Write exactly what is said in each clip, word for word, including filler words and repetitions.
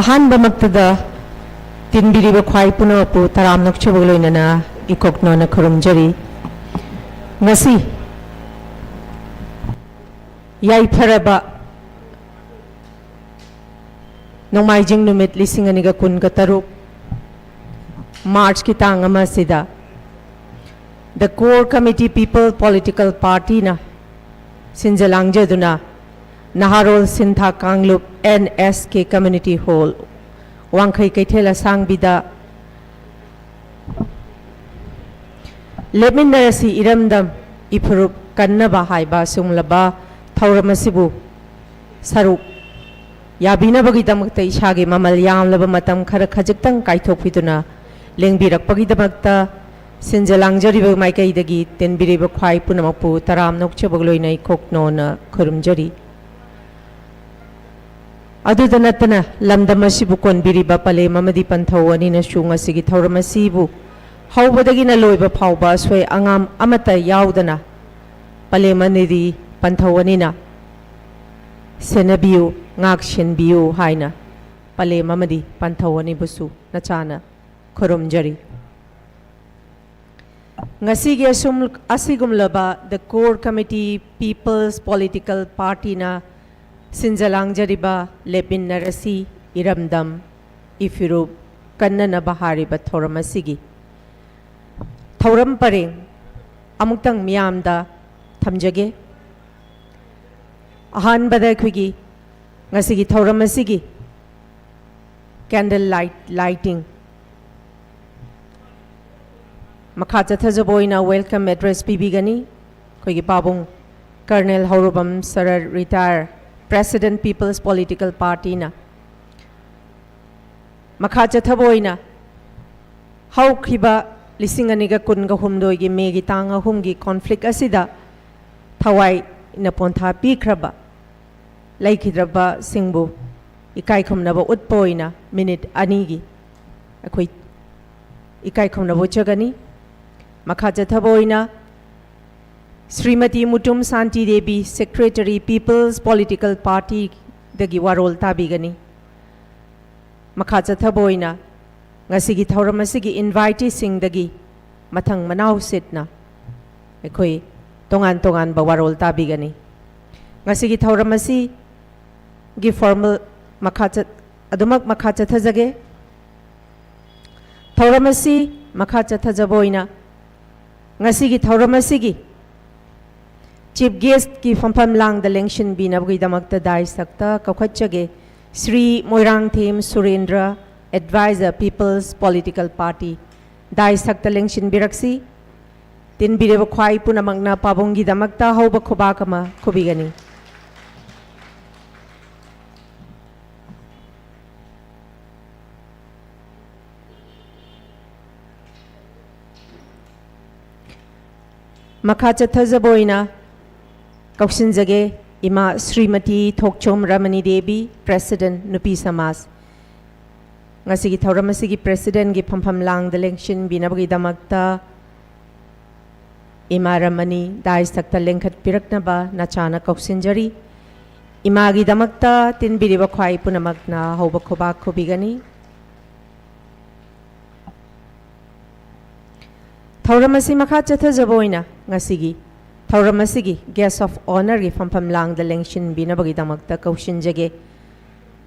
ꯑꯍꯥꯟꯕꯃꯛꯇꯗ ꯇꯤꯟꯕꯤꯔꯤꯕ ꯈ꯭ꯋꯥꯏ ꯄꯨꯝꯅꯃꯛꯄꯨ ꯇꯔꯥꯝꯅ ꯑꯣꯛꯆꯕꯒ ꯂꯣꯏꯅꯅ ꯏꯀꯣꯛꯅꯣꯅ ꯈꯨꯔꯨꯝꯖꯔꯤ꯫ ꯉꯁꯤ ꯌꯥꯏꯐꯔꯕ ꯅꯣꯡꯃꯥꯏꯖꯤꯡ ꯅꯨꯃꯤꯠ ꯂꯤꯁꯤꯡ ꯑꯅꯤꯒ ꯀꯨꯟꯒ ꯇꯔꯨꯛ, ꯃꯥꯔꯆꯀꯤ ꯇꯥꯡ ꯑꯃ ꯑꯁꯤꯗ The Core Committee People Political Partyꯅ ꯁꯤꯟꯖ ꯂꯥꯡꯖꯗꯨꯅ ꯅꯍꯥꯔꯣꯜ ꯁꯤꯟꯊꯥ ꯀꯥꯡꯂꯨꯞ, N S K Community Hall, ꯋꯥꯡꯈꯩ ꯀꯩꯊꯦꯜ ꯑꯁꯥꯡꯕꯤꯗ ꯂꯦꯞꯃꯤꯟꯅꯔꯁꯤ ꯏꯔꯝꯗꯝ ꯏꯐꯨꯔꯨꯞ ꯀꯟꯅꯕ ꯍꯥꯏꯕ ꯁꯤꯒꯨꯝꯂꯕ ꯊꯧꯔꯝ ꯑꯁꯤꯕꯨ ꯁꯔꯨꯛ ꯌꯥꯕꯤꯅꯕꯒꯤꯗꯃꯛꯇ ꯏꯁꯥꯒꯤ ꯃꯃꯜ ꯌꯥꯝꯂꯕ ꯃꯇꯝ ꯈꯔ ꯈꯖꯤꯛꯇꯪ ꯀꯥꯏꯊꯣꯛꯄꯤꯗꯨꯅ ꯂꯦꯡꯕꯤꯔꯛꯄꯒꯤꯗꯃꯛꯇ ꯁꯤꯟꯖ ꯂꯥꯡꯖꯔꯤꯕ ꯃꯥꯏꯀꯩꯗꯒꯤ ꯇꯤꯟꯕꯤꯔꯤꯕ ꯈ꯭ꯋꯥꯏ ꯄꯨꯝꯅꯃꯛꯄꯨ ꯇꯔꯥꯝꯅ ꯑꯣꯛꯆꯕꯒ ꯂꯣꯏꯅ ꯏꯀꯣꯛꯅꯣꯅ ꯈꯨꯔꯨꯝꯖꯔꯤ꯫ ꯑꯗꯨꯗ ꯅꯠꯇꯅ ꯂꯝꯗꯝ ꯑꯁꯤꯕꯨ ꯀꯣꯟꯕꯤꯔꯤꯕ ꯄꯂꯦꯝ ꯑꯃꯗꯤ ꯄꯟꯊꯧ ꯑꯅꯤꯅꯁꯨ ꯉꯁꯤꯒꯤ ꯊꯧꯔꯝ ꯑꯁꯤꯕꯨ ꯍꯧꯕꯗꯒꯤꯅ ꯂꯣꯏꯕ ꯐꯥꯎꯕ ꯑꯁꯣꯏ ꯑꯉꯥꯝ ꯑꯃꯠꯇ ꯌꯥꯎꯗꯅ ꯄꯂꯦꯝ ꯑꯃꯗꯤ ꯄꯟꯊꯧ ꯑꯅꯤꯅ ꯁꯦꯟꯅꯕꯤꯌꯨ, ꯉꯥꯛ ꯁꯦꯟꯕꯤꯌꯨ ꯍꯥꯏꯅ ꯄꯂꯦꯝ ꯑꯃꯗꯤ ꯄꯟꯊꯧ ꯑꯅꯤꯕꯨꯁꯨ ꯅꯆꯥꯅ ꯈꯨꯔꯨꯝꯖꯔꯤ꯫ ꯉꯁꯤꯒꯤ ꯑꯁꯨꯝ, ꯑꯁꯤꯒꯨꯝꯂꯕ The Core Committee People's Political Partyꯅ ꯁꯤꯟꯖ ꯂꯥꯡꯖꯔꯤꯕ ꯂꯦꯞꯃꯤꯟꯅꯔꯁꯤ ꯏꯔꯝꯗꯝ ꯏꯐꯤꯔꯨꯞ ꯀꯟꯅꯅꯕ ꯍꯥꯏꯔꯤꯕ ꯊꯧꯔꯝ ꯑꯁꯤꯒꯤ ꯊꯧꯔꯝ ꯄꯔꯦꯡ ꯑꯃꯨꯛꯇꯪ ꯃꯤꯌꯥꯝꯗ ꯊꯝꯖꯒꯦ꯫ ꯑꯍꯥꯟꯕꯗ ꯑꯩꯈꯣꯏꯒꯤ ꯉꯁꯤꯒꯤ ꯊꯧꯔꯝ ꯑꯁꯤꯒꯤ candle light lighting, ꯃꯈꯥ ꯆꯠꯊꯖꯕ ꯑꯣꯏꯅ welcome address ꯄꯤꯕꯤꯒꯅꯤ ꯑꯩꯈꯣꯏꯒꯤ ꯄꯥꯕꯨꯡ ꯀꯔꯅꯦꯜ ꯍꯧꯔꯨꯕꯝ ꯁꯔꯠ, retired, President, People's Political Partyꯅ꯫ ꯃꯈꯥ ꯆꯠꯊꯕ ꯑꯣꯏꯅ ꯍꯧꯈꯤꯕ ꯂꯤꯁꯤꯡ ꯑꯅꯤꯒ ꯀꯨꯟꯒ ꯍꯨꯝꯗꯣꯏꯒꯤ ꯃꯦꯒꯤ ꯇꯥꯡ ꯑꯍꯨꯝꯒꯤ conflict ꯑꯁꯤꯗ ꯊꯋꯥꯏꯅ ꯄꯣꯟꯊꯥ ꯄꯤꯈ꯭ꯔꯕ ꯂꯩꯈꯤꯗ꯭ꯔꯕꯁꯤꯡꯕꯨ ꯏꯀꯥꯏ ꯈꯨꯝꯅꯕ ꯎꯠꯄ ꯑꯣꯏꯅ minute ꯑꯅꯤꯒꯤ ꯑꯩꯈꯣꯏ ꯏꯀꯥꯏ ꯈꯨꯝꯅꯕ ꯎꯠꯆꯒꯅꯤ꯫ ꯃꯈꯥ ꯆꯠꯊꯕ ꯑꯣꯏꯅ ꯁ꯭ꯔꯤꯃꯇꯤ ꯃꯨꯇꯨꯝ ꯁꯥꯟꯇꯤ Devi, Secretary, People's Political Party ꯗꯒꯤ ꯋꯥꯔꯣꯜ ꯇꯥꯕꯤꯒꯅꯤ꯫ ꯃꯈꯥ ꯆꯠꯊꯕ ꯑꯣꯏꯅ ꯉꯁꯤꯒꯤ ꯊꯧꯔꯝ ꯑꯁꯤꯒꯤ invitee ꯁꯤꯡꯗꯒꯤ ꯃꯊꯪ ꯃꯅꯥꯎ ꯁꯤꯠꯅ ꯑꯩꯈꯣꯏ ꯇꯣꯉꯥꯟ ꯇꯣꯉꯥꯟꯕ ꯋꯥꯔꯣꯜ ꯇꯥꯕꯤꯒꯅꯤ꯫ ꯉꯁꯤꯒꯤ ꯊꯧꯔꯝ ꯑꯁꯤꯒꯤ formal ꯃꯈꯥ ꯆꯠ-, ꯑꯗꯨꯃꯛ ꯃꯈꯥ ꯆꯠꯊꯖꯒꯦ꯫ ꯊꯧꯔꯝ ꯑꯁꯤ ꯃꯈꯥ ꯆꯠꯊꯖꯕ ꯑꯣꯏꯅ ꯉꯁꯤꯒꯤ ꯊꯧꯔꯝ ꯑꯁꯤꯒꯤ Chief Guest ꯀꯤ ꯐꯝꯐꯝ ꯂꯥꯡꯗ ꯂꯦꯡꯁꯤꯟꯕꯤꯅꯕꯒꯤꯗꯃꯛꯇ dais ꯊꯛꯇ ꯀꯧꯈꯠꯆꯒꯦ꯫ Shri Moirangthem ꯁꯨꯔꯦꯟꯗ꯭ꯔ, Advisor, People's Political Party, dais ꯊꯛꯇ ꯂꯦꯡꯁꯤꯟꯕꯤꯔꯛꯁꯤ꯫ ꯇꯤꯟꯕꯤꯔꯤꯕ ꯈ꯭ꯋꯥꯏ ꯄꯨꯝꯅꯃꯛꯅ ꯄꯥꯕꯨꯡꯒꯤꯗꯃꯛꯇ ꯍꯧꯕ ꯈꯨꯕꯥꯛ ꯑꯃ ꯈꯨꯕꯤꯒꯅꯤ꯫ ꯃꯈꯥ ꯆꯠꯊꯖꯕ ꯑꯣꯏꯅ ꯀꯧꯁꯤꯟꯖꯒꯦ ꯏꯃꯥ ꯁ꯭ꯔꯤꯃꯇꯤ ꯊꯣꯛꯆꯣꯝ ꯔꯃꯅꯤ ꯗꯦꯕꯤ, President, ꯅꯨꯄꯤ ꯁꯃꯥꯖ꯫ ꯉꯁꯤꯒꯤ ꯊꯧꯔꯝ ꯑꯁꯤꯒꯤ President ꯀꯤ ꯐꯝꯐꯝ ꯂꯥꯡꯗ ꯂꯦꯡꯁꯤꯟꯕꯤꯅꯕꯒꯤꯗꯃꯛꯇ ꯏꯃꯥ ꯔꯃꯅꯤ dais ꯊꯛꯇ ꯂꯦꯡꯈꯠꯄꯤꯔꯛꯅꯕ ꯅꯆꯥꯅ ꯀꯧꯁꯤꯟꯖꯔꯤ꯫ ꯏꯃꯥꯒꯤꯗꯃꯛꯇ ꯇꯤꯟꯕꯤꯔꯤꯕ ꯈ꯭ꯋꯥꯏ ꯄꯨꯝꯅꯃꯛꯅ ꯍꯧꯕ ꯈꯨꯕꯥꯛ ꯈꯨꯕꯤꯒꯅꯤ꯫ ꯊꯧꯔꯝ ꯑꯁꯤ ꯃꯈꯥ ꯆꯠꯊꯖꯕ ꯑꯣꯏꯅ ꯉꯁꯤꯒꯤ ꯊꯧꯔꯝ ꯑꯁꯤꯒꯤ Guest of Honour ꯒꯤ ꯐꯝꯐꯝ ꯂꯥꯡꯗ ꯂꯦꯡꯁꯤꯟꯕꯤꯅꯕꯒꯤꯗꯃꯛꯇ ꯀꯧꯁꯤꯟꯖꯒꯦ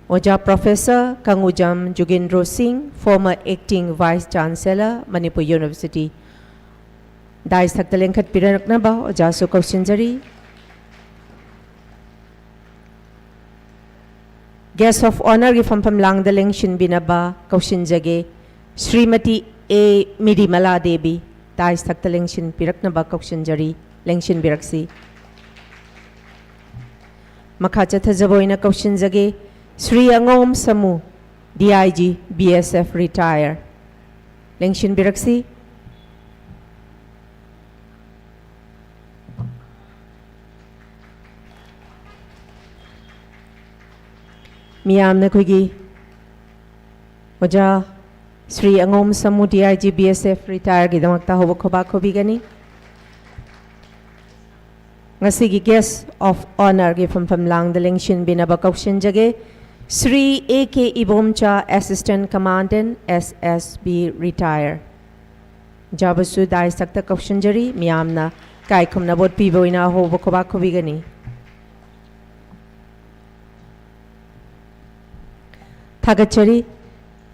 ꯑꯣꯖꯥ Professor ꯀꯪꯉꯨꯖꯝ ꯖꯨꯒꯦꯟꯗ꯭ꯔꯣ ꯁꯤꯡ, former Acting Vice Chancellor, Manipur University꯫ Dais ꯊꯛꯇ ꯂꯦꯡꯈꯠꯄꯤꯔꯛꯅꯕ ꯑꯣꯖꯥꯁꯨ ꯀꯧꯁꯤꯟꯖꯔꯤ꯫ Guest of Honour ꯒꯤ ꯐꯝꯐꯝ ꯂꯥꯡꯗ ꯂꯦꯡꯁꯤꯟꯕꯤꯅꯕ ꯀꯧꯁꯤꯟꯖꯒꯦ ꯁ꯭ꯔꯤꯃꯇꯤ ꯑꯦ ꯃꯤꯔꯤꯃꯂꯥ ꯗꯦꯕꯤ꯫ Dais ꯊꯛꯇ ꯂꯦꯡꯁꯤꯟꯕꯤꯔꯛꯅꯕ ꯀꯧꯁꯤꯟꯖꯔꯤ, ꯂꯦꯡꯁꯤꯟꯕꯤꯔꯛꯁꯤ꯫ ꯃꯈꯥ ꯆꯠꯊꯖꯕ ꯑꯣꯏꯅ ꯀꯧꯁꯤꯟꯖꯒꯦ Shri ꯑꯉꯣꯝ ꯁꯃꯨ, D I G, B S F, retire꯫ ꯂꯦꯡꯁꯤꯟꯕꯤꯔꯛꯁꯤ꯫ ꯃꯤꯌꯥꯝꯅ ꯑꯩꯈꯣꯏꯒꯤ ꯑꯣꯖꯥ Shri ꯑꯉꯣꯝ ꯁꯃꯨ, D I G, B S F, retireꯒꯤꯗꯃꯛꯇ ꯍꯧꯕ ꯈꯨꯕꯥꯛ ꯈꯨꯕꯤꯒꯅꯤ꯫ ꯉꯁꯤꯒꯤ Guest of Honourꯒꯤ ꯐꯝꯐꯝ ꯂꯥꯡꯗ ꯂꯦꯡꯁꯤꯟꯕꯤꯅꯕ ꯀꯧꯁꯤꯟꯖꯒꯦ꯫ Shri A K Ibomcha, Assistant Commandant, S S B, retire꯫ ꯖꯥꯕꯁꯨ dais ꯊꯛꯇ ꯀꯧꯁꯤꯟꯖꯔꯤ꯫ ꯃꯤꯌꯥꯝꯅ ꯏꯀꯥꯏ ꯈꯨꯝꯅꯕ ꯎꯠꯄꯤꯕ ꯑꯣꯏꯅ ꯑꯍꯧꯕ ꯈꯨꯕꯥꯛ ꯈꯨꯕꯤꯒꯅꯤ꯫ ꯊꯥꯒꯠꯆꯔꯤ꯫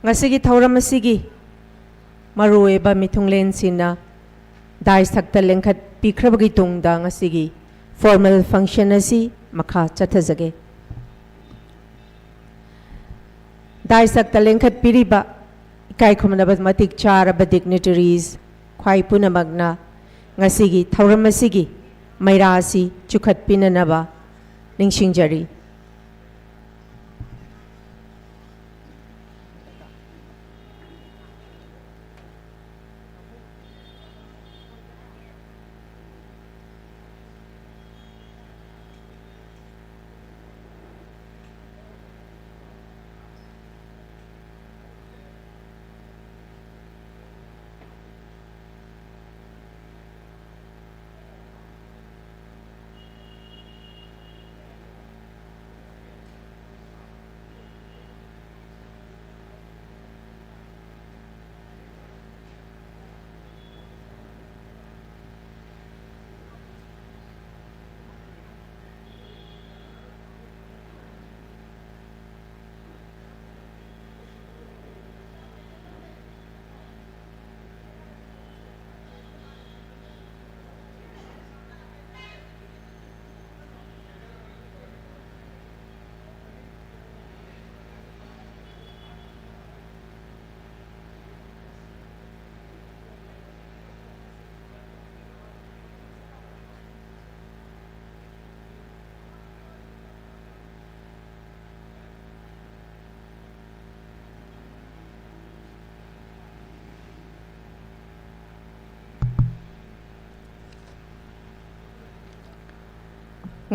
ꯉꯁꯤꯒꯤ ꯊꯧꯔꯝ ꯑꯁꯤꯒꯤ ꯃꯔꯨꯑꯣꯏꯕ ꯃꯤꯊꯨꯡꯂꯦꯟꯁꯤꯡꯅ dais ꯊꯛꯇ ꯂꯦꯡꯈꯠꯄꯤꯈ꯭ꯔꯕꯒꯤ ꯇꯨꯡꯗ ꯉꯁꯤꯒꯤ formal function ꯑꯁꯤ ꯃꯈꯥ ꯆꯠꯊꯖꯒꯦ꯫ Dais ꯊꯛꯇ ꯂꯦꯡꯈꯠꯄꯤꯔꯤꯕ ꯏꯀꯥꯏ ꯈꯨꯝꯅꯕ ꯃꯇꯤꯛ ꯆꯥꯔꯕ dignitaries ꯈ꯭ꯋꯥꯏ ꯄꯨꯝꯅꯃꯛꯅ ꯉꯁꯤꯒꯤ ꯊꯧꯔꯝ ꯑꯁꯤꯒꯤ ꯃꯩꯔꯥ ꯑꯁꯤ ꯆꯨꯈꯠꯄꯤꯅꯅꯕ ꯅꯤꯡꯁꯤꯡꯖꯔꯤ꯫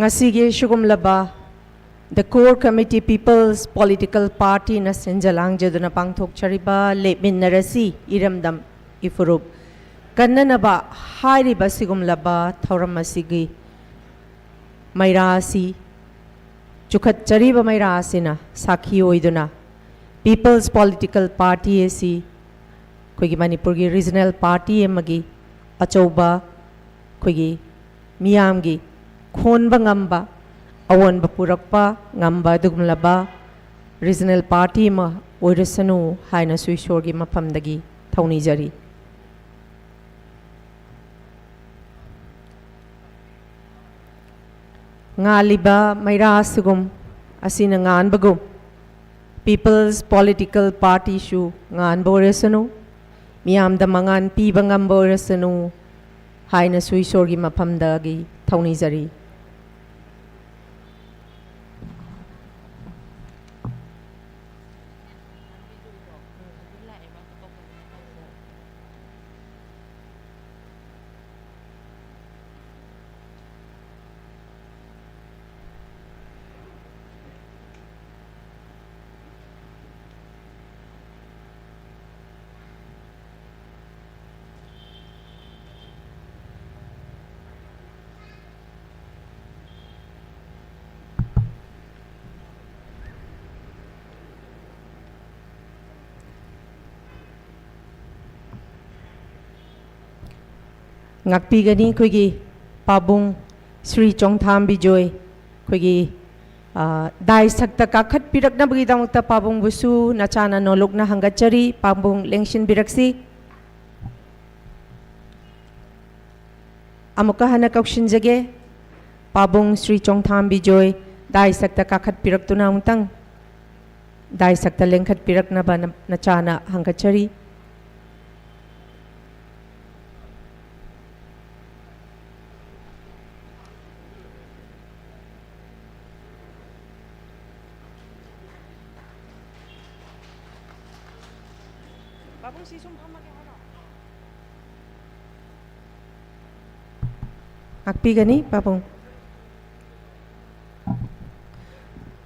ꯉꯁꯤꯒꯤ ꯁꯤꯒꯨꯝꯂꯕ The Core Committee, People's Political Partyꯅ ꯁꯤꯟꯖ ꯂꯥꯡꯖꯗꯨꯅ ꯄꯥꯡꯊꯣꯛꯆꯔꯤꯕ ꯂꯦꯞꯃꯤꯟꯅꯔꯁꯤ ꯏꯔꯝꯗꯝ ꯏꯐꯨꯔꯨꯞ ꯀꯟꯅꯅꯕ ꯍꯥꯏꯔꯤꯕ ꯁꯤꯒꯨꯝꯂꯕ ꯊꯧꯔꯝ ꯑꯁꯤꯒꯤ ꯃꯩꯔꯥ ꯑꯁꯤ ꯆꯨꯈꯠꯆꯔꯤꯕ ꯃꯩꯔꯥ ꯑꯁꯤꯅ ꯁꯥꯈꯤ ꯑꯣꯏꯗꯨꯅ People's Political Party ꯑꯁꯤ ꯑꯩꯈꯣꯏꯒꯤ ꯃꯅꯤꯄꯨꯔꯒꯤ regional party ꯑꯃꯒꯤ ꯑꯆꯧꯕ ꯑꯩꯈꯣꯏꯒꯤ ꯃꯤꯌꯥꯝꯒꯤ ꯈꯣꯟꯕ ꯉꯝꯕ, ꯑꯑꯣꯟꯕ ꯄꯨꯔꯛꯄ ꯉꯝꯕ ꯑꯗꯨꯒꯨꯝꯂꯕ regional party ꯑꯃ ꯑꯣꯏꯔꯁꯅꯨ ꯍꯥꯏꯅꯁꯨ ꯏꯁꯣꯔꯒꯤ ꯃꯐꯝꯗꯒꯤ ꯊꯧꯅꯤꯖꯔꯤ꯫ ꯉꯥꯜꯂꯤꯕ ꯃꯩꯔꯥ ꯑꯁꯤꯒꯨꯝ, ꯑꯁꯤꯅ ꯉꯥꯟꯕꯒꯨꯝ, People's Political Partyꯁꯨ ꯉꯥꯟꯕ ꯑꯣꯏꯔꯁꯅꯨ, ꯃꯤꯌꯥꯝꯗ ꯃꯉꯥꯜ ꯄꯤꯕ ꯉꯝꯕ ꯑꯣꯏꯔꯁꯅꯨ ꯍꯥꯏꯅꯁꯨ ꯏꯁꯣꯔꯒꯤ ꯃꯐꯝꯗꯒꯤ ꯊꯧꯅꯤꯖꯔꯤ꯫ ꯉꯥꯛꯄꯤꯒꯅꯤ ꯑꯩꯈꯣꯏꯒꯤ ꯄꯥꯕꯨꯡ ꯁ꯭ꯔꯤ ꯆꯣꯡꯊꯥꯝ ꯕꯤꯖꯣꯏ꯫ ꯑꯩꯈꯣꯏꯒꯤ, ꯑ, dais ꯊꯛꯇ ꯀꯥꯈꯠꯄꯤꯔꯛꯅꯕꯒꯤꯗꯃꯛꯇ ꯄꯥꯕꯨꯡꯕꯨꯁꯨ ꯅꯆꯥꯅ ꯅꯣꯂꯨꯛꯅ ꯍꯪꯒꯠꯆꯔꯤ꯫ ꯄꯥꯕꯨꯡ ꯂꯦꯡꯁꯤꯟꯕꯤꯔꯛꯁꯤ꯫ ꯑꯃꯨꯛꯀ ꯍꯟꯅ ꯀꯧꯁꯤꯟꯖꯒꯦ꯫ ꯄꯥꯕꯨꯡ ꯁ꯭ꯔꯤ ꯆꯣꯡꯊꯥꯝ ꯕꯤꯖꯣꯏ dais ꯊꯛꯇ ꯀꯥꯈꯠꯄꯤꯔꯛꯇꯨꯅ ꯑꯃꯨꯛꯇꯪ dais ꯊꯛꯇ ꯂꯦꯡꯈꯠꯄꯤꯔꯛꯅꯕ ꯅ-, ꯅꯆꯥꯅ ꯍꯪꯒꯠꯆꯔꯤ꯫ ꯄꯥꯕꯨꯡ, ꯁꯤ ꯁꯨꯝ ꯐꯝꯃꯒꯦ ꯍꯥꯏꯔꯣ? ꯉꯥꯛꯄꯤꯒꯅꯤ, ꯄꯥꯕꯨꯡ꯫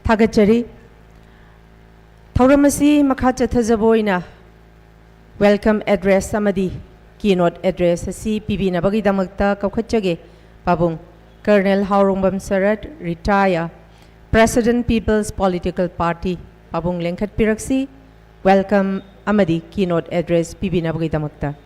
ꯊꯥꯒꯠꯆꯔꯤ꯫ ꯊꯧꯔꯝ ꯑꯁꯤ ꯃꯈꯥ ꯆꯠꯊꯖꯕ ꯑꯣꯏꯅ welcome address ꯑꯃꯗꯤ keynote address ꯑꯁꯤ ꯄꯤꯕꯤꯅꯕꯒꯤꯗꯃꯛꯇ ꯀꯧꯈꯠꯆꯒꯦ꯫ ꯄꯥꯕꯨꯡ ꯀꯔꯅꯦꯜ ꯍꯥꯎꯔꯣꯡꯕꯝ ꯁꯔꯠ, retire, President, People's Political Party꯫ ꯄꯥꯕꯨꯡ ꯂꯦꯡꯈꯠꯄꯤꯔꯛꯁꯤ꯫ Welcome ꯑꯃꯗꯤ keynote address ꯄꯤꯕꯤꯅꯕꯒꯤꯗꯃꯛꯇ꯫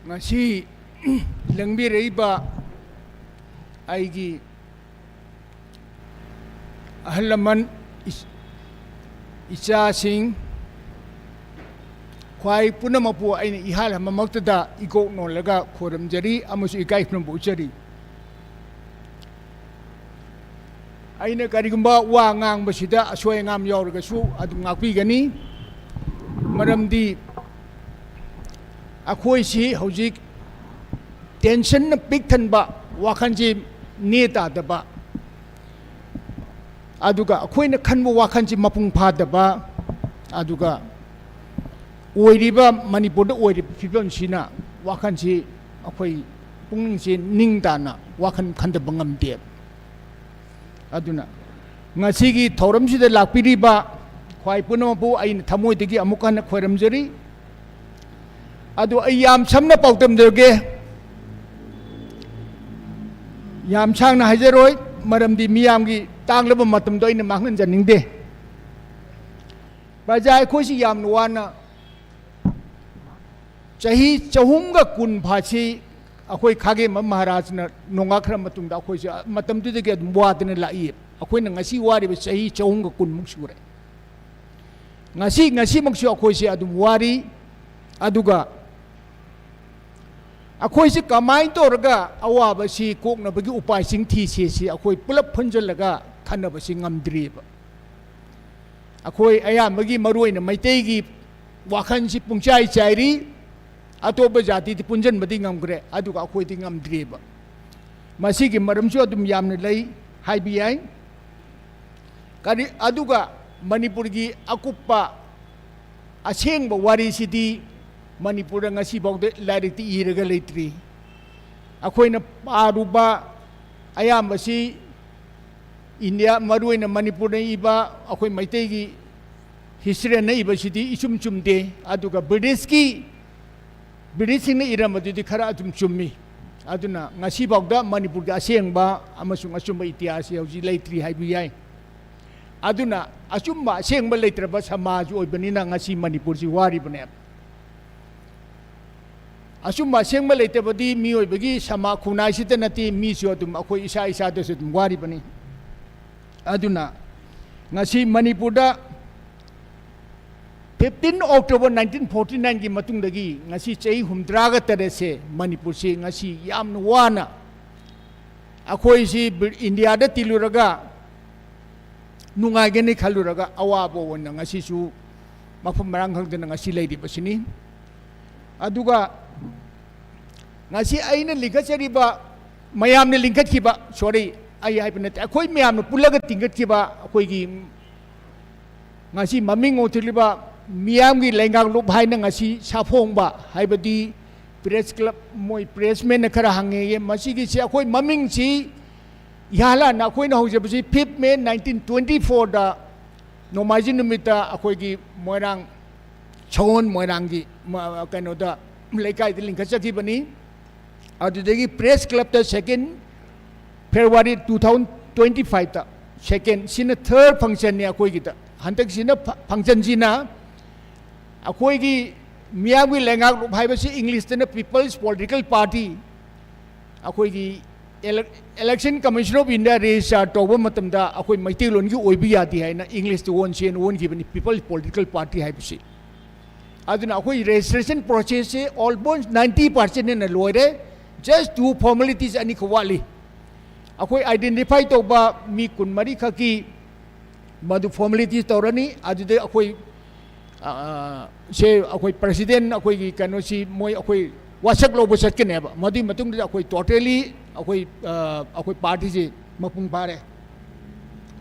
ꯉꯁꯤ ꯂꯦꯡꯕꯤꯔꯛꯏꯕ ꯑꯩꯒꯤ ꯑꯍꯜ ꯂꯃꯟ, ꯏꯆꯥꯁꯤꯡ, ꯈ꯭ꯋꯥꯏ ꯄꯨꯝꯅꯃꯛꯄꯨ ꯑꯩꯅ ꯏꯍꯥꯟ ꯍꯥꯟꯕꯃꯛꯇꯗ ꯏꯀꯣꯛ ꯅꯣꯜꯂꯒ ꯈꯨꯔꯨꯝꯖꯔꯤ ꯑꯃꯁꯨꯡ ꯏꯀꯥꯏ ꯈꯨꯝꯅꯕ ꯎꯠꯆꯔꯤ꯫ ꯑꯩꯅ ꯀꯔꯤꯒꯨꯝꯕ ꯋꯥ ꯉꯥꯡꯕꯁꯤꯗ ꯑꯁꯣꯏ ꯑꯉꯥꯝ ꯌꯥꯎꯔꯒꯁꯨ ꯑꯗꯨꯝ ꯉꯥꯛꯄꯤꯒꯅꯤ꯫ ꯃꯔꯝꯗꯤ ꯑꯩꯈꯣꯏꯁꯤ ꯍꯧꯖꯤꯛ tensionꯅ ꯄꯤꯛ ꯊꯟꯕ, ꯋꯥꯈꯜꯁꯤ ꯅꯦ ꯇꯥꯗꯕ, ꯑꯗꯨꯒ ꯑꯩꯈꯣꯏꯅ ꯈꯟꯕ ꯋꯥꯈꯜꯁꯤ ꯃꯄꯨꯡ ꯐꯥꯗꯕ, ꯑꯗꯨꯒ ꯑꯣꯏꯔꯤꯕ, ꯃꯅꯤꯄꯨꯔꯗ ꯑꯣꯏꯔꯤꯕ ꯐꯤꯕꯝꯁꯤꯅ ꯋꯥꯈꯜꯁꯤ ꯑꯩꯈꯣꯏ ꯄꯨꯛꯅꯤꯡꯁꯤ ꯅꯤꯡ ꯇꯥꯅ ꯋꯥꯈꯜ ꯈꯟꯊꯕ ꯉꯝꯗꯦ꯫ ꯑꯗꯨꯅ ꯉꯁꯤꯒꯤ ꯊꯧꯔꯝꯁꯤꯗ ꯂꯥꯛꯄꯤꯔꯤꯕ ꯈ꯭ꯋꯥꯏ ꯄꯨꯝꯅꯃꯛꯄꯨ ꯑꯩꯅ ꯊꯃꯣꯏꯗꯒꯤ ꯑꯃꯨꯛ ꯍꯟꯅ ꯈꯣꯏꯔꯝꯖꯔꯤ꯫ ꯑꯗꯨ ꯑꯩ ꯌꯥꯝ ꯁꯝꯅ ꯄꯥꯎꯗꯝꯖꯒꯦ, ꯌꯥꯝ ꯁꯥꯡꯅ ꯍꯥꯏꯖꯔꯣꯏ, ꯃꯔꯝꯗꯤ ꯃꯤꯌꯥꯝꯒꯤ ꯇꯥꯡꯂꯕ ꯃꯇꯝꯗꯣ ꯑꯩꯅ ꯃꯥꯡꯍꯟꯖꯅꯤꯡꯗꯦ꯫ ꯄ꯭ꯔꯖꯥ ꯑꯩꯈꯣꯏꯁꯤ ꯌꯥꯝꯅ ꯋꯥꯅ ꯆꯍꯤ ꯆꯍꯨꯝꯒ ꯀꯨꯟ ꯐꯥꯁꯤ ꯑꯩꯈꯣꯏ ꯈꯥꯒꯦꯝꯕ ꯃꯍꯥꯔꯥꯖꯅ ꯅꯣꯡꯉꯥꯈ꯭ꯔ ꯃꯇꯨꯡꯗ ꯑꯩꯈꯣꯏꯁꯦ ꯃꯇꯝꯗꯨꯗꯒꯤ ꯑꯗꯨꯝ ꯋꯥꯗꯅ ꯂꯥꯛꯏ꯫ ꯑꯩꯈꯣꯏꯅ ꯉꯁꯤ ꯋꯥꯔꯤꯕ ꯆꯍꯤ ꯆꯍꯨꯝꯒ ꯀꯨꯟꯃꯨꯛ ꯁꯨꯔꯦ꯫ ꯉꯁꯤ, ꯉꯁꯤꯃꯛꯁꯨ ꯑꯩꯈꯣꯏꯁꯦ ꯑꯗꯨꯝ ꯋꯥꯔꯤ꯫ ꯑꯗꯨꯒ ꯑꯩꯈꯣꯏꯁꯤ ꯀꯃꯥꯏꯅ ꯇꯧꯔꯒ ꯑꯋꯥꯕꯁꯤ ꯀꯣꯛꯅꯕꯒꯤ ꯎꯄꯥꯏꯁꯤꯡ ꯊꯤꯁꯤ, ꯁꯤ ꯑꯩꯈꯣꯏ ꯄꯨꯂꯞ ꯄꯨꯟꯁꯤꯜꯂꯒ ꯈꯟꯅꯕꯁꯤ ꯉꯝꯗ꯭ꯔꯤꯕ꯫ ꯑꯩꯈꯣꯏ ꯑꯌꯥꯝꯕꯒꯤ, ꯃꯔꯨꯑꯣꯏꯅ ꯃꯩꯇꯩꯒꯤ ꯋꯥꯈꯜꯁꯤ ꯄꯨꯡꯆꯥꯏ ꯆꯥꯏꯔꯤ꯫ ꯑꯇꯣꯞꯄ ꯖꯥꯇꯤꯗꯤ ꯄꯨꯟꯁꯤꯟꯕꯗꯤ ꯉꯝꯈ꯭ꯔꯦ, ꯑꯗꯨꯒ ꯑꯩꯈꯣꯏꯗꯤ ꯉꯝꯗ꯭ꯔꯤꯕ꯫ ꯃꯁꯤꯒꯤ ꯃꯔꯝꯁꯨ ꯑꯗꯨꯝ ꯌꯥꯝꯅ ꯂꯩ, ꯍꯥꯏꯕ ꯌꯥꯏ꯫ ꯀꯔꯤ, ꯑꯗꯨꯒ ꯃꯅꯤꯄꯨꯔꯒꯤ ꯑꯀꯨꯞꯄ ꯑꯁꯦꯡꯕ ꯋꯥꯔꯤꯁꯤꯗꯤ ꯃꯅꯤꯄꯨꯔꯗ ꯉꯁꯤꯐꯥꯎꯗ ꯂꯥꯏꯔꯤꯛꯇꯤ ꯏꯔꯒ ꯂꯩꯇ꯭ꯔꯤ꯫ ꯑꯩꯈꯣꯏꯅ ꯄꯥꯔꯨꯕ ꯑꯌꯥꯝꯕꯁꯤ ꯏꯟꯗꯤꯌꯥ, ꯃꯔꯨꯑꯣꯏꯅ ꯃꯅꯤꯄꯨꯔꯗ ꯏꯕ ꯑꯩꯈꯣꯏ ꯃꯩꯇꯩꯒꯤ ꯍꯤꯁꯇ꯭ꯔꯤꯅ ꯏꯕꯁꯤꯗꯤ ꯏꯆꯨꯝ ꯆꯨꯝꯗꯦ꯫ ꯑꯗꯨꯒ ꯕ꯭ꯔꯤꯇꯤꯁꯀꯤ, ꯕ꯭ꯔꯤꯇꯤꯁꯁꯤꯡꯅ ꯏꯔꯝꯕꯗꯨꯗꯤ ꯈꯔ ꯑꯗꯨꯝ ꯆꯨꯝꯃꯤ꯫ ꯑꯗꯨꯅ ꯉꯁꯤꯐꯥꯎꯗ ꯃꯅꯤꯄꯨꯔꯒꯤ ꯑꯁꯦꯡꯕ ꯑꯃꯁꯨꯡ ꯑꯆꯨꯝꯕ ꯏꯇꯤꯍꯥꯁꯁꯤ ꯍꯧꯖꯤꯛ ꯂꯩꯇ꯭ꯔꯤ ꯍꯥꯏꯕ ꯌꯥꯏ꯫ ꯑꯗꯨꯅ ꯑꯆꯨꯝꯕ ꯑꯁꯦꯡꯕ ꯂꯩꯇ꯭ꯔꯕ ꯁꯃꯥꯖ ꯑꯣꯏꯕꯅꯤꯅ ꯉꯁꯤ ꯃꯅꯤꯄꯨꯔꯁꯤ ꯋꯥꯔꯤꯕꯅꯦꯕ꯫ ꯑꯆꯨꯝꯕ ꯑꯁꯦꯡꯕ ꯂꯩꯇꯕꯗꯤ ꯃꯤꯑꯣꯏꯕꯒꯤ ꯁꯃꯥ ꯈꯨꯟꯅꯥꯏꯁꯤꯗ ꯅꯠꯇꯦ, ꯃꯤꯁꯨ ꯑꯗꯨꯝ ꯑꯩꯈꯣꯏ ꯏꯁꯥ ꯏꯁꯥꯗꯁꯨ ꯑꯗꯨꯝ ꯋꯥꯔꯤꯕꯅꯤ꯫ ꯑꯗꯨꯅ ꯉꯁꯤ ꯃꯅꯤꯄꯨꯔꯗ fifteen October nineteen forty nineꯒꯤ ꯃꯇꯨꯡꯗꯒꯤ ꯉꯁꯤ ꯆꯍꯤ ꯍꯨꯝꯗ꯭ꯔꯥꯒ ꯇꯔꯦꯠꯁꯦ ꯃꯅꯤꯄꯨꯔꯁꯤ ꯉꯁꯤ ꯌꯥꯝꯅ ꯋꯥꯅ, ꯑꯩꯈꯣꯏꯁꯤ ꯕ꯭ꯔꯤ-, ꯏꯟꯗꯤꯌꯥꯗ ꯇꯤꯜꯂꯨꯔꯒ ꯅꯨꯡꯉꯥꯏꯒꯅꯤ ꯈꯜꯂꯨꯔꯒ ꯑꯋꯥꯕ ꯑꯣꯏꯅ ꯉꯁꯤꯁꯨ ꯃꯐꯝ ꯃꯔꯥꯡ ꯈꯪꯗꯅ ꯉꯁꯤ ꯂꯩꯔꯤꯕꯁꯤꯅꯤ꯫ ꯑꯗꯨꯒ ꯉꯁꯤ ꯑꯩꯅ ꯂꯤꯡꯈꯠꯆꯔꯤꯕ, ꯃꯌꯥꯝꯅ ꯂꯤꯡꯈꯠꯈꯤꯕ, sorry, ꯑꯩ ꯍꯥꯏꯕ ꯅꯠꯇꯦ, ꯑꯩꯈꯣꯏ ꯃꯌꯥꯝꯅ ꯄꯨꯜꯂꯒ ꯇꯤꯡꯈꯠꯈꯤꯕ ꯑꯩꯈꯣꯏꯒꯤ ꯉꯁꯤ ꯃꯃꯤꯡ ꯑꯣꯟꯊꯣꯛꯂꯤꯕ ꯃꯤꯌꯥꯝꯒꯤ ꯂꯩꯉꯥꯛꯂꯨꯞ ꯍꯥꯏꯅ ꯉꯁꯤ ꯁꯥꯐꯣꯡꯕ ꯍꯥꯏꯕꯗꯤ ꯄ꯭ꯔꯦꯁ ꯀ꯭ꯂꯕ, ꯃꯣꯏ ꯄ꯭ꯔꯦꯁꯃꯦꯟꯅ ꯈꯔ ꯍꯪꯉꯦꯌꯦ꯫ ꯃꯁꯤꯒꯤꯁꯤ ꯑꯩꯈꯣꯏ ꯃꯃꯤꯡꯁꯤ ꯏꯍꯥꯟ ꯍꯥꯟꯅ ꯑꯩꯈꯣꯏꯅ ꯍꯧꯖꯕꯁꯤ fifth May nineteen twenty fourꯗ ꯅꯣꯡꯃꯥꯏꯖꯤꯡ ꯅꯨꯃꯤꯠꯇ ꯑꯩꯈꯣꯏꯒꯤ ꯃꯣꯏꯔꯥꯡ, ꯁꯒꯣꯜ ꯃꯣꯏꯔꯥꯡꯒꯤ ꯃ-, ꯀꯩꯅꯣꯗ, ꯂꯩꯀꯥꯏꯗ ꯂꯤꯡꯈꯠꯆꯈꯤꯕꯅꯤ꯫ ꯑꯗꯨꯗꯒꯤ ꯄ꯭ꯔꯦꯁ ꯀ꯭ꯂꯕꯇ second February two thousand twenty fiveꯇ, second, ꯁꯤꯅ third functionꯅꯤ ꯑꯩꯈꯣꯏꯒꯤꯗ꯫ ꯍꯟꯗꯛꯁꯤꯅ ꯐ-, functionꯁꯤꯅ ꯑꯩꯈꯣꯏꯒꯤ ꯃꯤꯌꯥꯝꯒꯤ ꯂꯩꯉꯥꯛꯂꯨꯞ ꯍꯥꯏꯕꯁꯤ ꯏꯪꯂꯤꯁꯇꯅ People's Political Party, ꯑꯩꯈꯣꯏꯒꯤ Election Commission of India registrar ꯇꯧꯕ ꯃꯇꯝꯗ ꯑꯩꯈꯣꯏ ꯃꯩꯇꯩꯂꯣꯟꯒꯤ ꯑꯣꯏꯕ ꯌꯥꯗꯦ ꯍꯥꯏꯅ ꯏꯪꯂꯤꯁꯇ ꯑꯣꯟꯁꯦꯅ ꯑꯣꯟꯈꯤꯕꯅꯤ, People Political Party ꯍꯥꯏꯕꯁꯤ꯫ ꯑꯗꯨꯅ ꯑꯩꯈꯣꯏ registration process ꯁꯦ almost ninety percent ꯍꯦꯟꯅ ꯂꯣꯏꯔꯦ꯫ Just two formalities ꯑꯅꯤꯈꯛ ꯋꯥꯠꯂꯤ꯫ ꯑꯩꯈꯣꯏ identify ꯇꯧꯕ ꯃꯤ ꯀꯨꯟꯃꯔꯤ ꯈꯛꯀꯤ ꯃꯗꯨ formalities ꯇꯧꯔꯅꯤ꯫ ꯑꯗꯨꯗ ꯑꯩꯈꯣꯏ, ꯑ, ꯁꯦ ꯑꯩꯈꯣꯏ president, ꯑꯩꯈꯣꯏꯒꯤ ꯀꯩꯅꯣꯁꯤ ꯃꯣꯏ ꯑꯩꯈꯣꯏ ꯋꯥꯁꯛ ꯂꯧꯕ ꯆꯠꯀꯅꯦꯕ꯫ ꯃꯗꯨꯒꯤ ꯃꯇꯨꯡꯗ ꯑꯩꯈꯣꯏ totally ꯑꯩꯈꯣꯏ, ꯑ, ꯑꯩꯈꯣꯏ party ꯁꯤ ꯃꯄꯨꯡ ꯐꯥꯔꯦ꯫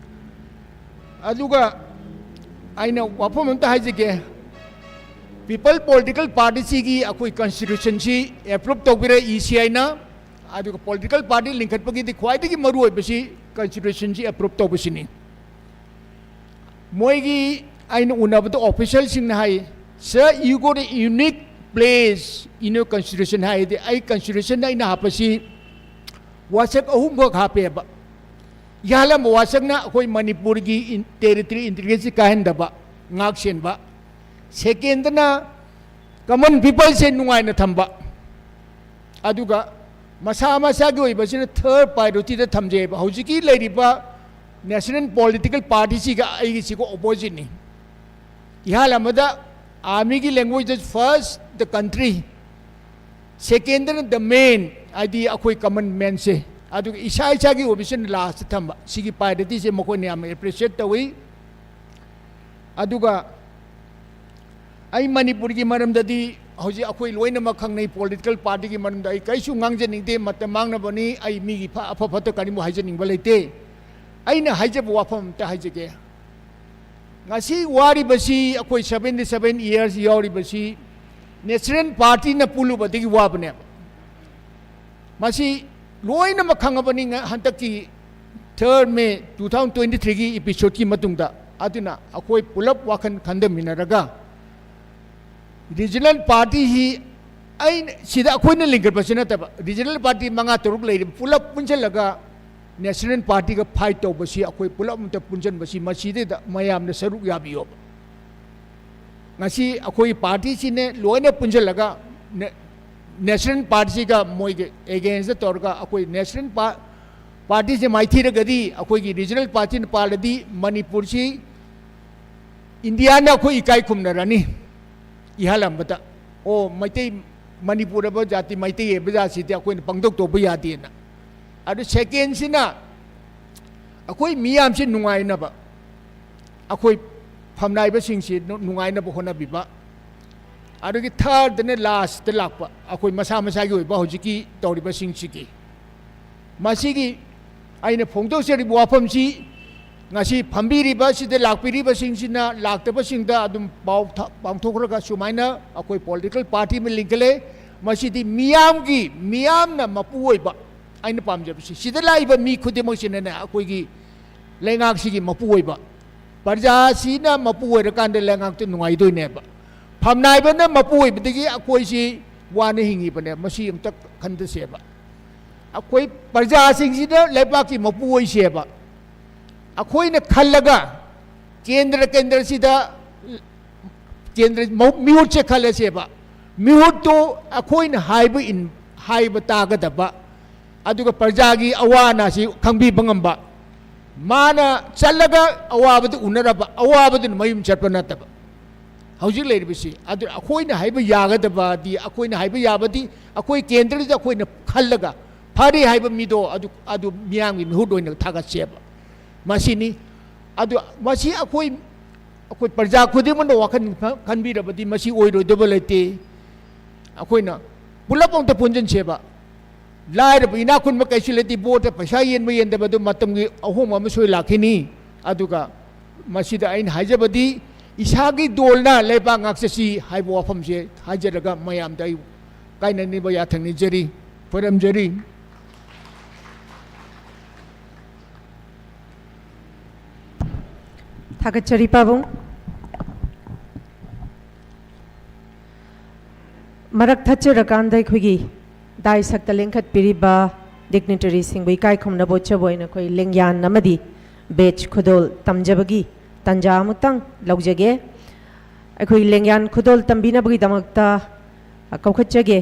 ꯑꯗꯨꯒ ꯑꯩꯅ ꯋꯥꯐꯝ ꯑꯝꯇ ꯍꯥꯏꯖꯒꯦ, People Political Party ꯁꯤꯒꯤ ꯑꯩꯈꯣꯏ constitution ꯁꯤ approve ꯇꯧꯕꯤꯔꯦ E C I ꯅ꯫ ꯑꯗꯨꯒ political party ꯂꯤꯡꯈꯠꯄꯒꯤꯗꯤ ꯈ꯭ꯋꯥꯏꯗꯒꯤ ꯃꯔꯨ ꯑꯣꯏꯕꯁꯤ constitution ꯁꯤ approve ꯇꯧꯕꯁꯤꯅꯤ꯫ ꯃꯣꯏꯒꯤ ꯑꯩꯅ ꯎꯅꯕꯗ official ꯁꯤꯡꯅ ꯍꯥꯏ, "Sir, you got a unique place in your constitution" ꯍꯥꯏꯗꯤ, ꯑꯩ constitution ꯗ ꯑꯩꯅ ꯍꯥꯞꯄꯁꯤ ꯋꯥꯁꯛ ꯑꯍꯨꯝꯈꯛ ꯍꯥꯞꯄꯦꯕ꯫ ꯏꯍꯥꯟ ꯍꯥꯟꯕ ꯋꯥꯁꯛꯅ ꯑꯩꯈꯣꯏ ꯃꯅꯤꯄꯨꯔꯒꯤ in-, territory integrity ꯀꯥꯏꯍꯟꯗꯕ, ꯉꯥꯛ ꯁꯦꯟꯕ꯫ Second ꯅ common people ꯁꯦ ꯅꯨꯡꯉꯥꯏꯅ ꯊꯝꯕ꯫ ꯑꯗꯨꯒ ꯃꯁꯥ ꯃꯁꯥꯒꯤ ꯑꯣꯏꯕꯁꯤꯅ third priority ꯗ ꯊꯝꯖꯩꯑꯕ꯫ ꯍꯧꯖꯤꯛꯀꯤ ꯂꯩꯔꯤꯕ national political party ꯁꯤꯒ ꯑꯩꯒꯤꯁꯤꯒ opposite ꯅꯤ꯫ ꯏꯍꯥꯟ ꯑꯃꯗ army ꯒꯤ language the first the country, second ꯅ the man, ꯍꯥꯏꯗꯤ ꯑꯩꯈꯣꯏ common man ꯁꯦ, ꯑꯗꯨꯒ ꯏꯁꯥ ꯏꯁꯥꯒꯤ ꯑꯣꯏꯕꯁꯤꯅ last ꯊꯝꯕ꯫ ꯁꯤꯒꯤ priority ꯁꯦ ꯃꯈꯣꯏꯅ ꯌꯥꯝꯅ appreciate ꯇꯧꯏ꯫ ꯑꯗꯨꯒ ꯑꯩ ꯃꯅꯤꯄꯨꯔꯒꯤ ꯃꯔꯝꯗꯗꯤ ꯍꯧꯖꯤꯛ ꯑꯩꯈꯣꯏ ꯂꯣꯏꯅꯃꯛ ꯈꯪꯅꯩ, political party ꯒꯤ ꯃꯔꯝꯗ ꯑꯩ ꯀꯔꯤꯁꯨ ꯉꯥꯡꯖꯅꯤꯡꯗꯦ, ꯃꯇꯝ ꯃꯥꯡꯅꯕꯅꯤ꯫ ꯑꯩ ꯃꯤꯒꯤ ꯐ-, ꯑꯐ ꯐꯠꯇ ꯀꯔꯤꯝꯕꯨ ꯍꯥꯏꯖꯅꯤꯡꯕ ꯂꯩꯇꯦ꯫ ꯑꯩꯅ ꯍꯥꯏꯖꯕ ꯋꯥꯐꯝ ꯑꯝꯇ ꯍꯥꯏꯖꯒꯦ꯫ ꯉꯁꯤ ꯋꯥꯔꯤꯕꯁꯤ, ꯑꯩꯈꯣꯏ seventy seven years ꯌꯥꯎꯔꯤꯕꯁꯤ national party ꯅ ꯄꯨꯜꯂꯨꯕꯗꯒꯤ ꯋꯥꯕꯅꯦꯕ꯫ ꯃꯁꯤ ꯂꯣꯏꯅꯃꯛ ꯈꯪꯉꯕꯅꯤ ꯉ-, ꯍꯟꯗꯛꯀꯤ third May two thousand twenty three ꯒꯤ episode ꯀꯤ ꯃꯇꯨꯡꯗ꯫ ꯑꯗꯨꯅ ꯑꯩꯈꯣꯏ ꯄꯨꯂꯞ ꯋꯥꯈꯜ ꯈꯟꯊꯃꯤꯟꯅꯔꯒ regional party ꯁꯤ ꯑꯩꯅ ꯁꯤꯗ ꯑꯩꯈꯣꯏꯅ ꯂꯤꯡꯈꯠꯄꯁꯤ ꯅꯠꯇꯕ, regional party ꯃꯉꯥ ꯇꯔꯨꯛ ꯂꯩꯔꯤꯕ ꯄꯨꯂꯞ ꯄꯨꯟꯁꯤꯜꯂꯒ national party ꯒ fight ꯇꯧꯕꯁꯤ, ꯑꯩꯈꯣꯏ ꯄꯨꯂꯞ ꯑꯝꯇ ꯄꯨꯟꯁꯤꯟꯕꯁꯤ ꯃꯁꯤꯗꯩꯗ ꯃꯌꯥꯝꯅ ꯁꯔꯨꯛ ꯌꯥꯕꯤꯌꯣꯕ꯫ ꯉꯁꯤ ꯑꯩꯈꯣꯏ party ꯁꯤꯅꯦ ꯂꯣꯏꯅ ꯄꯨꯟꯁꯤꯜꯂꯒ ꯅꯦ-, ꯅꯦꯁꯅꯦꯜ ꯄꯥꯔꯇꯤꯁꯤꯒ ꯃꯣꯏꯒꯤ ꯑꯦꯒꯦꯟꯁꯇ ꯇꯧꯔꯒ ꯑꯩꯈꯣꯏ ꯅꯦꯁꯅꯦꯜ ꯄꯥꯔꯇꯤꯁꯦ ꯃꯥꯏꯊꯤꯔꯒꯗꯤ, ꯑꯩꯈꯣꯏꯒꯤ ꯔꯤꯖꯅꯦꯜ ꯄꯥꯔꯇꯤꯅ ꯄꯥꯜꯂꯗꯤ, ꯃꯅꯤꯄꯨꯔꯁꯤ ꯏꯟꯗꯤꯌꯥꯅ ꯑꯩꯈꯣꯏ ꯏꯀꯥꯏ ꯈꯨꯝꯅꯔꯅꯤ꯫ ꯏꯍꯥꯟ ꯍꯥꯟꯕꯗ, ꯑꯣ, ꯃꯩꯇꯩ, ꯃꯅꯤꯄꯨꯔ ꯍꯥꯏꯕ ꯖꯥꯇꯤ, ꯃꯩꯇꯩ ꯍꯥꯏꯕ ꯖꯥꯇꯤꯁꯤꯗꯤ ꯑꯩꯈꯣꯏꯅ ꯄꯪꯇꯧ ꯇꯧꯕ ꯌꯥꯗꯦꯅ꯫ ꯑꯗꯨ ꯁꯦꯀꯦꯟꯁꯤꯅ, ꯑꯩꯈꯣꯏ ꯃꯤꯌꯥꯝꯁꯤ ꯅꯨꯡꯉꯥꯏꯅꯕ, ꯑꯩꯈꯣꯏ ꯐꯝꯅꯥꯏꯕꯁꯤꯡꯁꯤ ꯅꯨ-, ꯅꯨꯡꯉꯥꯏꯅꯕ ꯍꯣꯠꯅꯕꯤꯕ꯫ ꯑꯗꯨꯗꯒꯤ ꯊꯥꯔꯗꯅ ꯂꯥꯁꯇ ꯂꯥꯛꯄ, ꯑꯩꯈꯣꯏ ꯃꯁꯥ ꯃꯁꯥꯒꯤ ꯑꯣꯏꯕ ꯍꯧꯖꯤꯛꯀꯤ ꯇꯧꯔꯤꯕꯁꯤꯡꯁꯤꯒꯤ꯫ ꯃꯁꯤꯒꯤ ꯑꯩꯅ ꯐꯣꯡꯗꯣꯛꯆꯔꯤꯕ ꯋꯥꯐꯝꯁꯤ, ꯉꯁꯤ ꯐꯝꯕꯤꯔꯤꯕ, ꯁꯤꯗ ꯂꯥꯛꯄꯤꯔꯤꯕꯁꯤꯡꯁꯤꯅ, ꯂꯥꯛꯇꯕꯁꯤꯡꯗ ꯑꯗꯨꯝ ꯄꯥꯎ ꯊ-, ꯄꯥꯡꯊꯣꯛꯈ꯭ꯔꯒ, ꯁꯨꯃꯥꯏꯅ ꯑꯩꯈꯣꯏ ꯄꯣꯂꯤꯇꯤꯀꯦꯜ ꯄꯥꯔꯇꯤ ꯑꯃ ꯂꯤꯡꯈꯠꯂꯦ꯫ ꯃꯁꯤꯗꯤ ꯃꯤꯌꯥꯝꯒꯤ, ꯃꯤꯌꯥꯝꯅ ꯃꯄꯨ ꯑꯣꯏꯕ, ꯑꯩꯅ ꯄꯥꯝꯖꯕꯁꯤ, ꯁꯤꯗ ꯂꯥꯛꯏꯕ ꯃꯤ ꯈꯨꯗꯤꯡꯃꯛꯁꯤꯅꯅꯦ, ꯑꯩꯈꯣꯏꯒꯤ ꯂꯩꯉꯥꯛꯁꯤꯒꯤ ꯃꯄꯨ ꯑꯣꯏꯕ, ꯄ꯭ꯔꯖꯥꯁꯤꯅ ꯃꯄꯨ ꯑꯣꯏꯔꯀꯥꯟꯗ ꯂꯩꯉꯥꯛꯇꯨ ꯅꯨꯡꯉꯥꯏꯗꯣꯏꯅꯦꯕ꯫ ꯐꯝꯅꯥꯏꯕꯅ ꯃꯄꯨ ꯑꯣꯏꯕꯗꯒꯤ ꯑꯩꯈꯣꯏꯁꯤ ꯋꯥꯅ ꯍꯤꯡꯉꯤꯕꯅꯦ, ꯃꯁꯤ ꯑꯝꯇ ꯈꯟꯗꯁꯦꯕ꯫ ꯑꯩꯈꯣꯏ ꯄ꯭ꯔꯖꯥꯁꯤꯡꯁꯤꯅ ꯂꯩꯕꯥꯛꯀꯤ ꯃꯄꯨ ꯑꯣꯏꯁꯦꯕ꯫ ꯑꯩꯈꯣꯏꯅ ꯈꯜꯂꯒ, ꯀꯦꯟꯗ꯭ꯔ, ꯀꯦꯟꯗ꯭ꯔꯁꯤꯗ, ꯀꯦꯟꯗ꯭ꯔ ꯃꯍꯨꯠ-, ꯃꯤꯍꯨꯠꯁꯦ ꯈꯜꯂꯁꯦꯕ꯫ ꯃꯤꯍꯨꯠꯇꯨ ꯑꯩꯈꯣꯏꯅ ꯍꯥꯏꯕ ꯏꯟ-, ꯍꯥꯏꯕ ꯇꯥꯒꯗꯕ, ꯑꯗꯨꯒ ꯄ꯭ꯔꯖꯥꯒꯤ ꯑꯋꯥ ꯑꯅꯥꯁꯤ ꯈꯪꯕꯤꯕ ꯉꯝꯕ, ꯃꯥꯅ ꯆꯠꯂꯒ ꯑꯋꯥꯕꯗꯨ ꯎꯅꯔꯕ, ꯑꯋꯥꯕꯗꯨꯅ ꯃꯌꯨꯝ ꯆꯠꯄ ꯅꯠꯇꯕ꯫ ꯍꯧꯖꯤꯛ ꯂꯩꯔꯤꯕꯁꯤ, ꯑꯗꯨ ꯑꯩꯈꯣꯏꯅ ꯍꯥꯏꯕ ꯌꯥꯒꯗꯕꯗꯤ, ꯑꯩꯈꯣꯏꯅ ꯍꯥꯏꯕ ꯌꯥꯕꯗꯤ, ꯑꯩꯈꯣꯏ ꯀꯦꯟꯗ꯭ꯔꯗ ꯑꯩꯈꯣꯏꯅ ꯈꯜꯂꯒ, ꯐꯔꯦ ꯍꯥꯏꯕ ꯃꯤꯗꯣ ꯑꯗꯨ, ꯑꯗꯨ ꯃꯤꯌꯥꯝꯒꯤ ꯃꯤꯍꯨꯠ ꯑꯣꯏꯅ ꯊꯥꯒꯠꯁꯦꯕ꯫ ꯃꯁꯤꯅꯤ꯫ ꯑꯗꯨ ꯃꯁꯤ ꯑꯩꯈꯣꯏ, ꯑꯩꯈꯣꯏ ꯄ꯭ꯔꯖꯥ ꯈꯨꯗꯤꯡꯃꯛꯅ ꯋꯥꯈꯜ ꯈ-, ꯈꯟꯕꯤꯔꯕꯗꯤ ꯃꯁꯤ ꯑꯣꯏꯔꯣꯏꯗꯕ ꯂꯩꯇꯦ꯫ ꯑꯩꯈꯣꯏꯅ ꯄꯨꯂꯞ ꯑꯝꯇ ꯄꯨꯟꯁꯤꯟꯁꯦꯕ꯫ ꯂꯥꯏꯔꯕ ꯏꯅꯥꯛ ꯈꯨꯟꯕ ꯀꯩꯁꯨ ꯂꯩꯇꯦ, ꯚꯣꯠꯇ ꯄꯩꯁꯥ ꯌꯦꯟꯕ ꯌꯦꯟꯗꯕ ꯑꯗꯨ ꯃꯇꯝꯒꯤ ꯑꯍꯣꯡꯕ ꯑꯃ ꯁꯣꯏ ꯂꯥꯛꯈꯤꯅꯤ꯫ ꯑꯗꯨꯒ ꯃꯁꯤꯗ ꯑꯩꯅ ꯍꯥꯏꯖꯕꯗꯤ, ꯏꯁꯥꯒꯤ ꯗꯣꯜꯅ ꯂꯩꯕꯥꯛ ꯉꯥꯛꯆꯁꯤ ꯍꯥꯏꯕ ꯋꯥꯐꯝꯁꯦ ꯍꯥꯏꯖꯔꯒ, ꯃꯌꯥꯝꯗ ꯑꯩ ꯀꯥꯏꯅꯅꯕ ꯌꯥꯊꯪ ꯅꯤꯖꯔꯤ, ꯈꯣꯏꯔꯝꯖꯔꯤ꯫ ꯊꯥꯒꯠꯆꯔꯤ ꯄꯥꯕꯨꯡ꯫ ꯃꯔꯛ ꯊꯠꯆꯔꯀꯥꯟꯗ ꯑꯩꯈꯣꯏꯒꯤ ꯗꯥꯏꯁꯛꯇ ꯂꯦꯡꯈꯠꯄꯤꯔꯤꯕ ꯗꯤꯒꯅꯤꯇꯔꯤꯁꯤꯡꯕꯨ ꯏꯀꯥꯏ ꯈꯨꯝꯅꯕ ꯎꯠꯆꯕ ꯑꯣꯏꯅ ꯑꯩꯈꯣꯏ ꯂꯦꯡꯌꯥꯟ ꯑꯃꯗꯤ ꯕꯦꯖ ꯈꯨꯗꯣꯜ ꯇꯝꯖꯕꯒꯤ ꯇꯥꯟꯖꯥ ꯑꯃꯨꯛꯇꯪ ꯂꯧꯖꯒꯦ꯫ ꯑꯩꯈꯣꯏ ꯂꯦꯡꯌꯥꯟ ꯈꯨꯗꯣꯜ ꯇꯝꯕꯤꯅꯕꯒꯤꯗꯃꯛꯇ ꯀꯧꯈꯠꯆꯒꯦ꯫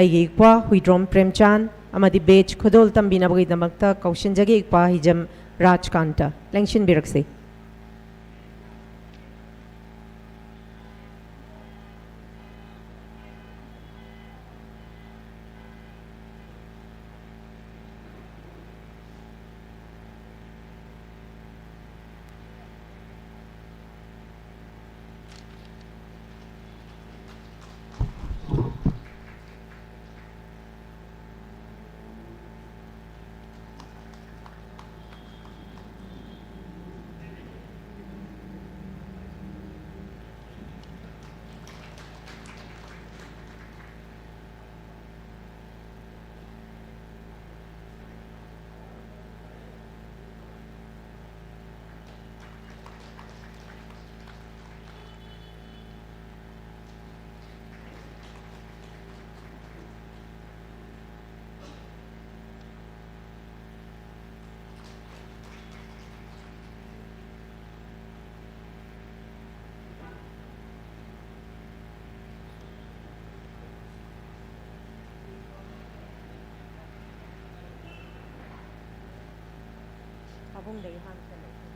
ꯑꯩꯒꯤ ꯏꯄ꯭ꯋꯥ ꯍꯨꯏꯗ꯭ꯔꯣꯝ ꯄ꯭ꯔꯦꯝꯆꯥꯟ ꯑꯃꯗꯤ ꯕꯦꯖ ꯈꯨꯗꯣꯜ ꯇꯝꯕꯤꯅꯕꯒꯤꯗꯃꯛꯇ ꯀꯧꯁꯤꯟꯖꯒꯦ ꯏꯄ꯭ꯋꯥ ꯍꯤꯖꯝ ꯔꯥꯖꯀꯥꯟꯇ꯫ ꯂꯦꯡꯁꯤꯟꯕꯤꯔꯛꯁꯤ꯫ ꯄꯥꯕꯨꯡꯗꯒꯤ ꯍꯥꯟꯅ ꯆꯠꯂꯛꯑꯣ꯫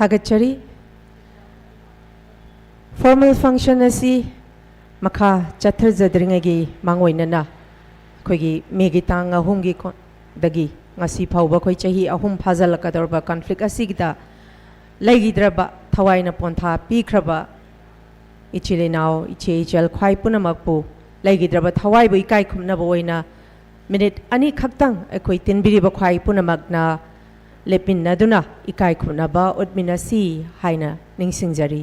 ꯊꯥꯒꯠꯆꯔꯤ꯫ Formal function ꯑꯁꯤ ꯃꯈꯥ ꯆꯠꯊꯖꯗ꯭ꯔꯤꯉꯩꯒꯤ ꯃꯥꯡꯑꯣꯏꯅꯅ ꯑꯩꯈꯣꯏꯒꯤ ꯃꯦꯒꯤ ꯇꯥꯡ ꯑꯍꯨꯝꯒꯤ ꯀꯣ-, ꯗꯒꯤ ꯉꯁꯤ ꯐꯥꯎꯕ ꯑꯩꯈꯣꯏ ꯆꯍꯤ ꯑꯍꯨꯝ ꯐꯥꯖꯤꯜꯂꯛꯀꯗꯧꯔꯕ conflict ꯑꯁꯤꯒꯤꯗ ꯂꯩꯈꯤꯗ꯭ꯔꯕ, ꯊꯋꯥꯏꯅ ꯄꯣꯟꯊꯥ ꯄꯤꯈ꯭ꯔꯕ ꯏꯆꯤꯜ ꯏꯅꯥꯎ, ꯏꯆꯦ ꯏꯆꯜ ꯈ꯭ꯋꯥꯏ ꯄꯨꯝꯅꯃꯛꯄꯨ ꯂꯩꯈꯤꯗ꯭ꯔꯕ ꯊꯋꯥꯏꯕꯨ ꯏꯀꯥꯏ ꯈꯨꯝꯅꯕ ꯑꯣꯏꯅ minute ꯑꯅꯤ ꯈꯛꯇꯪ ꯑꯩꯈꯣꯏ ꯇꯤꯟꯕꯤꯔꯤꯕ ꯈ꯭ꯋꯥꯏ ꯄꯨꯝꯅꯃꯛꯅ ꯂꯦꯞꯃꯤꯟꯅꯗꯨꯅ ꯏꯀꯥꯏ ꯈꯨꯝꯅꯕ ꯎꯠꯃꯤꯟꯅꯁꯤ ꯍꯥꯏꯅ ꯅꯤꯡꯁꯤꯡꯖꯔꯤ꯫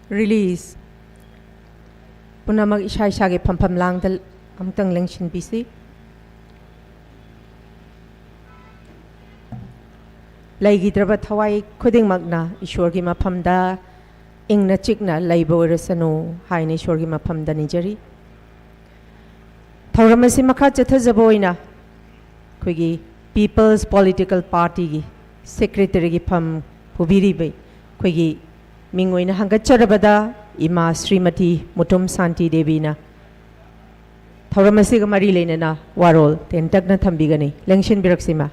Release. ꯄꯨꯝꯅꯃꯛ ꯏꯁꯥ ꯏꯁꯥꯒꯤ ꯐꯝꯐꯝ ꯂꯥꯡꯗ ꯑꯃꯨꯛꯇꯪ ꯂꯦꯡꯁꯤꯟꯕꯤꯁꯤ꯫ ꯂꯩꯈꯤꯗ꯭ꯔꯕ ꯊꯋꯥꯏ ꯈꯨꯗꯤꯡꯃꯛꯅ ꯏꯁꯣꯔꯒꯤ ꯃꯐꯝꯗ ꯏꯪꯅ ꯆꯤꯛꯅ ꯂꯩꯕ ꯑꯣꯏꯔꯁꯅꯨ ꯍꯥꯏꯅ ꯏꯁꯣꯔꯒꯤ ꯃꯐꯝꯗ ꯅꯤꯖꯔꯤ꯫ ꯊꯧꯔꯝ ꯑꯁꯤ ꯃꯈꯥ ꯆꯠꯊꯖꯕ ꯑꯣꯏꯅ ꯑꯩꯈꯣꯏꯒꯤ People's Political Partyꯒꯤ Secretaryꯒꯤ ꯐꯝ ꯄꯨꯕꯤꯔꯤꯕ ꯑꯩꯈꯣꯏꯒꯤ ꯃꯤꯡ ꯑꯣꯏꯅ ꯍꯪꯒꯠꯆꯔꯕꯗ ꯏꯃꯥ ꯁ꯭ꯔꯤꯃꯇꯤ ꯃꯨꯇꯨꯝ ꯁꯥꯟꯇꯤ ꯗꯦꯕꯤꯅ ꯊꯧꯔꯝ ꯑꯁꯤꯒ ꯃꯔꯤ ꯂꯩꯅꯅ ꯋꯥꯔꯣꯜ ꯇꯦꯟꯇꯛꯅ ꯊꯝꯕꯤꯒꯅꯤ꯫ ꯂꯦꯡꯁꯤꯟꯕꯤꯔꯛꯁꯤ, ꯏꯃꯥ꯫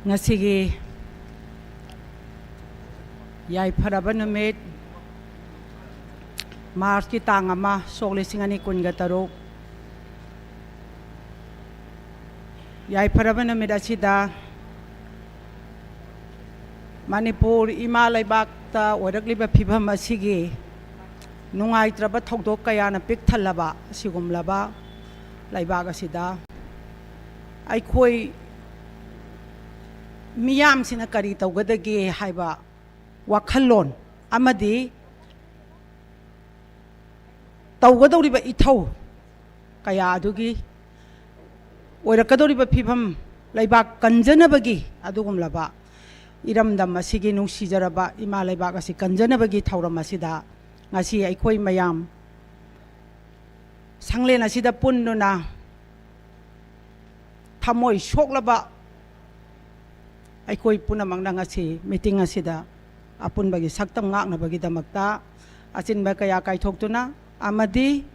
ꯉꯁꯤꯒꯤ ꯌꯥꯏꯐꯔꯕ ꯅꯨꯃꯤꯠ, ꯃꯥꯔꯆꯀꯤ ꯇꯥꯡ ꯑꯃ, ꯁꯣꯛ ꯂꯤꯁꯤꯡ ꯑꯅꯤ ꯀꯨꯟꯒ ꯇꯔꯨꯛ, ꯌꯥꯏꯐꯔꯕ ꯅꯨꯃꯤꯠ ꯑꯁꯤꯗ ꯃꯅꯤꯄꯨꯔ ꯏꯃꯥ ꯂꯩꯕꯥꯛꯇ ꯑꯣꯏꯔꯛꯂꯤꯕ ꯐꯤꯕꯝ ꯑꯁꯤꯒꯤ ꯅꯨꯡꯉꯥꯏꯇ꯭ꯔꯕ ꯊꯧꯗꯣꯛ ꯀꯌꯥꯅ ꯄꯤꯛ ꯊꯜꯂꯕ ꯑꯁꯤꯒꯨꯝꯂꯕ ꯂꯩꯕꯥꯛ ꯑꯁꯤꯗ ꯑꯩꯈꯣꯏ ꯃꯤꯌꯥꯝꯁꯤꯅ ꯀꯔꯤ ꯇꯧꯒꯗꯒꯦ ꯍꯥꯏꯕ ꯋꯥꯈꯜꯂꯣꯟ ꯑꯃꯗꯤ ꯇꯧꯒꯗꯧꯔꯤꯕ ꯏꯊꯧ ꯀꯌꯥ ꯑꯗꯨꯒꯤ ꯑꯣꯏꯔꯛꯀꯗꯧꯔꯤꯕ ꯐꯤꯕꯝ, ꯂꯩꯕꯥꯛ ꯀꯟꯖꯅꯕꯒꯤ ꯑꯗꯨꯒꯨꯝꯂꯕ ꯏꯔꯝꯗꯝ ꯑꯁꯤꯒꯤ ꯅꯨꯡꯁꯤꯖꯔꯕ ꯏꯃꯥ ꯂꯩꯕꯥꯛ ꯑꯁꯤ ꯀꯟꯖꯅꯕꯒꯤ ꯊꯧꯔꯝ ꯑꯁꯤꯗ ꯉꯁꯤ ꯑꯩꯈꯣꯏ ꯃꯌꯥꯝ ꯁꯪꯂꯦꯟ ꯑꯁꯤꯗ ꯄꯨꯟꯗꯨꯅ ꯊꯃꯣꯏ ꯁꯣꯛꯂꯕ ꯑꯩꯈꯣꯏ ꯄꯨꯝꯅꯃꯛꯅ ꯉꯁꯤ ꯃꯤꯇꯤꯡ ꯑꯁꯤꯗ ꯑꯄꯨꯟꯕꯒꯤ ꯁꯛꯇꯝ ꯉꯥꯛꯅꯕꯒꯤꯗꯃꯛꯇ ꯑꯆꯤꯟꯕ ꯀꯌꯥ ꯀꯥꯏꯊꯣꯛꯇꯨꯅ ꯑꯃꯗꯤ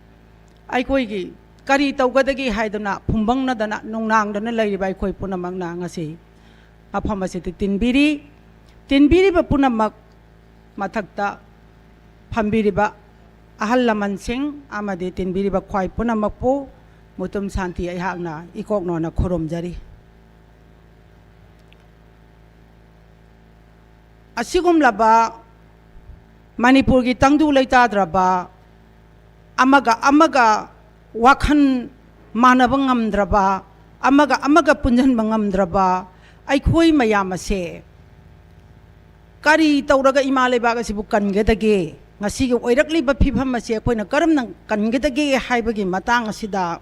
ꯑꯩꯈꯣꯏꯒꯤ ꯀꯔꯤ ꯇꯧꯒꯗꯒꯦ ꯍꯥꯏꯗꯨꯅ ꯐꯨꯝꯕꯪꯅꯗꯅ ꯅꯨꯡꯅꯥꯡꯗꯅ ꯂꯩꯔꯤꯕ ꯑꯩꯈꯣꯏ ꯄꯨꯝꯅꯃꯛꯅ ꯉꯁꯤ ꯃꯐꯝ ꯑꯁꯤꯗ ꯇꯤꯟꯕꯤꯔꯤ꯫ ꯇꯤꯟꯕꯤꯔꯤꯕ ꯄꯨꯝꯅꯃꯛ ꯃꯊꯛꯇ ꯐꯝꯕꯤꯔꯤꯕ ꯑꯍꯜ ꯂꯃꯟꯁꯤꯡ ꯑꯃꯗꯤ ꯇꯤꯟꯕꯤꯔꯤꯕ ꯈ꯭ꯋꯥꯏ ꯄꯨꯝꯅꯃꯛꯄꯨ ꯃꯨꯇꯨꯝ ꯁꯥꯟꯇꯤ ꯑꯩꯍꯥꯛꯅ ꯏꯀꯣꯛꯅꯣꯅ ꯈꯨꯔꯨꯝꯖꯔꯤ꯫ ꯑꯁꯤꯒꯨꯝꯂꯕ ꯃꯅꯤꯄꯨꯔꯒꯤ ꯇꯪꯗꯨ ꯂꯩꯇꯥꯗ꯭ꯔꯕ, ꯑꯃꯒ ꯑꯃꯒ ꯋꯥꯈꯜ ꯃꯥꯟꯅꯕ ꯉꯝꯗ꯭ꯔꯕ, ꯑꯃꯒ ꯑꯃꯒ ꯄꯨꯟꯁꯤꯟꯕ ꯉꯝꯗ꯭ꯔꯕ ꯑꯩꯈꯣꯏ ꯃꯌꯥꯝ ꯑꯁꯦ ꯀꯔꯤ ꯇꯧꯔꯒ ꯏꯃꯥ ꯂꯩꯕꯥꯛ ꯑꯁꯤꯕꯨ ꯀꯟꯒꯗꯒꯦ? ꯉꯁꯤꯒꯤ ꯑꯣꯏꯔꯛꯂꯤꯕ ꯐꯤꯕꯝ ꯑꯁꯤ ꯑꯩꯈꯣꯏꯅ ꯀꯔꯝꯅ ꯀꯟꯒꯗꯒꯦ ꯍꯥꯏꯕꯒꯤ ꯃꯇꯥꯡ ꯑꯁꯤꯗ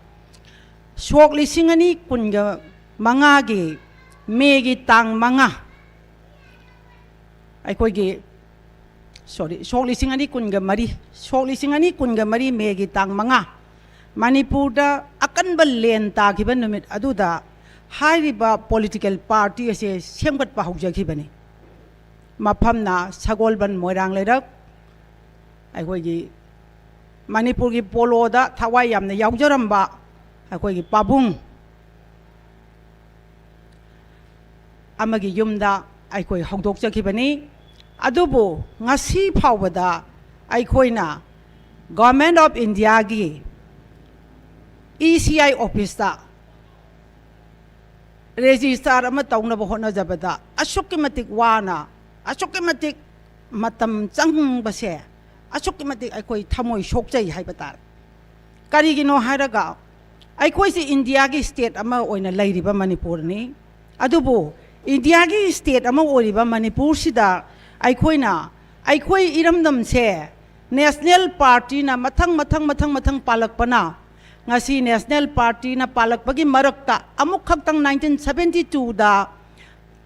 ꯁꯣꯛ ꯂꯤꯁꯤꯡ ꯑꯅꯤ ꯀꯨꯟꯒ ꯃꯉꯥꯒꯤ ꯃꯦꯒꯤ ꯇꯥꯡ ꯃꯉꯥ, ꯑꯩꯈꯣꯏꯒꯤ, ꯁꯣꯔꯤ, ꯁꯣꯛ ꯂꯤꯁꯤꯡ ꯑꯅꯤ ꯀꯨꯟꯒ ꯃꯔꯤ, ꯁꯣꯛ ꯂꯤꯁꯤꯡ ꯑꯅꯤ ꯀꯨꯟꯒ ꯃꯔꯤ ꯃꯦꯒꯤ ꯇꯥꯡ ꯃꯉꯥ, ꯃꯅꯤꯄꯨꯔꯗ ꯑꯀꯟꯕ ꯂꯦꯟ ꯇꯥꯈꯤꯕ ꯅꯨꯃꯤꯠ ꯑꯗꯨꯗ ꯍꯥꯏꯔꯤꯕ ꯄꯣꯂꯤꯇꯤꯀꯦꯜ ꯄꯥꯔꯇꯤ ꯑꯁꯦ ꯁꯦꯝꯒꯠꯄ ꯍꯧꯖꯈꯤꯕꯅꯤ꯫ ꯃꯐꯝꯅ ꯁꯒꯣꯜꯕꯟ ꯃꯣꯏꯔꯥꯡ ꯂꯩꯔꯛ, ꯑꯩꯈꯣꯏꯒꯤ ꯃꯅꯤꯄꯨꯔꯒꯤ ꯄꯣꯂꯣꯗ ꯊꯋꯥꯏ ꯌꯥꯝꯅ ꯌꯥꯎꯖꯔꯝꯕ ꯑꯩꯈꯣꯏꯒꯤ ꯄꯥꯕꯨꯡ ꯑꯃꯒꯤ ꯌꯨꯝꯗ ꯑꯩꯈꯣꯏ ꯍꯧꯗꯣꯛꯆꯈꯤꯕꯅꯤ꯫ ꯑꯗꯨꯕꯨ ꯉꯁꯤ ꯐꯥꯎꯕꯗ ꯑꯩꯈꯣꯏꯅ Government of Indiaꯒꯤ E C I officeꯇ register ꯑꯃ ꯇꯧꯅꯕ ꯍꯣꯠꯅꯖꯕꯗ ꯑꯁꯨꯛꯀꯤ ꯃꯇꯤꯛ ꯋꯥꯅ, ꯑꯁꯨꯛꯀꯤ ꯃꯇꯤꯛ ꯃꯇꯝ ꯆꯪꯕꯁꯦ, ꯑꯁꯨꯛꯀꯤ ꯃꯇꯤꯛ ꯑꯩꯈꯣꯏ ꯊꯃꯣꯏ ꯁꯣꯛꯆꯩ ꯍꯥꯏꯕ ꯇꯥꯔꯦ꯫ ꯀꯔꯤꯒꯤꯅꯣ ꯍꯥꯏꯔꯒ, ꯑꯩꯈꯣꯏꯁꯤ ꯏꯟꯗꯤꯌꯥꯒꯤ state ꯑꯃ ꯑꯣꯏꯅ ꯂꯩꯔꯤꯕ ꯃꯅꯤꯄꯨꯔꯅꯤ꯫ ꯑꯗꯨꯕꯨ ꯏꯟꯗꯤꯌꯥꯒꯤ state ꯑꯃ ꯑꯣꯏꯔꯤꯕ ꯃꯅꯤꯄꯨꯔꯁꯤꯗ ꯑꯩꯈꯣꯏꯅ, ꯑꯩꯈꯣꯏ ꯏꯔꯝꯗꯝꯁꯦ national partyꯅ ꯃꯊꯪ, ꯃꯊꯪ, ꯃꯊꯪ, ꯃꯊꯪ ꯄꯥꯜꯂꯛꯄꯅ, ꯉꯁꯤ national partyꯅ ꯄꯥꯜꯂꯛꯄꯒꯤ ꯃꯔꯛꯇ ꯑꯃꯨꯛ ꯈꯛꯇꯪ nineteen seventy twoꯗ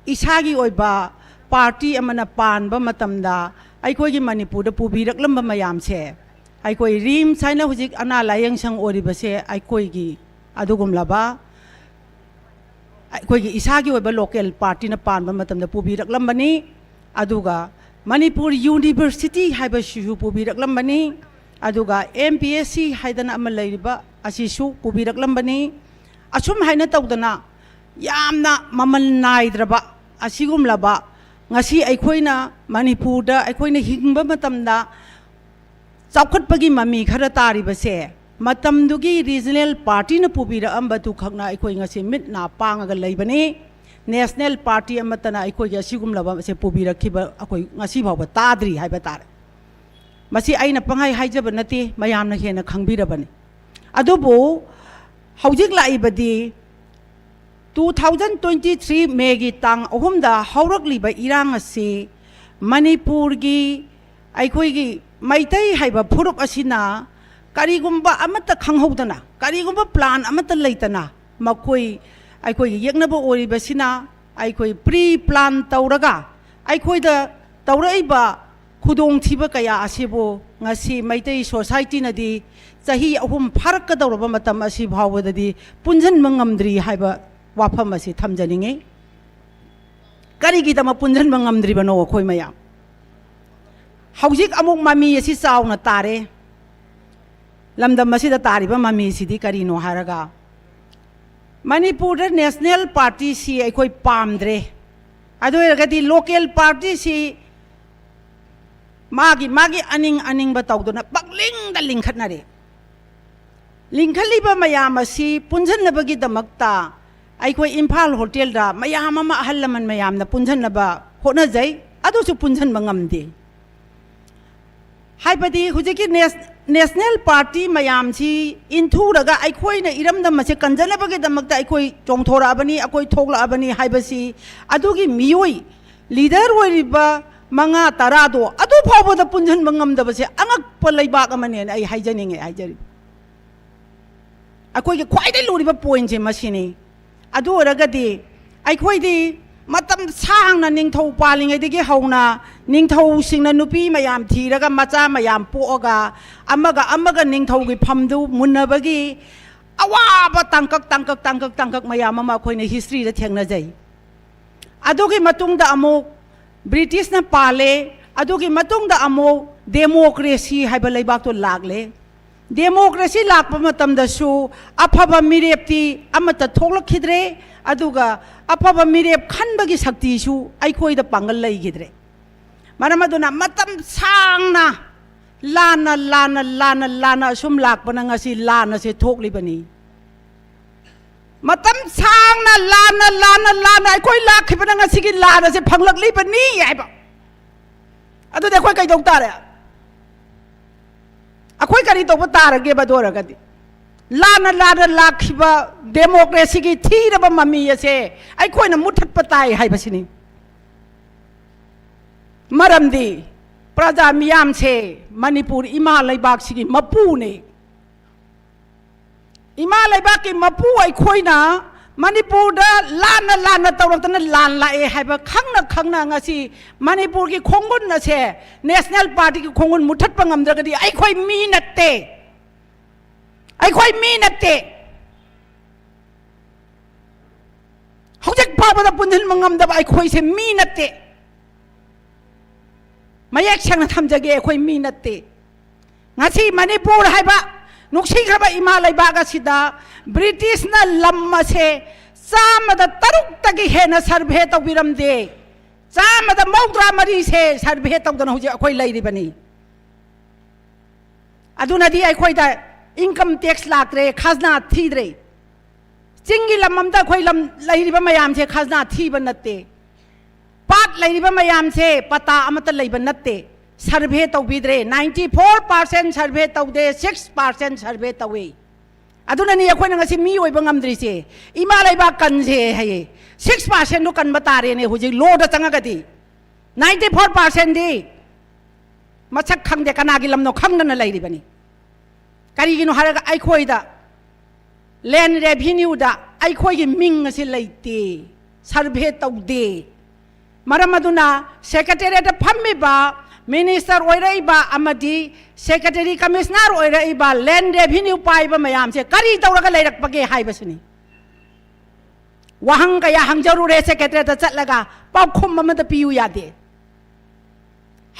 ꯏꯁꯥꯒꯤ ꯑꯣꯏꯕ party ꯑꯃꯅ ꯄꯥꯟꯕ ꯃꯇꯝꯗ ꯑꯩꯈꯣꯏꯒꯤ ꯃꯅꯤꯄꯨꯔꯗ ꯄꯨꯕꯤꯔꯛꯂꯝꯕ ꯃꯌꯥꯝꯁꯦ, ꯑꯩꯈꯣꯏ RIMS ꯍꯥꯏꯅ ꯍꯧꯖꯤꯛ ꯑꯅꯥ ꯂꯥꯌꯦꯡ ꯁꯪ ꯑꯣꯏꯔꯤꯕꯁꯦ ꯑꯩꯈꯣꯏꯒꯤ ꯑꯗꯨꯒꯨꯝꯂꯕ ꯑꯩꯈꯣꯏꯒꯤ ꯏꯁꯥꯒꯤ ꯑꯣꯏꯕ local partyꯅ ꯄꯥꯟꯕ ꯃꯇꯝꯗ ꯄꯨꯕꯤꯔꯛꯂꯝꯕꯅꯤ꯫ ꯑꯗꯨꯒ ꯃꯅꯤꯄꯨꯔ University ꯍꯥꯏꯕꯁꯤꯁꯨ ꯄꯨꯕꯤꯔꯛꯂꯝꯕꯅꯤ꯫ ꯑꯗꯨꯒ M P S C ꯍꯥꯏꯗꯅ ꯑꯃ ꯂꯩꯔꯤꯕ ꯑꯁꯤꯁꯨ ꯄꯨꯕꯤꯔꯛꯂꯝꯕꯅꯤ꯫ ꯑꯁꯨꯝ ꯍꯥꯏꯅ ꯇꯧꯗꯅ ꯌꯥꯝꯅ ꯃꯃꯜ ꯅꯥꯏꯗ꯭ꯔꯕ ꯑꯁꯤꯒꯨꯝꯂꯕ, ꯉꯁꯤ ꯑꯩꯈꯣꯏꯅ ꯃꯅꯤꯄꯨꯔꯗ ꯑꯩꯈꯣꯏꯅ ꯍꯤꯡꯕ ꯃꯇꯝꯗ ꯆꯥꯎꯈꯠꯄꯒꯤ ꯃꯃꯤ ꯈꯔ ꯇꯥꯔꯤꯕꯁꯦ, ꯃꯇꯝꯗꯨꯒꯤ regional partyꯅ ꯄꯨꯕꯤꯔꯛꯑꯝꯕꯗꯨꯈꯛꯅ ꯑꯩꯈꯣꯏ ꯉꯁꯤ ꯃꯤꯠ ꯅꯥ ꯄꯥꯡꯉꯒ ꯂꯩꯕꯅꯤ꯫ National party ꯑꯃꯠꯇꯅ ꯑꯩꯈꯣꯏꯒꯤ ꯑꯁꯤꯒꯨꯝꯂꯕ ꯑꯁꯦ ꯄꯨꯕꯤꯔꯛꯈꯤꯕ ꯑꯩꯈꯣꯏ ꯉꯁꯤ ꯐꯥꯎꯕ ꯇꯥꯗ꯭ꯔꯤ ꯍꯥꯏꯕ ꯇꯥꯔꯦ꯫ ꯃꯁꯤ ꯑꯩꯅ ꯄꯪꯍꯥꯏ ꯍꯥꯏꯖꯕ ꯅꯠꯇꯦ, ꯃꯌꯥꯝꯅ ꯍꯦꯟꯅ ꯈꯪꯕꯤꯔꯕꯅꯤ꯫ ꯑꯗꯨꯕꯨ ꯍꯧꯖꯤꯛ ꯂꯥꯛꯏꯕꯗꯤ two thousand twenty three Mayꯒꯤ ꯇꯥꯡ ꯑꯍꯨꯝꯗ ꯍꯧꯔꯛꯂꯤꯕ ꯏꯔꯥꯡ ꯑꯁꯤ ꯃꯅꯤꯄꯨꯔꯒꯤ ꯑꯩꯈꯣꯏꯒꯤ ꯃꯩꯇꯩ ꯍꯥꯏꯕ ꯐꯨꯔꯨꯞ ꯑꯁꯤꯅ ꯀꯔꯤꯒꯨꯝꯕ ꯑꯃꯠꯇ ꯈꯪꯍꯧꯗꯅ, ꯀꯔꯤꯒꯨꯝꯕ plan ꯑꯃꯠꯇ ꯂꯩꯇꯅ ꯃꯈꯣꯏ ꯑꯩꯈꯣꯏꯒꯤ ꯌꯦꯛꯅꯕ ꯑꯣꯏꯔꯤꯕꯁꯤꯅ ꯑꯩꯈꯣꯏ pre plan ꯇꯧꯔꯒ ꯑꯩꯈꯣꯏꯗ ꯇꯧꯔꯛꯏꯕ ꯈꯨꯗꯣꯡꯊꯤꯕ ꯀꯌꯥ ꯑꯁꯤꯕꯨ ꯉꯁꯤ ꯃꯩꯇꯩ societyꯅꯗꯤ ꯆꯍꯤ ꯑꯍꯨꯝ ꯐꯥꯔꯛꯀꯗꯧꯔꯕ ꯃꯇꯝ ꯑꯁꯤ ꯐꯥꯎꯕꯗꯗꯤ ꯄꯨꯟꯁꯤꯟꯕ ꯉꯝꯗ꯭ꯔꯤ ꯍꯥꯏꯕ ꯋꯥꯐꯝ ꯑꯁꯤ ꯊꯝꯖꯅꯤꯡꯏ꯫ ꯀꯔꯤꯒꯤꯗꯃꯛ ꯄꯨꯟꯁꯤꯟꯕ ꯉꯝꯗ꯭ꯔꯤꯕꯅꯣ ꯑꯩꯈꯣꯏ ꯃꯌꯥꯝ? ꯍꯧꯖꯤꯛ ꯑꯃꯨꯛ ꯃꯃꯤ ꯑꯁꯤ ꯆꯥꯎꯅ ꯇꯥꯔꯦ꯫ ꯂꯝꯗꯝ ꯑꯁꯤꯗ ꯇꯥꯔꯤꯕ ꯃꯃꯤꯁꯤꯗꯤ ꯀꯔꯤꯅꯣ ꯍꯥꯏꯔꯒ, ꯃꯅꯤꯄꯨꯔꯗ national partyꯁꯤ ꯑꯩꯈꯣꯏ ꯄꯥꯝꯗ꯭ꯔꯦ꯫ ꯑꯗꯨ ꯑꯣꯏꯔꯒꯗꯤ ꯂꯣꯀꯦꯜ ꯄꯥꯔꯇꯤꯁꯤ ꯃꯥꯒꯤ ꯃꯥꯒꯤ ꯑꯅꯤꯡ ꯑꯅꯤꯡꯕ ꯇꯧꯗꯨꯅ ꯄꯪꯂꯤꯡꯗ ꯂꯤꯡꯈꯠꯅꯔꯦ꯫ ꯂꯤꯡꯈꯠꯂꯤꯕ ꯃꯌꯥꯝ ꯑꯁꯤ ꯄꯨꯟꯁꯤꯟꯅꯕꯒꯤꯗꯃꯛꯇ ꯑꯩꯈꯣꯏ ꯏꯝꯐꯥꯜ ꯍꯣꯇꯦꯜꯗ ꯃꯌꯥꯝ ꯑꯃ, ꯑꯍꯜ ꯂꯃꯟ ꯃꯌꯥꯝꯅ ꯄꯨꯟꯁꯤꯟꯅꯕ ꯍꯣꯠꯅꯖꯩ, ꯑꯗꯨꯁꯨ ꯄꯨꯟꯁꯤꯟꯕ ꯉꯝꯗꯦ꯫ ꯍꯥꯏꯕꯗꯤ ꯍꯧꯖꯤꯛꯀꯤ ꯅꯦꯁ-, ꯅꯦꯁꯅꯦꯜ ꯄꯥꯔꯇꯤ ꯃꯌꯥꯝꯁꯤ ꯏꯟꯊꯨꯔꯒ ꯑꯩꯈꯣꯏꯅ ꯏꯔꯝꯗꯝ ꯑꯁꯦ ꯀꯟꯖꯅꯕꯒꯤꯗꯃꯛꯇ ꯑꯩꯈꯣꯏ ꯆꯣꯡꯊꯣꯔꯛꯑꯕꯅꯤ, ꯑꯩꯈꯣꯏ ꯊꯣꯛꯂꯛꯑꯕꯅꯤ ꯍꯥꯏꯕꯁꯤ ꯑꯗꯨꯒꯤ ꯃꯤꯑꯣꯏ ꯂꯤꯗꯔ ꯑꯣꯏꯔꯤꯕ ꯃꯉꯥ ꯇꯔꯥꯗꯣ ꯑꯗꯨ ꯐꯥꯎꯕꯗ ꯄꯨꯟꯁꯤꯟꯕ ꯉꯝꯗꯕꯁꯦ ꯑꯉꯛꯄ ꯂꯩꯕꯥꯛ ꯑꯃꯅꯦꯅ ꯑꯩ ꯍꯥꯏꯖꯅꯤꯡꯉꯦ, ꯍꯥꯏꯖꯔꯤꯕ꯫ ꯑꯩꯈꯣꯏꯒꯤ ꯈ꯭ꯋꯥꯏꯗꯒꯤ ꯂꯨꯔꯤꯕ ꯄꯣꯏꯟꯁꯦ ꯃꯁꯤꯅꯤ꯫ ꯑꯗꯨ ꯑꯣꯏꯔꯒꯗꯤ ꯑꯩꯈꯣꯏꯗꯤ ꯃꯇꯝ ꯁꯥꯡꯅ ꯅꯤꯡꯊꯧ ꯄꯥꯜꯂꯤꯉꯩꯗꯒꯤ ꯍꯧꯅ ꯅꯤꯡꯊꯧꯁꯤꯡꯅ ꯅꯨꯄꯤ ꯃꯌꯥꯝ ꯊꯤꯔꯒ ꯃꯆꯥ ꯃꯌꯥꯝ ꯄꯣꯛꯑꯒ ꯑꯃꯒ ꯑꯃꯒ ꯅꯤꯡꯊꯧꯒꯤ ꯐꯝꯗꯨ ꯃꯨꯟꯅꯕꯒꯤ ꯑꯋꯥꯕ ꯇꯥꯡꯀꯛ, ꯇꯥꯡꯀꯛ, ꯇꯥꯡꯀꯛ, ꯇꯥꯡꯀꯛ ꯃꯌꯥꯝ ꯑꯃ ꯑꯩꯈꯣꯏꯅ ꯍꯤꯁꯇ꯭ꯔꯤꯗ ꯊꯦꯡꯅꯖꯩ꯫ ꯑꯗꯨꯒꯤ ꯃꯇꯨꯡꯗ ꯑꯃꯨꯛ ꯕ꯭ꯔꯤꯇꯤꯁꯅ ꯄꯥꯜꯂꯦ꯫ ꯑꯗꯨꯒꯤ ꯃꯇꯨꯡꯗ ꯑꯃꯨꯛ ꯗꯦꯃꯣꯀ꯭ꯔꯦꯁꯤ ꯍꯥꯏꯕ ꯂꯩꯕꯥꯛꯇꯣ ꯂꯥꯛꯂꯦ꯫ ꯗꯦꯃꯣꯀ꯭ꯔꯦꯁꯤ ꯂꯥꯛꯄ ꯃꯇꯝꯗꯁꯨ ꯑꯐꯕ ꯃꯤꯔꯦꯞꯇꯤ ꯑꯃꯠꯇ ꯊꯣꯛꯂꯛꯈꯤꯗ꯭ꯔꯦ, ꯑꯗꯨꯒ ꯑꯐꯕ ꯃꯤꯔꯦꯞ ꯈꯟꯕꯒꯤ ꯁꯛꯇꯤꯁꯨ ꯑꯩꯈꯣꯏꯗ ꯄꯥꯡꯒꯜ ꯂꯩꯈꯤꯗ꯭ꯔꯦ꯫ ꯃꯔꯝ ꯑꯗꯨꯅ ꯃꯇꯝ ꯁꯥꯡꯅ ꯂꯥꯟꯅ, ꯂꯥꯟꯅ, ꯂꯥꯟꯅ, ꯂꯥꯟꯅ ꯑꯁꯨꯝ ꯂꯥꯛꯄꯅ ꯉꯁꯤ ꯂꯥꯟ ꯑꯁꯦ ꯊꯣꯛꯂꯤꯕꯅꯤ꯫ ꯃꯇꯝ ꯁꯥꯡꯅ ꯂꯥꯟꯅ, ꯂꯥꯟꯅ, ꯂꯥꯟꯅ ꯑꯩꯈꯣꯏ ꯂꯥꯛꯈꯤꯕꯅ ꯉꯁꯤꯒꯤ ꯂꯥꯟ ꯑꯁꯦ ꯐꯪꯂꯛꯂꯤꯕꯅꯤ ꯍꯥꯏꯕ꯫ ꯑꯗꯨꯗꯤ ꯑꯩꯈꯣꯏ ꯀꯩꯗꯧ ꯇꯥꯔꯦ? ꯑꯩꯈꯣꯏ ꯀꯔꯤ ꯇꯧꯕ ꯇꯥꯔꯒꯦꯕ? ꯑꯗꯨ ꯑꯣꯏꯔꯒꯗꯤ ꯂꯥꯟꯅ, ꯂꯥꯟꯅ ꯂꯥꯛꯈꯤꯕ ꯗꯦꯃꯣꯀ꯭ꯔꯦꯁꯤꯒꯤ ꯊꯤꯔꯕ ꯃꯃꯤ ꯑꯁꯦ ꯑꯩꯈꯣꯏꯅ ꯃꯨꯠꯊꯠꯄ ꯇꯥꯏ ꯍꯥꯏꯕꯁꯤꯅꯤ꯫ ꯃꯔꯝꯗꯤ ꯄ꯭ꯔꯖꯥ ꯃꯤꯌꯥꯝꯁꯦ ꯃꯅꯤꯄꯨꯔ ꯏꯃꯥ ꯂꯩꯕꯥꯛꯁꯤꯒꯤ ꯃꯄꯨꯅꯦ꯫ ꯏꯃꯥ ꯂꯩꯕꯥꯛꯀꯤ ꯃꯄꯨ ꯑꯩꯈꯣꯏꯅ ꯃꯅꯤꯄꯨꯔꯗ ꯂꯥꯟꯅ, ꯂꯥꯟꯅ ꯇꯧꯔꯛꯇꯅ ꯂꯥꯟ ꯂꯥꯛꯑꯦ ꯍꯥꯏꯕ ꯈꯪꯅ ꯈꯪꯅ ꯉꯁꯤ ꯃꯅꯤꯄꯨꯔꯒꯤ ꯈꯣꯡꯒꯨꯟ ꯑꯁꯦ ꯅꯦꯁꯅꯦꯜ ꯄꯥꯔꯇꯤꯒꯤ ꯈꯣꯡꯒꯨꯟ ꯃꯨꯠꯊꯠꯄ ꯉꯝꯗ꯭ꯔꯒꯗꯤ ꯑꯩꯈꯣꯏ ꯃꯤ ꯅꯠꯇꯦ꯫ ꯑꯩꯈꯣꯏ ꯃꯤ ꯅꯠꯇꯦ꯫ ꯍꯧꯖꯤꯛ ꯐꯥꯎꯕꯗ ꯄꯨꯟꯁꯤꯟꯕ ꯉꯝꯗꯕ ꯑꯩꯈꯣꯏꯁꯦ ꯃꯤ ꯅꯠꯇꯦ꯫ ꯃꯌꯦꯛ ꯁꯦꯡꯅ ꯊꯝꯖꯒꯦ, ꯑꯩꯈꯣꯏ ꯃꯤ ꯅꯠꯇꯦ꯫ ꯉꯁꯤ ꯃꯅꯤꯄꯨꯔ ꯍꯥꯏꯕ ꯅꯨꯡꯁꯤꯈ꯭ꯔꯕ ꯏꯃꯥ ꯂꯩꯕꯥꯛ ꯑꯁꯤꯗ ꯕ꯭ꯔꯤꯇꯤꯁꯅ ꯂꯝ ꯑꯁꯦ ꯆꯥꯝꯃꯗ ꯇꯔꯨꯛꯇꯒꯤ ꯍꯦꯟꯅ ꯁꯔꯚꯦ ꯇꯧꯕꯤꯔꯝꯗꯦ꯫ ꯆꯥꯝꯃꯗ ꯃꯧꯗ꯭ꯔꯥ ꯃꯔꯤꯁꯦ ꯁꯔꯚꯦ ꯇꯧꯗꯅ ꯍꯧꯖꯤꯛ ꯑꯩꯈꯣꯏ ꯂꯩꯔꯤꯕꯅꯤ꯫ ꯑꯗꯨꯅꯗꯤ ꯑꯩꯈꯣꯏꯗ ꯏꯟꯀꯝ ꯇꯦꯛꯁ ꯂꯥꯛꯇ꯭ꯔꯦ, ꯈꯖꯅꯥ ꯊꯤꯗ꯭ꯔꯦ꯫ ꯆꯤꯡꯒꯤ ꯂꯝ ꯑꯝꯗ ꯑꯩꯈꯣꯏ ꯂꯝ ꯂꯩꯔꯤꯕ ꯃꯌꯥꯝꯁꯦ ꯈꯖꯅꯥ ꯊꯤꯕ ꯅꯠꯇꯦ꯫ ꯄꯥꯠ ꯂꯩꯔꯤꯕ ꯃꯌꯥꯝꯁꯦ ꯄꯇꯥ ꯑꯃꯠꯇ ꯂꯩꯕ ꯅꯠꯇꯦ꯫ ꯁꯔꯚꯦ ꯇꯧꯕꯤꯗ꯭ꯔꯦ꯫ Ninety four percent ꯁꯔꯚꯦ ꯇꯧꯗꯦ, six percent ꯁꯔꯚꯦ ꯇꯧꯏ꯫ ꯑꯗꯨꯅꯅꯤ ꯑꯩꯈꯣꯏꯅ ꯉꯁꯤ ꯃꯤ ꯑꯣꯏꯕ ꯉꯝꯗ꯭ꯔꯤꯁꯦ꯫ ꯏꯃꯥ ꯂꯩꯕꯥꯛ ꯀꯟꯁꯦ ꯍꯥꯏꯌꯦ, six percentꯗꯨ ꯀꯟꯕ ꯇꯥꯔꯦꯅꯦ ꯍꯧꯖꯤꯛ ꯂꯣꯗ ꯆꯪꯉꯒꯗꯤ꯫ Ninety four percentꯗꯤ ꯃꯁꯛ ꯈꯪꯗꯦ, ꯀꯅꯥꯒꯤ ꯂꯝꯅꯣ ꯈꯪꯗꯅ ꯂꯩꯔꯤꯕꯅꯤ꯫ ꯀꯔꯤꯒꯤꯅꯣ ꯍꯥꯏꯔꯒ ꯑꯩꯈꯣꯏꯗ ꯂꯦꯟ ꯔꯦꯚꯤꯅ꯭ꯌꯨꯗ ꯑꯩꯈꯣꯏꯒꯤ ꯃꯤꯡ ꯑꯁꯤ ꯂꯩꯇꯦ, ꯁꯔꯚꯦ ꯇꯧꯗꯦ꯫ ꯃꯔꯝ ꯑꯗꯨꯅ ꯁꯦꯀ꯭ꯔꯦꯇꯦꯔꯤꯌꯦꯠꯇ ꯐꯝꯃꯤꯕ ꯃꯤꯅꯤꯁꯇꯔ ꯑꯣꯏꯔꯛꯏꯕ ꯑꯃꯗꯤ ꯁꯦꯀ꯭ꯔꯦꯇꯔꯤ ꯀꯃꯤꯁꯅꯔ ꯑꯣꯏꯔꯛꯏꯕ ꯂꯦꯟ ꯔꯦꯚꯤꯅ꯭ꯌꯨ ꯄꯥꯏꯕ ꯃꯌꯥꯝꯁꯦ ꯀꯔꯤ ꯇꯧꯔꯒ ꯂꯩꯔꯛꯄꯒꯦ ꯍꯥꯏꯕꯁꯤꯅꯤ꯫ ꯋꯥꯍꯪ ꯀꯌꯥ ꯍꯪꯖꯔꯨꯔꯦ ꯁꯦꯀ꯭ꯔꯦꯇꯦꯔꯤꯌꯦꯠꯇ ꯆꯠꯂꯒ, ꯄꯥꯎꯈꯨꯝ ꯑꯃꯇ ꯄꯤꯌꯨ ꯌꯥꯗꯦ꯫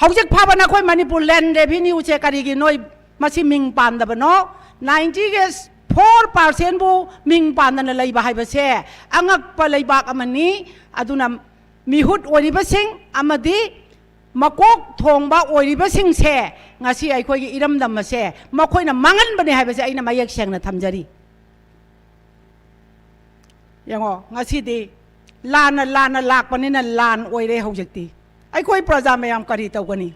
ꯍꯧꯖꯤꯛ ꯐꯥꯎꯕ ꯅꯈꯣꯏ ꯃꯅꯤꯄꯨꯔ ꯂꯦꯟ ꯔꯦꯚꯤꯅ꯭ꯌꯨꯁꯦ ꯀꯔꯤꯒꯤ ꯅꯣꯏ ꯃꯁꯤ ꯃꯤꯡ ꯄꯥꯟꯗꯕꯅꯣ? Ninety four percentꯕꯨ ꯃꯤꯡ ꯄꯥꯟꯗꯅ ꯂꯩꯕ ꯍꯥꯏꯕꯁꯦ ꯑꯉꯛꯄ ꯂꯩꯕꯥꯛ ꯑꯃꯅꯤ꯫ ꯑꯗꯨꯅ ꯃꯤꯍꯨꯠ ꯑꯣꯏꯔꯤꯕꯁꯤꯡ ꯑꯃꯗꯤ ꯃꯀꯣꯛ ꯊꯣꯡꯕ ꯑꯣꯏꯔꯤꯕꯁꯤꯡꯁꯦ ꯉꯁꯤ ꯑꯩꯈꯣꯏꯒꯤ ꯏꯔꯝꯗꯝ ꯑꯁꯦ ꯃꯈꯣꯏꯅ ꯃꯥꯡꯍꯟꯕꯅꯦ ꯍꯥꯏꯕꯁꯦ ꯑꯩꯅ ꯃꯌꯦꯛ ꯁꯦꯡꯅ ꯊꯝꯖꯔꯤ꯫ ꯌꯦꯡꯉꯣ, ꯉꯁꯤꯗꯤ ꯂꯥꯟꯅ ꯂꯥꯟꯅ ꯂꯥꯛꯄꯅꯤꯅ ꯂꯥꯟ ꯑꯣꯏꯔꯦ ꯍꯧꯖꯤꯛꯇꯤ꯫ ꯑꯩꯈꯣꯏ ꯄ꯭ꯔꯖꯥ ꯃꯌꯥꯝ ꯀꯔꯤ ꯇꯧꯒꯅꯤ?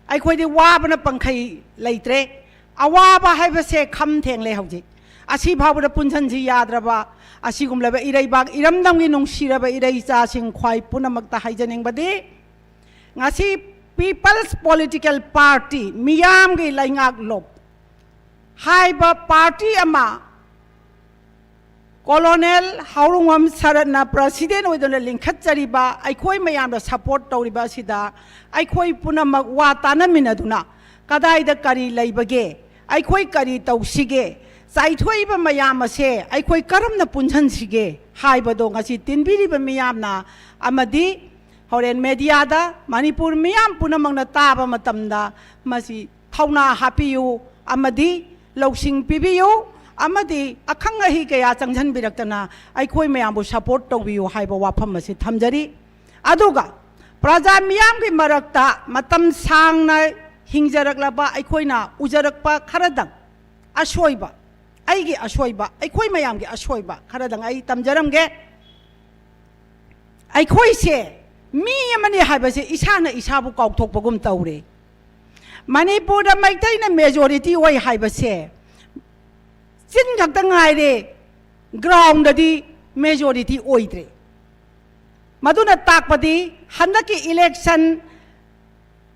ꯑꯩꯈꯣꯏꯗꯤ ꯋꯥꯕꯅ ꯄꯪꯈꯩ ꯂꯩꯇ꯭ꯔꯦ꯫ ꯑꯋꯥꯕ ꯍꯥꯏꯕꯁꯦ ꯈꯝ ꯊꯦꯡꯂꯦ ꯍꯧꯖꯤꯛ꯫ ꯑꯁꯤ ꯐꯥꯎꯕꯗ ꯄꯨꯟꯁꯤꯟꯁꯤ ꯌꯥꯗ꯭ꯔꯕ ꯑꯁꯤꯒꯨꯝꯂꯕ ꯏꯔꯩꯕꯥꯛ ꯏꯔꯝꯗꯝꯒꯤ ꯅꯨꯡꯁꯤꯔꯕ ꯏꯔꯩ ꯏꯆꯥꯁꯤꯡ ꯈ꯭ꯋꯥꯏ ꯄꯨꯝꯅꯃꯛꯇ ꯍꯥꯏꯖꯅꯤꯡꯕꯗꯤ, ꯉꯁꯤ People's Political Party, ꯃꯤꯌꯥꯝꯒꯤ ꯂꯩꯉꯥꯛꯂꯣꯞ ꯍꯥꯏꯕ ꯄꯥꯔꯇꯤ ꯑꯃ ꯀꯣꯂꯣꯅꯦꯜ ꯍꯥꯎꯔꯨꯡꯕꯝ ꯁꯔꯠꯅ ꯄ꯭ꯔꯁꯤꯗꯦꯟ ꯑꯣꯏꯗꯨꯅ ꯂꯤꯡꯈꯠꯆꯔꯤꯕ ꯑꯩꯈꯣꯏ ꯃꯌꯥꯝꯅ ꯁꯄꯣꯔꯠ ꯇꯧꯔꯤꯕ ꯑꯁꯤꯗ ꯑꯩꯈꯣꯏ ꯄꯨꯝꯅꯃꯛ ꯋꯥ ꯇꯥꯟꯅꯃꯤꯟꯅꯗꯨꯅ ꯀꯗꯥꯏꯗ ꯀꯔꯤ ꯂꯩꯕꯒꯦ, ꯑꯩꯈꯣꯏ ꯀꯔꯤ ꯇꯧꯁꯤꯒꯦ, ꯆꯥꯏꯊꯣꯛꯏꯕ ꯃꯌꯥꯝ ꯑꯁꯦ ꯑꯩꯈꯣꯏ ꯀꯔꯝꯅ ꯄꯨꯟꯁꯤꯟꯁꯤꯒꯦ ꯍꯥꯏꯕꯗꯣ ꯉꯁꯤ ꯇꯤꯟꯕꯤꯔꯤꯕ ꯃꯤꯌꯥꯝꯅ ꯑꯃꯗꯤ ꯍꯣꯔꯦꯟ ꯃꯦꯗꯤꯌꯥꯗ ꯃꯅꯤꯄꯨꯔ ꯃꯤꯌꯥꯝ ꯄꯨꯝꯅꯃꯛꯅ ꯇꯥꯕ ꯃꯇꯝꯗ ꯃꯁꯤ ꯊꯧꯅꯥ ꯍꯥꯞꯄꯤꯌꯨ ꯑꯃꯗꯤ ꯂꯧꯁꯤꯡ ꯄꯤꯕꯤꯌꯨ꯫ ꯑꯃꯗꯤ ꯑꯈꯪ ꯑꯍꯩ ꯀꯌꯥ ꯆꯪꯁꯤꯟꯕꯤꯔꯛꯇꯅ ꯑꯩꯈꯣꯏ ꯃꯌꯥꯝꯕꯨ ꯁꯄꯣꯔꯠ ꯇꯧꯕꯤꯌꯨ ꯍꯥꯏꯕ ꯋꯥꯐꯝ ꯑꯁꯤ ꯊꯝꯖꯔꯤ꯫ ꯑꯗꯨꯒ ꯄ꯭ꯔꯖꯥ ꯃꯤꯌꯥꯝꯒꯤ ꯃꯔꯛꯇ ꯃꯇꯝ ꯁꯥꯡꯅ ꯍꯤꯡꯖꯔꯛꯂꯕ ꯑꯩꯈꯣꯏꯅ ꯎꯖꯔꯛꯄ ꯈꯔꯗꯪ, ꯑꯁꯣꯏꯕ, ꯑꯩꯒꯤ ꯑꯁꯣꯏꯕ, ꯑꯩꯈꯣꯏ ꯃꯌꯥꯝꯒꯤ ꯑꯁꯣꯏꯕ ꯈꯔꯗꯪ ꯑꯩ ꯇꯝꯖꯔꯝꯒꯦ꯫ ꯑꯩꯈꯣꯏꯁꯦ ꯃꯤ ꯑꯃꯅꯤ ꯍꯥꯏꯕꯁꯦ ꯏꯁꯥꯅ ꯏꯁꯥꯕꯨ ꯀꯥꯎꯊꯣꯛꯄꯒꯨꯝ ꯇꯧꯔꯦ꯫ ꯃꯅꯤꯄꯨꯔꯗ ꯃꯩꯇꯩꯅ ꯃꯦꯖꯣꯔꯤꯇꯤ ꯑꯣꯏ ꯍꯥꯏꯕꯁꯦ ꯆꯤꯟ ꯈꯛꯇ ꯉꯥꯏꯔꯦ, ꯒ꯭ꯔꯥꯎꯟꯗꯗꯤ ꯃꯦꯖꯣꯔꯤꯇꯤ ꯑꯣꯏꯗ꯭ꯔꯦ꯫ ꯃꯗꯨꯅ ꯇꯥꯛꯄꯗꯤ ꯍꯟꯗꯛꯀꯤ ꯏꯂꯦꯛꯁꯟ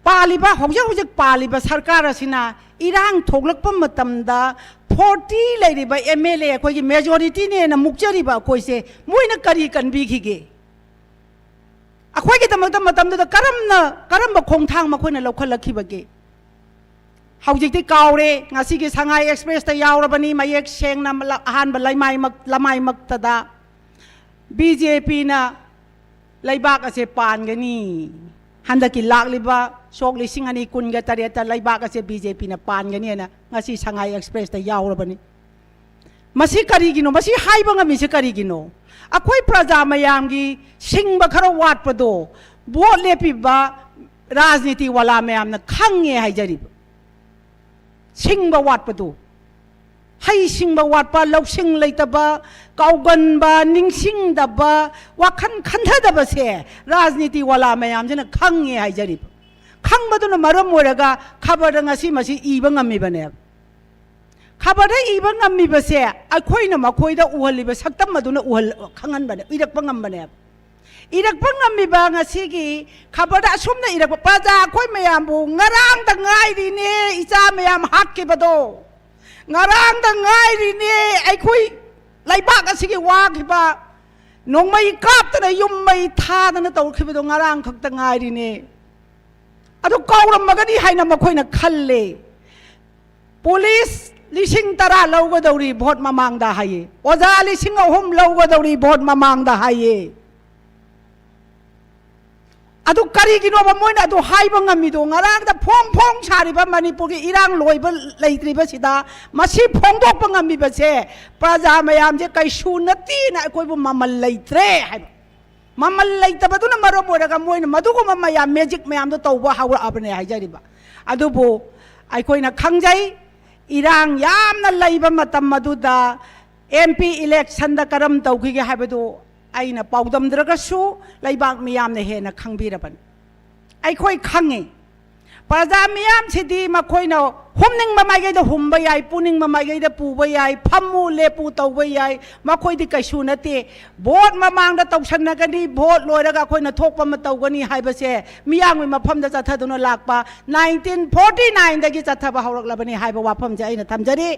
ꯄꯥꯜꯂꯤꯕ, ꯍꯧꯖꯤꯛ ꯍꯧꯖꯤꯛ ꯄꯥꯜꯂꯤꯕ ꯁꯔꯀꯥꯔ ꯑꯁꯤꯅ ꯏꯔꯥꯡ ꯊꯣꯛꯂꯛꯄ ꯃꯇꯝꯗ ꯐꯣꯔꯇꯤ ꯂꯩꯔꯤꯕ ꯑꯦꯝ ꯑꯦꯜ ꯑꯦ ꯑꯩꯈꯣꯏꯒꯤ ꯃꯦꯖꯣꯔꯤꯇꯤꯅꯦꯅ ꯃꯨꯛꯆꯔꯤꯕ ꯑꯩꯈꯣꯏꯁꯦ ꯃꯣꯏꯅ ꯀꯔꯤ ꯀꯟꯕꯤꯈꯤꯒꯦ? ꯑꯩꯈꯣꯏꯒꯤꯗꯃꯛꯇ ꯃꯇꯝꯗꯨꯗ ꯀꯔꯝꯅ, ꯀꯔꯝꯕ ꯈꯣꯡꯊꯥꯡ ꯃꯈꯣꯏꯅ ꯂꯧꯈꯠꯂꯛꯈꯤꯕꯒꯦ? ꯍꯧꯖꯤꯛꯇꯤ ꯀꯥꯎꯔꯦ꯫ ꯉꯁꯤꯒꯤ ꯁꯉꯥꯏ ꯑꯦꯛꯁꯄ꯭ꯔꯦꯁꯇ ꯌꯥꯎꯔꯕꯅꯤ, ꯃꯌꯦꯛ ꯁꯦꯡꯅ ꯃꯂ-, ꯑꯍꯥꯟꯕ ꯂꯩꯃꯥꯏꯃꯛ-, ꯂꯃꯥꯏꯃꯛꯇꯗ ꯕꯤ ꯖꯦ ꯄꯤꯅ ꯂꯩꯕꯥꯛ ꯑꯁꯦ ꯄꯥꯟꯒꯅꯤ, ꯍꯟꯗꯛꯀꯤ ꯂꯥꯛꯂꯤꯕ ꯁꯣꯛ ꯂꯤꯁꯤꯡ ꯑꯅꯤ ꯀꯨꯟꯒ ꯇꯔꯦꯠꯇ ꯂꯩꯕꯥꯛ ꯑꯁꯦ ꯕꯤ ꯖꯦ ꯄꯤꯅ ꯄꯥꯟꯒꯅꯤ ꯍꯥꯏꯅ ꯉꯁꯤ ꯁꯉꯥꯏ ꯑꯦꯛꯁꯄ꯭ꯔꯦꯁꯇ ꯌꯥꯎꯔꯕꯅꯤ꯫ ꯃꯁꯤ ꯀꯔꯤꯒꯤꯅꯣ? ꯃꯁꯤ ꯍꯥꯏꯕ ꯉꯝꯃꯤꯁꯦ ꯀꯔꯤꯒꯤꯅꯣ? ꯑꯩꯈꯣꯏ ꯄ꯭ꯔꯖꯥ ꯃꯌꯥꯝꯒꯤ ꯁꯤꯡꯕ ꯈꯔ ꯋꯥꯠꯄꯗꯣ ꯚꯣꯠ ꯂꯦꯞꯄꯤꯕ ꯔꯥꯖꯅꯤꯇꯤ ꯋꯥꯂꯥ ꯃꯌꯥꯝꯅ ꯈꯪꯉꯦ ꯍꯥꯏꯖꯔꯤꯕ꯫ ꯁꯤꯡꯕ ꯋꯥꯠꯄꯗꯣ, ꯍꯩ ꯁꯤꯡꯕ ꯋꯥꯠꯄ, ꯂꯧꯁꯤꯡ ꯂꯩꯇꯕ, ꯀꯥꯎꯒꯟꯕ, ꯅꯤꯡꯁꯤꯡꯗꯕ, ꯋꯥꯈꯜ ꯈꯟꯊꯗꯕꯁꯦ ꯔꯥꯖꯅꯤꯇꯤ ꯋꯥꯂꯥ ꯃꯌꯥꯝꯁꯤꯅ ꯈꯪꯉꯦ ꯍꯥꯏꯖꯔꯤꯕ꯫ ꯈꯪꯕꯗꯨꯅ ꯃꯔꯝ ꯑꯣꯏꯔꯒ ꯈꯕꯔꯗ ꯉꯁꯤ ꯃꯁꯤ ꯏꯕ ꯉꯝꯃꯤꯕꯅꯦꯕ꯫ ꯈꯕꯔꯗ ꯏꯕ ꯉꯝꯃꯤꯕꯁꯦ ꯑꯩꯈꯣꯏꯅ ꯃꯈꯣꯏꯗ ꯎꯍꯜꯂꯤꯕ ꯁꯛꯇꯝ ꯑꯗꯨꯅ ꯎꯍꯜ-, ꯈꯪꯍꯟꯕꯅꯦ, ꯎꯏꯔꯛꯄ ꯉꯝꯕꯅꯦꯕ꯫ ꯏꯔꯛꯄ ꯉꯝꯃꯤꯕ ꯉꯁꯤꯒꯤ ꯈꯕꯔꯗ ꯑꯁꯨꯝꯅ ꯏꯔꯛꯄ, ꯄ꯭ꯔꯖꯥ ꯑꯩꯈꯣꯏ ꯃꯌꯥꯝꯕꯨ ꯉꯔꯥꯡꯗ ꯉꯥꯏꯔꯤꯅꯦ ꯏꯆꯥ ꯃꯌꯥꯝ ꯍꯥꯠꯈꯤꯕꯗꯣ, ꯉꯔꯥꯡꯗ ꯉꯥꯏꯔꯤꯅꯦ ꯑꯩꯈꯣꯏ ꯂꯩꯕꯥꯛ ꯑꯁꯤꯒꯤ ꯋꯥꯈꯤꯕ, ꯅꯣꯡꯃꯩ ꯀꯥꯞꯇꯅ ꯌꯨꯝ ꯃꯩ ꯊꯥꯗꯅ ꯇꯧꯔꯛꯈꯤꯕꯗꯣ ꯉꯔꯥꯡ ꯈꯛꯇ ꯉꯥꯏꯔꯤꯅꯦ꯫ ꯑꯗꯨ ꯀꯥꯎꯔꯝꯃꯒꯅꯤ ꯍꯥꯏꯅ ꯃꯈꯣꯏꯅ ꯈꯜꯂꯦ꯫ ꯄꯨꯂꯤꯁ ꯂꯤꯁꯤꯡ ꯇꯔꯥ ꯂꯧꯒꯗꯧꯔꯤ ꯚꯣꯠ ꯃꯃꯥꯡꯗ ꯍꯥꯏꯌꯦ, ꯑꯣꯖꯥ ꯂꯤꯁꯤꯡ ꯑꯍꯨꯝ ꯂꯧꯒꯗꯧꯔꯤ ꯚꯣꯠ ꯃꯃꯥꯡꯗ ꯍꯥꯏꯌꯦ꯫ ꯑꯗꯨ ꯀꯔꯤꯒꯤꯅꯣꯕ ꯃꯣꯏꯅ ꯑꯗꯨ ꯍꯥꯏꯕ ꯉꯝꯃꯤꯗꯣ? ꯉꯔꯥꯡꯗ ꯐꯣꯡ ꯐꯣꯡ ꯁꯥꯔꯤꯕ ꯃꯅꯤꯄꯨꯔꯒꯤ ꯏꯔꯥꯡ ꯂꯣꯏꯕ ꯂꯩꯇ꯭ꯔꯤꯕꯁꯤꯗ ꯃꯁꯤ ꯐꯣꯡꯗꯣꯛꯄ ꯉꯝꯃꯤꯕꯁꯦ ꯄ꯭ꯔꯖꯥ ꯃꯌꯥꯝꯁꯦ ꯀꯩꯁꯨ ꯅꯠꯇꯦꯅ ꯑꯩꯈꯣꯏꯕꯨ ꯃꯃꯜ ꯂꯩꯇ꯭ꯔꯦ ꯍꯥꯏꯕ꯫ ꯃꯃꯜ ꯂꯩꯇꯕꯗꯨꯅ ꯃꯔꯝ ꯑꯣꯏꯔꯒ ꯃꯣꯏꯅ ꯃꯗꯨꯒꯨꯝꯕ ꯃꯌꯥꯝ, ꯃꯦꯖꯤꯛ ꯃꯌꯥꯝꯗꯣ ꯇꯧꯕ ꯍꯧꯔꯛꯑꯕꯅꯦ ꯍꯥꯏꯖꯔꯤꯕ꯫ ꯑꯗꯨꯕꯨ ꯑꯩꯈꯣꯏꯅ ꯈꯪꯖꯩ, ꯏꯔꯥꯡ ꯌꯥꯝꯅ ꯂꯩꯕ ꯃꯇꯝ ꯑꯗꯨꯗ ꯑꯦꯝ ꯄꯤ ꯏꯂꯦꯛꯁꯟꯗ ꯀꯔꯝ ꯇꯧꯈꯤꯒꯦ ꯍꯥꯏꯕꯗꯨ ꯑꯩꯅ ꯄꯥꯎꯗꯝꯗ꯭ꯔꯒꯁꯨ ꯂꯩꯕꯥꯛ ꯃꯤꯌꯥꯝꯅ ꯍꯦꯟꯅ ꯈꯪꯕꯤꯔꯕꯅꯤ꯫ ꯑꯩꯈꯣꯏ ꯈꯪꯉꯤ꯫ ꯄ꯭ꯔꯖꯥ ꯃꯤꯌꯥꯝꯁꯤꯗꯤ ꯃꯈꯣꯏꯅ ꯍꯨꯝꯅꯤꯡꯕ ꯃꯥꯏꯀꯩꯗ ꯍꯨꯝꯕ ꯌꯥꯏ, ꯄꯨꯅꯤꯡꯕ ꯃꯥꯏꯀꯩꯗ ꯄꯨꯕ ꯌꯥꯏ, ꯐꯝꯃꯨ ꯂꯦꯞꯄꯨ ꯇꯧꯕ ꯌꯥꯏ, ꯃꯈꯣꯏꯗꯤ ꯀꯩꯁꯨ ꯅꯠꯇꯦ꯫ ꯚꯣꯠ ꯃꯃꯥꯡꯗ ꯇꯧꯁꯟꯅꯒꯅꯤ, ꯚꯣꯠ ꯂꯣꯏꯔꯒ ꯑꯩꯈꯣꯏꯅ ꯊꯣꯛꯄ ꯑꯃ ꯇꯧꯒꯅꯤ ꯍꯥꯏꯕꯁꯦ ꯃꯤꯌꯥꯝꯒꯤ ꯃꯐꯝꯗ ꯆꯠꯊꯗꯨꯅ ꯂꯥꯛꯄ ꯅꯥꯏꯟꯇꯤꯟ ꯐꯣꯔꯇꯤ ꯅꯥꯏꯟꯗꯒꯤ ꯆꯠꯊꯕ ꯍꯧꯔꯛꯂꯕꯅꯤ ꯍꯥꯏꯕ ꯋꯥꯐꯝꯁꯦ ꯑꯩꯅ ꯊꯝꯖꯔꯤ꯫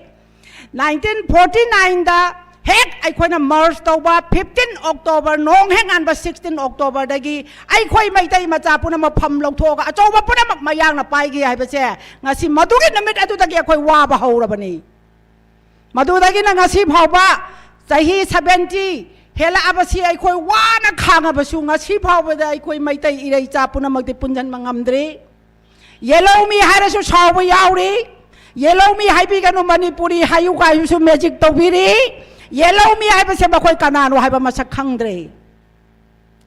ꯅꯥꯏꯟꯇꯤꯟ ꯐꯣꯔꯇꯤ ꯅꯥꯏꯟꯗ ꯍꯦꯛ ꯑꯩꯈꯣꯏꯅ ꯃꯔꯁ ꯇꯧꯕ ꯐꯤꯐꯇꯤꯟ ꯑꯣꯛꯇꯣꯕꯔ, ꯅꯣꯡ ꯍꯦꯛ ꯉꯥꯟꯕ ꯁꯤꯛꯁꯇꯤꯟ ꯑꯣꯛꯇꯣꯕꯔꯗꯒꯤ ꯑꯩꯈꯣꯏ ꯃꯩꯇꯩ ꯃꯆꯥ ꯄꯨꯝꯅꯃꯛ ꯐꯝ ꯂꯧꯊꯣꯛꯑꯒ ꯑꯆꯧꯕ ꯄꯨꯝꯅꯃꯛ ꯃꯌꯥꯡꯅ ꯄꯥꯏꯈꯤ ꯍꯥꯏꯕꯁꯦ ꯉꯁꯤ ꯃꯗꯨꯒꯤ ꯅꯨꯃꯤꯠ ꯑꯗꯨꯗꯒꯤ ꯑꯩꯈꯣꯏ ꯋꯥꯕ ꯍꯧꯔꯕꯅꯤ꯫ ꯃꯗꯨꯗꯒꯤꯅ ꯉꯁꯤ ꯐꯥꯎꯕ ꯆꯍꯤ ꯁꯚꯦꯟꯇꯤ ꯍꯦꯜꯂꯛꯑꯕꯁꯤ ꯑꯩꯈꯣꯏ ꯋꯥꯅ ꯈꯥꯡꯉꯕꯁꯨ ꯉꯁꯤ ꯐꯥꯎꯕꯗ ꯑꯩꯈꯣꯏ ꯃꯩꯇꯩ ꯏꯔꯩꯆꯥ ꯄꯨꯝꯅꯃꯛꯇꯤ ꯄꯨꯟꯁꯤꯟꯕ ꯉꯝꯗ꯭ꯔꯤ꯫ ꯌꯦꯜꯍꯧꯃꯤ ꯍꯥꯏꯔꯁꯨ ꯁꯥꯎꯕ ꯌꯥꯎꯔꯤ, ꯌꯦꯜꯍꯧꯃꯤ ꯍꯥꯏꯕꯤꯒꯅꯨ, ꯃꯅꯤꯄꯨꯔꯤ ꯍꯥꯏꯌꯨ ꯀꯥꯏꯁꯨ ꯃꯦꯖꯤꯛ ꯇꯧꯕꯤꯔꯤ꯫ ꯌꯦꯜꯍꯧꯃꯤ ꯍꯥꯏꯕꯁꯦ ꯃꯈꯣꯏ ꯀꯅꯥꯅꯣ ꯍꯥꯏꯕ ꯃꯁꯛ ꯈꯪꯗ꯭ꯔꯦ꯫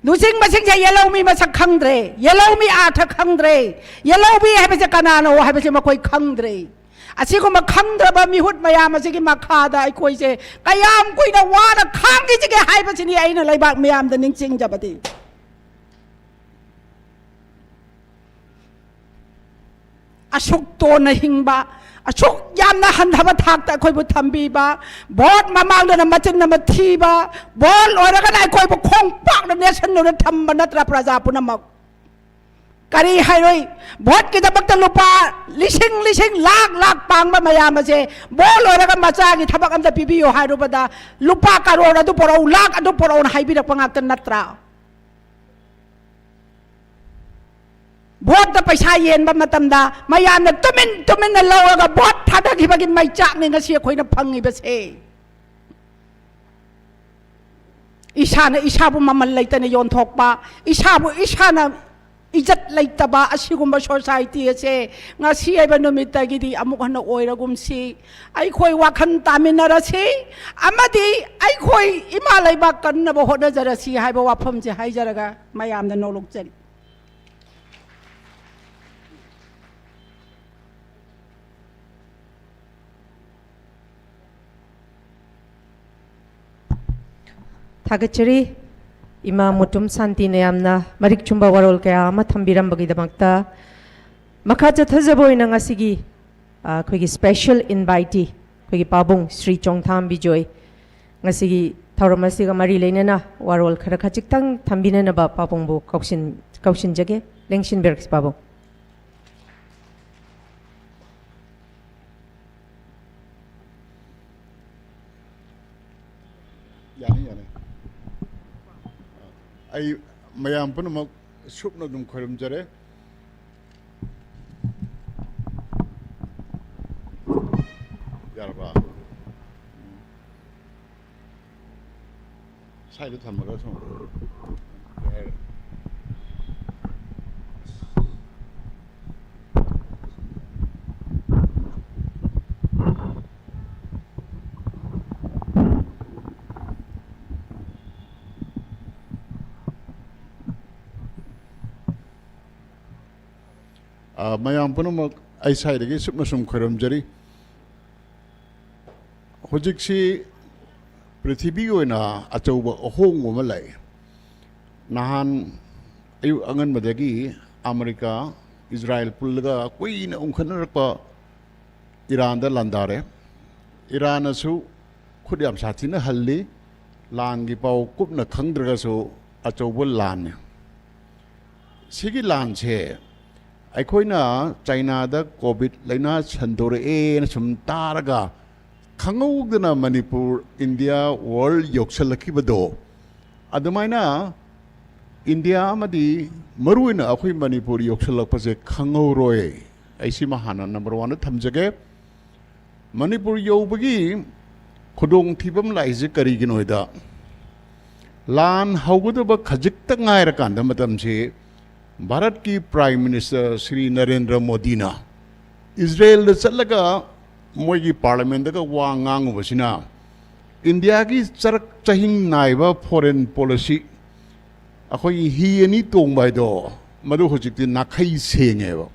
ꯂꯨꯆꯤꯡꯕꯁꯤꯡꯁꯦ ꯌꯦꯜꯍꯧꯃꯤ ꯃꯁꯛ ꯈꯪꯗ꯭ꯔꯦ, ꯌꯦꯜꯍꯧꯃꯤ ꯑꯥꯔꯊ ꯈꯪꯗ꯭ꯔꯦ, ꯌꯦꯜꯍꯧꯃꯤ ꯍꯥꯏꯕꯁꯦ ꯀꯅꯥꯅꯣ ꯍꯥꯏꯕꯁꯦ ꯃꯈꯣꯏ ꯈꯪꯗ꯭ꯔꯦ꯫ ꯑꯁꯤꯒꯨꯝꯕ ꯈꯪꯗ꯭ꯔꯕ ꯃꯤꯍꯨꯠ ꯃꯌꯥꯝ ꯑꯁꯤꯒꯤ ꯃꯈꯥꯗ ꯑꯩꯈꯣꯏꯁꯦ ꯀꯌꯥꯝ ꯀꯨꯏꯅ ꯋꯥꯅ ꯈꯥꯡꯈꯤꯁꯤꯒꯦ ꯍꯥꯏꯕꯁꯤꯅꯤ ꯑꯩꯅ ꯂꯩꯕꯥꯛ ꯃꯤꯌꯥꯝꯗ ꯅꯤꯡꯁꯤꯡꯖꯕꯗꯤ꯫ ꯑꯁꯨꯛ ꯇꯣꯟꯅ ꯍꯤꯡꯕ, ꯑꯁꯨꯛ ꯌꯥꯝꯅ ꯍꯟꯊꯕ ꯊꯥꯛꯇ ꯑꯩꯈꯣꯏꯕꯨ ꯊꯝꯕꯤꯕ, ꯚꯣꯠ ꯃꯃꯥꯡꯗꯅ ꯃꯆꯤꯟ ꯑꯃ ꯊꯤꯕ, ꯚꯣꯠ ꯂꯣꯏꯔꯒꯅ ꯑꯩꯈꯣꯏꯕꯨ ꯈꯣꯡꯄꯥꯛꯅ ꯅꯦꯠꯁꯟꯗꯨꯅ ꯊꯝꯕ ꯅꯠꯇ꯭ꯔꯥ ꯄ꯭ꯔꯖꯥ ꯄꯨꯝꯅꯃꯛ? ꯀꯔꯤ ꯍꯥꯏꯔꯣꯏ? ꯚꯣꯠꯀꯤꯗꯃꯛꯇ ꯂꯨꯄꯥ ꯂꯤꯁꯤꯡ ꯂꯤꯁꯤꯡ, ꯂꯥꯛ ꯂꯥꯛ ꯄꯥꯡꯕ ꯃꯌꯥꯝ ꯑꯁꯦ ꯚꯣꯠ ꯂꯣꯏꯔꯒ ꯃꯆꯥꯒꯤ ꯊꯕꯛ ꯑꯝꯇ ꯄꯤꯕꯤꯌꯨ ꯍꯥꯏꯔꯨꯕꯗ ꯂꯨꯄꯥ ꯀꯔꯣꯔ ꯑꯗꯨ ꯄꯨꯔꯛꯎ, ꯂꯥꯛ ꯑꯗꯨ ꯄꯨꯔꯛꯎꯅ ꯍꯥꯏꯕꯤꯔꯛꯄ ꯉꯥꯛꯇ ꯅꯠꯇ꯭ꯔꯥ? ꯚꯣꯠꯇ ꯄꯩꯁꯥ ꯌꯦꯟꯕ ꯃꯇꯝꯗ ꯃꯌꯥꯝꯅ ꯇꯨꯃꯤꯟ ꯇꯨꯃꯤꯟꯅ ꯂꯧꯔꯒ ꯚꯣꯠ ꯊꯥꯗꯈꯤꯕꯒꯤ ꯃꯩꯆꯥꯛꯅꯤ ꯉꯁꯤ ꯑꯩꯈꯣꯏꯅ ꯐꯪꯉꯤꯕꯁꯦ꯫ ꯏꯁꯥꯅ ꯏꯁꯥꯕꯨ ꯃꯃꯜ ꯂꯩꯇꯅ ꯌꯣꯟꯊꯣꯛꯄ, ꯏꯁꯥꯕꯨ ꯏꯁꯥꯅ ꯏꯖꯠ ꯂꯩꯇꯕ ꯑꯁꯤꯒꯨꯝꯕ ꯁꯣꯁꯥꯏꯇꯤ ꯑꯁꯦ ꯉꯁꯤ ꯍꯥꯏꯕ ꯅꯨꯃꯤꯠꯇꯒꯤꯗꯤ ꯑꯃꯨꯛ ꯍꯟꯅ ꯑꯣꯏꯔꯒꯨꯝꯁꯤ꯫ ꯑꯩꯈꯣꯏ ꯋꯥꯈꯜ ꯇꯥꯃꯤꯟꯅꯔꯁꯤ ꯑꯃꯗꯤ ꯑꯩꯈꯣꯏ ꯏꯃꯥ ꯂꯩꯕꯥꯛ ꯀꯟꯅꯕ ꯍꯣꯠꯅꯖꯔꯁꯤ ꯍꯥꯏꯕ ꯋꯥꯐꯝꯁꯦ ꯍꯥꯏꯖꯔꯒ ꯃꯌꯥꯝꯗ ꯅꯣꯂꯨꯛꯆꯔꯤ꯫ ꯊꯥꯒꯠꯆꯔꯤ꯫ ꯏꯃꯥ ꯃꯨꯇꯨꯝ ꯁꯥꯟꯇꯤꯅ ꯌꯥꯝꯅ ꯃꯔꯤꯛ ꯆꯨꯝꯕ ꯋꯥꯔꯣꯜ ꯀꯌꯥ ꯑꯃ ꯊꯝꯕꯤꯔꯝꯕꯒꯤꯗꯃꯛꯇ꯫ ꯃꯈꯥ ꯆꯠꯊꯖꯕ ꯑꯣꯏꯅ ꯉꯁꯤꯒꯤ, ꯑ, ꯑꯩꯈꯣꯏꯒꯤ special invitee, ꯑꯩꯈꯣꯏꯒꯤ ꯄꯥꯕꯨꯡ ꯁ꯭ꯔꯤ ꯆꯣꯡꯊꯥꯝ ꯕꯤꯖꯣꯏ, ꯉꯁꯤꯒꯤ ꯊꯧꯔꯝ ꯑꯁꯤꯒ ꯃꯔꯤ ꯂꯩꯅꯅ ꯋꯥꯔꯣꯜ ꯈꯔ ꯈꯖꯤꯛꯇꯪ ꯊꯝꯕꯤꯅꯅꯕ ꯄꯥꯕꯨꯡꯕꯨ ꯀꯧꯁꯤꯟ-, ꯀꯧꯁꯤꯟꯖꯒꯦ꯫ ꯂꯦꯡꯁꯤꯟꯕꯤꯔꯛꯁꯤ ꯄꯥꯕꯨꯡ꯫ ꯌꯥꯅꯤ, ꯌꯥꯅꯤ꯫ ꯑꯩ ꯃꯌꯥꯝ ꯄꯨꯝꯅꯃꯛ ꯁꯨꯞꯅ ꯑꯗꯨꯝ ꯈꯣꯏꯔꯝꯖꯔꯦ꯫ ꯌꯥꯔꯕ? ꯁꯥꯏꯗ ꯊꯝꯃꯒ ꯁꯨꯝ꯫ ꯑ, ꯃꯌꯥꯝ ꯄꯨꯝꯅꯃꯛ ꯑꯩ ꯁ꯭ꯋꯥꯏꯗꯒꯤ ꯁꯨꯞꯅ ꯁꯨꯝ ꯈꯣꯏꯔꯝꯖꯔꯤ꯫ ꯍꯧꯖꯤꯛꯁꯤ ꯄ꯭ꯔꯤꯊꯤꯕꯤꯒꯤ ꯑꯣꯏꯅ ꯑꯆꯧꯕ ꯑꯍꯣꯡꯕ ꯑꯃ ꯂꯥꯛꯏ꯫ ꯅꯍꯥꯟ ꯑꯌꯨꯛ ꯑꯉꯟꯕꯗꯒꯤ ꯑꯃꯦꯔꯤꯀꯥ, ꯏꯖꯔꯥꯏꯜ ꯄꯨꯜꯂꯒ ꯀꯨꯏꯅ ꯎꯪꯈꯠꯅꯔꯛꯄ ꯏꯔꯥꯟꯗ ꯂꯥꯟꯗꯥꯔꯦ꯫ ꯏꯔꯥꯟꯅꯁꯨ ꯈꯨꯠ ꯌꯥꯝ ꯁꯥꯊꯤꯅ ꯍꯜꯂꯤ꯫ ꯂꯥꯟꯒꯤ ꯄꯥꯎ ꯀꯨꯞꯅ ꯈꯪꯗ꯭ꯔꯒꯁꯨ ꯑꯆꯧꯕ ꯂꯥꯟꯅꯤ꯫ ꯁꯤꯒꯤ ꯂꯥꯟꯁꯦ ꯑꯩꯈꯣꯏꯅ ꯆꯥꯏꯅꯥꯗ ꯀꯣꯚꯤꯗ ꯂꯥꯏꯅꯥ ꯁꯟꯗꯣꯔꯛꯑꯦꯅ ꯁꯨꯝ ꯇꯥꯔꯒ ꯈꯪꯍꯧꯗꯅ ꯃꯅꯤꯄꯨꯔ, ꯏꯟꯗꯤꯌꯥ, ꯋꯥꯔꯜ ꯌꯧꯁꯜꯂꯛꯈꯤꯕꯗꯣ, ꯑꯗꯨꯃꯥꯏꯅ ꯏꯟꯗꯤꯌꯥ ꯑꯃꯗꯤ ꯃꯔꯨꯑꯣꯏꯅ ꯑꯩꯈꯣꯏ ꯃꯅꯤꯄꯨꯔ ꯌꯧꯁꯜꯂꯛꯄꯁꯦ ꯈꯪꯍꯧꯔꯣꯏ꯫ ꯑꯩ ꯁꯤꯃ ꯍꯥꯟꯅ ꯅꯝꯕꯔ ꯋꯥꯟꯗ ꯊꯝꯖꯒꯦ꯫ ꯃꯅꯤꯄꯨꯔ ꯌꯧꯕꯒꯤ ꯈꯨꯗꯣꯡꯊꯤꯕ ꯑꯃ ꯂꯥꯛꯏꯁꯦ ꯀꯔꯤꯒꯤꯅꯣ ꯍꯥꯏꯗ, ꯂꯥꯟ ꯍꯧꯒꯗꯕ ꯈꯖꯤꯛꯇ ꯉꯥꯏꯔꯀꯥꯟꯗ ꯃꯇꯝꯁꯤ ꯚꯥꯔꯠꯀꯤ ꯄ꯭ꯔꯥꯏꯝ ꯃꯤꯅꯤꯁꯇꯔ ꯁ꯭ꯔꯤ ꯅꯔꯦꯟꯗ꯭ꯔ ꯃꯣꯗꯤꯅ ꯏꯖꯔꯦꯜꯗ ꯆꯠꯂꯒ ꯃꯣꯏꯒꯤ ꯄꯥꯔꯂꯤꯌꯥꯃꯦꯟꯗꯒ ꯋꯥ ꯉꯥꯡꯉꯨꯕꯁꯤꯅ ꯏꯟꯗꯤꯌꯥꯒꯤ ꯆꯔꯛ ꯆꯍꯤꯡ ꯅꯥꯏꯕ ꯐꯣꯔꯦꯟ ꯄꯣꯂꯤꯁꯤ, ꯑꯩꯈꯣꯏꯒꯤ ꯍꯤ ꯑꯅꯤ ꯇꯣꯡꯕ ꯍꯥꯏꯗꯣ, ꯃꯗꯨ ꯍꯧꯖꯤꯛꯇꯤ ꯅꯥꯈꯩ ꯁꯦꯡꯉꯦꯕ꯫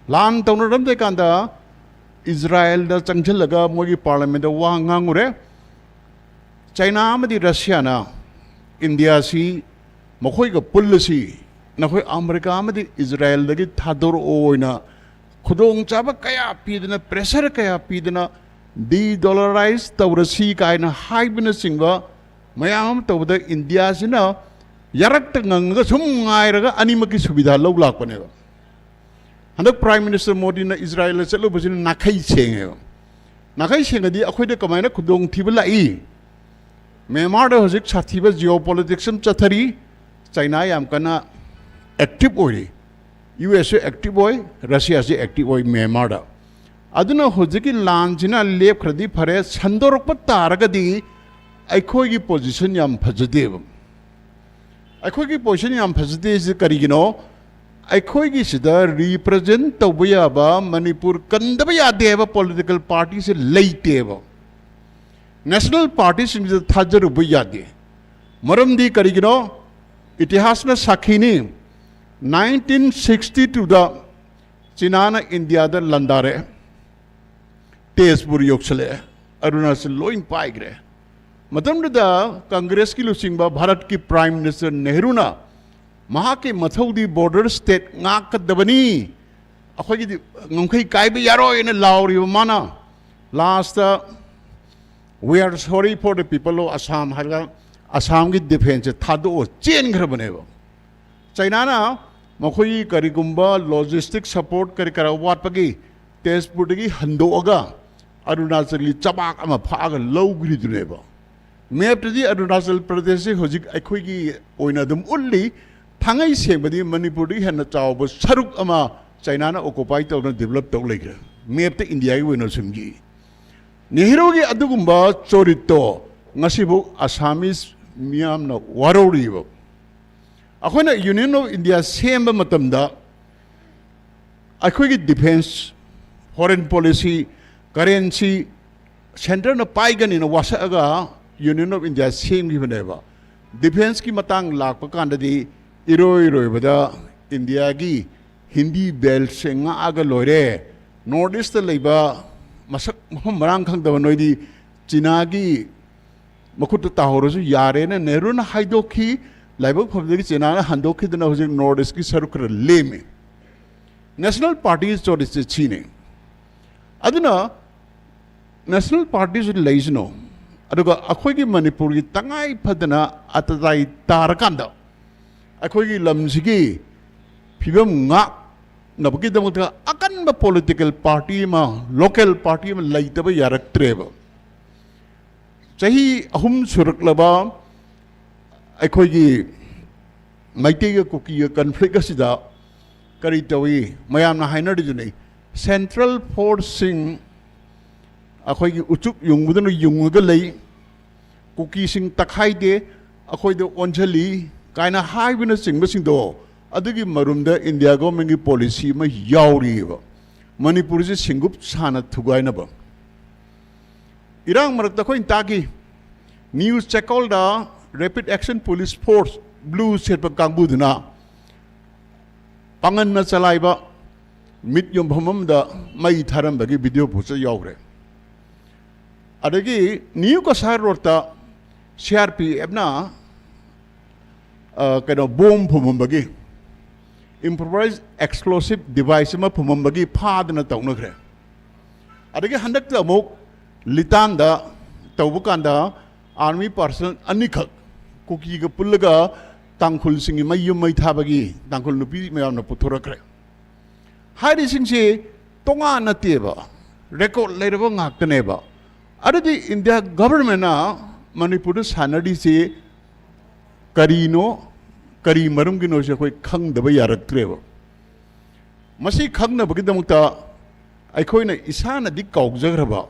ꯂꯥꯟ ꯇꯧꯅꯔꯝꯗ꯭ꯔꯤꯀꯥꯟꯗ ꯏꯖꯔꯦꯜꯗ ꯆꯪꯁꯤꯜꯂꯒ ꯃꯣꯏꯒꯤ ꯄꯥꯔꯂꯤꯌꯥꯃꯦꯟꯗ ꯋꯥ ꯉꯥꯡꯉꯨꯔꯦ꯫ ꯆꯥꯏꯅꯥ ꯑꯃꯗꯤ ꯔꯁꯤꯌꯥꯅ ꯏꯟꯗꯤꯌꯥꯁꯤ ꯃꯈꯣꯏꯒ ꯄꯨꯜꯂꯁꯤ, ꯅꯈꯣꯏ ꯑꯃꯦꯔꯤꯀꯥ ꯑꯃꯗꯤ ꯏꯖꯔꯦꯜꯗꯒꯤ ꯊꯥꯗꯣꯔꯛꯑꯣꯅ ꯈꯨꯗꯣꯡꯆꯥꯕ ꯀꯌꯥ ꯄꯤꯗꯅ, ꯄ꯭ꯔꯦꯁꯔ ꯀꯌꯥ ꯄꯤꯗꯅ, ꯗꯤ ꯗꯣꯂꯔꯥꯏꯁ ꯇꯧꯔꯁꯤ ꯀꯥꯏꯅ ꯍꯥꯏꯕꯅꯆꯤꯡꯕ ꯃꯌꯥꯝ ꯑꯃ ꯇꯧꯕꯗ, ꯏꯟꯗꯤꯌꯥꯁꯤꯅ ꯌꯥꯔꯛꯇ ꯉꯪꯉꯒ ꯁꯨꯝ ꯉꯥꯏꯔꯒ ꯑꯅꯤꯃꯛꯀꯤ ꯁꯨꯕꯤꯙꯥ ꯂꯧ ꯂꯥꯛꯄꯅꯦꯕ꯫ ꯍꯟꯗꯛ ꯄ꯭ꯔꯥꯏꯝ ꯃꯤꯅꯤꯁꯇꯔ ꯃꯣꯗꯤꯅ ꯏꯖꯔꯦꯜꯗ ꯆꯠꯂꯨꯕꯁꯤꯅ ꯅꯥꯈꯩ ꯁꯦꯡꯉꯦꯕ꯫ ꯅꯥꯈꯩ ꯁꯦꯡꯉꯗꯤ ꯑꯩꯈꯣꯏꯗ ꯀꯃꯥꯏꯅ ꯈꯨꯗꯣꯡꯊꯤꯕ ꯂꯥꯛꯏ? ꯃ꯭ꯌꯥꯟꯃꯥꯔꯗ ꯍꯧꯖꯤꯛ ꯁꯥꯊꯤꯕ ꯖꯤꯑꯣ ꯄꯣꯂꯤꯇꯤꯛꯁ ꯑꯃ ꯆꯠꯊꯔꯤ꯫ ꯆꯥꯏꯅꯥ ꯌꯥꯝ ꯀꯟꯅ ꯑꯦꯛꯇꯤꯚ ꯑꯣꯏꯔꯤ꯫ ꯌꯨ ꯑꯦꯁꯁꯨ ꯑꯦꯛꯇꯤꯚ ꯑꯣꯏ, ꯔꯁꯤꯌꯥꯁꯨ ꯑꯦꯛꯇꯤꯚ ꯑꯣꯏ ꯃ꯭ꯌꯥꯟꯃꯥꯔꯗ꯫ ꯑꯗꯨꯅ ꯍꯧꯖꯤꯛꯀꯤ ꯂꯥꯟꯁꯤꯅ ꯂꯦꯞꯈ꯭ꯔꯗꯤ ꯐꯔꯦ, ꯁꯟꯗꯣꯔꯛꯄ ꯇꯥꯔꯒꯗꯤ ꯑꯩꯈꯣꯏꯒꯤ ꯄꯣꯖꯤꯁꯟ ꯌꯥꯝ ꯐꯖꯗꯦꯕ꯫ ꯑꯩꯈꯣꯏꯒꯤ ꯄꯣꯖꯤꯁꯟ ꯌꯥꯝ ꯐꯖꯗꯦꯁꯤ ꯀꯔꯤꯒꯤꯅꯣ? ꯑꯩꯈꯣꯏꯒꯤꯁꯤꯗ ꯔꯤꯄ꯭ꯔꯖꯦꯟ ꯇꯧꯕ ꯌꯥꯕ ꯃꯅꯤꯄꯨꯔ ꯀꯟꯗꯕ ꯌꯥꯗꯦ ꯍꯥꯏꯕ ꯄꯣꯂꯤꯇꯤꯀꯦꯜ ꯄꯥꯔꯇꯤꯁꯦ ꯂꯩꯇꯦꯕ꯫ ꯅꯦꯁꯅꯦꯜ ꯄꯥꯔꯇꯤꯁꯤꯡꯁꯤꯗ ꯊꯥꯖꯔꯨꯕ ꯌꯥꯗꯦ꯫ ꯃꯔꯝꯗꯤ ꯀꯔꯤꯒꯤꯅꯣ? ꯏꯇꯤꯍꯥꯁꯅ ꯁꯥꯈꯤꯅꯤ꯫ ꯅꯥꯏꯟꯇꯤꯟ ꯁꯤꯛꯁꯇꯤ ꯇꯨꯗ ꯆꯤꯅꯥꯅ ꯏꯟꯗꯤꯌꯥꯗ ꯂꯥꯟꯗꯥꯔꯛꯑꯦ, ꯇꯦꯖꯄꯨꯔ ꯌꯧꯁꯜꯂꯛꯑꯦ, ꯑꯔꯨꯅꯥꯆꯜ ꯂꯣꯏ ꯄꯥꯏꯈ꯭ꯔꯦ꯫ ꯃꯇꯝꯗꯨꯗ ꯀꯪꯒ꯭ꯔꯦꯁꯀꯤ ꯂꯨꯆꯤꯡꯕ ꯚꯥꯔꯠꯀꯤ ꯄ꯭ꯔꯥꯏꯝ ꯃꯤꯅꯤꯁꯇꯔ ꯅꯦꯍꯔꯨꯅ ꯃꯍꯥꯛꯀꯤ ꯃꯊꯧꯗꯤ ꯕꯣꯔꯗꯔ ꯁ꯭ꯇꯦꯠ ꯉꯥꯛꯀꯗꯕꯅꯤ, ꯑꯩꯈꯣꯏꯒꯤꯗꯤ ꯉꯝꯈꯩ ꯀꯥꯏꯕ ꯌꯥꯔꯣꯏꯅ ꯂꯥꯎꯔꯤꯕ ꯃꯥꯅ last "We are sorry for the people of Assam" ꯍꯥꯏꯔꯒ ꯑꯁꯥꯝꯒꯤ ꯗꯤꯐꯦꯟꯁꯁꯦ ꯊꯥꯗꯣꯛꯑ ꯆꯦꯟꯈ꯭ꯔꯕꯅꯦꯕ꯫ ꯆꯩꯅꯥꯅ ꯃꯈꯣꯏꯒꯤ ꯀꯔꯤꯒꯨꯝꯕ ꯂꯣꯖꯤꯁꯇꯤꯛ ꯁꯄꯣꯔꯠ ꯀꯔꯤ ꯀꯔꯥ ꯋꯥꯠꯄꯒꯤ ꯇꯦꯖꯄꯨꯔꯗꯒꯤ ꯍꯟꯗꯣꯛꯑꯒ ꯑꯔꯨꯅꯥꯆꯜꯒꯤ ꯆꯕꯥꯛ ꯑꯃ ꯐꯥꯛꯑꯒ ꯂꯧꯈ꯭ꯔꯤꯗꯨꯅꯦꯕ꯫ ꯃꯦꯞꯇꯗꯤ ꯑꯔꯨꯅꯥꯆꯜ ꯄ꯭ꯔꯗꯦꯁꯁꯤ ꯍꯧꯖꯤꯛ ꯑꯩꯈꯣꯏꯒꯤ ꯑꯣꯏꯅ ꯑꯗꯨꯝ ꯎꯠꯂꯤ꯫ ꯊꯥꯡꯉꯩ ꯁꯦꯡꯕꯗꯤ ꯃꯅꯤꯄꯨꯔꯗꯒꯤ ꯍꯦꯟꯅ ꯆꯥꯎꯕ ꯁꯔꯨꯛ ꯑꯃ ꯆꯩꯅꯥꯅ ꯑꯣꯀꯨꯄꯥꯏ ꯇꯧꯗꯨꯅ ꯗꯤꯕꯂꯞ ꯇꯧ ꯂꯩꯈ꯭ꯔꯦ꯫ ꯃꯦꯞꯇ ꯏꯟꯗꯤꯌꯥꯒꯤ ꯑꯣꯏꯅ ꯁꯨꯝ ꯌꯦꯛꯏ꯫ ꯅꯦꯍꯔꯨꯒꯤ ꯑꯗꯨꯒꯨꯝꯕ ꯆꯣꯔꯤꯠꯇꯣ ꯉꯁꯤꯐꯥꯎ ꯑꯁꯥꯃꯤꯁ ꯃꯤꯌꯥꯝꯅ ꯋꯥꯔꯧꯔꯤꯕ꯫ ꯑꯩꯈꯣꯏꯅ Union of India ꯁꯦꯝꯕ ꯃꯇꯝꯗ ꯑꯩꯈꯣꯏꯒꯤ defence, foreign policy, currency centreꯅ ꯄꯥꯏꯒꯅꯤꯅ ꯋꯥꯁꯛꯑꯒ Union of India ꯁꯦꯝꯈꯤꯕꯅꯦꯕ꯫ Defenceꯀꯤ ꯃꯇꯥꯡ ꯂꯥꯛꯄ ꯀꯥꯟꯗꯗꯤ ꯏꯔꯣꯏ ꯂꯣꯏꯕꯗ ꯏꯟꯗꯤꯌꯥꯒꯤ ꯍꯤꯟꯗꯤ beltꯁꯦ ꯉꯥꯛꯑꯒ ꯂꯣꯏꯔꯦ꯫ North Eastꯇ ꯂꯩꯕ ꯃꯁꯛ ꯃꯐꯝ ꯃꯔꯥꯡ ꯈꯪꯗꯕ ꯅꯣꯏꯗꯤ ꯆꯤꯅꯥꯒꯤ ꯃꯈꯨꯠꯇ ꯇꯥꯍꯧꯔꯁꯨ ꯌꯥꯔꯦꯅ ꯅꯦꯍꯔꯨꯅ ꯍꯥꯏꯗꯣꯛꯈꯤ꯫ ꯂꯥꯏꯕꯛ ꯐꯕꯗꯒꯤ ꯆꯤꯅꯥꯅ ꯍꯟꯗꯣꯛꯈꯤꯗꯅ ꯍꯧꯖꯤꯛ North Eastꯀꯤ ꯁꯔꯨꯛ ꯈꯔ ꯂꯦꯝꯃꯤ꯫ National party ꯆꯣꯔꯤꯁꯦ ꯁꯤꯅꯤ꯫ ꯑꯗꯨꯅ National partyꯁꯨ ꯂꯩꯁꯅꯨ, ꯑꯗꯨꯒ ꯑꯩꯈꯣꯏꯒꯤ ꯃꯅꯤꯄꯨꯔꯒꯤ ꯇꯉꯥꯏ ꯐꯗꯅ ꯑꯇꯗꯥꯏ ꯇꯥꯔꯀꯥꯟꯗ ꯑꯩꯈꯣꯏꯒꯤ ꯂꯝꯁꯤꯒꯤ ꯐꯤꯕꯝ ꯉꯥꯛꯅꯕꯒꯤꯗꯃꯛꯇ ꯑꯀꯟꯕ political party ꯑꯃ, local party ꯑꯃ ꯂꯩꯇꯕ ꯌꯥꯔꯛꯇ꯭ꯔꯦꯕ꯫ ꯆꯍꯤ ꯑꯍꯨꯝ ꯁꯨꯔꯛꯂꯕ ꯑꯩꯈꯣꯏꯒꯤ ꯃꯩꯇꯩꯒ ꯀꯨꯀꯤꯒ conflict ꯑꯁꯤꯗ ꯀꯔꯤ ꯇꯧꯏ? ꯃꯌꯥꯝꯅ ꯍꯥꯏꯅꯔꯤꯗꯨꯅꯤ, central forceꯁꯤꯡ ꯑꯩꯈꯣꯏꯒꯤ ꯎꯆꯨꯛ ꯌꯨꯡꯕꯗꯨꯅ ꯌꯨꯡꯉꯒ ꯂꯩ, ꯀꯨꯀꯤꯁꯤꯡ ꯇꯛꯈꯥꯏꯗꯦ, ꯑꯩꯈꯣꯏꯗ ꯑꯣꯟꯁꯤꯜꯂꯤ ꯀꯥꯏꯅ ꯍꯥꯏꯕꯅꯆꯤꯡꯕꯁꯤꯡꯗꯣ, ꯑꯗꯨꯒꯤ ꯃꯔꯨꯝꯗ ꯏꯟꯗꯤꯌꯥ governmentꯀꯤ policy ꯑꯃ ꯌꯥꯎꯔꯤꯑꯕ꯫ ꯃꯅꯤꯄꯨꯔꯁꯦ ꯁꯤꯡꯒꯨꯞ ꯁꯥꯅ ꯊꯨꯒꯥꯏꯅꯕ꯫ ꯏꯔꯥꯡ ꯃꯔꯛꯇ ꯑꯩꯈꯣꯏꯅ ꯇꯥꯈꯤ, new ꯆꯦꯀꯣꯜꯗ Rapid Action Police Force blue ꯁꯦꯠꯄ ꯀꯥꯡꯕꯨꯗꯨꯅ ꯄꯥꯡꯒꯟꯅ ꯆꯂꯥꯏꯕ ꯃꯤꯠ ꯌꯣꯟꯐꯝ ꯑꯃꯗ ꯃꯩ ꯊꯥꯔꯝꯕꯒꯤ video ꯐꯨꯆꯠ ꯌꯥꯎꯈ꯭ꯔꯦ꯫ ꯑꯗꯒꯤ ꯅ꯭ꯌꯨ ꯀꯁꯥꯔ ꯔꯣꯗꯇ CRPFꯅ, ꯑ, ꯀꯩꯅꯣ, bomb ꯐꯨꯝꯃꯝꯕꯒꯤ, improvised explosive device ꯑꯃ ꯐꯨꯝꯃꯝꯕꯒꯤ ꯐꯥꯗꯅ ꯇꯧꯅꯈ꯭ꯔꯦ꯫ ꯑꯗꯒꯤ ꯍꯟꯗꯛꯇ ꯑꯃꯨꯛ ꯂꯤꯇꯥꯟꯗ ꯇꯧꯕ ꯀꯥꯟꯗ army personnel ꯑꯅꯤꯈꯛ ꯀꯨꯀꯤꯒ ꯄꯨꯜꯂꯒ ꯇꯥꯡꯈꯨꯜꯁꯤꯡꯒꯤ ꯃꯌꯨꯝ ꯃꯩ ꯊꯥꯕꯒꯤ ꯇꯥꯡꯈꯨꯜ ꯅꯨꯄꯤ ꯃꯌꯥꯝꯅ ꯄꯨꯊꯣꯔꯛꯈ꯭ꯔꯦ꯫ ꯍꯥꯏꯔꯤꯁꯤꯡꯁꯤ ꯇꯣꯉꯥꯟ ꯅꯠꯇꯦꯕ, record ꯂꯩꯔꯕ ꯉꯥꯛꯇꯅꯦꯕ꯫ ꯑꯗꯨꯗꯤ ꯏꯟꯗꯤꯌꯥ governmentꯅ ꯃꯅꯤꯄꯨꯔꯗ ꯁꯥꯟꯅꯔꯤꯁꯤ ꯀꯔꯤꯅꯣ, ꯀꯔꯤ ꯃꯔꯝꯒꯤꯅꯣꯁꯦ ꯑꯩꯈꯣꯏ ꯈꯪꯗꯕ ꯌꯥꯔꯛꯇ꯭ꯔꯦꯕ꯫ ꯃꯁꯤ ꯈꯪꯅꯕꯒꯤꯗꯃꯛꯇ ꯑꯩꯈꯣꯏꯅ ꯏꯁꯥꯅꯗꯤ ꯀꯥꯎꯖꯈ꯭ꯔꯕ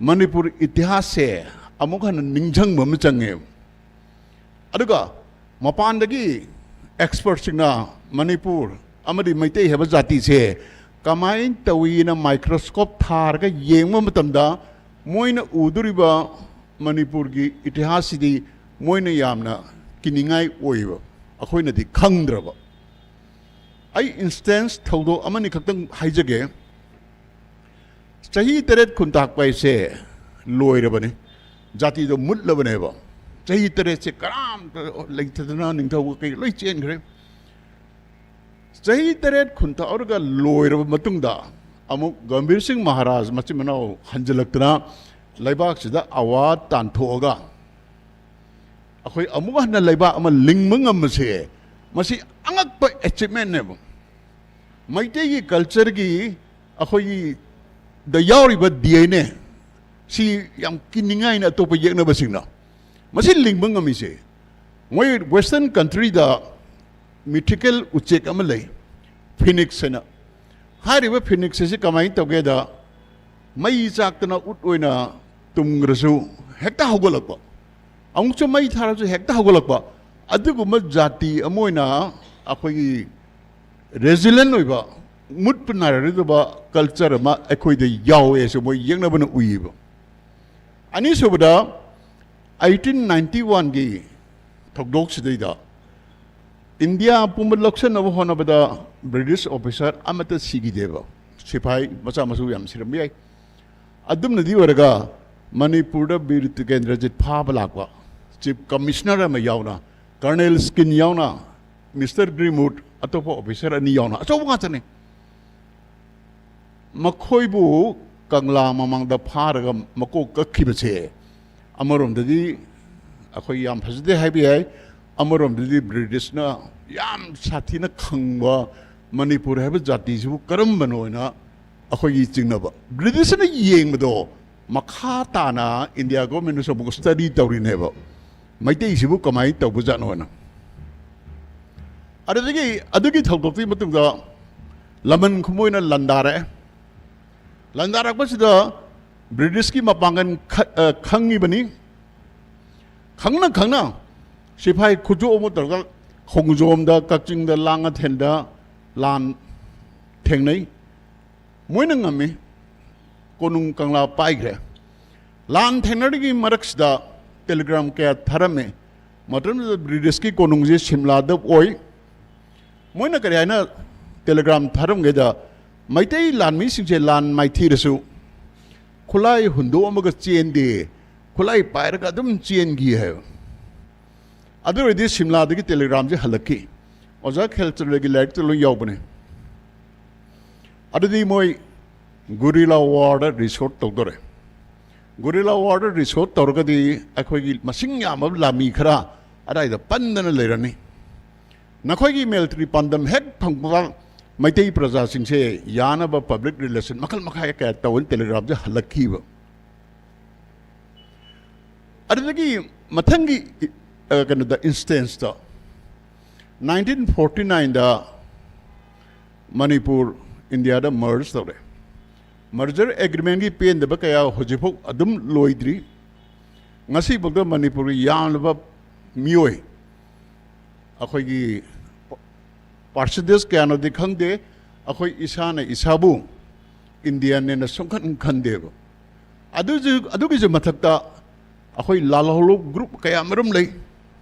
ꯃꯅꯤꯄꯨꯔ ꯏꯇꯤꯍꯥꯁꯁꯦ ꯑꯃꯨꯛ ꯍꯟꯅ ꯅꯤꯡꯁꯤꯡꯕ ꯑꯃ ꯆꯪꯉꯦ꯫ ꯑꯗꯨꯒ ꯃꯄꯥꯟꯗꯒꯤ ꯑꯦꯛꯁꯄꯔꯠꯁꯤꯡꯅ ꯃꯅꯤꯄꯨꯔ ꯑꯃꯗꯤ ꯃꯩꯇꯩ ꯍꯥꯏꯕ ꯖꯥꯇꯤꯁꯦ ꯀꯃꯥꯏꯅ ꯇꯧꯏꯅ ꯃꯥꯏꯀ꯭ꯔꯣꯁꯀꯣꯞ ꯊꯥꯔꯒ ꯌꯦꯡꯕ ꯃꯇꯝꯗ, ꯃꯣꯏꯅ ꯎꯗꯣꯔꯤꯕ ꯃꯅꯤꯄꯨꯔꯒꯤ ꯏꯇꯤꯍꯥꯁꯁꯤꯗꯤ ꯃꯣꯏꯅ ꯌꯥꯝꯅ ꯀꯤꯅꯤꯡꯉꯥꯏ ꯑꯣꯏꯕ, ꯑꯩꯈꯣꯏꯅꯗꯤ ꯈꯪꯗ꯭ꯔꯕ꯫ ꯑꯩ ꯏꯟꯁꯇꯦꯟꯁ ꯊꯧꯗꯣꯛ ꯑꯃꯅꯤ ꯈꯛꯇꯪ ꯍꯥꯏꯖꯒꯦ꯫ ꯆꯍꯤ ꯇꯔꯦꯠ ꯈꯨꯟꯇꯥꯛꯄ ꯍꯥꯏꯁꯦ ꯂꯣꯏꯔꯕꯅꯤ, ꯖꯥꯇꯤꯗꯣ ꯃꯨꯠꯂꯕꯅꯦꯕ꯫ ꯆꯍꯤ ꯇꯔꯦꯠꯁꯦ ꯀꯅꯥꯝꯇ ꯂꯩꯇꯗꯅ ꯅꯤꯡꯊꯧ ꯀꯩ ꯂꯣꯏ ꯆꯦꯟꯈ꯭ꯔꯦ꯫ ꯆꯍꯤ ꯇꯔꯦꯠ ꯈꯨꯟꯇꯥꯛꯑꯔꯒ ꯂꯣꯏꯔꯕ ꯃꯇꯨꯡꯗ, ꯑꯃꯨꯛ ꯒꯝꯚꯤꯔ ꯁꯤꯡ ꯃꯍꯥꯔꯥꯖ ꯃꯆꯤꯟ ꯃꯅꯥꯎ ꯍꯟꯖꯤꯜꯂꯛꯇꯅ ꯂꯩꯕꯥꯛꯁꯤꯗ ꯑꯋꯥ ꯇꯥꯟꯊꯣꯛꯑꯒ ꯑꯩꯈꯣꯏ ꯑꯃꯨꯛ ꯍꯟꯅ ꯂꯩꯕꯥꯛ ꯑꯃ ꯂꯤꯡꯕ ꯉꯝꯕꯁꯦ, ꯃꯁꯤ ꯑꯉꯛꯄ ꯑꯦꯆꯤꯞꯃꯦꯟꯅꯦꯕ꯫ ꯃꯩꯇꯩꯒꯤ ꯀꯜꯆꯔꯒꯤ, ꯑꯩꯈꯣꯏꯒꯤ ꯗ ꯌꯥꯎꯔꯤꯕ ꯗꯤ ꯑꯦꯟ ꯑꯦ ꯁꯤ ꯌꯥꯝ ꯀꯤꯅꯤꯡꯉꯥꯏꯅ ꯑꯇꯣꯞꯄ ꯌꯦꯛꯅꯕꯁꯤꯡꯅ꯫ ꯃꯁꯤ ꯂꯤꯡꯕ ꯉꯝꯃꯤꯁꯦ, ꯃꯣꯏ ꯋꯦꯁꯇꯔꯟ ꯀꯟꯇ꯭ꯔꯤꯗ ꯃꯤꯊꯤꯀꯦꯜ ꯎꯆꯦꯛ ꯑꯃ ꯂꯩ, ꯐꯤꯅꯤꯛꯁ ꯍꯥꯏꯅ꯫ ꯍꯥꯏꯔꯤꯕ ꯐꯤꯅꯤꯛꯁ ꯑꯁꯤ ꯀꯃꯥꯏꯅ ꯇꯧꯒꯦꯗ, ꯃꯩ ꯆꯥꯛꯇꯅ ꯎꯠ ꯑꯣꯏꯅ ꯇꯨꯝꯈ꯭ꯔꯁꯨ ꯍꯦꯛꯇ ꯍꯧꯒꯠꯂꯛꯄ, ꯑꯃꯨꯛꯁꯨ ꯃꯩ ꯊꯥꯔꯁꯨ ꯍꯦꯛꯇ ꯍꯧꯒꯠꯂꯛꯄ, ꯑꯗꯨꯒꯨꯝꯕ ꯖꯥꯇꯤ ꯑꯃ ꯑꯣꯏꯅ ꯑꯩꯈꯣꯏꯒꯤ ꯔꯦꯖꯤꯂꯦꯟ ꯑꯣꯏꯕ, ꯃꯨꯠꯄ ꯅꯥꯏꯔꯔꯣꯏꯗꯕ ꯀꯜꯆꯔ ꯑꯃ ꯑꯩꯈꯣꯏꯗ ꯌꯥꯎꯋꯦꯁꯨ ꯃꯣꯏ ꯌꯦꯛꯅꯕꯅ ꯎꯏꯌꯦꯕ꯫ ꯑꯅꯤꯁꯨꯕꯗ, ꯑꯩꯇꯤꯟ ꯅꯥꯏꯟꯇꯤ ꯋꯥꯟꯒꯤ ꯊꯧꯗꯣꯛꯁꯤꯗꯩꯗ ꯏꯟꯗꯤꯌꯥ ꯄꯨꯝꯕ ꯂꯧꯁꯤꯟꯅꯕ ꯍꯣꯠꯅꯕꯗ ꯕ꯭ꯔꯤꯇꯤꯁ ꯑꯣꯐꯤꯁꯥꯔ ꯑꯃꯠꯇ ꯁꯤꯈꯤꯗꯦꯕ꯫ ꯁꯤꯐꯥꯏ ꯃꯆꯥ ꯃꯁꯨ ꯌꯥꯝ ꯁꯤꯔꯝꯕ ꯌꯥꯏ꯫ ꯑꯗꯨꯝꯅꯗꯤ ꯑꯣꯏꯔꯒ ꯃꯅꯤꯄꯨꯔꯗ ꯕꯤꯔ ꯇꯤꯀꯦꯟꯗ꯭ꯔꯖꯤꯠ ꯐꯥꯕ ꯂꯥꯛꯄ, ꯆꯤꯐ ꯀꯃꯤꯁꯅꯔ ꯑꯃ ꯌꯥꯎꯅ, ꯀꯔꯅꯦꯜ ꯁ꯭ꯀꯤꯟ ꯌꯥꯎꯅ, ꯃꯤꯁꯇꯔ ꯒ꯭ꯔꯤꯃꯨꯠ, ꯑꯇꯣꯞꯄ ꯑꯣꯐꯤꯁꯥꯔ ꯑꯅꯤ ꯌꯥꯎꯅ, ꯑꯆꯧꯕ ꯉꯥꯛꯇꯅꯤ꯫ ꯃꯈꯣꯏꯕꯨ ꯀꯪꯂꯥ ꯃꯃꯥꯡꯗ ꯐꯥꯔꯒ ꯃꯀꯣꯛ ꯀꯛꯈꯤꯕꯁꯦ, ꯑꯃꯔꯣꯝꯗꯗꯤ ꯑꯩꯈꯣꯏ ꯌꯥꯝ ꯐꯖꯗꯦ ꯍꯥꯏꯕ ꯌꯥꯏ, ꯑꯃꯔꯣꯝꯗꯗꯤ ꯕ꯭ꯔꯤꯇꯤꯁꯅ ꯌꯥꯝ ꯁꯥꯊꯤꯅ ꯈꯪꯕ ꯃꯅꯤꯄꯨꯔ ꯍꯥꯏꯕ ꯖꯥꯇꯤꯁꯤꯕꯨ ꯀꯔꯝꯕꯅꯣ ꯍꯥꯏꯅ ꯑꯩꯈꯣꯏꯒꯤ ꯆꯤꯡꯅꯕ꯫ ꯕ꯭ꯔꯤꯇꯤꯁꯅ ꯌꯦꯡꯕꯗꯣ ꯃꯈꯥ ꯇꯥꯅ ꯏꯟꯗꯤꯌꯥ ꯒꯣꯔꯃꯦꯟꯅꯁꯨ ꯑꯃꯨꯛ ꯁ꯭ꯇꯗꯤ ꯇꯧꯔꯤꯅꯦꯕ, ꯃꯩꯇꯩꯁꯤꯕꯨ ꯀꯃꯥꯏꯅ ꯇꯧꯕꯖꯥꯠꯅꯣꯅ꯫ ꯑꯗꯨꯗꯒꯤ ꯑꯗꯨꯒꯤ ꯊꯧꯗꯣꯛꯇꯨꯒꯤ ꯃꯇꯨꯡꯗ ꯂꯃꯟ ꯈꯨꯝ ꯑꯣꯏꯅ ꯂꯥꯟꯗꯥꯔꯛꯑꯦ꯫ ꯂꯥꯟꯗꯥꯔꯛꯄꯁꯤꯗ ꯕ꯭ꯔꯤꯇꯤꯁꯀꯤ ꯃꯄꯥꯡꯒꯜ ꯈ-, ꯑ, ꯈꯪꯉꯤꯕꯅꯤ꯫ ꯈꯪꯅ ꯈꯪꯅ ꯁꯤꯐꯥꯏ ꯈꯨꯠꯁꯨ ꯑꯃ ꯇꯧꯔꯒ ꯈꯣꯡꯖꯣꯝꯗ, ꯀꯛꯆꯤꯡꯗ, ꯂꯥꯡꯉꯊꯦꯜꯗ ꯂꯥꯟ ꯊꯦꯡꯅꯩ꯫ ꯃꯣꯏꯅ ꯉꯝꯃꯤ꯫ ꯀꯣꯅꯨꯡ ꯀꯪꯂꯥ ꯄꯥꯏꯈ꯭ꯔꯦ꯫ ꯂꯥꯟ ꯊꯦꯡꯅꯔꯤꯉꯩ ꯃꯔꯛꯁꯤꯗ ꯇꯦꯂꯤꯒ꯭ꯔꯥꯝ ꯀꯌꯥ ꯊꯥꯔꯝꯃꯤ꯫ ꯃꯇꯝꯗꯨꯗ ꯕ꯭ꯔꯤꯇꯤꯁꯀꯤ ꯀꯣꯅꯨꯡꯁꯤ ꯁꯤꯝꯂꯥꯗ ꯑꯣꯏ꯫ ꯃꯣꯏꯅ ꯀꯔꯤ ꯍꯥꯏꯅ ꯇꯦꯂꯤꯒ꯭ꯔꯥꯝ ꯊꯥꯔꯝꯒꯦꯗ, "ꯃꯩꯇꯩ ꯂꯥꯟꯃꯤꯁꯤꯡꯁꯦ ꯂꯥꯟ ꯃꯥꯏꯊꯤꯔꯁꯨ ꯈꯨꯠꯂꯥꯏ ꯍꯨꯟꯗꯣꯛꯑꯝꯃꯒ ꯆꯦꯟꯗꯦ, ꯈꯨꯠꯂꯥꯏ ꯄꯥꯏꯔꯒ ꯑꯗꯨꯝ ꯆꯦꯟꯈꯤ" ꯍꯥꯏꯕ꯫ ꯑꯗꯨ ꯑꯣꯏꯔꯗꯤ ꯁꯤꯝꯂꯥꯗꯒꯤ ꯇꯦꯂꯤꯒ꯭ꯔꯥꯝꯁꯦ ꯍꯜꯂꯛꯈꯤ꯫ ꯑꯣꯖꯥ ꯈꯦꯜꯆꯟꯗ꯭ꯔꯒꯤ ꯂꯥꯏꯔꯤꯛꯇ ꯂꯣꯏ ꯌꯥꯎꯕꯅꯦ꯫ ꯑꯗꯨꯗꯤ ꯃꯣꯏ ꯒꯨꯔꯤꯂꯥ ꯋꯥꯔꯗ ꯔꯤꯁꯣꯔꯠ ꯇꯧꯗꯣꯔꯦ꯫ ꯒꯨꯔꯤꯂꯥ ꯋꯥꯔꯗ ꯔꯤꯁꯣꯔꯠ ꯇꯧꯔꯒꯗꯤ ꯑꯩꯈꯣꯏꯒꯤ ꯃꯁꯤꯡ ꯌꯥꯝꯕ ꯂꯥꯟꯃꯤ ꯈꯔ ꯑꯗꯥꯏꯗ ꯄꯟꯗꯅ ꯂꯩꯔꯅꯤ꯫ ꯅꯈꯣꯏꯒꯤ ꯃꯤꯂꯤꯇꯔꯤ ꯄꯥꯟꯗꯝ ꯍꯦꯛ ꯐꯪꯕꯒ ꯃꯩꯇꯩ ꯄ꯭ꯔꯖꯥꯁꯤꯡꯁꯦ ꯌꯥꯅꯕ ꯄꯕ꯭ꯂꯤꯛ ꯔꯤꯂꯦꯁꯟ ꯃꯈꯜ ꯃꯈꯥ ꯀꯌꯥ ꯇꯧꯅ ꯇꯦꯂꯤꯒ꯭ꯔꯥꯝꯁꯦ ꯍꯜꯂꯛꯈꯤꯕ꯫ ꯑꯗꯨꯗꯒꯤ ꯃꯊꯪꯒꯤ, ꯑ, ꯀꯩꯅꯣꯗ, ꯏꯟꯁꯇꯦꯟꯁꯇ, ꯅꯥꯏꯟꯇꯤꯟ ꯐꯣꯔꯇꯤ ꯅꯥꯏꯟꯗ ꯃꯅꯤꯄꯨꯔ ꯏꯟꯗꯤꯌꯥꯗ ꯃꯔꯖ ꯇꯧꯔꯦ꯫ ꯃꯔꯖꯔ ꯑꯦꯒ꯭ꯔꯤꯃꯦꯟꯒꯤ ꯄꯦꯟꯗꯕ ꯀꯌꯥ ꯍꯧꯖꯤꯛꯐꯥꯎ ꯑꯗꯨꯝ ꯂꯣꯏꯗ꯭ꯔꯤ꯫ ꯉꯁꯤꯐꯥꯎꯗ ꯃꯅꯤꯄꯨꯔꯒꯤ ꯌꯥꯝꯂꯕ ꯃꯤꯑꯣꯏ, ꯑꯩꯈꯣꯏꯒꯤ ꯄꯥꯔꯁꯦꯟꯇꯦꯖ ꯀꯌꯥꯅꯣꯗꯤ ꯈꯪꯗꯦ, ꯑꯩꯈꯣꯏ ꯏꯁꯥꯅ ꯏꯁꯥꯕꯨ ꯏꯟꯗꯤꯌꯟꯅꯦꯅ ꯁꯨꯡꯈꯟ ꯈꯟꯗꯦꯕ꯫ ꯑꯗꯨꯁꯨ, ꯑꯗꯨꯒꯤꯁꯨ ꯃꯊꯛꯇ ꯑꯩꯈꯣꯏ ꯂꯥꯜꯍꯧꯂꯨꯞ ꯒ꯭ꯔꯨꯞ ꯀꯌꯥ ꯃꯔꯨꯝ ꯂꯩ꯫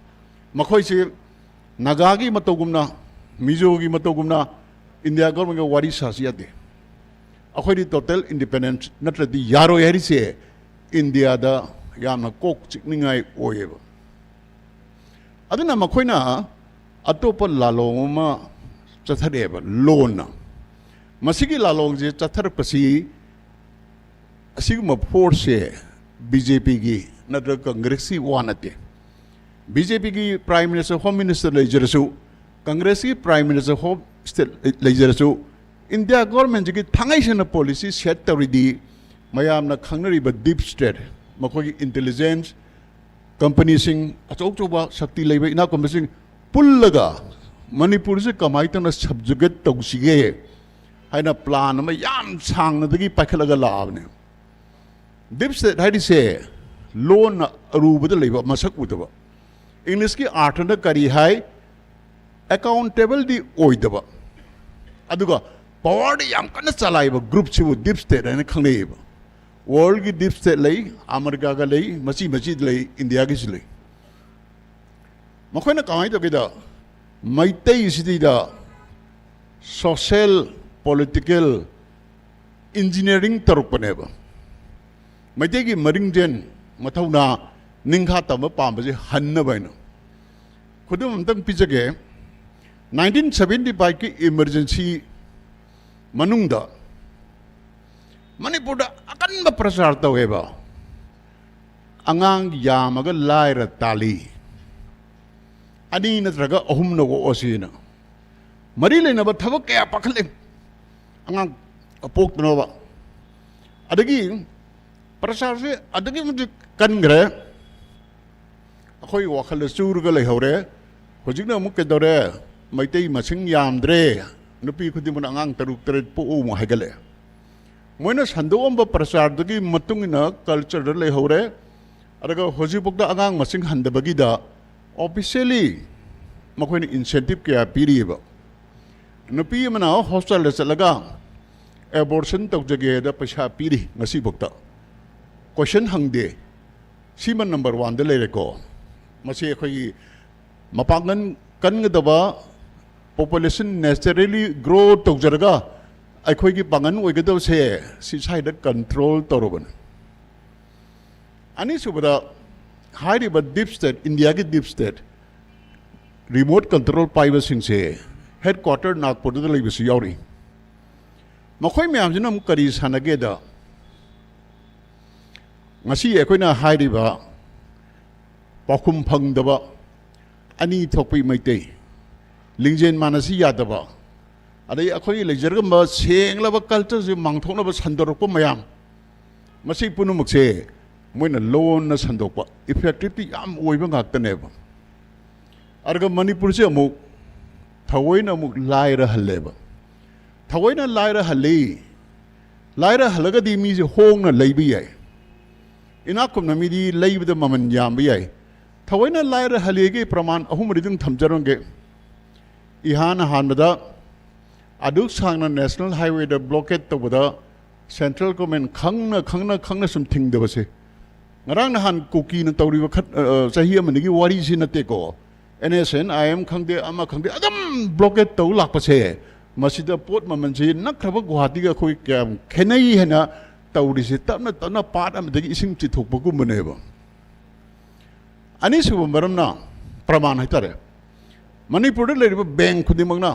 ꯃꯈꯣꯏꯁꯤ ꯅꯥꯒꯥꯒꯤ ꯃꯇꯧꯒꯨꯝꯅ, ꯃꯤꯖꯣꯒꯤ ꯃꯇꯧꯒꯨꯝꯅ ꯏꯟꯗꯤꯌꯥ ꯒꯣꯔꯃꯦꯟꯒ ꯋꯥꯔꯤ ꯁꯥꯁꯤ ꯌꯥꯗꯦ꯫ ꯑꯩꯈꯣꯏꯗꯤ ꯇꯣꯇꯦꯜ ꯏꯟꯗꯤꯄꯦꯟꯗꯦꯟꯁ ꯅꯠꯇ꯭ꯔꯗꯤ ꯌꯥꯔꯣꯏ ꯍꯥꯏꯔꯤꯁꯦ ꯏꯟꯗꯤꯌꯥꯗ ꯌꯥꯝꯅ ꯀꯣꯛ ꯆꯤꯛꯅꯤꯡꯉꯥꯏ ꯑꯣꯏꯌꯦꯕ꯫ ꯑꯗꯨꯅ ꯃꯈꯣꯏꯅ ꯑꯇꯣꯞꯄ ꯂꯥꯂꯣꯡ ꯑꯃ ꯆꯠꯊꯔꯛꯑꯦꯕ, ꯂꯣꯟꯅ꯫ ꯃꯁꯤꯒꯤ ꯂꯥꯂꯣꯡꯁꯦ ꯆꯠꯊꯔꯛꯄꯁꯤ, ꯑꯁꯤꯒꯨꯝꯕ ꯐꯣꯔꯁꯁꯦ ꯕꯤ ꯖꯦ ꯄꯤꯒꯤ ꯅꯠꯇ꯭ꯔꯒ ꯀꯪꯒ꯭ꯔꯦꯁꯀꯤ ꯋꯥ ꯅꯠꯇꯦ꯫ ꯕꯤ ꯖꯦ ꯄꯤꯒꯤ ꯄ꯭ꯔꯥꯏꯝ ꯃꯤꯅꯤꯁꯇꯔ, ꯍꯣꯝ ꯃꯤꯅꯤꯁꯇꯔ ꯂꯩꯖꯔꯁꯨ, ꯀꯪꯒ꯭ꯔꯦꯁꯀꯤ ꯄ꯭ꯔꯥꯏꯝ ꯃꯤꯅꯤꯁꯇꯔ, ꯍꯣꯝ ꯁ꯭ꯇꯦꯠ ꯂꯩꯖꯔꯁꯨ, ꯏꯟꯗꯤꯌꯥ ꯒꯣꯔꯃꯦꯟꯁꯤꯒꯤ ꯊꯥꯡꯉꯩ ꯁꯦꯡꯅ ꯄꯣꯂꯤꯁꯤ ꯁꯦꯠ ꯇꯧꯔꯤꯗꯤ ꯃꯌꯥꯝꯅ ꯈꯪꯅꯔꯤꯕ ꯗꯤꯞ ꯁ꯭ꯇꯦꯠ, ꯃꯈꯣꯏꯒꯤ ꯏꯟꯇꯦꯂꯤꯖꯦꯟꯁ ꯀꯝꯄꯅꯤꯁꯤꯡ, ꯑꯆꯧ ꯑꯆꯧꯕ ꯁꯛꯇꯤ ꯂꯩꯕ ꯏꯅꯥꯛ ꯈꯨꯟꯕꯁꯤꯡ ꯄꯨꯜꯂꯒ ꯃꯅꯤꯄꯨꯔꯁꯦ ꯀꯃꯥꯏꯅ ꯇꯧꯅ ꯁꯕꯖꯨꯒꯦꯠ ꯇꯧꯁꯤꯒꯦ ꯍꯥꯏꯅ ꯄ꯭ꯂꯥꯟ ꯑꯃ ꯌꯥꯝ ꯁꯥꯡꯅꯗꯒꯤ ꯄꯥꯏꯈꯠꯂꯒ ꯂꯥꯛꯑꯕꯅꯦ꯫ ꯗꯤꯞ ꯁ꯭ꯇꯦꯠ ꯍꯥꯏꯔꯤꯁꯦ ꯂꯣꯟꯅ ꯑꯔꯨꯕꯗ ꯂꯩꯕ, ꯃꯁꯛ ꯎꯗꯕ꯫ ꯏꯪꯂꯤꯁꯀꯤ ꯑꯥꯔꯊꯅ ꯀꯔꯤ ꯍꯥꯏ? ꯑꯦꯀꯥꯎꯟꯇꯦꯕꯜꯗꯤ ꯑꯣꯏꯗꯕ, ꯑꯗꯨꯒ ꯄꯋꯥꯔꯗꯤ ꯌꯥꯝ ꯀꯟꯅ ꯆꯂꯥꯏꯕ ꯒ꯭ꯔꯨꯞꯁꯤꯕꯨ ꯗꯤꯞ ꯁ꯭ꯇꯦꯠ ꯍꯥꯏꯅ ꯈꯪꯅꯩꯌꯦꯕ꯫ ꯋꯥꯔꯜꯒꯤ ꯗꯤꯞ ꯁ꯭ꯇꯦꯠ ꯂꯩ, ꯑꯃꯦꯔꯤꯀꯥꯒ ꯂꯩ, ꯃꯆꯤ ꯃꯆꯤꯗ ꯂꯩ, ꯏꯟꯗꯤꯌꯥꯒꯤꯁꯨ ꯂꯩ꯫ ꯃꯈꯣꯏꯅ ꯀꯃꯥꯏꯅ ꯇꯧꯒꯦꯗ, ꯃꯩꯇꯩꯁꯤꯗꯩꯗ ꯁꯣꯁꯦꯜ, ꯄꯣꯂꯤꯇꯤꯀꯦꯜ, ꯏꯟꯖꯤꯅꯤꯌꯥꯔꯤꯡ ꯇꯧꯔꯛꯄꯅꯦꯕ꯫ ꯃꯩꯇꯩꯒꯤ ꯃꯔꯤꯡꯖꯦꯟ ꯃꯊꯧꯅꯥ ꯅꯤꯡꯈꯥ ꯇꯝꯕ ꯄꯥꯝꯕꯁꯦ ꯍꯟꯅꯕ ꯍꯥꯏꯅ꯫ ꯈꯨꯗꯝ ꯑꯝꯇꯪ ꯄꯤꯖꯒꯦ꯫ ꯅꯥꯏꯟꯇꯤꯟ ꯁꯕꯦꯟꯇꯤ ꯐꯥꯏꯚꯀꯤ ꯏꯃꯔꯖꯦꯟꯁꯤ ꯃꯅꯨꯡꯗ ꯃꯅꯤꯄꯨꯔꯗ ꯑꯀꯟꯕ ꯄ꯭ꯔꯆꯥꯔ ꯇꯧꯋꯦꯕ꯫ ꯑꯉꯥꯡ ꯌꯥꯝꯃꯒ ꯂꯥꯏꯔ ꯇꯥꯜꯂꯤ, ꯑꯅꯤ ꯅꯠꯇ꯭ꯔꯒ ꯑꯍꯨꯝꯅ ꯑꯣꯛꯑꯁꯤꯅ꯫ ꯃꯔꯤ ꯂꯩꯅꯕ ꯊꯕꯛ ꯀꯌꯥ ꯄꯥꯈꯠꯂꯦ ꯑꯉꯥꯡ ꯄꯣꯛꯇꯅꯕ꯫ ꯑꯗꯒꯤ ꯄ꯭ꯔꯆꯥꯔꯁꯦ ꯑꯗꯨꯛꯀꯤ ꯃꯇꯤꯛ ꯀꯟꯈ꯭ꯔꯦ꯫ ꯑꯩꯈꯣꯏ ꯋꯥꯈꯜꯗ ꯆꯨꯔꯒ ꯂꯩꯍꯧꯔꯦ꯫ ꯍꯧꯖꯤꯛꯅ ꯑꯃꯨꯛ ꯀꯩꯗꯧꯔꯦ? ꯃꯩꯇꯩ ꯃꯁꯤꯡ ꯌꯥꯝꯗ꯭ꯔꯦ, ꯅꯨꯄꯤ ꯈꯨꯗꯤꯡꯃꯛꯅ ꯑꯉꯥꯡ ꯇꯔꯨꯛ ꯇꯔꯦꯠ ꯄꯣꯛꯎ ꯑꯃꯨꯛ ꯍꯥꯏꯒꯠꯂꯛꯑꯦ꯫ ꯃꯣꯏꯅ ꯁꯟꯗꯣꯛꯑꯝꯕ ꯄ꯭ꯔꯆꯥꯔꯗꯨꯒꯤ ꯃꯇꯨꯡ ꯏꯟꯅ ꯀꯜꯆꯔꯗ ꯂꯩꯍꯧꯔꯦ꯫ ꯑꯗꯨꯒ ꯍꯧꯖꯤꯛꯐꯥꯎꯗ ꯑꯉꯥꯡ ꯃꯁꯤꯡ ꯍꯟꯗꯕꯒꯤꯗ ꯑꯣꯐꯤꯁꯤꯌꯦꯜꯂꯤ ꯃꯈꯣꯏꯅ ꯏꯟꯁꯦꯟꯇꯤꯞ ꯀꯌꯥ ꯄꯤꯔꯤꯑꯕ? ꯅꯨꯄꯤ ꯑꯃꯅ ꯍꯣꯁꯄꯤꯇꯥꯜꯗ ꯆꯠꯂꯒ ꯑꯦꯕꯣꯔꯁꯟ ꯇꯧꯖꯒꯦꯗ ꯄꯩꯁꯥ ꯄꯤꯔꯤ ꯉꯁꯤꯐꯥꯎꯗ꯫ ꯀꯣꯏꯁꯟ ꯍꯪꯗꯦ꯫ ꯁꯤꯃ ꯅꯝꯕꯔ ꯋꯥꯟꯗ ꯂꯩꯔꯦꯀꯣ꯫ ꯃꯁꯤ ꯑꯩꯈꯣꯏꯒꯤ ꯃꯄꯥꯡꯒꯜ ꯀꯟꯒꯗꯕ, ꯄꯣꯄꯨꯂꯦꯁꯟ ꯅꯦꯆꯔꯦꯂꯤ ꯒ꯭ꯔꯣ ꯇꯧꯖꯔꯒ ꯑꯩꯈꯣꯏꯒꯤ ꯄꯥꯡꯒꯜ ꯑꯣꯏꯒꯗꯕꯁꯦ ꯁꯤ ꯁ꯭ꯋꯥꯏꯗ ꯀꯟꯇ꯭ꯔꯣꯜ ꯇꯧꯔꯕꯅꯤ꯫ ꯑꯅꯤꯁꯨꯕꯗ, ꯍꯥꯏꯔꯤꯕ ꯗꯤꯞ ꯁ꯭ꯇꯦꯠ, ꯏꯟꯗꯤꯌꯥꯒꯤ ꯗꯤꯞ ꯁ꯭ꯇꯦꯠ, ꯔꯤꯃꯣꯠ ꯀꯟꯇ꯭ꯔꯣꯜ ꯄꯥꯏꯕꯁꯤꯡꯁꯦ ꯍꯦꯗ ꯀ꯭ꯋꯥꯇꯔ ꯅꯥꯒꯄꯨꯔꯗ ꯂꯩꯕꯁꯨ ꯌꯥꯎꯔꯤ꯫ ꯃꯈꯣꯏ ꯃꯌꯥꯝꯁꯤꯅ ꯑꯃꯨꯛ ꯀꯔꯤ ꯁꯥꯟꯅꯒꯦꯗ, ꯉꯁꯤ ꯑꯩꯈꯣꯏꯅ ꯍꯥꯏꯔꯤꯕ ꯄꯥꯎꯈꯨꯝ ꯐꯪꯗꯕ ꯑꯅꯤ ꯊꯣꯛꯄꯤ ꯃꯩꯇꯩ, ꯂꯤꯡꯖꯦꯜ ꯃꯥꯟꯅꯁꯤ ꯌꯥꯗꯕ, ꯑꯗꯩ ꯑꯩꯈꯣꯏꯒꯤ ꯂꯩꯖꯔꯝꯕ ꯁꯦꯡꯂꯕ ꯀꯜꯆꯔꯁꯦ ꯃꯥꯡꯊꯣꯛꯅꯕ ꯁꯟꯗꯣꯔꯛꯄ ꯃꯌꯥꯝ, ꯃꯁꯤ ꯄꯨꯝꯅꯃꯛꯁꯦ ꯃꯣꯏꯅ ꯂꯣꯟꯅ ꯁꯟꯗꯣꯛꯄ, ꯏꯐꯦꯛꯇꯤꯞꯇꯤ ꯌꯥꯝ ꯑꯣꯏꯕ ꯉꯥꯛꯇꯅꯦꯕ꯫ ꯑꯗꯨꯒ ꯃꯅꯤꯄꯨꯔꯁꯦ ꯑꯃꯨꯛ ꯊꯑꯣꯏꯅ ꯑꯃꯨꯛ ꯂꯥꯏꯔꯍꯜꯂꯦꯕ꯫ ꯊꯑꯣꯏꯅ ꯂꯥꯏꯔꯍꯜꯂꯤ꯫ ꯂꯥꯏꯔꯍꯜꯂꯒꯗꯤ ꯃꯤꯁꯦ ꯍꯣꯡꯅ ꯂꯩꯕ ꯌꯥꯏ꯫ ꯏꯅꯥꯛ ꯈꯨꯟꯕ ꯃꯤꯗꯤ ꯂꯩꯕꯗ ꯃꯃꯜ ꯌꯥꯝꯕ ꯌꯥꯏ꯫ ꯊꯑꯣꯏꯅ ꯂꯥꯏꯔꯍꯜꯂꯤꯒꯤ ꯄ꯭ꯔꯃꯥꯟ ꯑꯍꯨꯝ ꯃꯔꯤꯗꯪ ꯊꯝꯖꯔꯝꯒꯦ꯫ ꯏꯍꯥꯟ ꯍꯥꯟꯕꯗ ꯑꯗꯨꯛ ꯁꯥꯡꯅ ꯅꯦꯁꯅꯦꯜ ꯍꯥꯏꯋꯦꯗ ꯕ꯭ꯂꯣꯀꯦꯠ ꯇꯧꯕꯗ ꯁꯦꯟꯇ꯭ꯔꯦꯜ ꯒꯣꯔꯃꯦꯟ ꯈꯪꯅ ꯈꯪꯅ ꯈꯪꯅ ꯁꯨꯝ ꯊꯤꯡꯗꯕꯁꯦ, ꯉꯔꯥꯡ ꯅꯍꯥꯟ ꯀꯨꯀꯤꯅ ꯇꯧꯔꯤꯕ ꯈꯠ-, ꯑ, ꯆꯍꯤ ꯑꯃꯅꯤꯒꯤ ꯋꯥꯔꯤꯁꯤ ꯅꯠꯇꯦꯀꯣ꯫ N S N, I M ꯈꯪꯗꯦ, ꯑꯃ ꯈꯪꯗꯦ, ꯑꯗꯨꯝ ꯕ꯭ꯂꯣꯀꯦꯠ ꯇꯧ ꯂꯥꯛꯄꯁꯦ, ꯃꯁꯤꯗ ꯄꯣꯠ ꯃꯃꯜꯁꯤ ꯅꯛꯈ꯭ꯔꯕ ꯒꯨꯋꯥꯍꯥꯇꯤꯒ ꯑꯩꯈꯣꯏ ꯀꯌꯥꯝ ꯈꯦꯠꯅꯩ ꯍꯥꯏꯅ ꯇꯧꯔꯤꯁꯦ, ꯇꯞꯅ ꯇꯞꯅ ꯄꯥꯠ ꯑꯃꯗꯒꯤ ꯏꯁꯤꯡ ꯆꯤꯊꯣꯛꯄꯒꯨꯝꯕꯅꯦꯕ꯫ ꯑꯅꯤꯁꯨꯕ ꯃꯔꯝꯅ ꯄ꯭ꯔꯃꯥꯟ ꯍꯥꯏꯇꯥꯔꯦ꯫ ꯃꯅꯤꯄꯨꯔꯗ ꯂꯩꯔꯤꯕ ꯕꯦꯡ ꯈꯨꯗꯤꯡꯃꯛꯅ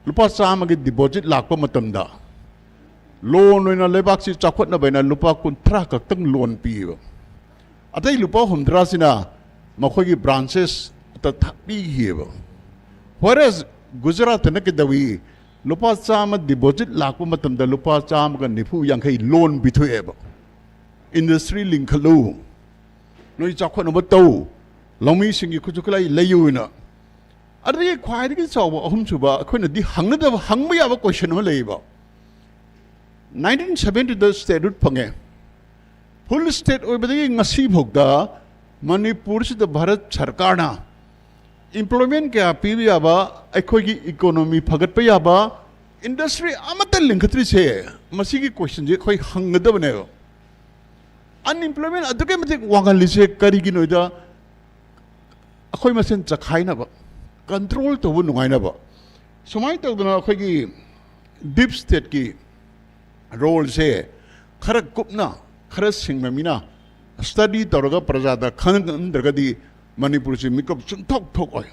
ꯂꯨꯄꯥ ꯆꯥꯝꯃꯒꯤ ꯗꯤꯄꯣꯖꯤꯠ ꯂꯥꯛꯄ ꯃꯇꯝꯗ ꯂꯣꯟ ꯑꯣꯏꯅ ꯂꯩꯕꯥꯛꯁꯤ ꯆꯥꯎꯈꯠꯅꯕ ꯍꯥꯏꯅ ꯂꯨꯄꯥ ꯀꯨꯟꯊ꯭ꯔꯥ ꯈꯛꯇꯪ ꯂꯣꯟ ꯄꯤꯌꯦꯕ꯫ ꯑꯇꯩ ꯂꯨꯄꯥ ꯍꯨꯝꯗ꯭ꯔꯥꯁꯤꯅ ꯃꯈꯣꯏꯒꯤ ꯕ꯭ꯔꯥꯟꯆꯦꯁꯇ ꯊ-, ꯄꯤꯈꯤꯑꯕ꯫ Whereas ꯒꯨꯖꯔꯥꯠꯇꯅ ꯀꯩꯗꯧꯏ? ꯂꯨꯄꯥ ꯆꯥꯝꯃ ꯗꯤꯄꯣꯖꯤꯠ ꯂꯥꯛꯄ ꯃꯇꯝꯗ ꯂꯨꯄꯥ ꯆꯥꯝꯃꯒ ꯅꯤꯐꯨ ꯌꯥꯡꯈꯩ ꯂꯣꯟ ꯄꯤꯊꯣꯛꯑꯦꯕ꯫ ꯏꯟꯗꯁꯇ꯭ꯔꯤ ꯂꯤꯡꯈꯠꯂꯨ, ꯅꯣꯏ ꯆꯥꯎꯈꯠꯅꯕ ꯇꯧ, ꯂꯧꯃꯤꯁꯤꯡꯒꯤ ꯈꯨꯠꯁꯨ ꯈꯨꯠꯂꯥꯏ ꯂꯩꯌꯨꯅ꯫ ꯑꯗꯨꯗꯒꯤ ꯈ꯭ꯋꯥꯏꯗꯒꯤ ꯆꯥꯎꯕ ꯑꯍꯨꯝꯁꯨꯕ, ꯑꯩꯈꯣꯏꯅꯗꯤ ꯍꯪꯅꯗꯕ, ꯍꯪꯕ ꯌꯥꯕ ꯀꯣꯏꯁꯟ ꯑꯃ ꯂꯩꯌꯦꯕ꯫ ꯅꯥꯏꯟꯇꯤꯟ ꯁꯕꯦꯟꯇꯤꯗ ꯁ꯭ꯇꯦꯠꯍꯨꯗ ꯐꯪꯉꯦ꯫ ꯐꯨꯜ ꯁ꯭ꯇꯦꯠ ꯑꯣꯏꯕꯗꯒꯤ ꯉꯁꯤꯐꯥꯎꯗ ꯃꯅꯤꯄꯨꯔꯁꯤꯗ ꯚꯥꯔꯠ ꯁꯔꯀꯥꯔꯅ ꯏꯝꯄ꯭ꯂꯣꯏꯃꯦꯟ ꯀꯌꯥ ꯄꯤꯕ ꯌꯥꯕ, ꯑꯩꯈꯣꯏꯒꯤ ꯏꯀꯣꯅꯣꯃꯤ ꯐꯒꯠꯄ ꯌꯥꯕ ꯏꯟꯗꯁꯇ꯭ꯔꯤ ꯑꯃꯠꯇ ꯂꯤꯡꯈꯠꯇ꯭ꯔꯤꯁꯦ, ꯃꯁꯤꯒꯤ ꯀꯣꯏꯁꯟꯁꯦ ꯑꯩꯈꯣꯏ ꯍꯪꯒꯗꯕꯅꯦꯕ꯫ ꯑꯟꯏꯝꯄ꯭ꯂꯣꯏꯃꯦꯟ ꯑꯗꯨꯛꯀꯤ ꯃꯇꯤꯛ ꯋꯥꯡꯍꯜꯂꯤꯁꯦ ꯀꯔꯤꯒꯤꯅꯣꯗ, ꯑꯩꯈꯣꯏ ꯃꯁꯦꯟ ꯆꯈꯥꯏꯅꯕ, ꯀꯟꯇ꯭ꯔꯣꯜ ꯇꯧꯕ ꯅꯨꯡꯉꯥꯏꯅꯕ, ꯁꯨꯃꯥꯏꯅ ꯇꯧꯗꯅ ꯑꯩꯈꯣꯏꯒꯤ ꯗꯤꯞ ꯁ꯭ꯇꯦꯠꯀꯤ ꯔꯣꯜꯁꯦ ꯈꯔ ꯀꯨꯞꯅ, ꯈꯔ ꯁꯤꯡꯕ ꯃꯤꯅ ꯁ꯭ꯇꯗꯤ ꯇꯧꯔꯒ ꯄ꯭ꯔꯖꯥꯗ ꯈꯪꯍꯟꯗ꯭ꯔꯒꯗꯤ ꯃꯅꯤꯄꯨꯔꯁꯤ ꯃꯤꯀꯨꯞ ꯁꯨꯡꯊꯣꯛ ꯊꯣꯛꯑꯣꯏ꯫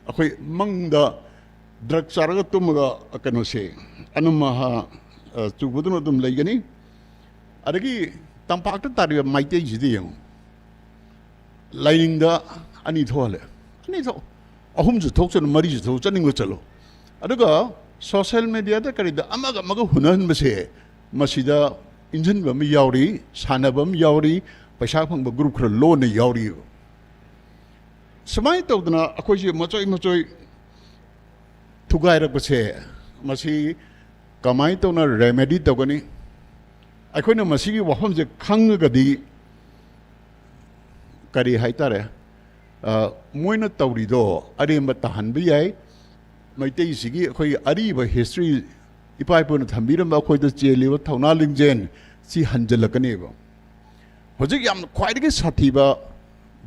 ꯑꯩꯈꯣꯏ ꯃꯪꯗ ꯗ꯭ꯔꯒ ꯆꯥꯔꯒ ꯇꯨꯝꯃꯒ ꯀꯩꯅꯣꯁꯦ, ꯑꯅꯝ ꯑꯍꯥ, ꯑ, ꯆꯨꯕꯗꯨꯅ ꯑꯗꯨꯝ ꯂꯩꯒꯅꯤ꯫ ꯑꯗꯒꯤ ꯇꯝꯄꯥꯛꯇ ꯇꯥꯔꯤꯕ ꯃꯩꯇꯩꯁꯤꯗꯤ ꯌꯦꯡꯉꯨ, ꯂꯥꯏꯅꯤꯡꯗ ꯑꯅꯤ ꯊꯣꯛꯍꯜꯂꯦ꯫ ꯑꯅꯤ ꯊꯣꯛ-, ꯑꯍꯨꯝꯁꯨ ꯊꯣꯛꯁꯅꯨ, ꯃꯔꯤꯁꯨ ꯊꯣꯛ, ꯆꯠꯅꯤꯡꯕ ꯆꯠꯂꯣ꯫ ꯑꯗꯨꯒ ꯁꯣꯁꯦꯜ ꯃꯦꯗꯤꯌꯥꯗ ꯀꯔꯤꯗ ꯑꯃꯒ ꯑꯃꯒ ꯍꯨꯟꯅꯍꯟꯕꯁꯦ, ꯃꯁꯤꯗ ꯏꯟꯁꯤꯟꯕ ꯑꯃ ꯌꯥꯎꯔꯤ, ꯁꯥꯟꯅꯕ ꯑꯃ ꯌꯥꯎꯔꯤ, ꯄꯩꯁꯥ ꯐꯪꯕ ꯒ꯭ꯔꯨꯞ ꯈꯔ ꯂꯣꯟꯅ ꯌꯥꯎꯔꯤꯕ꯫ ꯁꯨꯃꯥꯏꯅ ꯇꯧꯗꯅ ꯑꯩꯈꯣꯏꯁꯦ ꯃꯆꯣꯏ ꯃꯆꯣꯏ ꯊꯨꯒꯥꯏꯔꯛꯄꯁꯦ, ꯃꯁꯤ ꯀꯃꯥꯏꯅ ꯇꯧꯅ ꯔꯦꯃꯦꯗꯤ ꯇꯧꯒꯅꯤ? ꯑꯩꯈꯣꯏꯅ ꯃꯁꯤꯒꯤ ꯋꯥꯐꯝꯁꯦ ꯈꯪꯉꯒꯗꯤ, ꯀꯔꯤ ꯍꯥꯏꯇꯥꯔꯦ, ꯑ, ꯃꯣꯏꯅ ꯇꯧꯔꯤꯗꯣ ꯑꯔꯦꯝꯕ ꯇꯥꯍꯟꯕ ꯌꯥꯏ꯫ ꯃꯩꯇꯩꯁꯤꯒꯤ ꯑꯩꯈꯣꯏꯒꯤ ꯑꯔꯤꯕ ꯍꯤꯁꯇ꯭ꯔꯤ, ꯏꯄꯥ ꯏꯄꯨꯅ ꯊꯝꯕꯤꯔꯝꯕ ꯑꯩꯈꯣꯏꯗ ꯆꯦꯜꯂꯤꯕ ꯊꯧꯅꯥ ꯂꯤꯡꯖꯦꯜ ꯁꯤ ꯍꯟꯖꯤꯜꯂꯛꯀꯅꯦꯕ꯫ ꯍꯧꯖꯤꯛ ꯌꯥꯝ ꯈ꯭ꯋꯥꯏꯗꯒꯤ ꯁꯥꯊꯤꯕ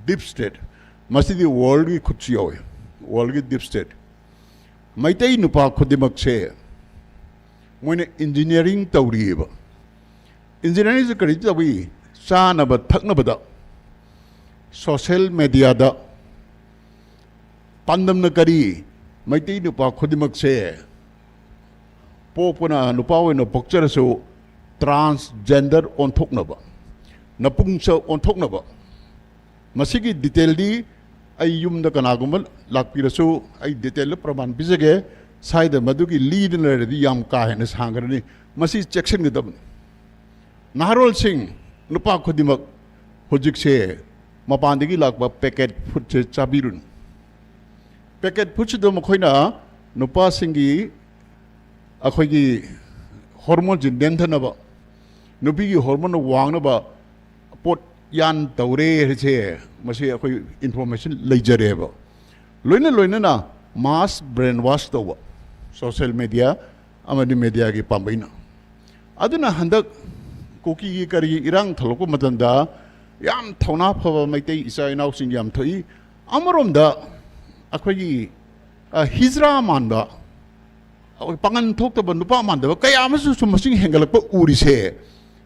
ꯗꯤꯞ ꯁ꯭ꯇꯦꯠ, ꯃꯁꯤꯗꯤ ꯋꯥꯔꯜꯒꯤ ꯈꯨꯠꯁꯨ ꯌꯥꯎꯋꯤ, ꯋꯥꯔꯜꯒꯤ ꯗꯤꯞ ꯁ꯭ꯇꯦꯠ꯫ ꯃꯩꯇꯩ ꯅꯨꯄꯥ ꯈꯨꯗꯤꯡꯃꯛꯁꯦ ꯃꯣꯏꯅ ꯏꯟꯖꯤꯅꯤꯌꯥꯔꯤꯡ ꯇꯧꯔꯤꯑꯕ꯫ ꯏꯟꯖꯤꯅꯤꯌꯥꯔꯤꯡꯁꯦ ꯀꯔꯤ ꯇꯧꯏ? ꯆꯥꯅꯕ ꯊꯛꯅꯕꯗ, ꯁꯣꯁꯦꯜ ꯃꯦꯗꯤꯌꯥꯗ꯫ ꯄꯥꯟꯗꯝꯅ ꯀꯔꯤ? ꯃꯩꯇꯩ ꯅꯨꯄꯥ ꯈꯨꯗꯤꯡꯃꯛꯁꯦ ꯄꯣꯛꯄꯅ ꯅꯨꯄꯥ ꯑꯣꯏꯅ ꯄꯣꯛꯆꯔꯁꯨ ꯇ꯭ꯔꯥꯟꯁꯖꯦꯟꯗꯔ ꯑꯣꯟꯊꯣꯛꯅꯕ, ꯅꯄꯨꯡꯁꯛ ꯑꯣꯟꯊꯣꯛꯅꯕ꯫ ꯃꯁꯤꯒꯤ ꯗꯤꯇꯦꯜꯗꯤ ꯑꯩ ꯌꯨꯝꯗ ꯀꯅꯥꯒꯨꯝꯕ ꯂꯥꯛꯄꯤꯔꯁꯨ ꯑꯩ ꯗꯤꯇꯦꯜꯗ ꯄ꯭ꯔꯃꯥꯟ ꯄꯤꯖꯒꯦ꯫ ꯁ꯭ꯋꯥꯏꯗ ꯃꯗꯨꯒꯤ ꯂꯤꯗꯅ ꯂꯩꯔꯗꯤ ꯌꯥꯝ ꯀꯥ ꯍꯦꯟꯅ ꯁꯥꯡꯈ꯭ꯔꯅꯤ꯫ ꯃꯁꯤ ꯆꯦꯛꯁꯤꯟꯒꯗꯕꯅꯤ꯫ ꯅꯍꯥꯔꯣꯜꯁꯤꯡ, ꯅꯨꯄꯥ ꯈꯨꯗꯤꯡꯃꯛ ꯍꯧꯖꯤꯛꯁꯦ ꯃꯄꯥꯟꯗꯒꯤ ꯂꯥꯛꯄ ꯄꯦꯀꯦꯠ ꯐꯨꯗꯁꯦ ꯆꯥꯕꯤꯔꯨꯅꯨ꯫ ꯄꯦꯀꯦꯠ ꯐꯨꯗꯁꯤꯗ ꯃꯈꯣꯏꯅ ꯅꯨꯄꯥꯁꯤꯡꯒꯤ ꯑꯩꯈꯣꯏꯒꯤ ꯍꯣꯔꯃꯣꯟꯁꯤ ꯅꯦꯝꯊꯅꯕ, ꯅꯨꯄꯤꯒꯤ ꯍꯣꯔꯃꯣꯟ ꯋꯥꯡꯅꯕ ꯄꯣꯠ ꯌꯥꯟ ꯇꯧꯔꯦ ꯍꯥꯏꯁꯦ, ꯃꯁꯤ ꯑꯩꯈꯣꯏ ꯏꯟꯐꯣꯔꯃꯦꯁꯟ ꯂꯩꯖꯔꯦꯕ꯫ ꯂꯣꯏꯅ ꯂꯣꯏꯅꯅ ꯃꯥꯁ ꯕ꯭ꯔꯦꯟ ꯋꯥꯁ ꯇꯧꯕ, ꯁꯣꯁꯦꯜ ꯃꯦꯗꯤꯌꯥ ꯑꯃꯗꯤ ꯃꯦꯗꯤꯌꯥꯒꯤ ꯄꯥꯝꯕꯩꯅ꯫ ꯑꯗꯨꯅ ꯍꯟꯗꯛ ꯀꯨꯀꯤꯒꯤ ꯀꯔꯤꯒꯤ ꯏꯔꯥꯡ ꯊꯣꯛꯂꯛꯄ ꯃꯇꯝꯗ ꯌꯥꯝ ꯊꯧꯅꯥ ꯐꯕ ꯃꯩꯇꯩ ꯏꯆꯥ ꯏꯅꯥꯎꯁꯤꯡ ꯌꯥꯝ ꯊꯣꯛꯏ꯫ ꯑꯃꯔꯣꯝꯗ ꯑꯩꯈꯣꯏꯒꯤ, ꯑ, ꯍꯤꯖ꯭ꯔꯥ ꯃꯥꯟꯕ, ꯑꯩꯈꯣꯏ ꯄꯥꯡꯒꯟ ꯊꯣꯛꯇꯕ ꯅꯨꯄꯥ ꯃꯥꯟꯗꯕ ꯀꯌꯥ ꯑꯃꯁꯨ ꯁꯨꯝ ꯃꯁꯤꯡ ꯍꯦꯟꯒꯠꯂꯛꯄ ꯎꯔꯤꯁꯦ,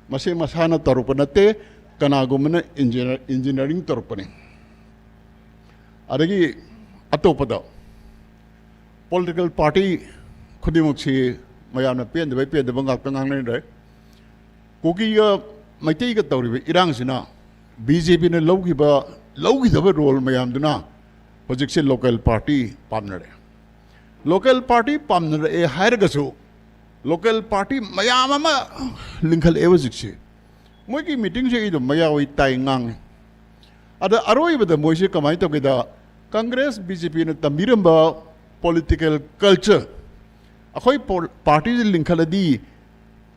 ꯃꯁꯤ ꯃꯁꯥꯅ ꯇꯧꯔꯛꯄ ꯅꯠꯇꯦ, ꯀꯅꯥꯒꯨꯝꯕꯅ ꯏꯟꯖꯤꯅꯤꯌꯥꯔ-, ꯏꯟꯖꯤꯅꯤꯌꯥꯔꯤꯡ ꯇꯧꯔꯛꯄꯅꯤ꯫ ꯑꯗꯒꯤ ꯑꯇꯣꯞꯄꯗ ꯄꯣꯂꯤꯇꯤꯀꯦꯜ ꯄꯥꯔꯇꯤ ꯈꯨꯗꯤꯡꯃꯛꯁꯤ ꯃꯌꯥꯝꯅ ꯄꯦꯟꯗꯕꯩ ꯄꯦꯟꯗꯕ ꯉꯥꯛꯇ ꯉꯥꯡꯅꯔꯦ꯫ ꯀꯨꯀꯤꯒ ꯃꯩꯇꯩꯒ ꯇꯧꯔꯤꯕ ꯏꯔꯥꯡꯁꯤꯅ ꯕꯤ ꯖꯦ ꯄꯤꯅ ꯂꯧꯈꯤꯕ, ꯂꯧꯈꯤꯗꯕ ꯔꯣꯜ ꯃꯌꯥꯝꯗꯨꯅ ꯍꯧꯖꯤꯛꯁꯦ ꯂꯣꯀꯦꯜ ꯄꯥꯔꯇꯤ ꯄꯥꯝꯅꯔꯦ꯫ ꯂꯣꯀꯦꯜ ꯄꯥꯔꯇꯤ ꯄꯥꯝꯅꯔꯛꯑꯦ ꯍꯥꯏꯔꯒꯁꯨ ꯂꯣꯀꯦꯜ ꯄꯥꯔꯇꯤ ꯃꯌꯥꯝ ꯑꯃ ꯂꯤꯡꯈꯠꯂꯛꯑꯦ ꯍꯧꯖꯤꯛꯁꯦ꯫ ꯃꯣꯏꯒꯤ ꯃꯤꯇꯤꯡꯁꯦ ꯑꯩ ꯑꯗꯨꯝ ꯃꯌꯥꯋꯤ ꯇꯥꯏ, ꯉꯥꯡꯉꯤ꯫ ꯑꯗ ꯑꯔꯣꯏꯕꯗ ꯃꯣꯏꯁꯦ ꯀꯃꯥꯏꯅ ꯇꯧꯒꯦꯗ, ꯀꯪꯒ꯭ꯔꯦꯁ, ꯕꯤ ꯖꯦ ꯄꯤꯅ ꯇꯝꯕꯤꯔꯝꯕ ꯄꯣꯂꯤꯇꯤꯀꯦꯜ ꯀꯜꯆꯔ, ꯑꯩꯈꯣꯏ ꯄꯣ-, ꯄꯥꯔꯇꯤꯁꯦ ꯂꯤꯡꯈꯠꯂꯗꯤ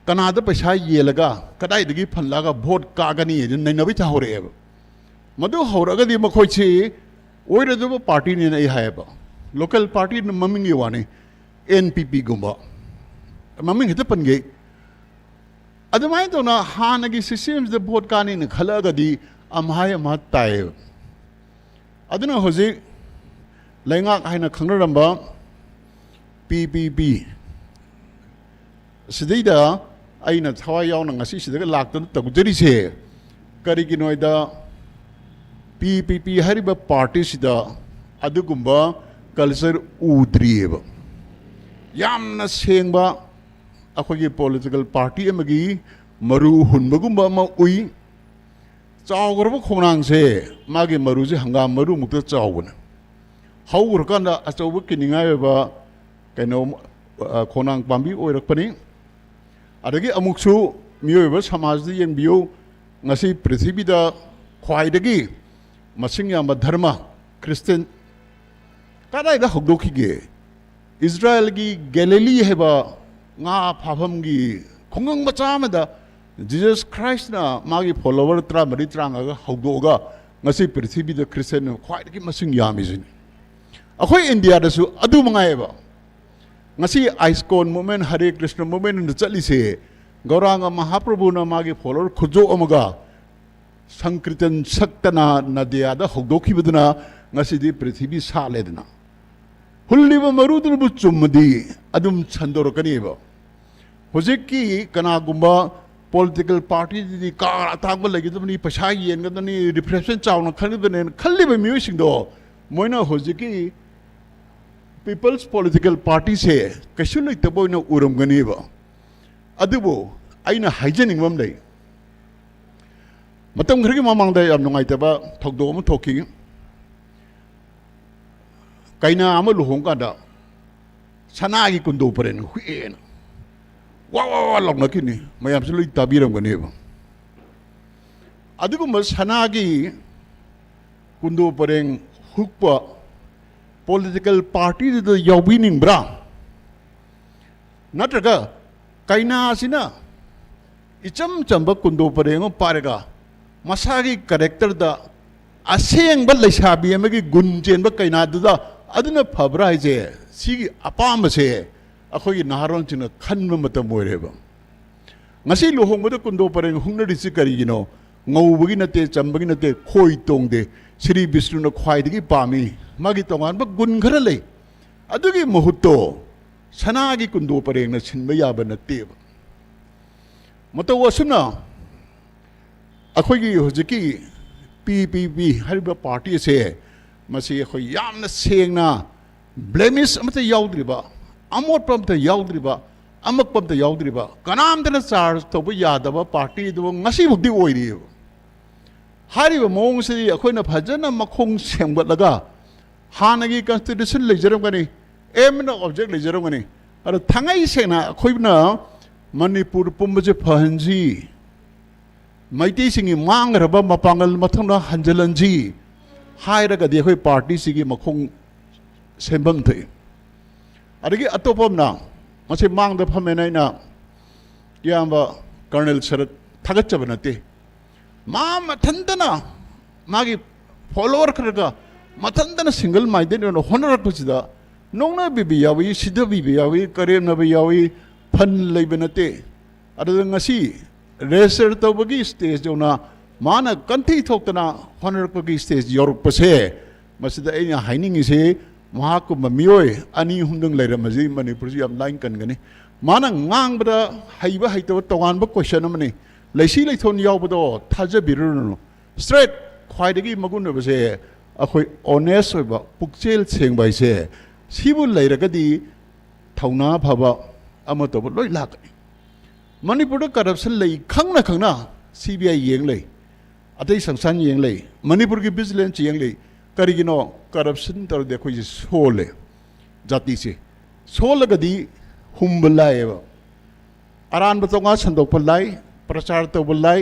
ꯀꯅꯥꯗ ꯄꯩꯁꯥ ꯌꯦꯜꯂꯒ ꯀꯗꯥꯏꯗꯒꯤ ꯐꯟꯂꯒ ꯚꯣꯠ ꯀꯥꯒꯅꯤ ꯍꯥꯏꯗꯅ ꯅꯩꯅꯕꯩ ꯍꯧꯔꯛꯑꯦꯕ꯫ ꯃꯗꯨ ꯍꯧꯔꯛꯑꯒꯗꯤ ꯃꯈꯣꯏꯁꯤ ꯑꯣꯏꯔꯗꯕ ꯄꯥꯔꯇꯤꯅꯦꯅ ꯑꯩ ꯍꯥꯏꯌꯦꯕ꯫ ꯂꯣꯀꯦꯜ ꯄꯥꯔꯇꯤꯅ ꯃꯃꯤꯡꯒꯤ ꯋꯥꯅꯤ, ꯑꯦꯟ ꯄꯤ ꯄꯤꯒꯨꯝꯕ ꯃꯃꯤꯡ ꯍꯦꯛꯇ ꯄꯟꯒꯦ꯫ ꯑꯗꯨꯃꯥꯏꯅ ꯇꯧꯅ ꯍꯥꯟꯅꯒꯤ ꯁꯤꯁꯇꯦꯝꯁꯤꯗ ꯚꯣꯠ ꯀꯥꯅꯤꯅ ꯈꯜꯂꯛꯑꯒꯗꯤ ꯑꯝꯍꯥꯏ ꯑꯝꯍꯥ ꯇꯥꯏꯌꯦꯕ꯫ ꯑꯗꯨꯅ ꯍꯧꯖꯤꯛ ꯂꯩꯉꯥꯛ ꯍꯥꯏꯅ ꯈꯪꯅꯔꯝꯕ ꯄꯤ ꯄꯤ ꯄꯤ ꯁꯤꯗꯩꯗ ꯑꯩꯅ ꯊꯋꯥꯏ ꯌꯥꯎꯅ ꯉꯁꯤ ꯁꯤꯗꯒ ꯂꯥꯛꯇꯅ ꯇꯧꯖꯔꯤꯁꯦ ꯀꯔꯤꯒꯤꯅꯣ ꯍꯥꯏꯗ, ꯄꯤ ꯄꯤ ꯄꯤ ꯍꯥꯏꯔꯤꯕ ꯄꯥꯔꯇꯤꯁꯤꯗ ꯑꯗꯨꯒꯨꯝꯕ ꯀꯜꯆꯔ ꯎꯗ꯭ꯔꯤꯑꯕ꯫ ꯌꯥꯝꯅ ꯁꯦꯡꯕ ꯑꯩꯈꯣꯏꯒꯤ ꯄꯣꯂꯤꯇꯤꯀꯦꯜ ꯄꯥꯔꯇꯤ ꯑꯃꯒꯤ ꯃꯔꯨ ꯍꯨꯟꯕꯒꯨꯝꯕ ꯑꯃ ꯎꯏ꯫ ꯆꯥꯎꯈ꯭ꯔꯕ ꯈꯣꯡꯅꯥꯡꯁꯦ ꯃꯥꯒꯤ ꯃꯔꯨꯁꯦ ꯍꯪꯒꯥꯝ ꯃꯔꯨꯃꯨꯛꯇ ꯆꯥꯎꯕꯅꯦ꯫ ꯍꯧꯈ꯭ꯔꯀꯥꯟꯗ ꯑꯆꯧꯕ ꯀꯤꯅꯤꯡꯉꯥꯏ ꯑꯣꯏꯕ ꯀꯩꯅꯣ, ꯑ, ꯈꯣꯡꯅꯥꯡ ꯄꯥꯝꯕꯤ ꯑꯣꯏꯔꯛꯄꯅꯤ꯫ ꯑꯗꯒꯤ ꯑꯃꯨꯛꯁꯨ ꯃꯤꯑꯣꯏꯕ ꯁꯃꯥꯖꯗ ꯌꯦꯡꯕꯤꯌꯨ, ꯉꯁꯤ ꯄ꯭ꯔꯤꯊꯤꯕꯤꯗ ꯈ꯭ꯋꯥꯏꯗꯒꯤ ꯃꯁꯤꯡ ꯌꯥꯝꯕ ꯙꯔꯃ ꯈ꯭ꯔꯤꯁꯇꯤꯌꯟ ꯀꯗꯥꯏꯗ ꯍꯧꯗꯣꯛꯈꯤꯒꯦ? ꯏꯁꯔꯥꯌꯦꯜꯒꯤ ꯒꯦꯂꯤꯂꯤ ꯍꯥꯏꯕ ꯉꯥ ꯐꯥꯐꯝꯒꯤ ꯈꯨꯡꯒꯪ ꯃꯆꯥ ꯑꯃꯗ ꯖꯤꯖꯁ ꯈ꯭ꯔꯥꯏꯁꯅ ꯃꯥꯒꯤ ꯐꯣꯂꯣꯋꯔ ꯇꯔꯥꯃꯔꯤ ꯇꯔꯥꯃꯉꯥꯒ ꯍꯧꯗꯣꯛꯑꯒ ꯉꯁꯤ ꯄ꯭ꯔꯤꯊꯤꯕꯤꯗ ꯈ꯭ꯔꯤꯁꯇꯤꯌꯟ ꯈ꯭ꯋꯥꯏꯗꯒꯤ ꯃꯁꯤꯡ ꯌꯥꯝꯃꯤꯁꯤꯅꯤ꯫ ꯑꯩꯈꯣꯏ ꯏꯟꯗꯤꯌꯥꯗꯁꯨ ꯑꯗꯨ ꯃꯉꯥꯏꯑꯕ꯫ ꯉꯁꯤ ꯑꯥꯏꯁꯀꯣꯟ ꯃꯨꯚꯃꯦꯟ, ꯍꯔꯦ ꯀ꯭ꯔꯤꯁꯅ ꯃꯨꯚꯃꯦꯟ ꯑꯅ ꯆꯠꯂꯤꯁꯦ ꯒꯧꯔꯥꯡꯒ ꯃꯍꯥꯄ꯭ꯔꯚꯨꯅ ꯃꯥꯒꯤ ꯐꯣꯂꯣꯋꯔ ꯈꯨꯖꯣꯛ ꯑꯃꯒ ꯁꯪꯀ꯭ꯔꯤꯇꯟ ꯁꯛꯇꯅ ꯅꯗꯤꯌꯥꯗ ꯍꯧꯗꯣꯛꯈꯤꯕꯗꯨꯅ ꯉꯁꯤꯗꯤ ꯄ꯭ꯔꯤꯊꯤꯕꯤ ꯁꯥꯠꯂꯦꯗꯅ꯫ ꯍꯨꯜꯂꯤꯕ ꯃꯔꯨꯗꯨꯅꯕꯨ ꯆꯨꯝꯃꯗꯤ ꯑꯗꯨꯝ ꯁꯟꯗꯣꯔꯛꯀꯅꯦꯕ꯫ ꯍꯧꯖꯤꯛꯀꯤ ꯀꯅꯥꯒꯨꯝꯕ ꯄꯣꯂꯤꯇꯤꯀꯦꯜ ꯄꯥꯔꯇꯤꯗꯗꯤ ꯀꯥꯔ ꯑꯇꯥꯡꯕ ꯂꯩꯒꯗꯕꯅꯤ, ꯄꯩꯁꯥ ꯌꯦꯟꯒꯗꯕꯅꯤ, ꯔꯤꯐ꯭ꯔꯦꯁꯃꯦꯟ ꯆꯥꯎꯅ ꯈꯟꯒꯗꯕꯅꯦꯅ ꯈꯜꯂꯤꯕ ꯃꯤꯑꯣꯏꯁꯤꯡꯗꯣ ꯃꯣꯏꯅ ꯍꯧꯖꯤꯛꯀꯤ ꯄꯤꯄꯜꯁ ꯄꯣꯂꯤꯇꯤꯀꯦꯜ ꯄꯥꯔꯇꯤꯁꯦ ꯀꯩꯁꯨ ꯂꯩꯇꯕ ꯑꯣꯏꯅ ꯎꯔꯝꯒꯅꯦꯕ꯫ ꯑꯗꯨꯕꯨ ꯑꯩꯅ ꯍꯥꯏꯖꯅꯤꯡꯕ ꯑꯃ ꯂꯩ꯫ ꯃꯇꯝ ꯈꯔꯒꯤ ꯃꯃꯥꯡꯗ ꯌꯥꯝ ꯅꯨꯡꯉꯥꯏꯇꯕ ꯊꯧꯗꯣꯛ ꯑꯃ ꯊꯣꯛꯈꯤ꯫ ꯀꯩꯅꯥ ꯑꯃ ꯂꯨꯍꯣꯡ ꯀꯥꯟꯗ ꯁꯅꯥꯒꯤ ꯀꯨꯟꯗꯣ ꯄꯔꯦꯡ ꯍꯨꯛꯑꯦꯅ ꯋꯥ ꯋꯥ ꯋꯥ ꯂꯥꯎꯅꯈꯤꯅꯤ꯫ ꯃꯌꯥꯝꯁꯨ ꯂꯣꯏ ꯇꯥꯕꯤꯔꯝꯒꯅꯦꯕ꯫ ꯑꯗꯨꯒꯨꯝꯕ ꯁꯅꯥꯒꯤ ꯀꯨꯟꯗꯣ ꯄꯔꯦꯡ ꯍꯨꯛꯄ ꯄꯣꯂꯤꯇꯤꯀꯦꯜ ꯄꯥꯔꯇꯤꯗꯨꯗ ꯌꯥꯎꯕꯤꯅꯤꯡꯕ꯭ꯔꯥ? ꯅꯠꯇ꯭ꯔꯒ ꯀꯩꯅꯥꯁꯤꯅ ꯏꯆꯝ ꯆꯝꯕ ꯀꯨꯟꯗꯣ ꯄꯔꯦꯡ ꯑꯃ ꯄꯥꯏꯔꯒ ꯃꯁꯥꯒꯤ ꯀꯦꯔꯦꯛꯇꯔꯗ ꯑꯁꯦꯡꯕ ꯂꯩꯁꯥꯕꯤ ꯑꯃꯒꯤ ꯒꯨꯟ ꯆꯦꯟꯕ ꯀꯩꯅꯥꯗꯨꯗ ꯑꯗꯨꯅ ꯐꯕ꯭ꯔꯥ ꯍꯥꯏꯁꯦ, ꯁꯤꯒꯤ ꯑꯄꯥꯝꯕꯁꯦ ꯑꯩꯈꯣꯏꯒꯤ ꯅꯍꯥꯔꯣꯟꯁꯤꯡꯅ ꯈꯟꯕ ꯃꯇꯝ ꯑꯣꯏꯔꯦꯕ꯫ ꯉꯁꯤ ꯂꯨꯍꯣꯡꯕꯗ ꯀꯨꯟꯗꯣ ꯄꯔꯦꯡ ꯍꯨꯛꯅꯔꯤꯁꯤ ꯀꯔꯤꯒꯤꯅꯣ? ꯉꯧꯕꯒꯤ ꯅꯠꯇꯦ, ꯆꯝꯕꯒꯤ ꯅꯠꯇꯦ, ꯈꯣꯏ ꯇꯣꯡꯗꯦ꯫ ꯁ꯭ꯔꯤ ꯕꯤꯁꯅꯨꯅ ꯈ꯭ꯋꯥꯏꯗꯒꯤ ꯄꯥꯝꯃꯤ, ꯃꯥꯒꯤ ꯇꯣꯉꯥꯟꯕ ꯒꯨꯟ ꯈꯔ ꯂꯩ꯫ ꯑꯗꯨꯒꯤ ꯃꯍꯨꯠꯇꯣ ꯁꯅꯥꯒꯤ ꯀꯨꯟꯗꯣ ꯄꯔꯦꯡꯅ ꯁꯤꯟꯕ ꯌꯥꯕ ꯅꯠꯇꯦꯕ꯫ ꯃꯇꯧ ꯑꯁꯨꯝꯅ ꯑꯩꯈꯣꯏꯒꯤ ꯍꯧꯖꯤꯛꯀꯤ ꯄꯤ ꯄꯤ ꯄꯤ ꯍꯥꯏꯔꯤꯕ ꯄꯥꯔꯇꯤ ꯑꯁꯦ, ꯃꯁꯤ ꯑꯩꯈꯣꯏ ꯌꯥꯝꯅ ꯁꯦꯡꯅ, ꯕ꯭ꯂꯦꯃꯤꯁ ꯑꯃꯠꯇ ꯌꯥꯎꯗ꯭ꯔꯤꯕ, ꯑꯃꯣꯠꯄ ꯑꯃꯠꯇ ꯌꯥꯎꯗ꯭ꯔꯤꯕ, ꯑꯃꯛꯄ ꯑꯃꯠꯇ ꯌꯥꯎꯗ꯭ꯔꯤꯕ, ꯀꯅꯥꯝꯇꯅ ꯆꯥꯔꯖ ꯇꯧꯕ ꯌꯥꯗꯕ ꯄꯥꯔꯇꯤ ꯑꯗꯨ ꯉꯁꯤꯐꯥꯎꯗꯤ ꯑꯣꯏꯔꯤꯑꯕ꯫ ꯍꯥꯏꯔꯤꯕ ꯃꯑꯣꯡꯁꯤꯗꯤ ꯑꯩꯈꯣꯏꯅ ꯐꯖꯅ ꯃꯈꯣꯡ ꯁꯦꯝꯒꯠꯂꯒ, ꯍꯥꯟꯅꯒꯤ ꯀꯟꯁꯇꯤꯇ꯭ꯌꯨꯁꯟ ꯂꯩꯖꯔꯝꯒꯅꯤ, ꯑꯦꯝ ꯑꯦꯟ ꯑꯣꯕꯖꯦꯛ ꯂꯩꯖꯔꯝꯒꯅꯤ꯫ ꯑꯗꯣ ꯊꯥꯡꯉꯩ ꯁꯦꯡꯅ ꯑꯩꯈꯣꯏꯅ ꯃꯅꯤꯄꯨꯔ ꯄꯨꯝꯕꯁꯦ ꯐꯍꯟꯁꯤ, ꯃꯩꯇꯩꯁꯤꯡꯒꯤ ꯃꯥꯡꯈ꯭ꯔꯕ ꯃꯄꯥꯡꯒꯜ ꯃꯊꯪꯅ ꯍꯟꯖꯤꯜꯍꯟꯁꯤ ꯍꯥꯏꯔꯒꯗꯤ ꯑꯩꯈꯣꯏ ꯄꯥꯔꯇꯤꯁꯤꯒꯤ ꯃꯈꯣꯡ ꯁꯦꯝꯐꯝ ꯊꯣꯛꯏ꯫ ꯑꯗꯒꯤ ꯑꯇꯣꯞꯄ ꯑꯃꯅ, ꯃꯁꯤ ꯃꯥꯡꯗ ꯐꯝꯃꯦꯅ ꯑꯩꯅ ꯏꯌꯥꯝꯕ ꯀꯔꯅꯦꯜ ꯁꯔꯠ ꯊꯥꯒꯠꯆꯕ ꯅꯠꯇꯦ꯫ ꯃꯥ ꯃꯊꯟꯇꯅ, ꯃꯥꯒꯤ ꯐꯣꯂꯣꯋꯔ ꯈꯔꯒ ꯃꯊꯟꯇꯅ ꯁꯤꯡꯒꯜ ꯃꯥꯏꯟꯗꯦꯗ ꯑꯣꯏꯅ ꯍꯣꯠꯅꯔꯛꯄꯁꯤꯗ ꯅꯣꯛꯅꯕꯤꯕ ꯌꯥꯎꯏ, ꯁꯤꯊꯕꯤꯕ ꯌꯥꯎꯏ, ꯀꯔꯦꯝꯅꯕ ꯌꯥꯎꯏ, ꯐꯟ ꯂꯩꯕ ꯅꯠꯇꯦ꯫ ꯑꯗꯨꯗ ꯉꯁꯤ ꯔꯦꯖꯤꯁꯇꯔ ꯇꯧꯕꯒꯤ ꯁ꯭ꯇꯦꯖ ꯌꯧꯅ ꯃꯥꯅ ꯀꯟꯊꯤ ꯊꯣꯛꯇꯅ ꯍꯣꯠꯅꯔꯛꯄꯒꯤ ꯁ꯭ꯇꯦꯖ ꯌꯧꯔꯛꯄꯁꯦ, ꯃꯁꯤꯗ ꯑꯩꯅ ꯍꯥꯏꯅꯤꯡꯉꯤꯁꯤ, ꯃꯍꯥꯛꯀꯨꯝꯕ ꯃꯤꯑꯣꯏ ꯑꯅꯤ ꯑꯍꯨꯝꯗꯪ ꯂꯩꯔꯝꯃꯁꯤ ꯃꯅꯤꯄꯨꯔꯁꯤ ꯌꯥꯝ ꯂꯥꯏꯅ ꯀꯟꯒꯅꯤ꯫ ꯃꯥꯅ ꯉꯥꯡꯕꯗ ꯍꯩꯕ ꯍꯩꯇꯕ ꯇꯣꯉꯥꯟꯕ ꯀꯣꯏꯁꯟ ꯑꯃꯅꯤ꯫ ꯂꯩꯁꯤ ꯂꯩꯊꯣꯟ ꯌꯥꯎꯕꯗꯣ ꯊꯥꯖꯕꯤꯔꯨꯔꯅꯨ꯫ ꯁ꯭ꯇ꯭ꯔꯦꯠ, ꯈ꯭ꯋꯥꯏꯗꯒꯤ ꯃꯒꯨꯟ ꯑꯣꯏꯕꯁꯦ ꯑꯩꯈꯣꯏ ꯑꯣꯅꯦꯁ ꯑꯣꯏꯕ, ꯄꯨꯛꯆꯦꯜ ꯁꯦꯡꯕ ꯍꯥꯏꯁꯦ, ꯁꯤꯕꯨ ꯂꯩꯔꯒꯗꯤ ꯊꯧꯅꯥ ꯐꯕ ꯑꯃ ꯇꯧꯕ ꯂꯣꯏ ꯂꯥꯛꯀꯅꯤ꯫ ꯃꯅꯤꯄꯨꯔꯗ ꯀꯔꯞꯁꯟ ꯂꯩ ꯈꯪꯅ ꯈꯪꯅ ꯁꯤ ꯕꯤ ꯑꯥꯏ ꯌꯦꯡ ꯂꯩ, ꯑꯇꯩ ꯁꯪꯁꯊꯥꯟ ꯌꯦꯡ ꯂꯩ, ꯃꯅꯤꯄꯨꯔꯒꯤ ꯚꯤꯖꯤꯂꯦꯟꯁ ꯌꯦꯡ ꯂꯩ꯫ ꯀꯔꯤꯒꯤꯅꯣ? ꯀꯔꯞꯁꯟ ꯇꯧꯔꯗꯤ ꯑꯩꯈꯣꯏꯁꯦ ꯁꯣꯜꯂꯦ, ꯖꯥꯇꯤꯁꯦ꯫ ꯁꯣꯜꯂꯒꯗꯤ ꯍꯨꯝꯕ ꯂꯥꯏꯌꯦꯕ꯫ ꯑꯔꯥꯟꯕ ꯆꯥꯝꯃꯉꯥ ꯁꯟꯗꯣꯛꯄ ꯂꯥꯏ, ꯄ꯭ꯔꯆꯥꯔ ꯇꯧꯕ ꯂꯥꯏ,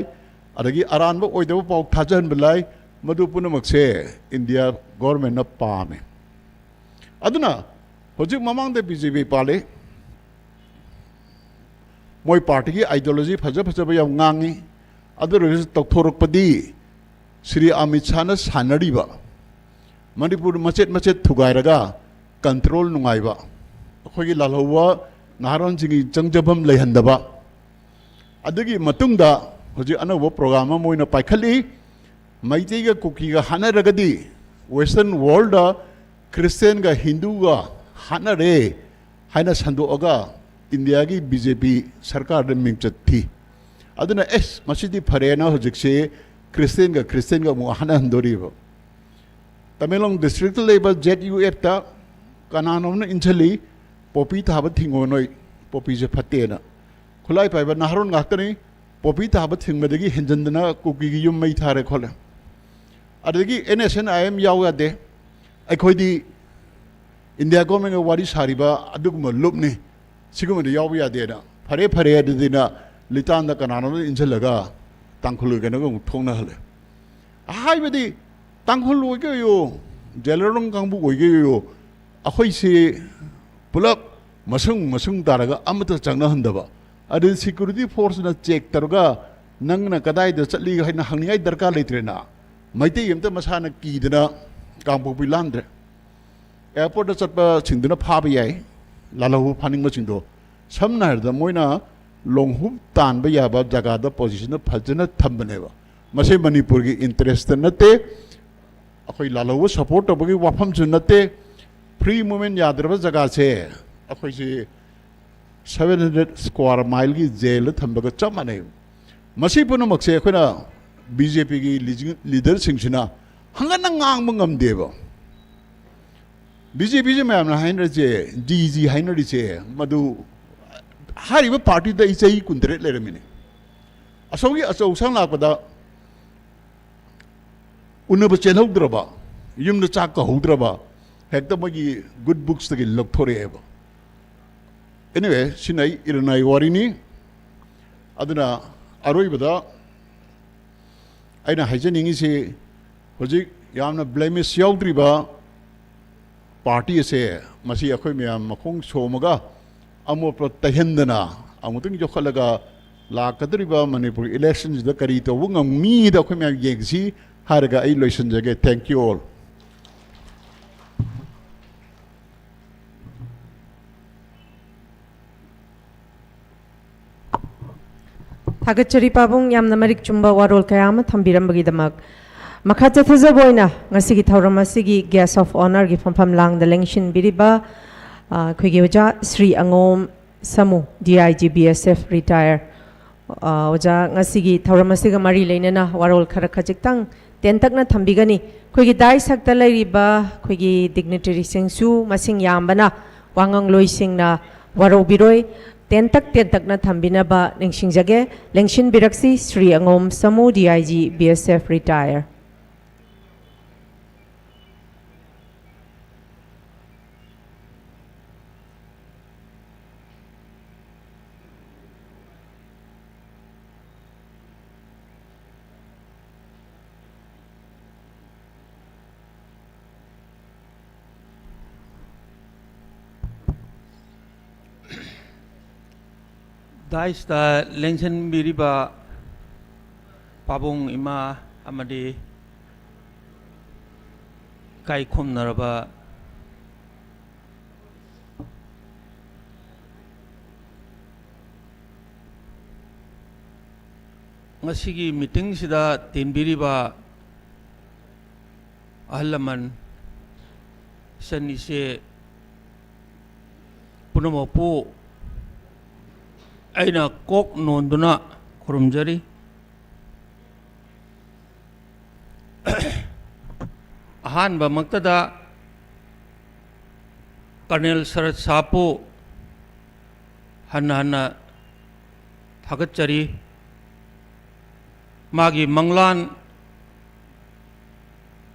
ꯑꯗꯒꯤ ꯑꯔꯥꯟꯕ ꯑꯣꯏꯗꯕ ꯄꯥꯎ ꯊꯥꯖꯍꯟꯕ ꯂꯥꯏ, ꯃꯗꯨ ꯄꯨꯝꯅꯃꯛꯁꯦ ꯏꯟꯗꯤꯌꯥ ꯒꯣꯔꯃꯦꯟꯅ ꯄꯥꯝꯃꯦ꯫ ꯑꯗꯨꯅ ꯍꯧꯖꯤꯛ ꯃꯃꯥꯡꯗ ꯕꯤ ꯖꯦ ꯄꯤ ꯄꯥꯜꯂꯤ, ꯃꯣꯏ ꯄꯥꯔꯇꯤꯒꯤ ꯑꯥꯏꯗꯤꯌꯣꯂꯣꯖꯤ ꯐꯖ ꯐꯖꯕ ꯌꯥꯝ ꯉꯥꯡꯉꯤ, ꯑꯗꯨ ꯑꯣꯏꯔꯒꯁꯨ ꯇꯧꯊꯣꯔꯛꯄꯗꯤ ꯁ꯭ꯔꯤ ꯑꯃꯤꯠ ꯁꯥꯍꯅ ꯁꯥꯟꯅꯔꯤꯕ ꯃꯅꯤꯄꯨꯔ ꯃꯆꯦꯠ ꯃꯆꯦꯠ ꯊꯨꯒꯥꯏꯔꯒ ꯀꯟꯇ꯭ꯔꯣꯜ ꯅꯨꯡꯉꯥꯏꯕ, ꯑꯩꯈꯣꯏꯒꯤ ꯂꯥꯜꯍꯧꯕ ꯅꯍꯥꯔꯣꯟꯁꯤꯡꯒꯤ ꯆꯪꯖꯐꯝ ꯂꯩꯍꯟꯗꯕ, ꯑꯗꯨꯒꯤ ꯃꯇꯨꯡꯗ ꯍꯧꯖꯤꯛ ꯑꯅꯧꯕ ꯄ꯭ꯔꯣꯒ꯭ꯔꯥꯝ ꯑꯃ ꯑꯣꯏꯅ ꯄꯥꯏꯈꯠꯂꯤ꯫ ꯃꯩꯇꯩꯒ ꯀꯨꯀꯤꯒ ꯍꯥꯠꯅꯔꯒꯗꯤ ꯋꯦꯁꯇꯔꯟ ꯋꯥꯔꯜꯗ ꯈ꯭ꯔꯤꯁꯇꯦꯟꯒ ꯍꯤꯟꯗꯨꯒ ꯍꯥꯠꯅꯔꯦ ꯍꯥꯏꯅ ꯁꯟꯗꯣꯛꯑꯒ ꯏꯟꯗꯤꯌꯥꯒꯤ ꯕꯤ ꯖꯦ ꯄꯤ ꯁꯔꯀꯥꯔꯗ ꯃꯤꯡꯆꯠ ꯊꯤ꯫ ꯑꯗꯨꯅ ꯑꯦꯁ, ꯃꯁꯤꯗꯤ ꯐꯔꯦꯅ ꯍꯧꯖꯤꯛꯁꯦ ꯈ꯭ꯔꯤꯁꯇꯦꯟꯒ ꯈ꯭ꯔꯤꯁꯇꯦꯟꯒ ꯑꯃꯨꯛ ꯍꯥꯠꯅꯍꯟꯗꯣꯔꯤꯕ꯫ ꯇꯃꯦꯡꯂꯣꯡ ꯗꯤꯁꯇ꯭ꯔꯤꯛꯇ ꯂꯩꯕ ꯖꯦꯠ ꯌꯨ ꯑꯦꯐꯇ ꯀꯅꯥꯅꯣꯝꯅ ꯏꯟꯁꯤꯜꯂꯤ, "ꯄꯣꯄꯤ ꯊꯥꯕ ꯊꯤꯡꯉꯣ ꯅꯣꯏ, ꯄꯣꯄꯤꯁꯦ ꯐꯠꯇꯦꯅ"꯫ ꯈꯨꯠꯂꯥꯏ ꯄꯥꯏꯕ ꯅꯍꯥꯔꯣꯟ ꯉꯥꯛꯇꯅꯤ꯫ ꯄꯣꯄꯤ ꯊꯥꯕ ꯊꯤꯡꯕꯗꯒꯤ ꯍꯦꯟꯖꯟꯗꯅ ꯀꯨꯀꯤꯒꯤ ꯌꯨꯝ ꯃꯩ ꯊꯥꯔꯦ ꯈꯣꯠꯂꯦ꯫ ꯑꯗꯒꯤ N S N I M ꯌꯥꯎ ꯌꯥꯗꯦ꯫ ꯑꯩꯈꯣꯏꯗꯤ ꯏꯟꯗꯤꯌꯥ ꯒꯣꯔꯃꯦꯟꯒ ꯋꯥꯔꯤ ꯁꯥꯔꯤꯕ ꯑꯗꯨꯒꯨꯝꯕ ꯂꯨꯞꯅꯤ, ꯁꯤꯒꯨꯝꯕꯗ ꯌꯥꯎꯕ ꯌꯥꯗꯦꯅ꯫ ꯐꯔꯦ ꯐꯔꯦ ꯑꯗꯨꯗꯤꯅ ꯂꯤꯇꯥꯟꯗ ꯀꯅꯥꯅꯣꯝꯅ ꯏꯟꯁꯤꯜꯂꯒ ꯇꯥꯡꯈꯨꯜ ꯑꯣꯏ ꯀꯩꯅꯣꯒ ꯑꯃꯨꯛ ꯊꯣꯛꯅꯍꯜꯂꯦ꯫ ꯍꯥꯏꯕꯗꯤ ꯇꯥꯡꯈꯨꯜ ꯑꯣꯏꯒꯦ ꯑꯣꯏꯌꯣ, ꯖꯦꯂꯔꯣꯡ ꯀꯥꯡꯕꯨ ꯑꯣꯏꯒꯦ ꯑꯣꯏꯌꯣ, ꯑꯩꯈꯣꯏꯁꯤ ꯄꯨꯂꯞ ꯃꯁꯨꯡ ꯃꯁꯨꯡ ꯇꯥꯔꯒ ꯑꯃꯠꯇ ꯆꯪꯅꯍꯟꯗꯕ꯫ ꯑꯗꯨ ꯁꯦꯀ꯭ꯌꯨꯔꯤꯇꯤ ꯐꯣꯔꯁꯅ ꯆꯦꯛ ꯇꯧꯔꯒ ꯅꯪꯅ ꯀꯗꯥꯏꯗ ꯆꯠꯂꯤ ꯍꯥꯏꯅ ꯍꯪꯅꯤꯡꯉꯥꯏ ꯗꯔꯀꯥꯔ ꯂꯩꯇ꯭ꯔꯦꯅ꯫ ꯃꯩꯇꯩ ꯑꯝꯇ ꯃꯁꯥꯅ ꯀꯤꯗꯅ ꯀꯥꯡꯄꯣꯛꯄꯤ ꯂꯥꯟꯗ꯭ꯔꯦ꯫ ꯑꯦꯌꯔꯄꯣꯔꯠꯇ ꯆꯠꯄꯁꯤꯡꯗꯨꯅ ꯐꯥꯕ ꯌꯥꯏ, ꯂꯥꯜꯍꯧꯕ ꯐꯥꯅꯤꯡꯕꯁꯤꯡꯗꯣ꯫ ꯁꯝꯅ ꯍꯥꯏꯔꯕꯗ ꯃꯣꯏꯅ ꯂꯣꯡꯍꯨꯞ ꯇꯥꯟꯕ ꯌꯥꯕ ꯖꯒꯥꯗ ꯄꯣꯖꯤꯁꯟꯗ ꯐꯖꯅ ꯊꯝꯕꯅꯦꯕ꯫ ꯃꯁꯤ ꯃꯅꯤꯄꯨꯔꯒꯤ ꯏꯟꯇꯔꯦꯁꯇ ꯅꯠꯇꯦ, ꯑꯩꯈꯣꯏ ꯂꯥꯜꯍꯧꯕ ꯁꯄꯣꯔꯠ ꯇꯧꯕꯒꯤ ꯋꯥꯐꯝꯁꯨ ꯅꯠꯇꯦ꯫ ꯐ꯭ꯔꯤ ꯃꯨꯚꯃꯦꯟ ꯌꯥꯗ꯭ꯔꯕ ꯖꯒꯥꯁꯦ ꯑꯩꯈꯣꯏꯁꯤ ꯁꯚꯦꯟ ꯍꯟꯗ꯭ꯔꯦꯠ ꯁ꯭ꯀ꯭ꯋꯥꯔ ꯃꯥꯏꯜꯒꯤ ꯖꯦꯜꯗ ꯊꯝꯕꯒ ꯆꯞ ꯃꯥꯟꯅꯩ꯫ ꯃꯁꯤ ꯄꯨꯝꯅꯃꯛꯁꯦ ꯑꯩꯈꯣꯏꯅ ꯕꯤ ꯖꯦ ꯄꯤꯒꯤ ꯂꯤꯗꯔꯁꯤꯡꯁꯤꯅ ꯍꯪꯒꯠꯅ ꯉꯥꯡꯕ ꯉꯝꯗꯦꯕ꯫ ꯕꯤ ꯖꯦ ꯄꯤꯁꯦ ꯃꯌꯥꯝꯅ ꯍꯥꯏꯅꯔꯤꯁꯦ, ꯖꯤ ꯖꯤ ꯍꯥꯏꯅꯔꯤꯁꯦ, ꯃꯗꯨ ꯍꯥꯏꯔꯤꯕ ꯄꯥꯔꯇꯤꯗ ꯑꯩ ꯆꯍꯤ ꯀꯨꯟꯇꯔꯦꯠ ꯂꯩꯔꯝꯃꯤꯅꯦ꯫ ꯑꯁꯣꯝꯒꯤ ꯑꯆꯧ ꯑꯁꯥꯡ ꯂꯥꯛꯄꯗ ꯎꯅꯕ ꯆꯦꯜꯍꯧꯗ꯭ꯔꯕ, ꯌꯨꯝꯗ ꯆꯥꯛ ꯀꯧꯍꯧꯗ꯭ꯔꯕ, ꯍꯦꯛꯇ ꯃꯣꯏꯒꯤ ꯒꯨꯗ ꯕꯨꯛꯁꯇꯒꯤ ꯂꯧꯊꯣꯔꯛꯑꯦꯕ꯫ ꯑꯦꯅꯤꯋꯦ, ꯁꯤꯅ ꯑꯩ ꯏꯔꯅꯥꯏ ꯋꯥꯔꯤꯅꯤ꯫ ꯑꯗꯨꯅ ꯑꯔꯣꯏꯕꯗ ꯑꯩꯅ ꯍꯥꯏꯖꯅꯤꯡꯉꯤꯁꯤ, ꯍꯧꯖꯤꯛ ꯌꯥꯝꯅ ꯕ꯭ꯂꯦꯃꯤꯁ ꯌꯥꯎꯗ꯭ꯔꯤꯕ ꯄꯥꯔꯇꯤ ꯑꯁꯦ, ꯃꯁꯤ ꯑꯩꯈꯣꯏ ꯃꯌꯥꯝ ꯃꯈꯣꯡ ꯁꯣꯝꯃꯒ ꯑꯃꯣꯠꯄ ꯇꯩꯍꯟꯗꯅ ꯑꯃꯨꯛꯇꯪ ꯌꯣꯛꯈꯠꯂꯒ ꯂꯥꯛꯀꯗꯧꯔꯤꯕ ꯃꯅꯤꯄꯨꯔ ꯏꯂꯦꯛꯁꯟꯁꯤꯗ ꯀꯔꯤ ꯇꯧꯕ ꯉꯝꯃꯤꯗ ꯑꯩꯈꯣꯏ ꯃꯌꯥꯝ ꯌꯦꯡꯁꯤ ꯍꯥꯏꯔꯒ ꯑꯩ ꯂꯣꯏꯁꯤꯟꯖꯒꯦ꯫ Thank you all. ꯊꯥꯒꯠꯆꯔꯤ ꯄꯥꯕꯨꯡ, ꯌꯥꯝꯅ ꯃꯔꯤꯛ ꯆꯨꯝꯕ ꯋꯥꯔꯣꯜ ꯀꯌꯥ ꯑꯃ ꯊꯝꯕꯤꯔꯝꯕꯒꯤꯗꯃꯛ꯫ ꯃꯈꯥ ꯆꯠꯊꯖꯕ ꯑꯣꯏꯅ ꯉꯁꯤꯒꯤ ꯊꯧꯔꯝ ꯑꯁꯤꯒꯤ Guest of Honourꯒꯤ ꯐꯝꯐꯝ ꯂꯥꯡꯗ ꯂꯦꯡꯁꯤꯟꯕꯤꯔꯤꯕ, ꯑ, ꯑꯩꯈꯣꯏꯒꯤ ꯑꯣꯖꯥ ꯁ꯭ꯔꯤ ꯑꯉꯣꯝ ꯁꯥꯃꯨ, D I G B S F retire꯫ ꯑ, ꯑꯣꯖꯥ, ꯉꯁꯤꯒꯤ ꯊꯧꯔꯝ ꯑꯁꯤꯒ ꯃꯔꯤ ꯂꯩꯅꯅ ꯋꯥꯔꯣꯜ ꯈꯔ ꯈꯖꯤꯛꯇꯪ ꯇꯦꯟꯇꯛꯅ ꯊꯝꯕꯤꯒꯅꯤ꯫ ꯑꯩꯈꯣꯏꯒꯤ dais ꯍꯛꯇ ꯂꯩꯔꯤꯕ ꯑꯩꯈꯣꯏꯒꯤ dignitaryꯁꯤꯡꯁꯨ ꯃꯁꯤꯡ ꯌꯥꯝꯕꯅ ꯋꯥꯉꯥꯡꯂꯣꯏꯁꯤꯡꯅ ꯋꯥꯔꯧꯕꯤꯔꯣꯏ꯫ ꯇꯦꯟꯇꯛ ꯇꯦꯟꯇꯛꯅ ꯊꯝꯕꯤꯅꯕ ꯅꯤꯡꯁꯤꯡꯖꯒꯦ꯫ ꯂꯦꯡꯁꯤꯟꯕꯤꯔꯛꯁꯤ, ꯁ꯭ꯔꯤ ꯑꯉꯣꯝ ꯁꯥꯃꯨ, D I G B S F retire꯫ Daisꯇ ꯂꯦꯡꯁꯤꯟꯕꯤꯔꯤꯕ ꯄꯥꯕꯨꯡ ꯏꯃꯥ ꯑꯃꯗꯤ ꯏꯀꯥꯏ ꯈꯨꯝꯅꯔꯕ ꯉꯁꯤꯒꯤ meetingꯁꯤꯗ ꯇꯤꯟꯕꯤꯔꯤꯕ ꯑꯍꯜ ꯂꯃꯟ, ꯏꯆꯟ ꯏꯆꯦ ꯄꯨꯝꯅꯃꯛꯄꯨ ꯑꯩꯅ ꯀꯣꯛ ꯅꯣꯟꯗꯨꯅ ꯈꯨꯔꯨꯝꯖꯔꯤ꯫ ꯑꯍꯥꯟꯕꯃꯛꯇꯗ Colonel ꯁꯔꯠ ꯁꯥꯍꯕꯄꯨ ꯍꯟꯅ ꯍꯟꯅ ꯊꯥꯒꯠꯆꯔꯤ꯫ ꯃꯥꯒꯤ ꯃꯪꯂꯥꯟ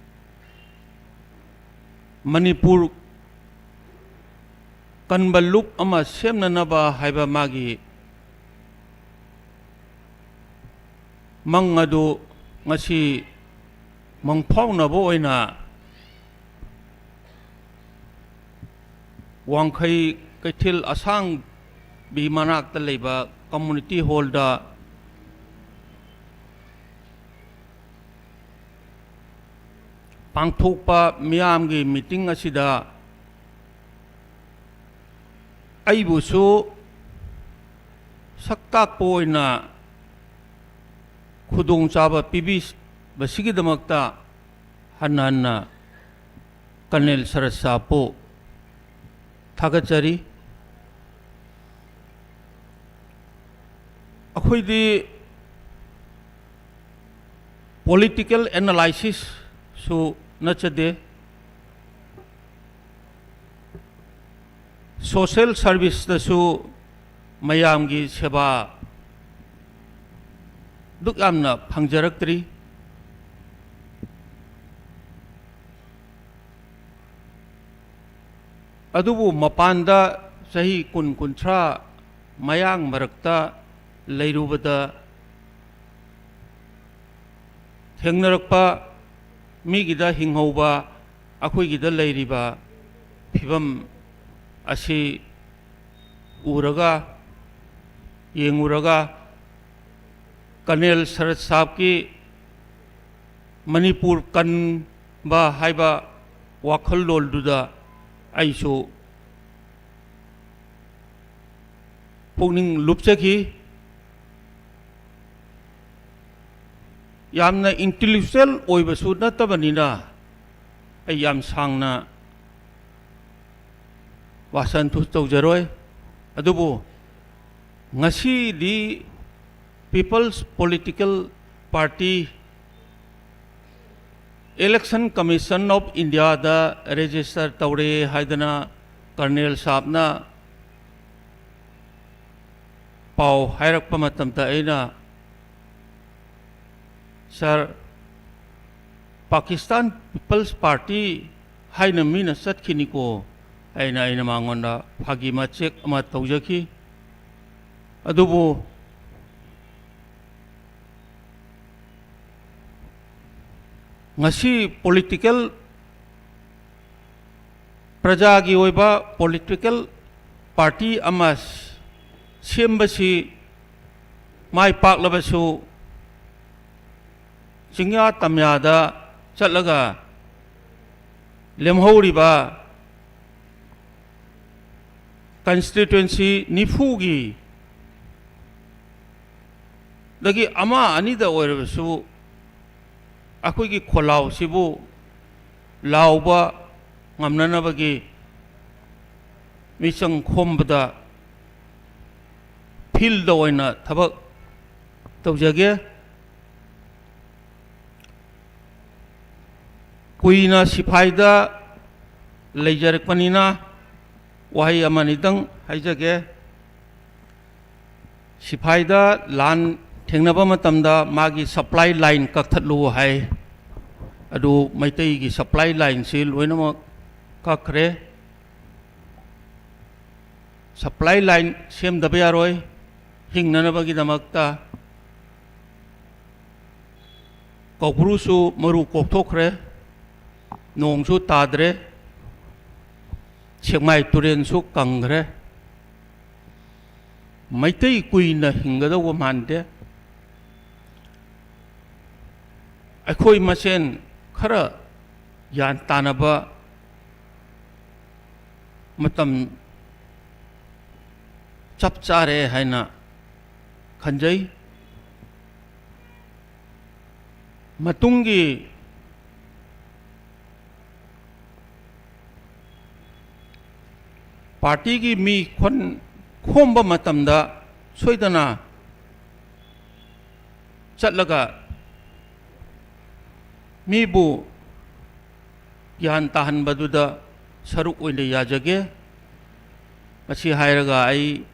ꯃꯅꯤꯄꯨꯔ ꯀꯟꯕ ꯂꯨꯞ ꯑꯃ ꯁꯦꯝꯅꯅꯕ ꯍꯥꯏꯕ ꯃꯥꯒꯤ ꯃꯪ ꯑꯗꯨ ꯉꯁꯤ ꯃꯪꯐꯥꯎꯅꯕ ꯑꯣꯏꯅ ꯋꯥꯡꯈꯩ ꯀꯩꯊꯦꯜ ꯑꯁꯥꯡꯕꯤ ꯃꯅꯥꯛꯇ ꯂꯩꯕ community hallꯗ ꯄꯥꯡꯊꯣꯛꯄ ꯃꯤꯌꯥꯝꯒꯤ meeting ꯑꯁꯤꯗ ꯑꯩꯕꯨꯁꯨ ꯁꯛ ꯇꯥꯛꯄ ꯑꯣꯏꯅ ꯈꯨꯗꯣꯡꯆꯥꯕ ꯄꯤꯕꯤꯕꯁꯤꯒꯤꯗꯃꯛꯇ ꯍꯟꯅ ꯍꯟꯅ ꯀꯔꯅꯦꯜ ꯁꯔꯠ ꯁꯥꯍꯕꯄꯨ ꯊꯥꯒꯠꯆꯔꯤ꯫ ꯑꯩꯈꯣꯏꯗꯤ political analysisꯁꯨ ꯅꯠꯆꯗꯦ, social serviceꯇꯁꯨ ꯃꯌꯥꯝꯒꯤ ꯁꯦꯕꯥ ꯗꯨꯛ ꯌꯥꯝꯅ ꯐꯪꯖꯔꯛꯇ꯭ꯔꯤ꯫ ꯑꯗꯨꯕꯨ ꯃꯄꯥꯟꯗ ꯆꯍꯤ ꯀꯨꯟ, ꯀꯨꯟꯊ꯭ꯔꯥ ꯃꯌꯥꯡ ꯃꯔꯛꯇ ꯂꯩꯔꯨꯕꯗ ꯊꯦꯡꯅꯔꯛꯄ, ꯃꯤꯒꯤꯗ ꯍꯤꯡꯍꯧꯕ, ꯑꯩꯈꯣꯏꯒꯤꯗ ꯂꯩꯔꯤꯕ ꯐꯤꯕꯝ ꯑꯁꯤ ꯎꯔꯒ, ꯌꯦꯡꯉꯨꯔꯒ, ꯀꯔꯅꯦꯜ ꯁꯔꯠ ꯁꯥꯍꯕꯀꯤ ꯃꯅꯤꯄꯨꯔ ꯀꯟꯕ ꯍꯥꯏꯕ ꯋꯥꯈꯜꯂꯣꯟꯗꯨꯗ ꯑꯩꯁꯨ ꯄꯨꯛꯅꯤꯡ ꯂꯨꯞꯆꯈꯤ꯫ ꯌꯥꯝꯅ intellectual ꯑꯣꯏꯕꯁꯨ ꯅꯠꯇꯕꯅꯤꯅ ꯑꯩ ꯌꯥꯝ ꯁꯥꯡꯅ ꯋꯥꯁꯟꯊꯨ ꯇꯧꯖꯔꯣꯏ꯫ ꯑꯗꯨꯕꯨ ꯉꯁꯤꯗꯤ People's Political Party Election Commission of Indiaꯗ register ꯇꯧꯔꯦ ꯍꯥꯏꯗꯅ ꯀꯔꯅꯦꯜ ꯁꯥꯍꯕꯅ ꯄꯥꯎ ꯍꯥꯏꯔꯛꯄ ꯃꯇꯝꯗ ꯑꯩꯅ, "Sir, Pakistan People's Party ꯍꯥꯏꯅ ꯃꯤꯅ ꯆꯠꯈꯤꯅꯤꯀꯣ" ꯍꯥꯏꯅ ꯑꯩꯅ ꯃꯉꯣꯟꯗ ꯐꯥꯒꯤ ꯃꯆꯦꯛ ꯑꯃ ꯇꯧꯖꯈꯤ꯫ ꯑꯗꯨꯕꯨ ꯉꯁꯤ political, ꯄ꯭ꯔꯖꯥꯒꯤ ꯑꯣꯏꯕ political party ꯑꯃ ꯁꯦꯝꯕꯁꯤ ꯃꯥꯏ ꯄꯥꯛꯂꯕꯁꯨ ꯆꯤꯡꯌꯥ ꯇꯝꯌꯥꯗ ꯆꯠꯂꯒ ꯂꯦꯝꯍꯧꯔꯤꯕ ꯀꯟꯁꯇꯤꯇ꯭ꯋꯦꯟꯁꯤ ꯅꯤꯐꯨꯒꯤ ꯗꯒꯤ ꯑꯃ ꯑꯅꯤꯗ ꯑꯣꯏꯔꯕꯁꯨ ꯑꯩꯈꯣꯏꯒꯤ ꯈꯣꯜꯂꯥꯎꯁꯤꯕꯨ ꯂꯥꯎꯕ ꯉꯝꯅꯅꯕꯒꯤ ꯃꯤꯆꯪ ꯈꯣꯝꯕꯗ ꯐꯤꯜꯗ ꯑꯣꯏꯅ ꯊꯕꯛ ꯇꯧꯖꯒꯦ꯫ ꯀꯨꯏꯅ ꯁꯤꯐꯥꯏꯗ ꯂꯩꯖꯔꯛꯄꯅꯤꯅ ꯋꯥꯍꯩ ꯑꯃꯅꯤꯗꯪ ꯍꯥꯏꯖꯒꯦ꯫ ꯁꯤꯐꯥꯏꯗ ꯂꯥꯟ ꯊꯦꯡꯅꯕ ꯃꯇꯝꯗ ꯃꯥꯒꯤ ꯁꯄ꯭ꯂꯥꯏ ꯂꯥꯏꯟ ꯀꯛꯊꯠꯂꯨ ꯍꯥꯏ꯫ ꯑꯗꯨ ꯃꯩꯇꯩꯒꯤ ꯁꯄ꯭ꯂꯥꯏ ꯂꯥꯏꯟꯁꯤ ꯂꯣꯏꯅꯃꯛ ꯀꯛꯈ꯭ꯔꯦ꯫ ꯁꯄ꯭ꯂꯥꯏ ꯂꯥꯏꯟ ꯁꯦꯝꯗꯕ ꯌꯥꯔꯣꯏ꯫ ꯍꯤꯡꯅꯅꯕꯒꯤꯗꯃꯛꯇ ꯀꯧꯕ꯭ꯔꯨꯁꯨ ꯃꯔꯨ ꯀꯣꯛꯊꯣꯛꯈ꯭ꯔꯦ, ꯅꯣꯡꯁꯨ ꯇꯥꯗ꯭ꯔꯦ, ꯁꯦꯛꯃꯥꯏ ꯇꯨꯔꯦꯜꯁꯨ ꯀꯪꯈ꯭ꯔꯦ꯫ ꯃꯩꯇꯩ ꯀꯨꯏꯅ ꯍꯤꯡꯒꯗꯧꯕ ꯃꯥꯟꯗꯦ꯫ ꯑꯩꯈꯣꯏ ꯃꯁꯦꯟ ꯈꯔ ꯒ꯭ꯌꯥꯟ ꯇꯥꯅꯕ ꯃꯇꯝ ꯆꯞ ꯆꯥꯔꯦ ꯍꯥꯏꯅ ꯈꯟꯖꯩ꯫ ꯃꯇꯨꯡꯒꯤ ꯄꯥꯔꯇꯤꯒꯤ ꯃꯤ ꯈꯣꯟ-, ꯈꯣꯝꯕ ꯃꯇꯝꯗ ꯁꯣꯏꯗꯅ ꯆꯠꯂꯒ ꯃꯤꯕꯨ ꯒ꯭ꯌꯥꯟ ꯇꯥꯍꯟꯕꯗꯨꯗ ꯁꯔꯨꯛ ꯑꯣꯏꯅ ꯌꯥꯖꯒꯦ꯫ ꯃꯁꯤ ꯍꯥꯏꯔꯒ ꯑꯩ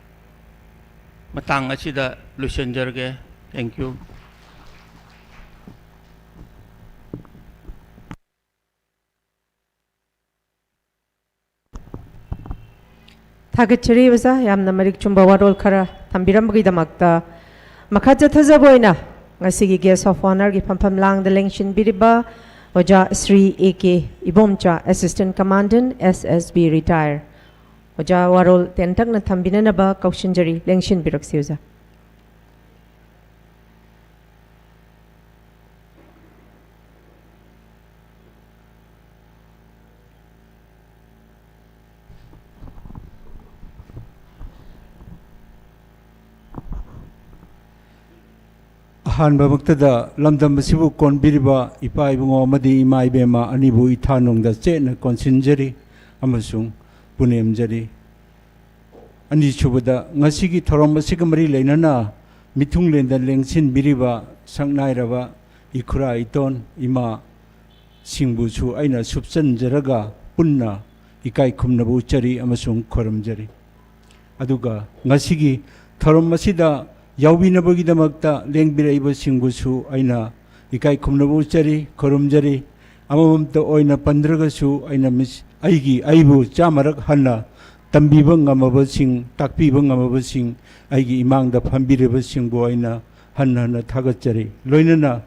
ꯃꯇꯥꯡ ꯑꯁꯤꯗ ꯂꯣꯏꯁꯤꯟꯖꯔꯒꯦ꯫ Thank you꯫ ꯊꯥꯒꯠꯆꯔꯤ ꯑꯣꯖꯥ, ꯌꯥꯝꯅ ꯃꯔꯤꯛ ꯆꯨꯝꯕ ꯋꯥꯔꯣꯜ ꯈꯔ ꯊꯝꯕꯤꯔꯝꯕꯒꯤꯗꯃꯛꯇ꯫ ꯃꯈꯥ ꯆꯠꯊꯖꯕ ꯑꯣꯏꯅ ꯉꯁꯤꯒꯤ Guest of Honourꯒꯤ ꯐꯝꯐꯝ ꯂꯥꯡꯗ ꯂꯦꯡꯁꯤꯟꯕꯤꯔꯤꯕ ꯑꯣꯖꯥ Shri A K Ibomcha, Assistant Commandant, S S B Retire꯫ ꯑꯣꯖꯥ, ꯋꯥꯔꯣꯜ ꯇꯦꯟꯇꯛꯅ ꯊꯝꯕꯤꯅꯅꯕ ꯀꯧꯁꯤꯟꯖꯔꯤ, ꯂꯦꯡꯁꯤꯟꯕꯤꯔꯛꯁꯤ ꯑꯣꯖꯥ꯫ ꯑꯍꯥꯟꯕꯃꯛꯇꯗ ꯂꯝꯗꯝ ꯑꯁꯤꯕꯨ ꯀꯣꯟꯕꯤꯔꯤꯕ ꯏꯄꯥ ꯏꯕꯨꯡꯉꯣ ꯑꯃꯗꯤ ꯏꯃꯥ ꯏꯕꯦꯝꯃ ꯑꯅꯤꯕꯨ ꯏꯊꯥ ꯅꯨꯡꯗ ꯆꯦꯠꯅ ꯀꯣꯟꯁꯤꯟꯖꯔꯤ ꯑꯃꯁꯨꯡ ꯄꯨꯅꯦꯝꯖꯔꯤ꯫ ꯑꯅꯤꯁꯨꯕꯗ, ꯉꯁꯤꯒꯤ ꯊꯧꯔꯝ ꯑꯁꯤꯒ ꯃꯔꯤ ꯂꯩꯅꯅ ꯃꯤꯊꯨꯡꯂꯦꯟꯗ ꯂꯦꯡꯁꯤꯟꯕꯤꯔꯤꯕ ꯁꯛꯅꯥꯏꯔꯕ ꯏꯈꯨꯔꯥ ꯏꯇꯣꯟ ꯏꯃꯥ ꯁꯤꯡꯕꯨꯁꯨ ꯑꯩꯅ ꯁꯨꯞꯆꯟꯖꯔꯒ ꯄꯨꯟꯅ ꯏꯀꯥꯏ ꯈꯨꯝꯅꯕ ꯎꯠꯆꯔꯤ ꯑꯃꯁꯨꯡ ꯈꯣꯏꯔꯝꯖꯔꯤ꯫ ꯑꯗꯨꯒ ꯉꯁꯤꯒꯤ ꯊꯧꯔꯝ ꯑꯁꯤꯗ ꯌꯥꯎꯕꯤꯅꯕꯒꯤꯗꯃꯛꯇ ꯂꯦꯡꯕꯤꯔꯛꯏꯕꯁꯤꯡꯕꯨꯁꯨ ꯑꯩꯅ ꯏꯀꯥꯏ ꯈꯨꯝꯅꯕ ꯎꯠꯆꯔꯤ, ꯈꯨꯔꯨꯝꯖꯔꯤ꯫ ꯑꯃꯃꯝꯇ ꯑꯣꯏꯅ ꯄꯟꯗ꯭ꯔꯒꯁꯨ ꯑꯩꯅ ꯃꯤꯁ-, ꯑꯩꯒꯤ, ꯑꯩꯕꯨ ꯆꯥꯝꯃꯔꯛ ꯍꯟꯅ ꯇꯝꯕꯤꯕ ꯉꯝꯃꯕꯁꯤꯡ, ꯇꯥꯛꯄꯤꯕ ꯉꯝꯃꯕꯁꯤꯡ, ꯑꯩꯒꯤ ꯏꯃꯥꯡꯗ ꯐꯝꯕꯤꯔꯤꯕꯁꯤꯡꯕꯨ ꯑꯩꯅ ꯍꯟꯅ ꯍꯟꯅ ꯊꯥꯒꯠꯆꯔꯤ꯫ ꯂꯣꯏꯅꯅ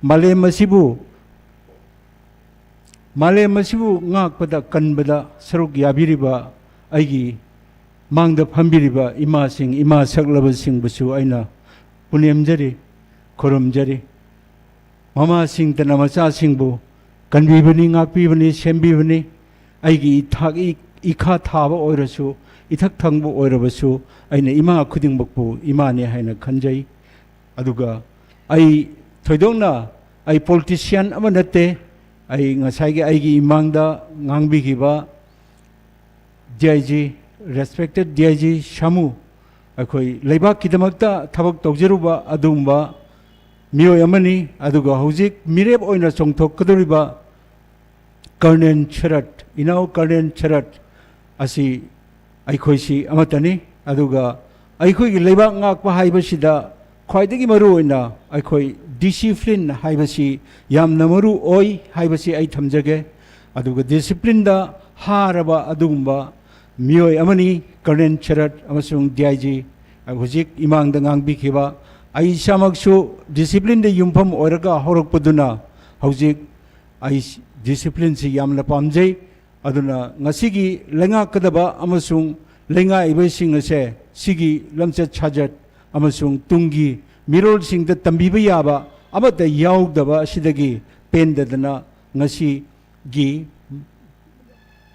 ꯃꯥꯂꯦꯝ ꯑꯁꯤꯕꯨ ꯃꯥꯂꯦꯝ ꯑꯁꯤꯕꯨ ꯉꯥꯛꯄꯗ ꯀꯟꯕꯗ ꯁꯔꯨꯛ ꯌꯥꯕꯤꯔꯤꯕ ꯑꯩꯒꯤ ꯃꯥꯡꯗ ꯐꯝꯕꯤꯔꯤꯕ ꯏꯃꯥꯁꯤꯡ, ꯏꯃꯥ ꯁꯛꯂꯕꯁꯤꯡꯕꯨꯁꯨ ꯑꯩꯅ ꯄꯨꯅꯦꯝꯖꯔꯤ, ꯈꯨꯔꯨꯝꯖꯔꯤ꯫ ꯃꯃꯥꯁꯤꯡꯇꯅ ꯃꯆꯥꯁꯤꯡꯕꯨ ꯀꯟꯕꯤꯕꯅꯤ, ꯉꯥꯛꯄꯤꯕꯅꯤ, ꯁꯦꯝꯕꯤꯕꯅꯤ꯫ ꯑꯩꯒꯤ ꯏꯊꯥꯛ-, ꯏ-, ꯏꯈꯥ ꯊꯥꯕ ꯑꯣꯏꯔꯁꯨ, ꯏꯊꯛ ꯊꯪꯕ ꯑꯣꯏꯔꯕꯁꯨ, ꯑꯩꯅ ꯏꯃꯥ ꯈꯨꯗꯤꯡꯃꯛꯄꯨ ꯏꯃꯥꯅꯤ ꯍꯥꯏꯅ ꯈꯟꯖꯩ꯫ ꯑꯗꯨꯒ ꯑꯩ ꯊꯣꯏꯗꯣꯛꯅ, ꯑꯩ ꯄꯣꯂꯤꯇꯤꯁꯤꯌꯥꯟ ꯑꯃ ꯅꯠꯇꯦ꯫ ꯑꯩ ꯉꯁꯥꯏꯒꯤ ꯑꯩꯒꯤ ꯏꯃꯥꯡꯗ ꯉꯥꯡꯕꯤꯈꯤꯕ D I G, respected D I G ꯁꯥꯃꯨ, ꯑꯩꯈꯣꯏ ꯂꯩꯕꯥꯛꯀꯤꯗꯃꯛꯇ ꯊꯕꯛ ꯇꯧꯖꯔꯨꯕ ꯑꯗꯨꯒꯨꯝꯕ ꯃꯤꯑꯣꯏ ꯑꯃꯅꯤ꯫ ꯑꯗꯨꯒ ꯍꯧꯖꯤꯛ ꯃꯤꯔꯦꯞ ꯑꯣꯏꯅ ꯆꯣꯡꯊꯣꯛꯀꯗꯧꯔꯤꯕ ꯀꯔꯅꯦꯜ ꯁꯔꯠ, ꯏꯅꯥꯎ ꯀꯔꯅꯦꯜ ꯁꯔꯠ ꯑꯁꯤ ꯑꯩꯈꯣꯏꯁꯤ ꯑꯃꯠꯇꯅꯤ꯫ ꯑꯗꯨꯒ ꯑꯩꯈꯣꯏꯒꯤ ꯂꯩꯕꯥꯛ ꯉꯥꯛꯄ ꯍꯥꯏꯕꯁꯤꯗ ꯈ꯭ꯋꯥꯏꯗꯒꯤ ꯃꯔꯨ ꯑꯣꯏꯅ ꯑꯩꯈꯣꯏ ꯗꯤꯁꯤꯄ꯭ꯂꯤꯟ ꯍꯥꯏꯕꯁꯤ ꯌꯥꯝꯅ ꯃꯔꯨ ꯑꯣꯏ ꯍꯥꯏꯕꯁꯤ ꯑꯩ ꯊꯝꯖꯒꯦ꯫ ꯑꯗꯨꯒ ꯗꯤꯁꯤꯄ꯭ꯂꯤꯟꯗ ꯍꯥꯔꯕ ꯑꯗꯨꯒꯨꯝꯕ ꯃꯤꯑꯣꯏ ꯑꯃꯅꯤ ꯀꯔꯅꯦꯜ ꯁꯔꯠ ꯑꯃꯁꯨꯡ ꯗꯤ ꯑꯥꯏ ꯖꯤ ꯍꯧꯖꯤꯛ ꯏꯃꯥꯡꯗ ꯉꯥꯡꯕꯤꯈꯤꯕ꯫ ꯑꯩ ꯏꯁꯥꯃꯛꯁꯨ ꯗꯤꯁꯤꯄ꯭ꯂꯤꯟꯗ ꯌꯨꯝꯐꯝ ꯑꯣꯏꯔꯒ ꯍꯧꯔꯛꯄꯗꯨꯅ ꯍꯧꯖꯤꯛ ꯑꯩ ꯗꯤꯁꯤꯄ꯭ꯂꯤꯟꯁꯤ ꯌꯥꯝꯅ ꯄꯥꯝꯖꯩ꯫ ꯑꯗꯨꯅ ꯉꯁꯤꯒꯤ ꯂꯩꯉꯥꯛꯀꯗꯕ ꯑꯃꯁꯨꯡ ꯂꯩꯉꯥꯛꯏꯕꯁꯤꯡ ꯑꯁꯦ ꯁꯤꯒꯤ ꯂꯝꯆꯠ ꯁꯥꯖꯠ ꯑꯃꯁꯨꯡ ꯇꯨꯡꯒꯤ ꯃꯤꯔꯣꯜꯁꯤꯡꯗ ꯇꯝꯕꯤꯕ ꯌꯥꯕ ꯑꯃꯠꯇ ꯌꯥꯎꯗꯕ ꯑꯁꯤꯗꯒꯤ ꯄꯦꯟꯗꯗꯅ ꯉꯁꯤꯒꯤ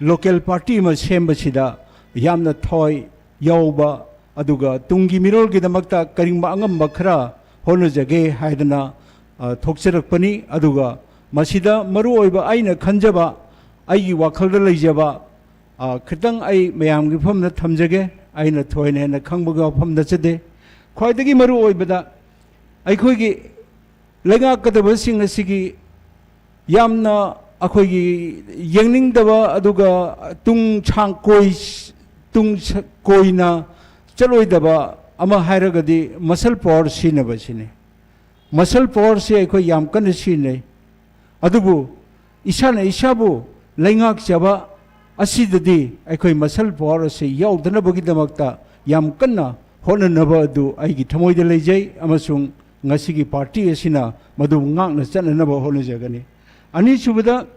ꯂꯣꯀꯦꯜ ꯄꯥꯔꯇꯤ ꯑꯃ ꯁꯦꯝꯕꯁꯤꯗ ꯌꯥꯝꯅ ꯊꯋꯥꯏ ꯌꯥꯎꯕ, ꯑꯗꯨꯒ ꯇꯨꯡꯒꯤ ꯃꯤꯔꯣꯜꯒꯤꯗꯃꯛꯇ ꯀꯔꯤꯒꯨꯝꯕ ꯑꯉꯝꯕ ꯈꯔ ꯍꯣꯠꯅꯖꯒꯦ ꯍꯥꯏꯗꯅ, ꯑ, ꯊꯣꯛꯆꯔꯛꯄꯅꯤ꯫ ꯑꯗꯨꯒ ꯃꯁꯤꯗ ꯃꯔꯨꯑꯣꯏꯕ ꯑꯩꯅ ꯈꯟꯖꯕ, ꯑꯩꯒꯤ ꯋꯥꯈꯜꯗ ꯂꯩꯖꯕ, ꯑ, ꯈꯤꯇꯪ ꯑꯩ ꯃꯌꯥꯝꯒꯤ ꯃꯐꯝꯗ ꯊꯝꯖꯒꯦ꯫ ꯑꯩꯅ ꯊꯣꯏꯅ ꯍꯦꯟꯅ ꯈꯪꯕꯒꯤ ꯋꯥꯐꯝ ꯅꯠꯆꯗꯦ꯫ ꯈ꯭ꯋꯥꯏꯗꯒꯤ ꯃꯔꯨꯑꯣꯏꯕꯗ ꯑꯩꯈꯣꯏꯒꯤ ꯂꯩꯉꯥꯛꯀꯗꯕꯁꯤꯡ ꯑꯁꯤꯒꯤ ꯌꯥꯝꯅ ꯑꯩꯈꯣꯏꯒꯤ ꯌꯦꯡꯅꯤꯡꯗꯕ, ꯑꯗꯨꯒ ꯇꯨꯡ ꯁꯥꯡ ꯀꯣꯏ-, ꯇꯨꯡ ꯁ-, ꯀꯣꯏꯅ ꯆꯠꯂꯣꯏꯗꯕ ꯑꯃ ꯍꯥꯏꯔꯒꯗꯤ muscle power ꯁꯤꯖꯤꯟꯅꯕꯁꯤꯅꯤ꯫ Muscle powerꯁꯤ ꯑꯩꯈꯣꯏ ꯌꯥꯝ ꯀꯟꯅ ꯁꯤꯖꯤꯟꯅꯩ꯫ ꯑꯗꯨꯕꯨ ꯏꯁꯥꯅ ꯏꯁꯥꯕꯨ ꯂꯩꯉꯥꯛꯆꯕ ꯑꯁꯤꯗꯗꯤ ꯑꯩꯈꯣꯏ muscle power ꯑꯁꯤ ꯌꯥꯎꯗꯅꯕꯒꯤꯗꯃꯛꯇ ꯌꯥꯝ ꯀꯟꯅ ꯍꯣꯠꯅꯅꯕ ꯑꯗꯨ ꯑꯩꯒꯤ ꯊꯃꯣꯏꯗ ꯂꯩꯖꯩ, ꯑꯃꯁꯨꯡ ꯉꯁꯤꯒꯤ party ꯑꯁꯤꯅ ꯃꯗꯨ ꯉꯥꯛꯅ ꯆꯠꯅꯅꯕ ꯍꯣꯠꯅꯖꯒꯅꯤ꯫ ꯑꯅꯤꯁꯨꯕꯗ,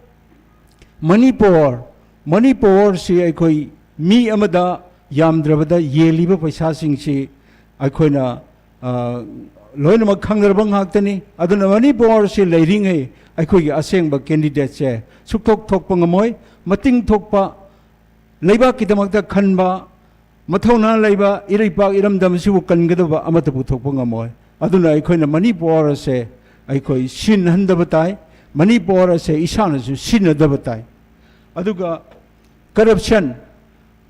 money power, money powerꯁꯤ ꯑꯩꯈꯣꯏ ꯃꯤ ꯑꯃꯗ ꯌꯥꯝꯗ꯭ꯔꯕꯗ ꯌꯦꯜꯂꯤꯕ ꯄꯩꯁꯥꯁꯤꯡꯁꯤ ꯑꯩꯈꯣꯏꯅ, ꯑ, ꯂꯣꯏꯅꯃꯛ ꯈꯪꯅꯔꯕ ꯉꯥꯛꯇꯅꯤ꯫ ꯑꯗꯨꯅ money powerꯁꯤ ꯂꯩꯔꯤꯉꯩ ꯑꯩꯈꯣꯏꯒꯤ ꯑꯁꯦꯡꯕ candidateꯁꯦ ꯁꯨꯛꯊꯣꯛ ꯊꯣꯛꯄ ꯉꯝꯃꯣꯏ꯫ ꯃꯇꯤꯡ ꯊꯣꯛꯄ, ꯂꯩꯕꯥꯛꯀꯤꯗꯃꯛꯇ ꯈꯟꯕ, ꯃꯊꯧꯅꯥ ꯂꯩꯕ, ꯏꯔꯩꯄꯥꯛ ꯏꯔꯝꯗꯝ ꯑꯁꯤꯕꯨ ꯀꯟꯒꯗꯕ ꯑꯃꯠꯇ ꯄꯨꯊꯣꯛꯄ ꯉꯝꯃꯣꯏ꯫ ꯑꯗꯨꯅ ꯑꯩꯈꯣꯏꯅ money power ꯑꯁꯦ ꯑꯩꯈꯣꯏ ꯁꯤꯖꯤꯟꯅꯍꯟꯗꯕ ꯇꯥꯏ꯫ Money power ꯑꯁꯦ ꯏꯁꯥꯅꯁꯨ ꯁꯤꯖꯤꯟꯅꯗꯕ ꯇꯥꯏ꯫ ꯑꯗꯨꯒ corruption,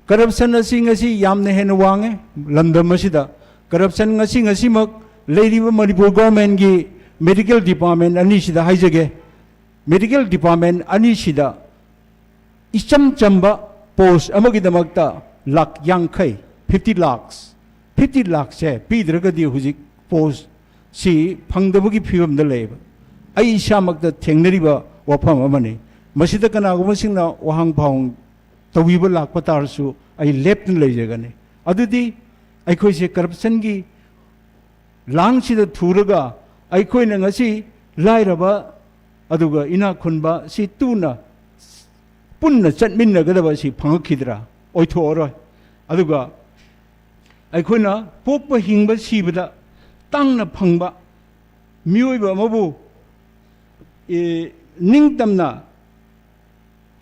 corruption ꯑꯁꯤ ꯉꯁꯤ ꯌꯥꯝꯅ ꯍꯦꯟꯅ ꯋꯥꯡꯉꯦ ꯂꯝꯗꯝ ꯑꯁꯤꯗ꯫ Corruption ꯉꯁꯤ ꯉꯁꯤꯃꯛ ꯂꯩꯔꯤꯕ ꯃꯅꯤꯄꯨꯔ governmentꯀꯤ medical department ꯑꯅꯤꯁꯤꯗ ꯍꯥꯏꯖꯒꯦ꯫ Medical department ꯑꯅꯤꯁꯤꯗ ꯏꯆꯝ ꯆꯝꯕ post ꯑꯃꯒꯤꯗꯃꯛꯇ ꯂꯥꯈ ꯌꯥꯡꯈꯩ, fifty lakhs, fifty lakhsꯁꯦ ꯄꯤꯗ꯭ꯔꯒꯗꯤ ꯍꯧꯖꯤꯛ postꯁꯤ ꯐꯪꯗꯕꯒꯤ ꯐꯤꯕꯝꯗ ꯂꯩꯌꯦꯕ꯫ ꯑꯩ ꯏꯁꯥꯃꯛꯇ ꯊꯦꯡꯅꯔꯤꯕ ꯋꯥꯐꯝ ꯑꯃꯅꯤ꯫ ꯃꯁꯤꯗ ꯀꯅꯥꯒꯨꯝꯕꯁꯤꯡꯅ ꯋꯥꯍꯪ ꯐꯥꯎꯍꯪ ꯇꯧꯕꯤꯕ ꯂꯥꯛꯄ ꯇꯥꯔꯁꯨ ꯑꯩ ꯂꯦꯞꯇꯅ ꯂꯩꯖꯒꯅꯤ꯫ ꯑꯗꯨꯗꯤ ꯑꯩꯈꯣꯏꯁꯦ corruptionꯒꯤ ꯂꯥꯡꯁꯤꯗ ꯊꯨꯔꯒ ꯑꯩꯈꯣꯏꯅ ꯉꯁꯤ ꯂꯥꯏꯔꯕ ꯑꯗꯨꯒ ꯏꯅꯥꯛ ꯈꯨꯟꯕ ꯁꯤ ꯇꯨꯅ ꯄꯨꯟꯅ ꯆꯠꯃꯤꯟꯅꯒꯗꯕ ꯑꯁꯤ ꯐꯪꯉꯛꯈꯤꯗ꯭ꯔꯥ? ꯑꯣꯏꯊꯣꯛꯑꯔꯣꯏ꯫ ꯑꯗꯨꯒ ꯑꯩꯈꯣꯏꯅ ꯄꯣꯛꯄ, ꯍꯤꯡꯕ, ꯁꯤꯕꯗ ꯇꯥꯡꯅ ꯐꯪꯕ ꯃꯤꯑꯣꯏꯕ ꯑꯃꯕꯨ, ꯑꯦ, ꯅꯤꯡꯇꯝꯅ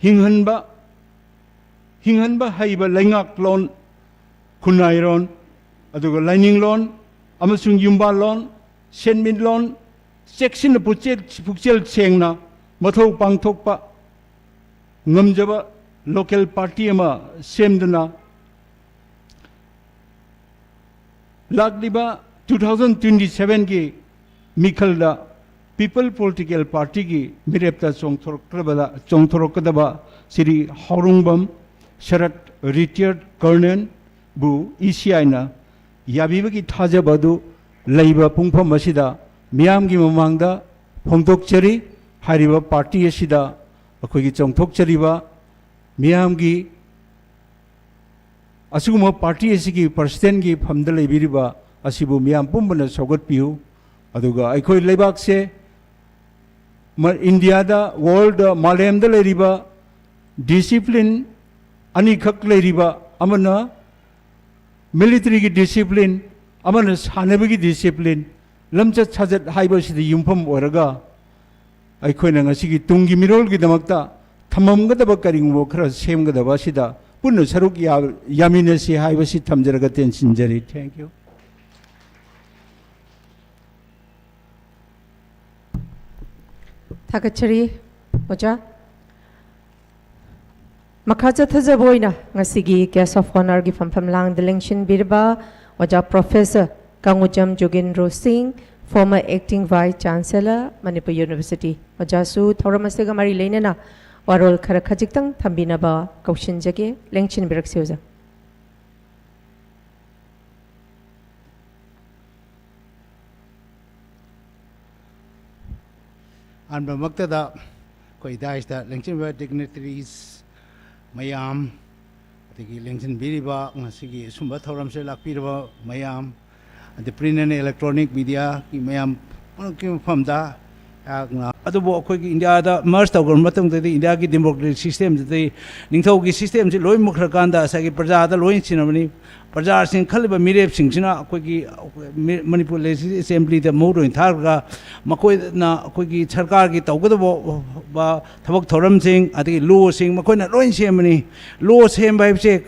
ꯍꯤꯡꯍꯟꯕ, ꯍꯤꯡꯍꯟꯕ ꯍꯩꯕ ꯂꯩꯉꯥꯛꯂꯣꯟ, ꯈꯨꯟꯅꯥꯏꯔꯣꯟ, ꯑꯗꯨꯒ ꯂꯥꯏꯅꯤꯡꯂꯣꯟ ꯑꯃꯁꯨꯡ ꯌꯨꯝꯕꯥꯜꯂꯣꯟ, ꯁꯦꯟꯃꯤꯠꯂꯣꯟ ꯆꯦꯛꯁꯤꯟꯅ ꯄꯨꯛꯆꯦꯜ ꯄꯨꯛꯆꯦꯜ ꯁꯦꯡꯅ ꯃꯊꯧ ꯄꯥꯡꯊꯣꯛꯄ ꯉꯝꯖꯕ ꯂꯣꯀꯦꯜ ꯄꯥꯔꯇꯤ ꯑꯃ ꯁꯦꯝꯗꯨꯅ ꯂꯥꯛꯂꯤꯕ ꯇꯨ ꯊꯥꯎꯖꯟ ꯇ꯭ꯋꯦꯟꯇꯤ ꯁꯚꯦꯟꯒꯤ ꯃꯤꯈꯜꯗ ꯄꯤꯄꯜ ꯄꯣꯂꯤꯇꯤꯀꯦꯜ ꯄꯥꯔꯇꯤꯒꯤ ꯃꯤꯔꯦꯞꯇ ꯆꯣꯡꯊꯣꯔꯛꯀꯗꯕ ꯆꯣꯡꯊꯣꯔꯛꯀꯗꯕ ꯁ꯭ꯔꯤ ꯍꯥꯎꯔꯨꯡꯕꯝ ꯁꯔꯠ, ꯔꯤꯇꯤꯌꯔꯗ ꯀꯔꯅꯦꯜꯕꯨ ꯏ ꯁꯤ ꯑꯥꯏꯅ ꯌꯥꯕꯤꯕꯒꯤ ꯊꯥꯖꯕ ꯑꯗꯨ ꯂꯩꯕ ꯄꯨꯡꯐꯝ ꯑꯁꯤꯗ ꯃꯤꯌꯥꯝꯒꯤ ꯃꯃꯥꯡꯗ ꯐꯣꯡꯗꯣꯛꯆꯔꯤ꯫ ꯍꯥꯏꯔꯤꯕ ꯄꯥꯔꯇꯤ ꯑꯁꯤꯗ ꯑꯩꯈꯣꯏꯒꯤ ꯆꯣꯡꯊꯣꯛꯆꯔꯤꯕ ꯃꯤꯌꯥꯝꯒꯤ ꯑꯁꯤꯒꯨꯝꯕ ꯄꯥꯔꯇꯤ ꯑꯁꯤꯒꯤ ꯄ꯭ꯔꯁꯤꯗꯦꯟꯒꯤ ꯐꯝꯗ ꯂꯩꯕꯤꯔꯤꯕ ꯑꯁꯤꯕꯨ ꯃꯤꯌꯥꯝ ꯄꯨꯝꯕꯅ ꯁꯧꯒꯠꯄꯤꯌꯨ꯫ ꯑꯗꯨꯒ ꯑꯩꯈꯣꯏ ꯂꯩꯕꯥꯛꯁꯦ ꯃ-, ꯏꯟꯗꯤꯌꯥꯗ, ꯋꯥꯔꯜꯗ, ꯃꯥꯂꯦꯝꯗ ꯂꯩꯔꯤꯕ ꯗꯤꯁꯤꯄ꯭ꯂꯤꯟ ꯑꯅꯤꯈꯛ ꯂꯩꯔꯤꯕ, ꯑꯃꯅ ꯃꯤꯂꯤꯇꯔꯤꯒꯤ ꯗꯤꯁꯤꯄ꯭ꯂꯤꯟ, ꯑꯃꯅ ꯁꯥꯟꯅꯕꯒꯤ ꯗꯤꯁꯤꯄ꯭ꯂꯤꯟ, ꯂꯝꯆꯠ ꯁꯥꯖꯠ ꯍꯥꯏꯕꯁꯤꯗ ꯌꯨꯝꯐꯝ ꯑꯣꯏꯔꯒ ꯑꯩꯈꯣꯏꯅ ꯉꯁꯤꯒꯤ ꯇꯨꯡꯒꯤ ꯃꯤꯔꯣꯜꯒꯤꯗꯃꯛꯇ ꯊꯝꯃꯝꯒꯗꯕ ꯀꯔꯤꯒꯨꯝꯕ ꯈꯔ ꯁꯦꯝꯒꯗꯕ ꯑꯁꯤꯗ ꯄꯨꯟꯅ ꯁꯔꯨꯛ ꯌꯥ-, ꯌꯥꯃꯤꯟꯅꯁꯤ ꯍꯥꯏꯕꯁꯤ ꯊꯝꯖꯔꯒ ꯇꯦꯟꯁꯤꯟꯖꯔꯤ꯫ Thank you. ꯊꯥꯒꯠꯆꯔꯤ ꯑꯣꯖꯥ꯫ ꯃꯈꯥ ꯆꯠꯊꯖꯕ ꯑꯣꯏꯅ ꯉꯁꯤꯒꯤ Guest of Honourꯒꯤ ꯐꯝꯐꯝ ꯂꯥꯡꯗ ꯂꯦꯡꯁꯤꯟꯕꯤꯔꯕ ꯑꯣꯖꯥ Professor ꯀꯥꯡꯉꯨꯖꯝ ꯖꯣꯒꯦꯟꯗ꯭ꯔꯣ ꯁꯤꯡ, former Acting Vice Chancellor, Manipur University, ꯑꯣꯖꯥꯁꯨ ꯊꯧꯔꯝ ꯑꯁꯤꯒ ꯃꯔꯤ ꯂꯩꯅꯅ ꯋꯥꯔꯣꯜ ꯈꯔ ꯈꯖꯤꯛꯇꯪ ꯊꯝꯕꯤꯅꯕ ꯀꯧꯁꯤꯟꯖꯒꯦ꯫ ꯂꯦꯡꯁꯤꯟꯕꯤꯔꯛꯁꯤ ꯑꯣꯖꯥ꯫ ꯑꯍꯥꯟꯕꯃꯛꯇꯗ ꯑꯩꯈꯣꯏ ꯗꯥꯏꯁꯇ ꯂꯦꯡꯁꯤꯟꯕ dignitaries ꯃꯌꯥꯝ, ꯑꯗꯒꯤ ꯂꯦꯡꯁꯤꯟꯕꯤꯔꯤꯕ ꯉꯁꯤꯒꯤ ꯑꯁꯨꯝꯕ ꯊꯧꯔꯝꯁꯤꯗ ꯂꯥꯛꯄꯤꯔꯕ ꯃꯌꯥꯝ, ꯑꯗꯩ print and electronic mediaꯒꯤ ꯃꯌꯥꯝ ꯄꯨꯝꯅꯃꯛꯀꯤ ꯃꯐꯝꯗ ꯑꯩꯍꯥꯛꯅ, ꯑꯗꯨꯕꯨ ꯑꯩꯈꯣꯏꯒꯤ ꯏꯟꯗꯤꯌꯥꯗ merge ꯇꯧꯈ꯭ꯔꯕ ꯃꯇꯨꯡꯗꯗꯤ ꯏꯟꯗꯤꯌꯥꯒꯤ democratic systemꯁꯤꯗꯗꯤ ꯅꯤꯡꯊꯧꯒꯤ systemꯁꯤ ꯂꯣꯏ ꯃꯨꯠꯈ꯭ꯔꯀꯥꯟꯗ ꯉꯁꯥꯏꯒꯤ ꯄ꯭ꯔꯖꯥꯗ ꯂꯣꯏ ꯁꯤꯟꯅꯕꯅꯤ꯫ ꯄ꯭ꯔꯖꯥꯁꯤꯡ, ꯈꯜꯂꯤꯕ ꯃꯤꯔꯦꯞꯁꯤꯡꯁꯤꯅ ꯑꯩꯈꯣꯏꯒꯤ ꯃꯤ-, ꯃꯅꯤꯄꯨꯔ ꯂꯦꯖꯤꯁꯂꯦꯇꯤꯚ ꯑꯦꯁꯦꯝꯕ꯭ꯂꯤꯗ ꯃꯍꯨꯠ ꯑꯣꯏꯅ ꯊꯥꯔꯒ ꯃꯈꯣꯏꯅ ꯑꯩꯈꯣꯏꯒꯤ ꯁꯔꯀꯥꯔꯒꯤ ꯇꯧꯒꯗꯕ ꯊꯕꯛ ꯊꯧꯔꯝꯁꯤꯡ, ꯑꯗꯒꯤ ꯂꯣꯁꯤꯡ ꯃꯈꯣꯏꯅ ꯂꯣꯏ ꯁꯦꯝꯕꯅꯤ꯫ ꯂꯣ ꯁꯦꯝꯕ ꯍꯥꯏꯕꯁꯦ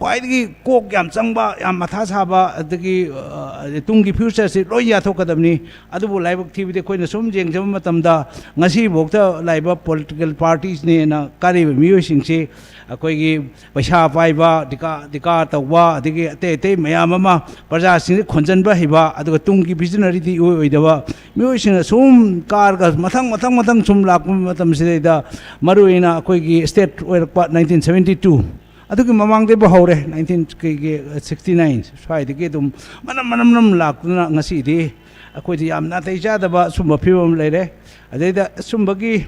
ꯈ꯭ꯋꯥꯏꯗꯒꯤ ꯀꯣꯛ ꯌꯥꯝ ꯆꯪꯕ, ꯌꯥꯝ ꯃꯊꯥ ꯁꯥꯕ, ꯑꯗꯒꯤ, ꯑ, ꯇꯨꯡꯒꯤ ꯐ꯭ꯌꯨꯆꯔꯁꯤ ꯂꯣꯏ ꯌꯥꯊꯣꯛꯀꯗꯕꯅꯤ꯫ ꯑꯗꯨꯕꯨ ꯂꯥꯏꯕꯛ ꯊꯤꯕꯗꯤ ꯑꯩꯈꯣꯏꯅ ꯁꯨꯝ ꯌꯦꯡꯖꯕ ꯃꯇꯝꯗ ꯉꯁꯤꯐꯥꯎꯗ ꯂꯥꯛꯏꯕ ꯄꯣꯂꯤꯇꯤꯀꯦꯜ ꯄꯥꯔꯇꯤꯁꯅꯦꯅ ꯀꯥꯔꯤꯕ ꯃꯤꯑꯣꯏꯁꯤꯡꯁꯤ ꯑꯩꯈꯣꯏꯒꯤ ꯄꯩꯁꯥ ꯄꯥꯏꯕ, ꯗꯤꯀꯥ-, ꯗꯤꯀꯥꯔ ꯇꯧꯕ, ꯑꯗꯒꯤ ꯑꯇꯩ ꯑꯇꯩ ꯃꯌꯥꯝ ꯑꯃ ꯄ꯭ꯔꯖꯥꯁꯤꯡꯁꯤ ꯈꯣꯟꯖꯟꯕ ꯍꯩꯕ, ꯑꯗꯨꯒ ꯇꯨꯡꯒꯤ ꯚꯤꯖꯅꯔꯤꯗꯤ ꯏꯑꯣꯏ ꯑꯣꯏꯗꯕ ꯃꯤꯑꯣꯏꯁꯤꯡꯅ ꯁꯨꯝ ꯀꯥꯔꯒ ꯃꯊꯪ, ꯃꯊꯪ, ꯃꯊꯪ ꯁꯨꯝ ꯂꯥꯛꯄ ꯃꯇꯝꯁꯤꯗꯩꯗ ꯃꯔꯨꯑꯣꯏꯅ ꯑꯩꯈꯣꯏꯒꯤ ꯁ꯭ꯇꯦꯠ ꯑꯣꯏꯔꯛꯄ nineteen seventy two, ꯑꯗꯨꯒꯤ ꯃꯃꯥꯡꯗꯩꯕꯨ ꯍꯧꯔꯦ, nineteen ꯀꯩꯒꯤ sixty nine ꯁ꯭ꯋꯥꯏꯗꯒꯤ ꯑꯗꯨꯝ ꯃꯅꯝ, ꯃꯅꯝ, ꯃꯅꯝ ꯂꯥꯛꯇꯨꯅ ꯉꯁꯤꯗꯤ ꯑꯩꯈꯣꯏꯗꯤ ꯌꯥꯝ ꯅꯥꯇꯩ ꯆꯥꯗꯕ ꯁꯨꯝꯕ ꯐꯤꯕꯝ ꯂꯩꯔꯦ꯫ ꯑꯗꯩꯗ ꯁꯨꯝꯕꯒꯤ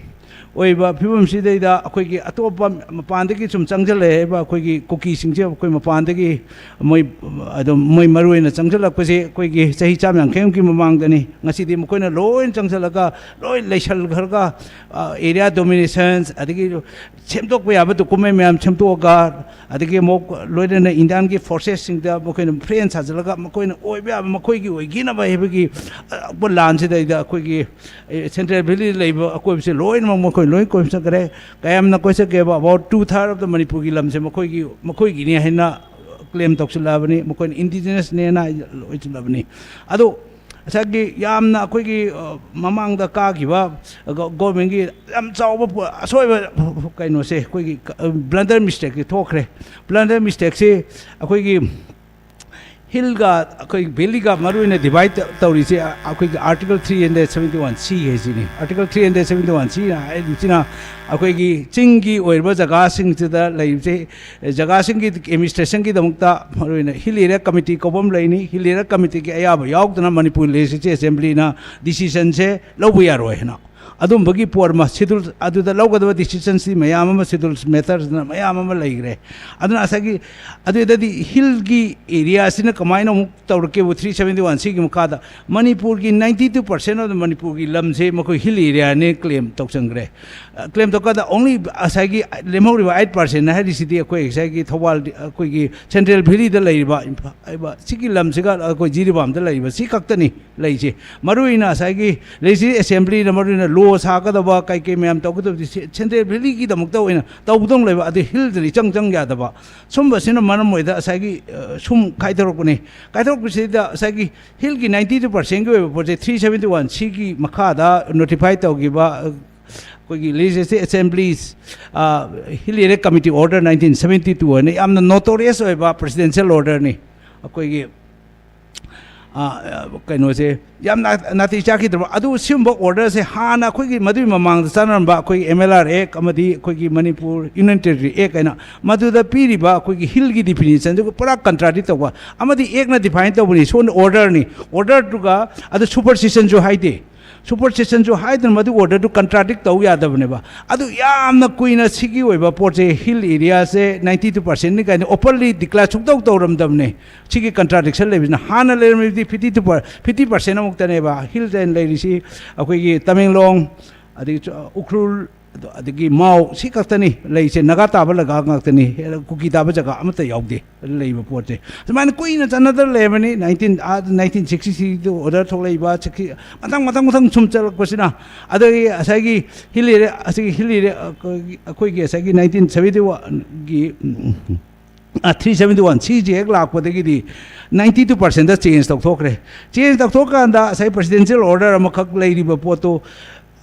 ꯑꯣꯏꯕ ꯐꯤꯕꯝꯁꯤꯗꯩꯗ ꯑꯩꯈꯣꯏꯒꯤ ꯑꯇꯣꯞꯄ ꯃꯄꯥꯟꯗꯒꯤ ꯁꯨꯝ ꯆꯪꯁꯤꯜꯂꯛꯑꯦꯕ, ꯑꯩꯈꯣꯏꯒꯤ ꯀꯨꯀꯤꯁꯤꯡꯁꯦ ꯑꯩꯈꯣꯏ ꯃꯄꯥꯟꯗꯒꯤ ꯃꯣꯏ ꯑꯗꯨꯝ ꯃꯣꯏ ꯃꯔꯨ ꯑꯣꯏꯅ ꯆꯪꯁꯤꯜꯂꯛꯄꯁꯦ ꯑꯩꯈꯣꯏꯒꯤ ꯆꯍꯤ ꯆꯥꯝ ꯌꯥꯡꯈꯩꯃꯨꯛꯀꯤ ꯃꯃꯥꯡꯗꯅꯤ꯫ ꯉꯁꯤꯗꯤ ꯃꯈꯣꯏꯅ ꯂꯣꯏ ꯆꯪꯁꯤꯜꯂꯒ ꯂꯣꯏ ꯂꯩꯁꯜꯈ꯭ꯔꯒ, ꯑ, area dominations, ꯑꯗꯒꯤ ꯁꯦꯝꯗꯣꯛꯄ ꯌꯥꯕ document ꯃꯌꯥꯝ ꯁꯦꯝꯗꯣꯛꯑꯒ, ꯑꯗꯒꯤ ꯑꯃꯨꯛ ꯂꯣꯏꯅꯅ ꯏꯟꯗꯤꯌꯥꯟꯒꯤ ꯐꯣꯔꯁꯦꯁꯁꯤꯡꯗ ꯃꯈꯣꯏꯅ ꯐ꯭ꯔꯦꯟ ꯁꯥꯖꯤꯜꯂꯒ ꯃꯈꯣꯏꯅ ꯑꯣꯏꯕ ꯌꯥꯕ ꯃꯈꯣꯏꯒꯤ ꯑꯣꯏꯈꯤꯅꯕ ꯍꯥꯏꯕꯒꯤ ꯑꯔꯥꯛꯄ ꯂꯥꯟꯁꯤꯗꯩꯗ ꯑꯩꯈꯣꯏꯒꯤ, ꯑꯦ, ꯁꯦꯟꯇ꯭ꯔꯦꯜ ꯚꯦꯂꯤꯗ ꯂꯩꯕ ꯑꯀꯣꯏꯕꯁꯦ ꯂꯣꯏꯅꯃꯛ ꯃꯈꯣꯏ ꯂꯣꯏ ꯀꯣꯏꯕ ꯆꯠꯈ꯭ꯔꯦ꯫ ꯀꯌꯥꯝꯅ ꯀꯣꯏ ꯆꯠꯀꯦꯕ? About two third of the ꯃꯅꯤꯄꯨꯔꯒꯤ ꯂꯝꯁꯦ ꯃꯈꯣꯏꯒꯤ, ꯃꯈꯣꯏꯒꯤꯅꯤ ꯍꯥꯏꯅ claim ꯇꯧꯁꯤꯜꯂꯛꯑꯕꯅꯤ, ꯃꯈꯣꯏꯅ ꯏꯟꯗꯤꯖꯤꯅꯁꯅꯦꯅ ꯑꯣꯏꯁꯤꯜꯂꯕꯅꯤ꯫ ꯑꯗꯣ ꯉꯁꯥꯏꯒꯤ ꯌꯥꯝꯅ ꯑꯩꯈꯣꯏꯒꯤ, ꯑ, ꯃꯃꯥꯡꯗ ꯀꯥꯈꯤꯕ ꯒꯣ-, ꯒꯣꯔꯃꯦꯟꯒꯤ ꯌꯥꯝ ꯆꯥꯎꯕ ꯄꯣ-, ꯑꯁꯣꯏꯕ ꯀꯩꯅꯣꯁꯦ, ꯑꯩꯈꯣꯏꯒꯤ ꯀ-, blunder mistakeꯁꯦ ꯊꯣꯛꯈ꯭ꯔꯦ꯫ Blunder mistakeꯁꯦ ꯑꯩꯈꯣꯏꯒꯤ ꯍꯤꯜꯒ ꯑꯩꯈꯣꯏ ꯚꯦꯂꯤꯒ ꯃꯔꯨꯑꯣꯏꯅ divide ꯇꯧꯔꯤꯁꯦ ꯑꯩꯈꯣꯏꯒꯤ Article three hundred seventy one C ꯍꯥꯏꯁꯤꯅꯤ꯫ Article three hundred seventy one Cꯅ ꯍꯥꯏꯔꯤꯕꯁꯤꯅ ꯑꯩꯈꯣꯏꯒꯤ ꯆꯤꯡꯒꯤ ꯑꯣꯏꯔꯤꯕ ꯖꯒꯥꯁꯤꯡꯁꯤꯗ ꯂꯩꯔꯤꯕꯁꯦ, ꯖꯒꯥꯁꯤꯡꯒꯤ administrationꯒꯤꯗꯃꯛꯇ ꯃꯔꯨꯑꯣꯏꯅ Hill Area Committee ꯀꯧꯕ ꯑꯃ ꯂꯩꯅꯤ꯫ Hill Area Committeeꯒꯤ ꯑꯌꯥꯕ ꯌꯥꯎꯗꯅ ꯃꯅꯤꯄꯨꯔ Legislative Assemblyꯅ decisionꯁꯦ ꯂꯧꯕ ꯌꯥꯔꯣꯏ ꯍꯥꯏꯅ꯫ ꯑꯗꯨꯝꯕꯒꯤ ꯄꯣꯠ ꯑꯃ ꯁꯦꯗꯨꯜ ꯑꯗꯨꯗ ꯂꯧꯒꯗꯕ ꯗꯤꯁꯤꯖꯟꯁꯤ ꯃꯌꯥꯝ ꯑꯃ ꯁꯦꯗꯨꯜ ꯃꯦꯇꯔꯁꯅ ꯃꯌꯥꯝ ꯑꯃ ꯂꯩꯈ꯭ꯔꯦ꯫ ꯑꯗꯨꯅ ꯉꯁꯥꯏꯒꯤ ꯑꯗꯨꯗꯗꯤ ꯍꯤꯜꯒꯤ ꯑꯦꯔꯤꯌꯥꯁꯤꯅ ꯀꯃꯥꯏꯅ ꯑꯃꯨꯛ ꯇꯧꯔꯛꯀꯦꯕꯨ, ꯊ꯭ꯔꯤ ꯁꯕꯦꯟꯇꯤ ꯋꯥꯟ ꯁꯤꯒꯤ ꯃꯈꯥꯗ ꯃꯅꯤꯄꯨꯔꯒꯤ ꯅꯥꯏꯟꯇꯤ ꯇꯨ ꯄꯥꯔꯁꯦꯟ ꯑꯣꯐ ꯃꯅꯤꯄꯨꯔꯒꯤ ꯂꯝꯁꯦ ꯃꯈꯣꯏ ꯍꯤꯜ ꯑꯦꯔꯤꯌꯥꯅꯦ ꯀ꯭ꯂꯦꯝ ꯇꯧꯁꯟꯈ꯭ꯔꯦ꯫ ꯀ꯭ꯂꯦꯝ ꯇꯧꯀꯥꯟꯗ ꯑꯣꯡꯂꯤ ꯉꯁꯥꯏꯒꯤ ꯂꯦꯝꯍꯧꯔꯤꯕ ꯑꯩꯠ ꯄꯥꯔꯁꯦꯟ ꯍꯥꯏꯔꯤꯁꯤꯗꯤ ꯑꯩꯈꯣꯏ ꯉꯁꯥꯏꯒꯤ ꯊꯧꯕꯥꯜ, ꯑꯩꯈꯣꯏꯒꯤ ꯁꯦꯟꯇ꯭ꯔꯦꯜ ꯚꯦꯂꯤꯗ ꯂꯩꯔꯤꯕ ꯏꯝꯐꯥ-, ꯁꯤꯒꯤ ꯂꯝꯁꯤꯒ ꯑꯩꯈꯣꯏ ꯖꯤꯔꯤꯕꯥꯝꯗ ꯂꯩꯔꯤꯕ ꯁꯤ ꯈꯛꯇꯅꯤ ꯂꯩꯁꯦ꯫ ꯃꯔꯨꯑꯣꯏꯅ ꯉꯁꯥꯏꯒꯤ ꯂꯦꯖꯤꯁꯂꯦꯇꯤꯚ ꯑꯦꯁꯦꯝꯕ꯭ꯂꯤꯅ ꯃꯔꯨꯑꯣꯏꯅ ꯂꯣ ꯁꯥꯒꯗꯕ ꯀꯩ ꯀꯩ ꯃꯌꯥꯝ ꯇꯧꯒꯗꯕꯗꯤ ꯁꯦ-, ꯁꯦꯟꯇ꯭ꯔꯦꯜ ꯚꯦꯂꯤꯒꯤꯗꯃꯛꯇ ꯑꯣꯏꯅ ꯇꯧꯗꯧ ꯂꯩꯕ, ꯑꯗꯨ ꯍꯤꯜꯗꯗꯤ ꯏꯆꯪ ꯆꯪ ꯌꯥꯗꯕ꯫ ꯁꯨꯝꯕꯁꯤꯅ ꯃꯔꯝ ꯑꯣꯏꯗ ꯉꯁꯥꯏꯒꯤ, ꯑ, ꯁꯨꯝ ꯈꯥꯏꯗꯣꯔꯛꯄꯅꯤ꯫ ꯈꯥꯏꯗꯣꯔꯛꯄꯁꯤꯗ ꯉꯁꯥꯏꯒꯤ ꯍꯤꯜꯒꯤ ꯅꯥꯏꯟꯇꯤ ꯇꯨ ꯄꯥꯔꯁꯦꯟꯒꯤ ꯑꯣꯏꯕ ꯄꯣꯠꯁꯦ ꯊ꯭ꯔꯤ ꯁꯕꯦꯟꯇꯤ ꯋꯥꯟ ꯁꯤꯒꯤ ꯃꯈꯥꯗ ꯅꯣꯇꯤꯐꯥꯏ ꯇꯧꯈꯤꯕ, ꯑ, ꯑꯩꯈꯣꯏꯒꯤ ꯂꯦꯖꯤꯁꯂꯦꯇꯤꯚ ꯑꯦꯁꯦꯝꯕ꯭ꯂꯤꯁ, ꯑ, hill area committee order nineteen seventy two ꯍꯥꯏꯅ ꯌꯥꯝꯅ ꯅꯣꯇꯣꯔꯤꯌꯁ ꯑꯣꯏꯕ ꯄ꯭ꯔꯦꯁꯤꯗꯦꯟꯁꯤꯌꯦꯜ ꯑꯣꯔꯗꯔꯅꯤ꯫ ꯑꯩꯈꯣꯏꯒꯤ, ꯑ, ꯑ, ꯀꯩꯅꯣꯁꯦ ꯌꯥꯝꯅ ꯅꯥꯇꯩ ꯆꯥꯈꯤꯗ꯭ꯔꯕ꯫ ꯑꯗꯨ ꯁꯤꯒꯨꯝꯕ ꯑꯣꯔꯗꯔꯁꯦ ꯍꯥꯟꯅ ꯑꯩꯈꯣꯏꯒꯤ ꯃꯗꯨꯒꯤ ꯃꯃꯥꯡꯗ ꯆꯠꯅꯔꯝꯕ ꯑꯩꯈꯣꯏꯒꯤ ꯑꯦꯝ ꯑꯦꯜ ꯑꯥꯔ ꯑꯦꯛ ꯑꯃꯗꯤ ꯑꯩꯈꯣꯏꯒꯤ ꯃꯅꯤꯄꯨꯔ ꯌꯨꯅꯤꯌꯟ ꯇꯦꯔꯤꯇꯣꯔꯤ ꯑꯦꯛ ꯍꯥꯏꯅ ꯃꯗꯨꯗ ꯄꯤꯔꯤꯕ ꯑꯩꯈꯣꯏꯒꯤ ꯍꯤꯜꯒꯤ ꯗꯤꯐꯤꯅꯤꯁꯟꯗꯨꯒ ꯄꯨꯔꯥ ꯀꯟꯇ꯭ꯔꯥꯗꯤꯛ ꯇꯧꯕ꯫ ꯑꯃꯗꯤ ꯑꯦꯛꯅ ꯗꯤꯐꯥꯏꯟ ꯇꯧꯕꯅꯤ, ꯁꯣꯝꯗ ꯑꯣꯔꯗꯔꯅꯤ꯫ ꯑꯣꯔꯗꯔꯗꯨꯒ ꯑꯗꯨ ꯁꯨꯄꯔꯁꯤꯁꯟꯁꯨ ꯍꯥꯏꯗꯦ꯫ ꯁꯨꯄꯔꯁꯤꯁꯟꯁꯨ ꯍꯥꯏꯗꯅ ꯃꯗꯨ ꯑꯣꯔꯗꯔꯗꯨ ꯀꯟꯇ꯭ꯔꯥꯗꯤꯛ ꯇꯧ ꯌꯥꯗꯕꯅꯦꯕ꯫ ꯑꯗꯨ ꯌꯥꯝꯅ ꯀꯨꯏꯅ ꯁꯤꯒꯤ ꯑꯣꯏꯕ ꯄꯣꯠꯁꯦ ꯍꯤꯜ ꯑꯦꯔꯤꯌꯥꯁꯦ ꯅꯥꯏꯟꯇꯤ ꯇꯨ ꯄꯥꯔꯁꯦꯟꯅꯤ ꯀꯥꯏꯅ ꯑꯣꯄꯟꯂꯤ ꯗꯤꯀ꯭ꯂꯦꯌꯔ ꯁꯨꯡꯇꯧ ꯇꯧꯔꯝꯗꯕꯅꯦ꯫ ꯁꯤꯒꯤ ꯀꯟꯇ꯭ꯔꯥꯗꯤꯛꯁꯟ ꯂꯩꯕꯁꯤꯅ ꯍꯥꯟꯅ ꯂꯩꯔꯝꯃꯤꯕꯗꯤ ꯐꯤꯐꯇꯤ ꯇꯨ ꯄꯔ-, ꯐꯤꯐꯇꯤ ꯄꯥꯔꯁꯦꯟ ꯑꯃꯨꯛꯇꯅꯦꯕ ꯍꯤꯜ ꯑꯦꯟ ꯂꯩꯔꯤꯁꯤ꯫ ꯑꯩꯈꯣꯏꯒꯤ ꯇꯃꯦꯡꯂꯣꯡ, ꯑꯗꯒꯤ ꯆ-, ꯎꯈ꯭ꯔꯨꯜ, ꯑꯗꯣ ꯑꯗꯒꯤ ꯃꯥꯎ ꯁꯤ ꯈꯛꯇꯅꯤ ꯂꯩꯁꯦ, ꯅꯥꯒꯥ ꯇꯥꯕ ꯂꯩꯕꯥꯛ ꯉꯥꯛꯇꯅꯤ, ꯀꯨꯀꯤ ꯇꯥꯕ ꯖꯒꯥ ꯑꯃꯠꯇ ꯌꯥꯎꯗꯦ ꯂꯩꯕ ꯄꯣꯠꯁꯦ꯫ ꯁꯨꯃꯥꯏꯅ ꯀꯨꯏꯅ ꯆꯠꯅꯗꯅ ꯂꯩꯔꯕꯅꯤ, ꯅꯥꯏꯟꯇꯤꯟ, ꯑꯥ, ꯅꯥꯏꯟꯇꯤꯟ ꯁꯤꯛꯁꯇꯤ ꯁꯤꯛꯁꯇ ꯑꯣꯔꯗꯔ ꯊꯣꯛꯂꯛꯏꯕ, ꯁꯤꯛꯁꯇꯤ, ꯃꯊꯪ ꯃꯊꯪ ꯃꯊꯪ ꯁꯨꯝ ꯆꯠꯂꯛꯄꯁꯤꯅ꯫ ꯑꯗꯒꯤ ꯉꯁꯥꯏꯒꯤ ꯍꯤꯜ ꯑꯦꯔꯤꯌꯥ, ꯑꯁꯤꯒꯤ ꯍꯤꯜ ꯑꯦꯔꯤꯌꯥ, ꯑꯩꯈꯣꯏꯒꯤ, ꯑꯩꯈꯣꯏꯒꯤ ꯉꯁꯥꯏꯒꯤ ꯅꯥꯏꯟꯇꯤꯟ ꯁꯕꯦꯟꯇꯤ ꯋꯥꯟꯒꯤ, ꯎꯝ, ꯑ, ꯊ꯭ꯔꯤ ꯁꯕꯦꯟꯇꯤ ꯋꯥꯟ ꯁꯤꯁꯦ ꯍꯦꯛ ꯂꯥꯛꯄꯗꯒꯤꯗꯤ ꯅꯥꯏꯟꯇꯤ ꯇꯨ ꯄꯥꯔꯁꯦꯟꯗ ꯆꯦꯟꯖ ꯇꯧꯊꯣꯛꯈ꯭ꯔꯦ꯫ ꯆꯦꯟꯖ ꯇꯧꯊꯣꯛꯀꯥꯟꯗ ꯉꯁꯥꯏ ꯄ꯭ꯔꯦꯁꯤꯗꯦꯟꯁꯤꯌꯦꯜ ꯑꯣꯔꯗꯔ ꯑꯃꯈꯛ ꯂꯩꯔꯤꯕ ꯄꯣꯠꯇꯣ,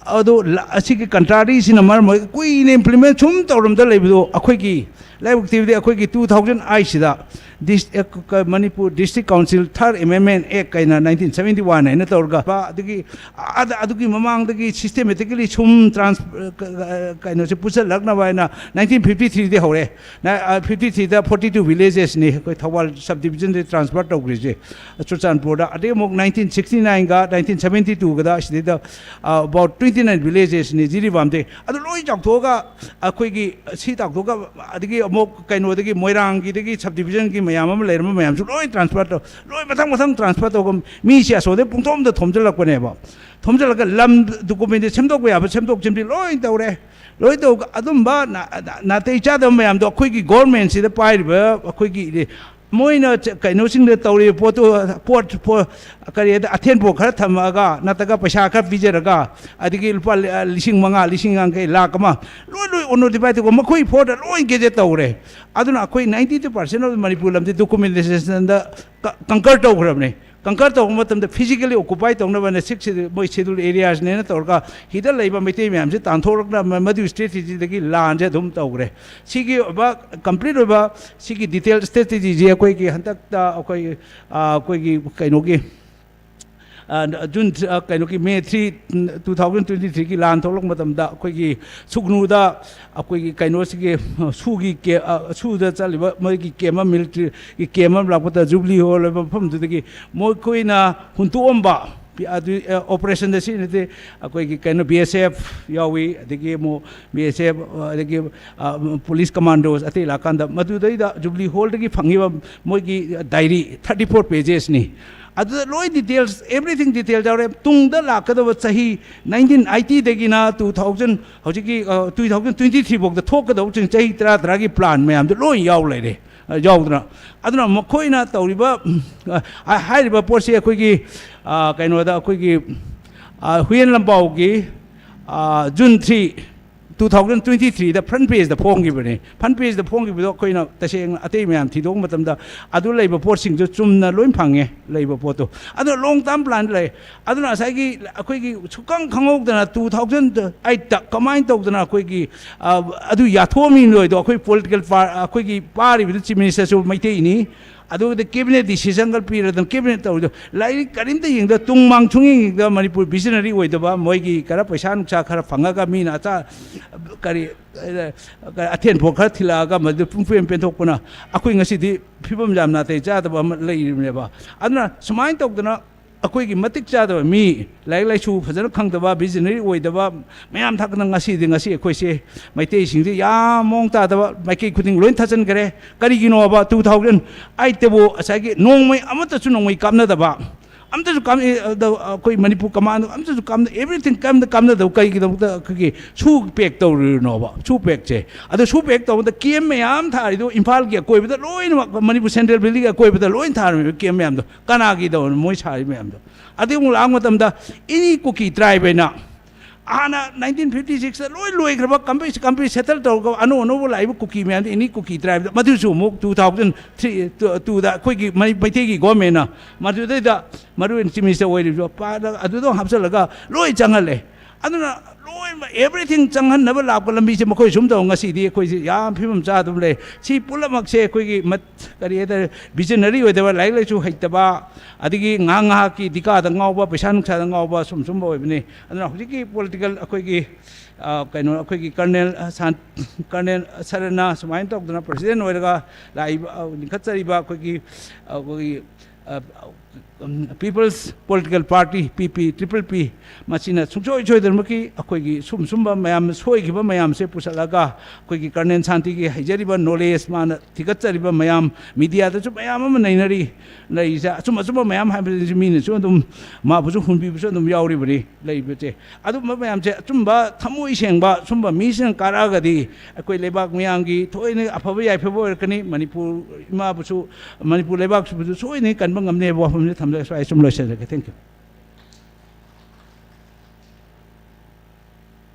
ꯑꯗꯣ ꯂ-, ꯑꯁꯤꯒꯤ ꯀꯟꯇ꯭ꯔꯥꯗꯤꯛꯁꯤꯅ ꯃꯔꯝ ꯑꯣꯏꯔꯒ ꯀꯨꯏꯅ ꯏꯝꯄ꯭ꯂꯤꯃꯦꯟ ꯁꯨꯝ ꯇꯧꯔꯝꯗ ꯂꯩꯕꯗꯣ ꯑꯩꯈꯣꯏꯒꯤ ꯂꯥꯏꯕꯛ ꯊꯤꯕꯗꯤ ꯑꯩꯈꯣꯏꯒꯤ two thousand eight ꯁꯤꯗ ꯗꯤꯁ-, ꯑꯦ, ꯀ-, ꯀ-, Manipur District Council Third Amendment Act ꯀꯩꯅ nineteen seventy one ꯍꯥꯏꯅ ꯇꯧꯔꯒ, ꯑꯗꯒꯤ ꯑꯗ-, ꯑꯗꯨꯒꯤ ꯃꯃꯥꯡꯗꯒꯤ systematically ꯁꯨꯝ trans-, ꯀ-, ꯀ-, ꯀꯩꯅꯣꯁꯦ ꯄꯨꯁꯜꯂꯛꯅꯕ ꯍꯥꯏꯅ nineteen fifty three ꯗꯤ ꯍꯧꯔꯦ꯫ ꯅ-, ꯑ, fifty three ꯗ forty two villages ꯅꯤ ꯑꯩꯈꯣꯏ ꯊꯧꯕꯥꯜ subdivision ꯗꯒꯤ transfer ꯇꯧꯈ꯭ꯔꯤꯁꯦ꯫ ꯆꯨꯔꯆꯥꯟꯄꯨꯔꯗ꯫ ꯑꯗꯩ ꯑꯃꯨꯛ nineteen sixty nine ꯒ nineteen seventy two ꯒꯗ ꯁꯤꯗꯩꯗ, ꯑ, about twenty nine villages ꯅꯤ ꯖꯤꯔꯤꯕꯥꯝꯗꯩ꯫ ꯑꯗꯨ ꯂꯣꯏ ꯆꯥꯎꯊꯣꯛꯑꯒ ꯑꯩꯈꯣꯏꯒꯤ ꯁꯤ ꯆꯥꯎꯊꯣꯛꯑꯒ ꯑꯗꯒꯤ ꯑꯃꯨꯛ ꯀꯩꯅꯣꯗꯒꯤ ꯃꯣꯏꯔꯥꯡꯒꯤꯗꯒꯤ subdivision ꯒꯤ ꯃꯌꯥꯝ ꯑꯃ ꯂꯩꯔꯝꯕ ꯃꯌꯥꯝꯁꯨ ꯂꯣꯏ transfer ꯇꯧ-, ꯂꯣꯏ ꯃꯊꯪ ꯃꯊꯪ transfer ꯇꯧꯔꯒ ꯃꯤꯁꯦ ꯑꯁꯣꯝꯗꯩ ꯄꯨꯡꯊꯣꯝꯗ ꯊꯣꯝꯖꯤꯜꯂꯛꯄꯅꯦꯕ꯫ ꯊꯣꯝꯖꯤꯜꯂꯒ ꯂꯝ document ꯁꯦꯝꯗꯣꯛꯄ ꯌꯥꯕ ꯁꯦꯝꯗꯣꯛ ꯁꯦꯝꯖꯤꯟ ꯂꯣꯏ ꯇꯧꯔꯦ꯫ ꯂꯣꯏ ꯇꯧ-, ꯑꯗꯨꯝꯕ ꯅꯥ-, ꯅꯥ-, ꯅꯥꯇꯩ ꯆꯥꯗꯕ ꯃꯌꯥꯝꯗꯣ ꯑꯩꯈꯣꯏꯒꯤ government ꯁꯤꯗ ꯄꯥꯏꯔꯤꯕ ꯑꯩꯈꯣꯏꯒꯤ ꯃꯣꯏꯅ ꯆ-, ꯀꯩꯅꯣꯁꯤꯡꯗ ꯇꯧꯔꯤꯕ ꯄꯣꯠꯇꯨ, ꯄꯣꯠ, ꯄꯣ-, ꯀꯔꯤ ꯍꯥꯏꯗ, ꯑꯊꯦꯟ ꯄꯣꯠ ꯈꯔ ꯊꯝꯃꯛꯑꯒ ꯅꯠꯇ꯭ꯔꯒ ꯄꯩꯁꯥ ꯈꯔ ꯄꯤꯖꯔꯒ ꯑꯗꯒꯤ ꯂꯨꯄꯥ ꯂꯤ-, ꯂꯤꯁꯤꯡ ꯃꯉꯥ, ꯂꯤꯁꯤꯡ ꯌꯥꯡꯈꯩ, ꯂꯥꯈ ꯑꯃ ꯂꯣꯏ, ꯂꯣꯏ ꯑꯣꯟꯅꯣꯗꯤꯐꯥꯏ ꯇꯧꯕ ꯃꯈꯣꯏ ꯐꯣꯔꯗ ꯂꯣꯏ ꯒꯦꯖꯦꯠ ꯇꯧꯔꯦ꯫ ꯑꯗꯨꯅ ꯑꯩꯈꯣꯏ ninety two percent of Manipur ꯂꯝꯗꯤ documentation ꯗ ꯀ-, conquer ꯇꯧꯈ꯭ꯔꯕꯅꯦ꯫ Conquer ꯇꯧꯕ ꯃꯇꯝꯗ physically occupy ꯇꯧꯅꯕꯅ six schedule, ꯃꯣꯏ schedule area ꯁꯤꯅꯦꯅ ꯇꯧꯔꯒ ꯍꯤꯗ ꯂꯩꯕ ꯃꯩꯇꯩ ꯃꯌꯥꯝꯁꯦ ꯇꯥꯟꯊꯣꯔꯛꯅꯕ ꯃꯗꯨꯒꯤ strategy ꯗꯒꯤ ꯂꯥꯟꯁꯦ ꯑꯗꯨꯝ ꯇꯧꯈ꯭ꯔꯦ꯫ ꯁꯤꯒꯤ ꯑꯣꯏꯕ complete ꯑꯣꯏꯕ ꯁꯤꯒꯤ detail strategy ꯁꯦ ꯑꯩꯈꯣꯏꯒꯤ ꯍꯟꯗꯛꯇ ꯑꯩꯈꯣꯏ, ꯑ, ꯑꯩꯈꯣꯏꯒꯤ ꯀꯩꯅꯣꯒꯤ, ꯑ, June, ꯑ, ꯀꯩꯅꯣꯒꯤ May three, two thousand twenty three ꯒꯤ ꯂꯥꯟ ꯊꯣꯛꯂꯛꯄ ꯃꯇꯝꯗ ꯑꯩꯈꯣꯏꯒꯤ ꯁꯨꯒꯅꯨꯗ ꯑꯩꯈꯣꯏꯒꯤ ꯀꯩꯅꯣꯁꯤꯒꯤ, ꯑ, ꯁꯨꯒꯤ ꯀꯦ-, ꯑ, ꯁꯨꯗ ꯆꯠꯂꯤꯕ ꯃꯣꯏꯒꯤ camp ꯑꯃ, military ꯒꯤ camp ꯑꯃ ꯂꯥꯛꯄꯗ Jubilee Hall ꯑꯣꯏꯕ ꯃꯐꯝꯗꯨꯗꯒꯤ ꯃꯈꯣꯏꯅ ꯍꯨꯟꯇꯣꯛꯑꯝꯕ, ꯑꯗꯨ, ꯑ, operation ꯗ ꯁꯤꯖꯤꯟꯅꯗꯦ꯫ ꯑꯩꯈꯣꯏꯒꯤ ꯀꯩꯅꯣ, B S F ꯌꯥꯎꯏ, ꯑꯗꯒꯤ ꯑꯃꯨꯛ B S F, ꯑꯗꯒꯤ, ꯑ, police commandos ꯑꯇꯩ ꯂꯥꯛꯀꯥꯟꯗ ꯃꯗꯨꯗꯩꯗ Jubilee Hall ꯗꯒꯤ ꯐꯪꯉꯤꯕ ꯃꯣꯏꯒꯤ diary thirty four pages ꯅꯤ꯫ ꯑꯗꯨꯗ ꯂꯣꯏ details, everything details ꯌꯥꯎꯔꯦ꯫ ꯇꯨꯡꯗ ꯂꯥꯛꯀꯗꯕ ꯆꯍꯤ nineteen eighty ꯗꯒꯤꯅ two thousand, ꯍꯧꯖꯤꯛꯀꯤ, ꯑ, two thousand twenty three ꯐꯥꯎꯗ ꯊꯣꯛꯀꯗꯧꯕꯁꯤꯡ ꯆꯍꯤ ꯇꯔꯥ ꯇꯔꯥꯒꯤ plan ꯃꯌꯥꯝꯗꯣ ꯂꯣꯏ ꯌꯥꯎ ꯂꯩꯔꯦ, ꯑ, ꯌꯥꯎꯗꯅ꯫ ꯑꯗꯨꯅ ꯃꯈꯣꯏꯅ ꯇꯧꯔꯤꯕ, ꯎꯝ, ꯑ, ꯍꯥꯏꯔꯤꯕ ꯄꯣꯠꯁꯤ ꯑꯩꯈꯣꯏꯒꯤ, ꯑ, ꯀꯩꯅꯣꯗ ꯑꯩꯈꯣꯏꯒꯤ, ꯑ, ꯍꯨꯏꯌꯦꯟ ꯂꯝꯄꯥꯎꯒꯤ, ꯑ, June three, two thousand twenty ꯊ꯭ꯔꯤꯗ ꯐ꯭ꯔꯟ ꯄꯦꯖꯇ ꯐꯣꯡꯈꯤꯕꯅꯤ꯫ ꯐ꯭ꯔꯟ ꯄꯦꯖꯇ ꯐꯣꯡꯈꯤꯕꯗꯣ ꯑꯩꯈꯣꯏꯅ ꯇꯁꯦꯡꯅ ꯑꯇꯩ ꯃꯌꯥꯝ ꯊꯤꯗꯣꯛꯄ ꯃꯇꯝꯗ ꯑꯗꯨ ꯂꯩꯕ ꯄꯣꯠꯁꯤꯡꯗꯣ ꯆꯨꯝꯅ ꯂꯣꯏ ꯐꯪꯉꯦ, ꯂꯩꯕ ꯄꯣꯠꯇꯣ꯫ ꯑꯗꯣ ꯂꯣꯡ ꯇꯥꯔꯝ ꯄ꯭ꯂꯥꯟ ꯂꯩ꯫ ꯑꯗꯨꯅ ꯉꯁꯥꯏꯒꯤ ꯑꯩꯈꯣꯏꯒꯤ ꯁꯨꯛꯈꯪ ꯈꯪꯍꯧꯗꯅ ꯇꯨ ꯊꯥꯎꯖꯟ ꯑꯩꯠꯇ ꯀꯃꯥꯏꯅ ꯇꯧꯗꯅ ꯑꯩꯈꯣꯏꯒꯤ, ꯑ, ꯑꯗꯨ ꯌꯥꯊꯣꯛꯑꯝꯃꯤꯅꯣꯗꯣ ꯑꯩꯈꯣꯏ ꯄꯣꯂꯤꯇꯤꯀꯦꯜ ꯄꯥꯔ-, ꯑꯩꯈꯣꯏꯒꯤ ꯄꯥꯔꯤꯕꯗꯨ ꯆꯤꯐ ꯃꯤꯅꯤꯁꯇꯔꯁꯨ ꯃꯩꯇꯩꯅꯤ꯫ ꯑꯗꯨꯒ ꯀꯦꯕꯤꯅꯦꯠ ꯗꯤꯁꯤꯖꯟꯒ ꯄꯤꯔꯗꯅ ꯀꯦꯕꯤꯅꯦꯠ ꯇꯧꯔꯤꯗꯣ, ꯂꯥꯏꯔꯤꯛ ꯀꯔꯤꯝꯇ ꯌꯦꯡꯗ, ꯇꯨꯡ ꯃꯥꯡ ꯁꯨꯡꯌꯦꯡ ꯌꯦꯡꯗ, ꯃꯅꯤꯄꯨꯔ ꯚꯤꯖꯅꯔꯤ ꯑꯣꯏꯗꯕ, ꯃꯣꯏꯒꯤ ꯈꯔ ꯄꯩꯁꯥ ꯅꯨꯡꯁꯥ ꯈꯔ ꯐꯪꯉꯒ ꯃꯤꯅ ꯑꯆꯥ-, ꯀꯔꯤ, ꯑꯊꯦꯟ ꯄꯣꯠ ꯈꯔ ꯊꯤꯜꯂꯛꯑꯒ ꯃꯗꯨ ꯄꯨꯡꯄꯦꯟ ꯄꯦꯟꯊꯣꯛꯄꯅ ꯑꯩꯈꯣꯏ ꯉꯁꯤꯗꯤ ꯐꯤꯕꯝ ꯌꯥꯝ ꯅꯥꯇꯩ ꯆꯥꯗꯕ ꯑꯃ ꯂꯩꯔꯤꯕꯅꯦꯕ꯫ ꯑꯗꯨꯅ ꯁꯨꯃꯥꯏꯅ ꯇꯧꯗꯅ ꯑꯩꯈꯣꯏꯒꯤ ꯃꯇꯤꯛ ꯆꯥꯗꯕ ꯃꯤ, ꯂꯥꯏꯔꯤꯛ ꯂꯥꯏꯁꯨ ꯐꯖꯅ ꯈꯪꯗꯕ, ꯚꯤꯖꯅꯔꯤ ꯑꯣꯏꯗꯕ ꯃꯌꯥꯝ ꯊꯥꯛꯇꯅ ꯉꯁꯤꯗꯤ, ꯉꯁꯤ ꯑꯩꯈꯣꯏꯁꯦ ꯃꯩꯇꯩꯁꯤꯡꯁꯦ ꯌꯥꯝ ꯃꯑꯣꯡ ꯇꯥꯗꯕ ꯃꯥꯏꯀꯩ ꯈꯨꯗꯤꯡ ꯂꯣꯏ ꯊꯥꯖꯤꯟꯈꯔꯦ꯫ ꯀꯔꯤꯒꯤꯅꯣꯕ? ꯇꯨ ꯊꯥꯎꯖꯟ ꯑꯩꯠꯇꯕꯨ ꯉꯁꯥꯏꯒꯤ ꯅꯣꯡꯃꯩ ꯑꯃꯠꯇꯁꯨ ꯅꯣꯡꯃꯩ ꯀꯥꯞꯅꯗꯕ, ꯑꯝꯇꯁꯨ ꯀꯥꯞ-, ꯑꯦ, ꯑꯗ ꯑꯩꯈꯣꯏ ꯃꯅꯤꯄꯨꯔ ꯀꯃꯥꯟꯗꯣ ꯑꯝꯇꯁꯨ ꯀꯥꯞꯅ-, everything ꯀꯔꯤꯝꯇ ꯀꯥꯞꯅꯗꯕ ꯀꯩꯒꯤꯗꯃꯛꯇ ꯑꯩꯈꯣꯏꯒꯤ ꯁꯨ ꯄꯦꯛ ꯇꯧꯔꯤꯅꯣꯕ? ꯁꯨ ꯄꯦꯛꯁꯦ꯫ ꯑꯗꯣ ꯁꯨ ꯄꯦꯛ ꯇꯧꯕꯗ ꯀꯦꯝ ꯃꯌꯥꯝ ꯊꯥꯔꯤꯗꯣ ꯏꯝꯐꯥꯜꯒꯤ ꯑꯀꯣꯏꯕꯗ ꯂꯣꯏꯅꯃꯛ, ꯃꯅꯤꯄꯨꯔ ꯁꯦꯟꯇ꯭ꯔꯦꯜ ꯚꯦꯂꯤꯒꯤ ꯑꯀꯣꯏꯕꯗ ꯂꯣꯏ ꯊꯥꯔꯝꯃꯤꯕ ꯀꯦꯝ ꯃꯌꯥꯝꯗꯣ ꯀꯅꯥꯒꯤꯗꯧꯅꯣ ꯃꯣꯏ ꯁꯥꯔꯤ ꯃꯌꯥꯝꯗꯣ? ꯑꯗꯩ ꯑꯃꯨꯛ ꯂꯥꯛꯄ ꯃꯇꯝꯗ ꯑꯦꯅꯤ ꯀꯨꯀꯤ ꯇ꯭ꯔꯥꯏꯕ ꯍꯥꯏꯅ ꯍꯥꯟꯅ ꯅꯥꯏꯟꯇꯤꯟ ꯐꯤꯐꯇꯤ ꯁꯤꯛꯁꯇ ꯂꯣꯏ ꯂꯣꯏꯈ꯭ꯔꯕ, ꯀꯝꯄꯤ-, ꯀꯝꯄꯤ ꯁꯦꯇꯜ ꯇꯧꯔꯒ ꯑꯅꯧ ꯑꯅꯧꯕ ꯂꯥꯛꯏꯕ ꯀꯨꯀꯤ ꯃꯌꯥꯝꯗꯣ, ꯑꯦꯅꯤ ꯀꯨꯀꯤ ꯇ꯭ꯔꯥꯏꯕꯇ, ꯃꯗꯨꯁꯨ ꯑꯃꯨꯛ ꯇꯨ ꯊꯥꯎꯖꯟ ꯊ꯭ꯔꯤ, ꯇꯨ, ꯇꯨꯗ ꯑꯩꯈꯣꯏꯒꯤ ꯃꯩ-, ꯃꯩꯇꯩꯒꯤ ꯒꯣꯔꯃꯦꯟꯅ ꯃꯗꯨꯗꯩꯗ ꯃꯔꯨ ꯑꯣꯏꯅ ꯆꯤꯐ ꯃꯤꯅꯤꯁꯇꯔ ꯑꯣꯏꯔꯤꯕ ꯄꯥꯗ ꯑꯗꯨꯗ ꯍꯥꯞꯆꯤꯜꯂꯒ ꯂꯣꯏ ꯆꯪꯍꯜꯂꯦ꯫ ꯑꯗꯨꯅ ꯂꯣꯏꯅꯃꯛ everything ꯆꯪꯍꯟꯅꯕ ꯂꯥꯛꯄ ꯂꯝꯕꯤꯁꯦ ꯃꯈꯣꯏ ꯁꯨꯝ ꯇꯧ ꯉꯁꯤꯗꯤ ꯑꯩꯈꯣꯏꯁꯦ ꯌꯥꯝ ꯐꯤꯕꯝ ꯆꯥꯗꯕ ꯂꯩ꯫ ꯁꯤ ꯄꯨꯝꯅꯃꯛꯁꯦ ꯑꯩꯈꯣꯏꯒꯤ ꯃꯠ-, ꯀꯔꯤ ꯍꯥꯏꯇꯥꯔꯦ, ꯚꯤꯖꯅꯔꯤ ꯑꯣꯏꯗꯕ, ꯂꯥꯏꯔꯤꯛ ꯂꯥꯏꯁꯨ ꯍꯩꯇꯕ, ꯑꯗꯒꯤ ꯉꯥꯏꯍꯥꯛ ꯉꯥꯏꯍꯥꯛꯀꯤ ꯗꯤꯀꯥꯗ ꯉꯥꯎꯕ, ꯄꯩꯁꯥ ꯅꯨꯡꯁꯥꯗ ꯉꯥꯎꯕ, ꯁꯨꯝ ꯁꯨꯝꯕ ꯑꯣꯏꯕꯅꯤ꯫ ꯑꯗꯨꯅ ꯍꯧꯖꯤꯛꯀꯤ ꯄꯣꯂꯤꯇꯤꯀꯦꯜ ꯑꯩꯈꯣꯏꯒꯤ, ꯑ, ꯀꯩꯅꯣ, ꯑꯩꯈꯣꯏꯒꯤ ꯀꯔꯅꯦꯜ, ꯑ, ꯁꯥꯟ-, ꯀꯔꯅꯦꯜ ꯁꯔꯅ ꯁꯨꯃꯥꯏꯅ ꯇꯧꯗꯅ ꯄ꯭ꯔꯁꯤꯗꯦꯟ ꯑꯣꯏꯔꯒ ꯂꯥꯛꯏꯕ, ꯑ, ꯂꯤꯡꯈꯠꯆꯔꯤꯕ ꯑꯩꯈꯣꯏꯒꯤ, ꯑ, ꯑꯩꯈꯣꯏꯒꯤ, ꯑ, ꯎꯝ, ꯄꯤꯄꯜꯁ ꯄꯣꯂꯤꯇꯤꯀꯦꯜ ꯄꯥꯔꯇꯤ, ꯄꯤ ꯄꯤ, ꯇ꯭ꯔꯤꯄꯜ ꯄꯤ, ꯃꯁꯤꯅ ꯁꯨꯡꯁꯣꯏ ꯁꯣꯏꯗꯅꯃꯛꯀꯤ ꯑꯩꯈꯣꯏꯒꯤ ꯁꯨꯝ ꯁꯨꯝꯕ ꯃꯌꯥꯝ, ꯁꯣꯏꯈꯤꯕ ꯃꯌꯥꯝꯁꯦ ꯄꯨꯁꯜꯂꯒ ꯑꯩꯈꯣꯏꯒꯤ ꯀꯔꯅꯦꯜ ꯁꯥꯟꯇꯤꯒꯤ ꯍꯩꯖꯔꯤꯕ ꯅꯣꯂꯦꯖ, ꯃꯥꯅ ꯊꯤꯒꯠꯆꯔꯤꯕ ꯃꯌꯥꯝ, ꯃꯤꯗꯤꯌꯥꯗꯁꯨ ꯃꯌꯥꯝ ꯑꯃ ꯅꯩꯅꯔꯤ, ꯂꯩꯔꯤꯁꯦ꯫ ꯑꯆꯨꯝ ꯑꯆꯨꯝꯕ ꯃꯌꯥꯝ ꯍꯥꯏꯕꯁꯤ ꯃꯤꯅꯁꯨ ꯑꯗꯨꯝ ꯃꯥꯕꯨꯁꯨ ꯍꯨꯟꯕꯤꯕꯁꯨ ꯑꯗꯨꯝ ꯌꯥꯎꯔꯤꯕꯅꯤ ꯂꯩꯕꯁꯦ꯫ ꯑꯗꯨꯝꯕ ꯃꯌꯥꯝꯁꯦ ꯑꯆꯨꯝꯕ, ꯊꯃꯣꯏ ꯁꯦꯡꯕ ꯁꯨꯝꯕ ꯃꯤꯁꯤꯡ ꯀꯥꯔꯛꯑꯒꯗꯤ ꯑꯩꯈꯣꯏ ꯂꯩꯕꯥꯛ ꯃꯤꯌꯥꯝꯒꯤ ꯊꯣꯏꯅ ꯑꯐꯕ ꯌꯥꯏꯐꯕ ꯑꯣꯏꯔꯛꯀꯅꯤ꯫ ꯃꯅꯤꯄꯨꯔ ꯏꯃꯥꯕꯨꯁꯨ, ꯃꯅꯤꯄꯨꯔ ꯂꯩꯕꯥꯛꯁꯤꯕꯨꯁꯨ ꯁꯣꯏꯗꯅ ꯀꯟꯕ ꯉꯝꯅꯤ ꯍꯥꯏꯕ ꯋꯥꯐꯝꯁꯦ ꯊꯝꯖꯔꯒ ꯑꯩ ꯁꯨꯝ ꯂꯣꯏꯁꯤꯜꯂꯒꯦ꯫ Thank you꯫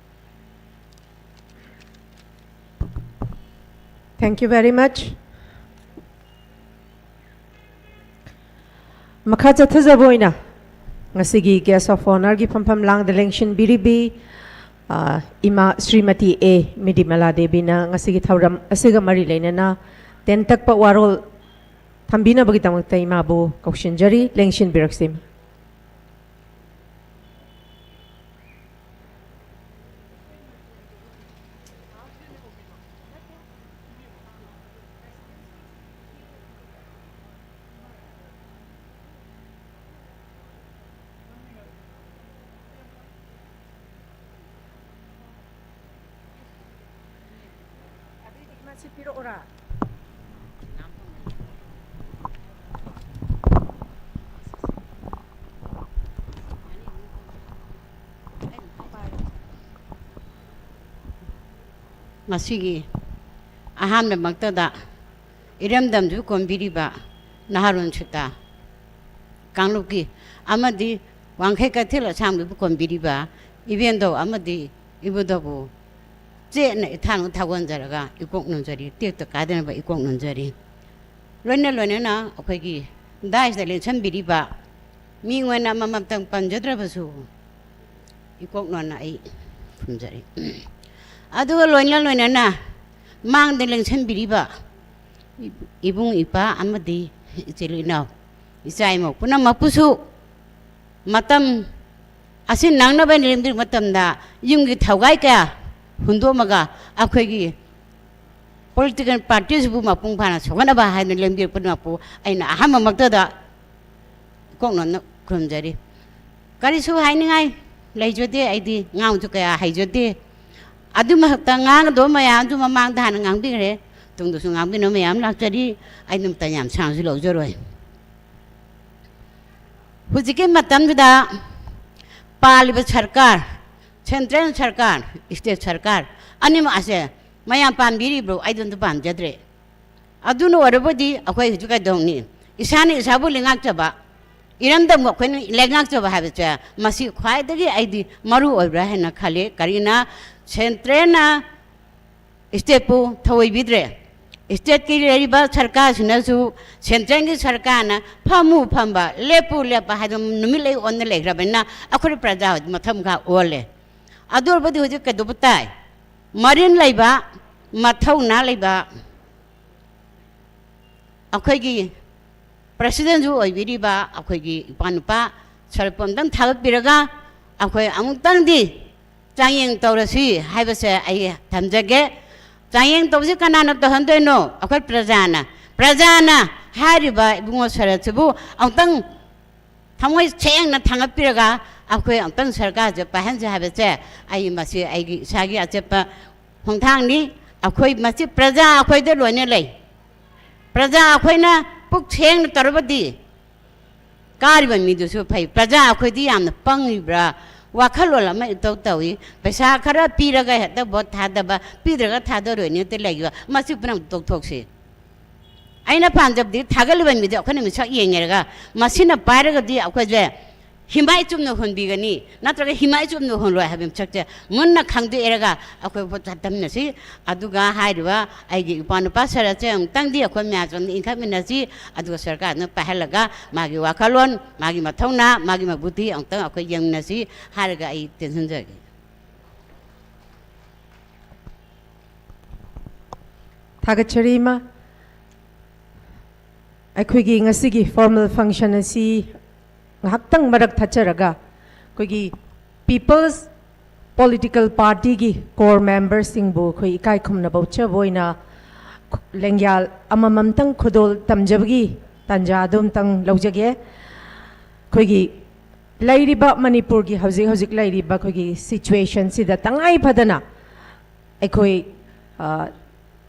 Thank you very much. ꯃꯈꯥ ꯆꯠꯊꯖꯕ ꯑꯣꯏꯅ ꯉꯁꯤꯒꯤ Guest of Honourꯒꯤ ꯐꯝꯐꯝ ꯂꯥꯡꯗ ꯂꯦꯡꯁꯤꯟꯕꯤꯔꯤꯕꯤ, ꯑ, ꯏꯃꯥ ꯁ꯭ꯔꯤꯃꯇꯤ ꯑꯦ ꯃꯤꯗꯤꯃꯂꯥ ꯗꯦꯕꯤꯅ ꯉꯁꯤꯒꯤ ꯊꯧꯔꯝ ꯑꯁꯤꯒ ꯃꯔꯤ ꯂꯩꯅꯅ ꯇꯦꯟꯇꯛꯄ ꯋꯥꯔꯣꯜ ꯊꯝꯕꯤꯅꯕꯒꯤꯗꯃꯛꯇ ꯏꯃꯥꯕꯨ ꯀꯧꯁꯤꯟꯖꯔꯤ꯫ ꯂꯦꯡꯁꯤꯟꯕꯤꯔꯛꯁꯤ, ꯏꯃꯥ꯫ ꯉꯁꯤꯒꯤ ꯑꯍꯥꯟꯕꯃꯛꯇꯗ ꯏꯔꯝꯗꯝꯁꯨ ꯀꯣꯟꯕꯤꯔꯤꯕ ꯅꯍꯥꯔꯣꯟ ꯁꯨꯇꯥ ꯀꯥꯡꯂꯨꯞꯀꯤ ꯑꯃꯗꯤ ꯋꯥꯡꯈꯩ ꯀꯩꯊꯦꯜ ꯑꯁꯥꯡꯕꯕꯨ ꯀꯣꯟꯕꯤꯔꯤꯕ ꯏꯕꯦꯟꯗꯧ ꯑꯃꯗꯤ ꯏꯕꯨꯙꯧꯕꯨ ꯆꯦꯠꯅ ꯏꯊꯥꯅ ꯊꯥꯒꯣꯟꯖꯔꯒ ꯏꯀꯣꯛ ꯅꯣꯟꯖꯔꯤ, ꯇꯦꯛꯇ ꯀꯥꯏꯗꯅꯕ ꯏꯀꯣꯛ ꯅꯣꯟꯖꯔꯤ꯫ ꯂꯣꯏꯅ ꯂꯣꯏꯅꯅ ꯑꯩꯈꯣꯏꯒꯤ ꯗꯥꯏꯁꯇ ꯂꯦꯡꯁꯟꯕꯤꯔꯤꯕ ꯃꯤꯡ ꯑꯣꯏꯅ ꯑꯃꯃꯝꯇꯪ ꯄꯟꯖꯗ꯭ꯔꯕꯁꯨ ꯏꯀꯣꯛ ꯅꯣꯟꯅ ꯑꯩ ꯈꯨꯝꯖꯔꯤ꯫ ꯑꯗꯨꯒ ꯂꯣꯏꯅ ꯂꯣꯏꯅꯅ ꯃꯥꯡꯗ ꯂꯦꯡꯁꯟꯕꯤꯔꯤꯕ ꯏꯕꯨꯡ ꯏꯄꯥ ꯑꯃꯗꯤ ꯏꯆꯤꯜ ꯏꯅꯥꯎ, ꯏꯆꯥ ꯏꯃꯧ ꯄꯨꯝꯅꯃꯛꯄꯨꯁꯨ ꯃꯇꯝ ꯑꯁꯤ ꯅꯪꯅꯕ ꯂꯦꯡꯕꯤꯔꯛꯄ ꯃꯇꯝꯗ ꯌꯨꯝꯒꯤ ꯊꯧꯒꯥꯏ ꯀꯌꯥ ꯍꯨꯟꯗꯣꯛꯑꯝꯃꯒ ꯑꯩꯈꯣꯏꯒꯤ political partyꯁꯤꯕꯨ ꯃꯄꯨꯡ ꯐꯥꯅ ꯁꯧꯒꯠꯅꯕ ꯍꯥꯏꯗꯨꯅ ꯂꯦꯡꯕꯤꯔꯛꯄꯗꯨꯃꯛꯄꯨ ꯑꯩꯅ ꯑꯍꯥꯟꯕꯃꯛꯇꯗ ꯏꯀꯣꯛ ꯅꯣꯟꯅ ꯈꯨꯔꯨꯝꯖꯔꯤ꯫ ꯀꯔꯤꯁꯨ ꯍꯥꯏꯅꯤꯡꯉꯥꯏ ꯂꯩꯖꯗꯦ, ꯑꯩꯗꯤ ꯉꯥꯡꯕꯁꯨ ꯀꯌꯥ ꯍꯩꯖꯗꯦ꯫ ꯑꯗꯨꯃꯛꯇ ꯉꯥꯡꯒꯗꯧꯕ ꯃꯌꯥꯝꯗꯨ ꯃꯃꯥꯡꯗ ꯍꯥꯟꯅ ꯉꯥꯡꯕꯤꯈ꯭ꯔꯦ, ꯇꯨꯡꯗꯁꯨ ꯉꯥꯡꯕꯤꯅꯕ ꯃꯌꯥꯝ ꯂꯥꯛꯆꯔꯤ꯫ ꯑꯩ ꯃꯇꯝ ꯌꯥꯝ ꯁꯥꯡꯅꯁꯨ ꯂꯧꯖꯔꯣꯏ꯫ ꯍꯧꯖꯤꯛꯀꯤ ꯃꯇꯝꯗꯨꯗ ꯄꯥꯜꯂꯤꯕ ꯁꯔꯀꯥꯔ, central ꯁꯔꯀꯥꯔ, state ꯁꯔꯀꯥꯔ ꯑꯅꯤꯃꯛ ꯑꯁꯦ ꯃꯌꯥꯝ ꯄꯥꯝꯕꯤꯔꯤꯕ꯭ꯔꯣ? ꯑꯩꯗꯤ ꯑꯝꯇ ꯄꯥꯝꯖꯗ꯭ꯔꯦ꯫ ꯑꯗꯨꯅ ꯑꯣꯏꯔꯕꯗꯤ ꯑꯩꯈꯣꯏ ꯍꯧꯖꯤꯛ ꯀꯩꯗꯧꯅꯤ? ꯏꯁꯥꯅ ꯏꯁꯥꯕꯨ ꯂꯩꯉꯥꯛꯆꯕ, ꯏꯔꯝꯗꯝꯕꯨ ꯑꯩꯈꯣꯏꯅ ꯂꯩꯉꯥꯛꯆꯕ ꯍꯥꯏꯕꯁꯦ ꯃꯁꯤ ꯈ꯭ꯋꯥꯏꯗꯒꯤ ꯑꯩꯗꯤ ꯃꯔꯨ ꯑꯣꯏꯕ꯭ꯔꯥ ꯍꯥꯏꯅ ꯈꯜꯂꯤ꯫ ꯀꯔꯤꯅ central stateꯄꯨ ꯊꯧꯑꯣꯏꯕꯤꯗ꯭ꯔꯦ? ꯁ꯭ꯇꯦꯠꯀꯤ ꯂꯩꯔꯤꯕ ꯁꯔꯀꯥꯔꯁꯤꯅꯁꯨ, ꯁꯦꯟꯇ꯭ꯔꯦꯜꯒꯤ ꯁꯔꯀꯥꯔꯅ ꯐꯝꯃꯨ ꯐꯝꯕ, ꯂꯦꯞꯄꯨ ꯂꯦꯞꯄ ꯍꯥꯏꯗꯅ ꯅꯨꯃꯤꯠ ꯂꯩ ꯑꯣꯟꯅ ꯂꯩꯈ꯭ꯔꯕꯅꯤꯅ, ꯑꯩꯈꯣꯏ ꯄ꯭ꯔꯖꯥ ꯍꯧꯖꯤꯛ ꯃꯊꯛ ꯃꯈꯥ ꯑꯣꯜꯂꯦ꯫ ꯑꯗꯨ ꯑꯣꯏꯔꯕꯗꯤ ꯍꯧꯖꯤꯛ ꯀꯩꯗꯧꯕ ꯇꯥꯏ? ꯃꯔꯤꯟ ꯂꯩꯕ, ꯃꯊꯧꯅꯥ ꯂꯩꯕ, ꯑꯩꯈꯣꯏꯒꯤ ꯄ꯭ꯔꯁꯤꯗꯦꯟꯁꯨ ꯑꯣꯏꯕꯤꯔꯤꯕ ꯑꯩꯈꯣꯏꯒꯤ ꯏꯄꯥ ꯅꯨꯄꯥ ꯁꯔꯞꯄꯨ ꯑꯝꯇꯪ ꯊꯥꯒꯠꯄꯤꯔꯒ, ꯑꯩꯈꯣꯏ ꯑꯃꯨꯛꯇꯪꯗꯤ ꯆꯥꯡꯌꯦꯡ ꯇꯧꯔꯁꯤ ꯍꯥꯏꯕꯁꯦ ꯑꯩ ꯊꯝꯖꯒꯦ꯫ ꯆꯥꯡꯌꯦꯡ ꯇꯧꯕꯁꯤ ꯀꯅꯥꯅ ꯇꯧꯍꯟꯗꯣꯏꯅꯣ? ꯑꯩꯈꯣꯏ ꯄ꯭ꯔꯖꯥꯅ꯫ ꯄ꯭ꯔꯖꯥꯅ ꯍꯥꯏꯔꯤꯕ ꯏꯕꯨꯡꯉꯣ ꯁꯔꯠꯁꯤꯕꯨ ꯑꯃꯨꯛꯇꯪ ꯊꯃꯣꯏ ꯁꯦꯡꯅ ꯊꯥꯡꯒꯠꯄꯤꯔꯒ ꯑꯩꯈꯣꯏ ꯑꯃꯨꯛꯇꯪ ꯁꯔꯀꯥꯔꯁꯦ ꯄꯥꯏꯍꯟꯁꯦ ꯍꯥꯏꯕꯁꯦ ꯑꯩ ꯃꯁꯤ ꯑꯩꯒꯤ ꯏꯁꯥꯒꯤ ꯑꯆꯦꯠꯄ ꯈꯣꯡꯊꯥꯡꯅꯤ꯫ ꯑꯩꯈꯣꯏ ꯃꯁꯤ ꯄ꯭ꯔꯖꯥ ꯑꯩꯈꯣꯏꯗ ꯂꯣꯏꯅ ꯂꯩ꯫ ꯄ꯭ꯔꯖꯥ ꯑꯩꯈꯣꯏꯅ ꯄꯨꯛ ꯁꯦꯡꯅ ꯇꯧꯔꯕꯗꯤ ꯀꯥꯔꯤꯕ ꯃꯤꯗꯨꯁꯨ ꯐꯩ꯫ ꯄ꯭ꯔꯖꯥ ꯑꯩꯈꯣꯏꯗꯤ ꯌꯥꯝꯅ ꯄꯪꯉꯤꯕ꯭ꯔꯥ? ꯋꯥꯈꯜꯂꯣꯟ ꯑꯃ ꯏꯇꯧ ꯇꯧꯏ꯫ ꯄꯩꯁꯥ ꯈꯔ ꯄꯤꯔꯒ ꯍꯦꯛꯇ ꯚꯣꯠ ꯊꯥꯗꯕ, ꯄꯤꯗ꯭ꯔꯒ ꯊꯥꯗꯔꯣꯏꯅꯦ ꯍꯦꯛꯇ ꯂꯩꯕ꯫ ꯃꯁꯤ ꯄꯨꯝꯅꯃꯛ ꯇꯣꯛꯊꯣꯛꯁꯤ꯫ ꯑꯩꯅ ꯄꯥꯝꯖꯕꯗꯤ ꯊꯥꯒꯠꯂꯤꯕ ꯃꯤꯗꯨ ꯑꯩꯈꯣꯏꯅ ꯃꯤꯁꯛ ꯌꯦꯡꯉꯦꯔꯒ ꯃꯁꯤꯅ ꯄꯥꯏꯔꯒꯗꯤ ꯑꯩꯈꯣꯏꯁꯦ ꯍꯤꯃꯥꯏ ꯆꯨꯝꯅ ꯍꯣꯟꯕꯤꯒꯅꯤ, ꯅꯠꯇ꯭ꯔꯒ ꯍꯤꯃꯥꯏ ꯆꯨꯝꯅ ꯍꯣꯟꯂꯣꯏ ꯍꯥꯏꯕ ꯃꯁꯛꯁꯦ ꯃꯨꯟꯅ ꯈꯪꯗꯣꯛꯑꯦꯔꯒ ꯑꯩꯈꯣꯏ ꯚꯣꯠ ꯊꯥꯗꯃꯤꯟꯅꯁꯤ꯫ ꯑꯗꯨꯒ ꯍꯥꯏꯔꯤꯕ ꯑꯩꯒꯤ ꯏꯄꯥ ꯅꯨꯄꯥ ꯁꯔꯠꯁꯦ ꯑꯃꯨꯛꯇꯪꯗꯤ ꯑꯩꯈꯣꯏ ꯃꯌꯥꯝ ꯆꯪꯗ ꯏꯟꯈꯠꯃꯤꯟꯅꯁꯤ꯫ ꯑꯗꯨꯒ ꯁꯔꯀꯥꯔꯅ ꯄꯥꯏꯍꯜꯂꯒ ꯃꯥꯒꯤ ꯋꯥꯈꯜꯂꯣꯟ, ꯃꯥꯒꯤ ꯃꯊꯧꯅꯥ, ꯃꯥꯒꯤ ꯃꯕꯨꯗꯤ ꯑꯃꯨꯛꯇꯪ ꯑꯩꯈꯣꯏ ꯌꯦꯡꯃꯤꯟꯅꯁꯤ ꯍꯥꯏꯔꯒ ꯑꯩ ꯇꯦꯟꯁꯤꯟꯖꯒꯦ꯫ ꯊꯥꯒꯠꯆꯔꯤ, ꯏꯃꯥ꯫ ꯑꯩꯈꯣꯏꯒꯤ ꯉꯁꯤꯒꯤ formal function ꯑꯁꯤ ꯉꯥꯏꯍꯥꯛꯇꯪ ꯃꯔꯛ ꯊꯠꯆꯔꯒ, ꯑꯩꯈꯣꯏꯒꯤ People's Political Partyꯒꯤ core memberꯁꯤꯡꯕꯨ ꯑꯩꯈꯣꯏ ꯏꯀꯥꯏ ꯈꯨꯝꯅꯕ ꯎꯠꯆꯕ ꯑꯣꯏꯅ ꯂꯦꯡꯌꯥꯜ ꯑꯃꯃꯝꯇꯪ ꯈꯨꯗꯣꯜ ꯇꯝꯖꯕꯒꯤ ꯇꯥꯟꯖꯥ ꯑꯗꯨ ꯑꯝꯇꯪ ꯂꯧꯖꯒꯦ꯫ ꯑꯩꯈꯣꯏꯒꯤ ꯂꯩꯔꯤꯕ ꯃꯅꯤꯄꯨꯔꯒꯤ ꯍꯧꯖꯤꯛ ꯍꯧꯖꯤꯛ ꯂꯩꯔꯤꯕ ꯑꯩꯈꯣꯏꯒꯤ situationꯁꯤꯗ ꯇꯉꯥꯏ ꯐꯗꯅ ꯑꯩꯈꯣꯏ, ꯑ,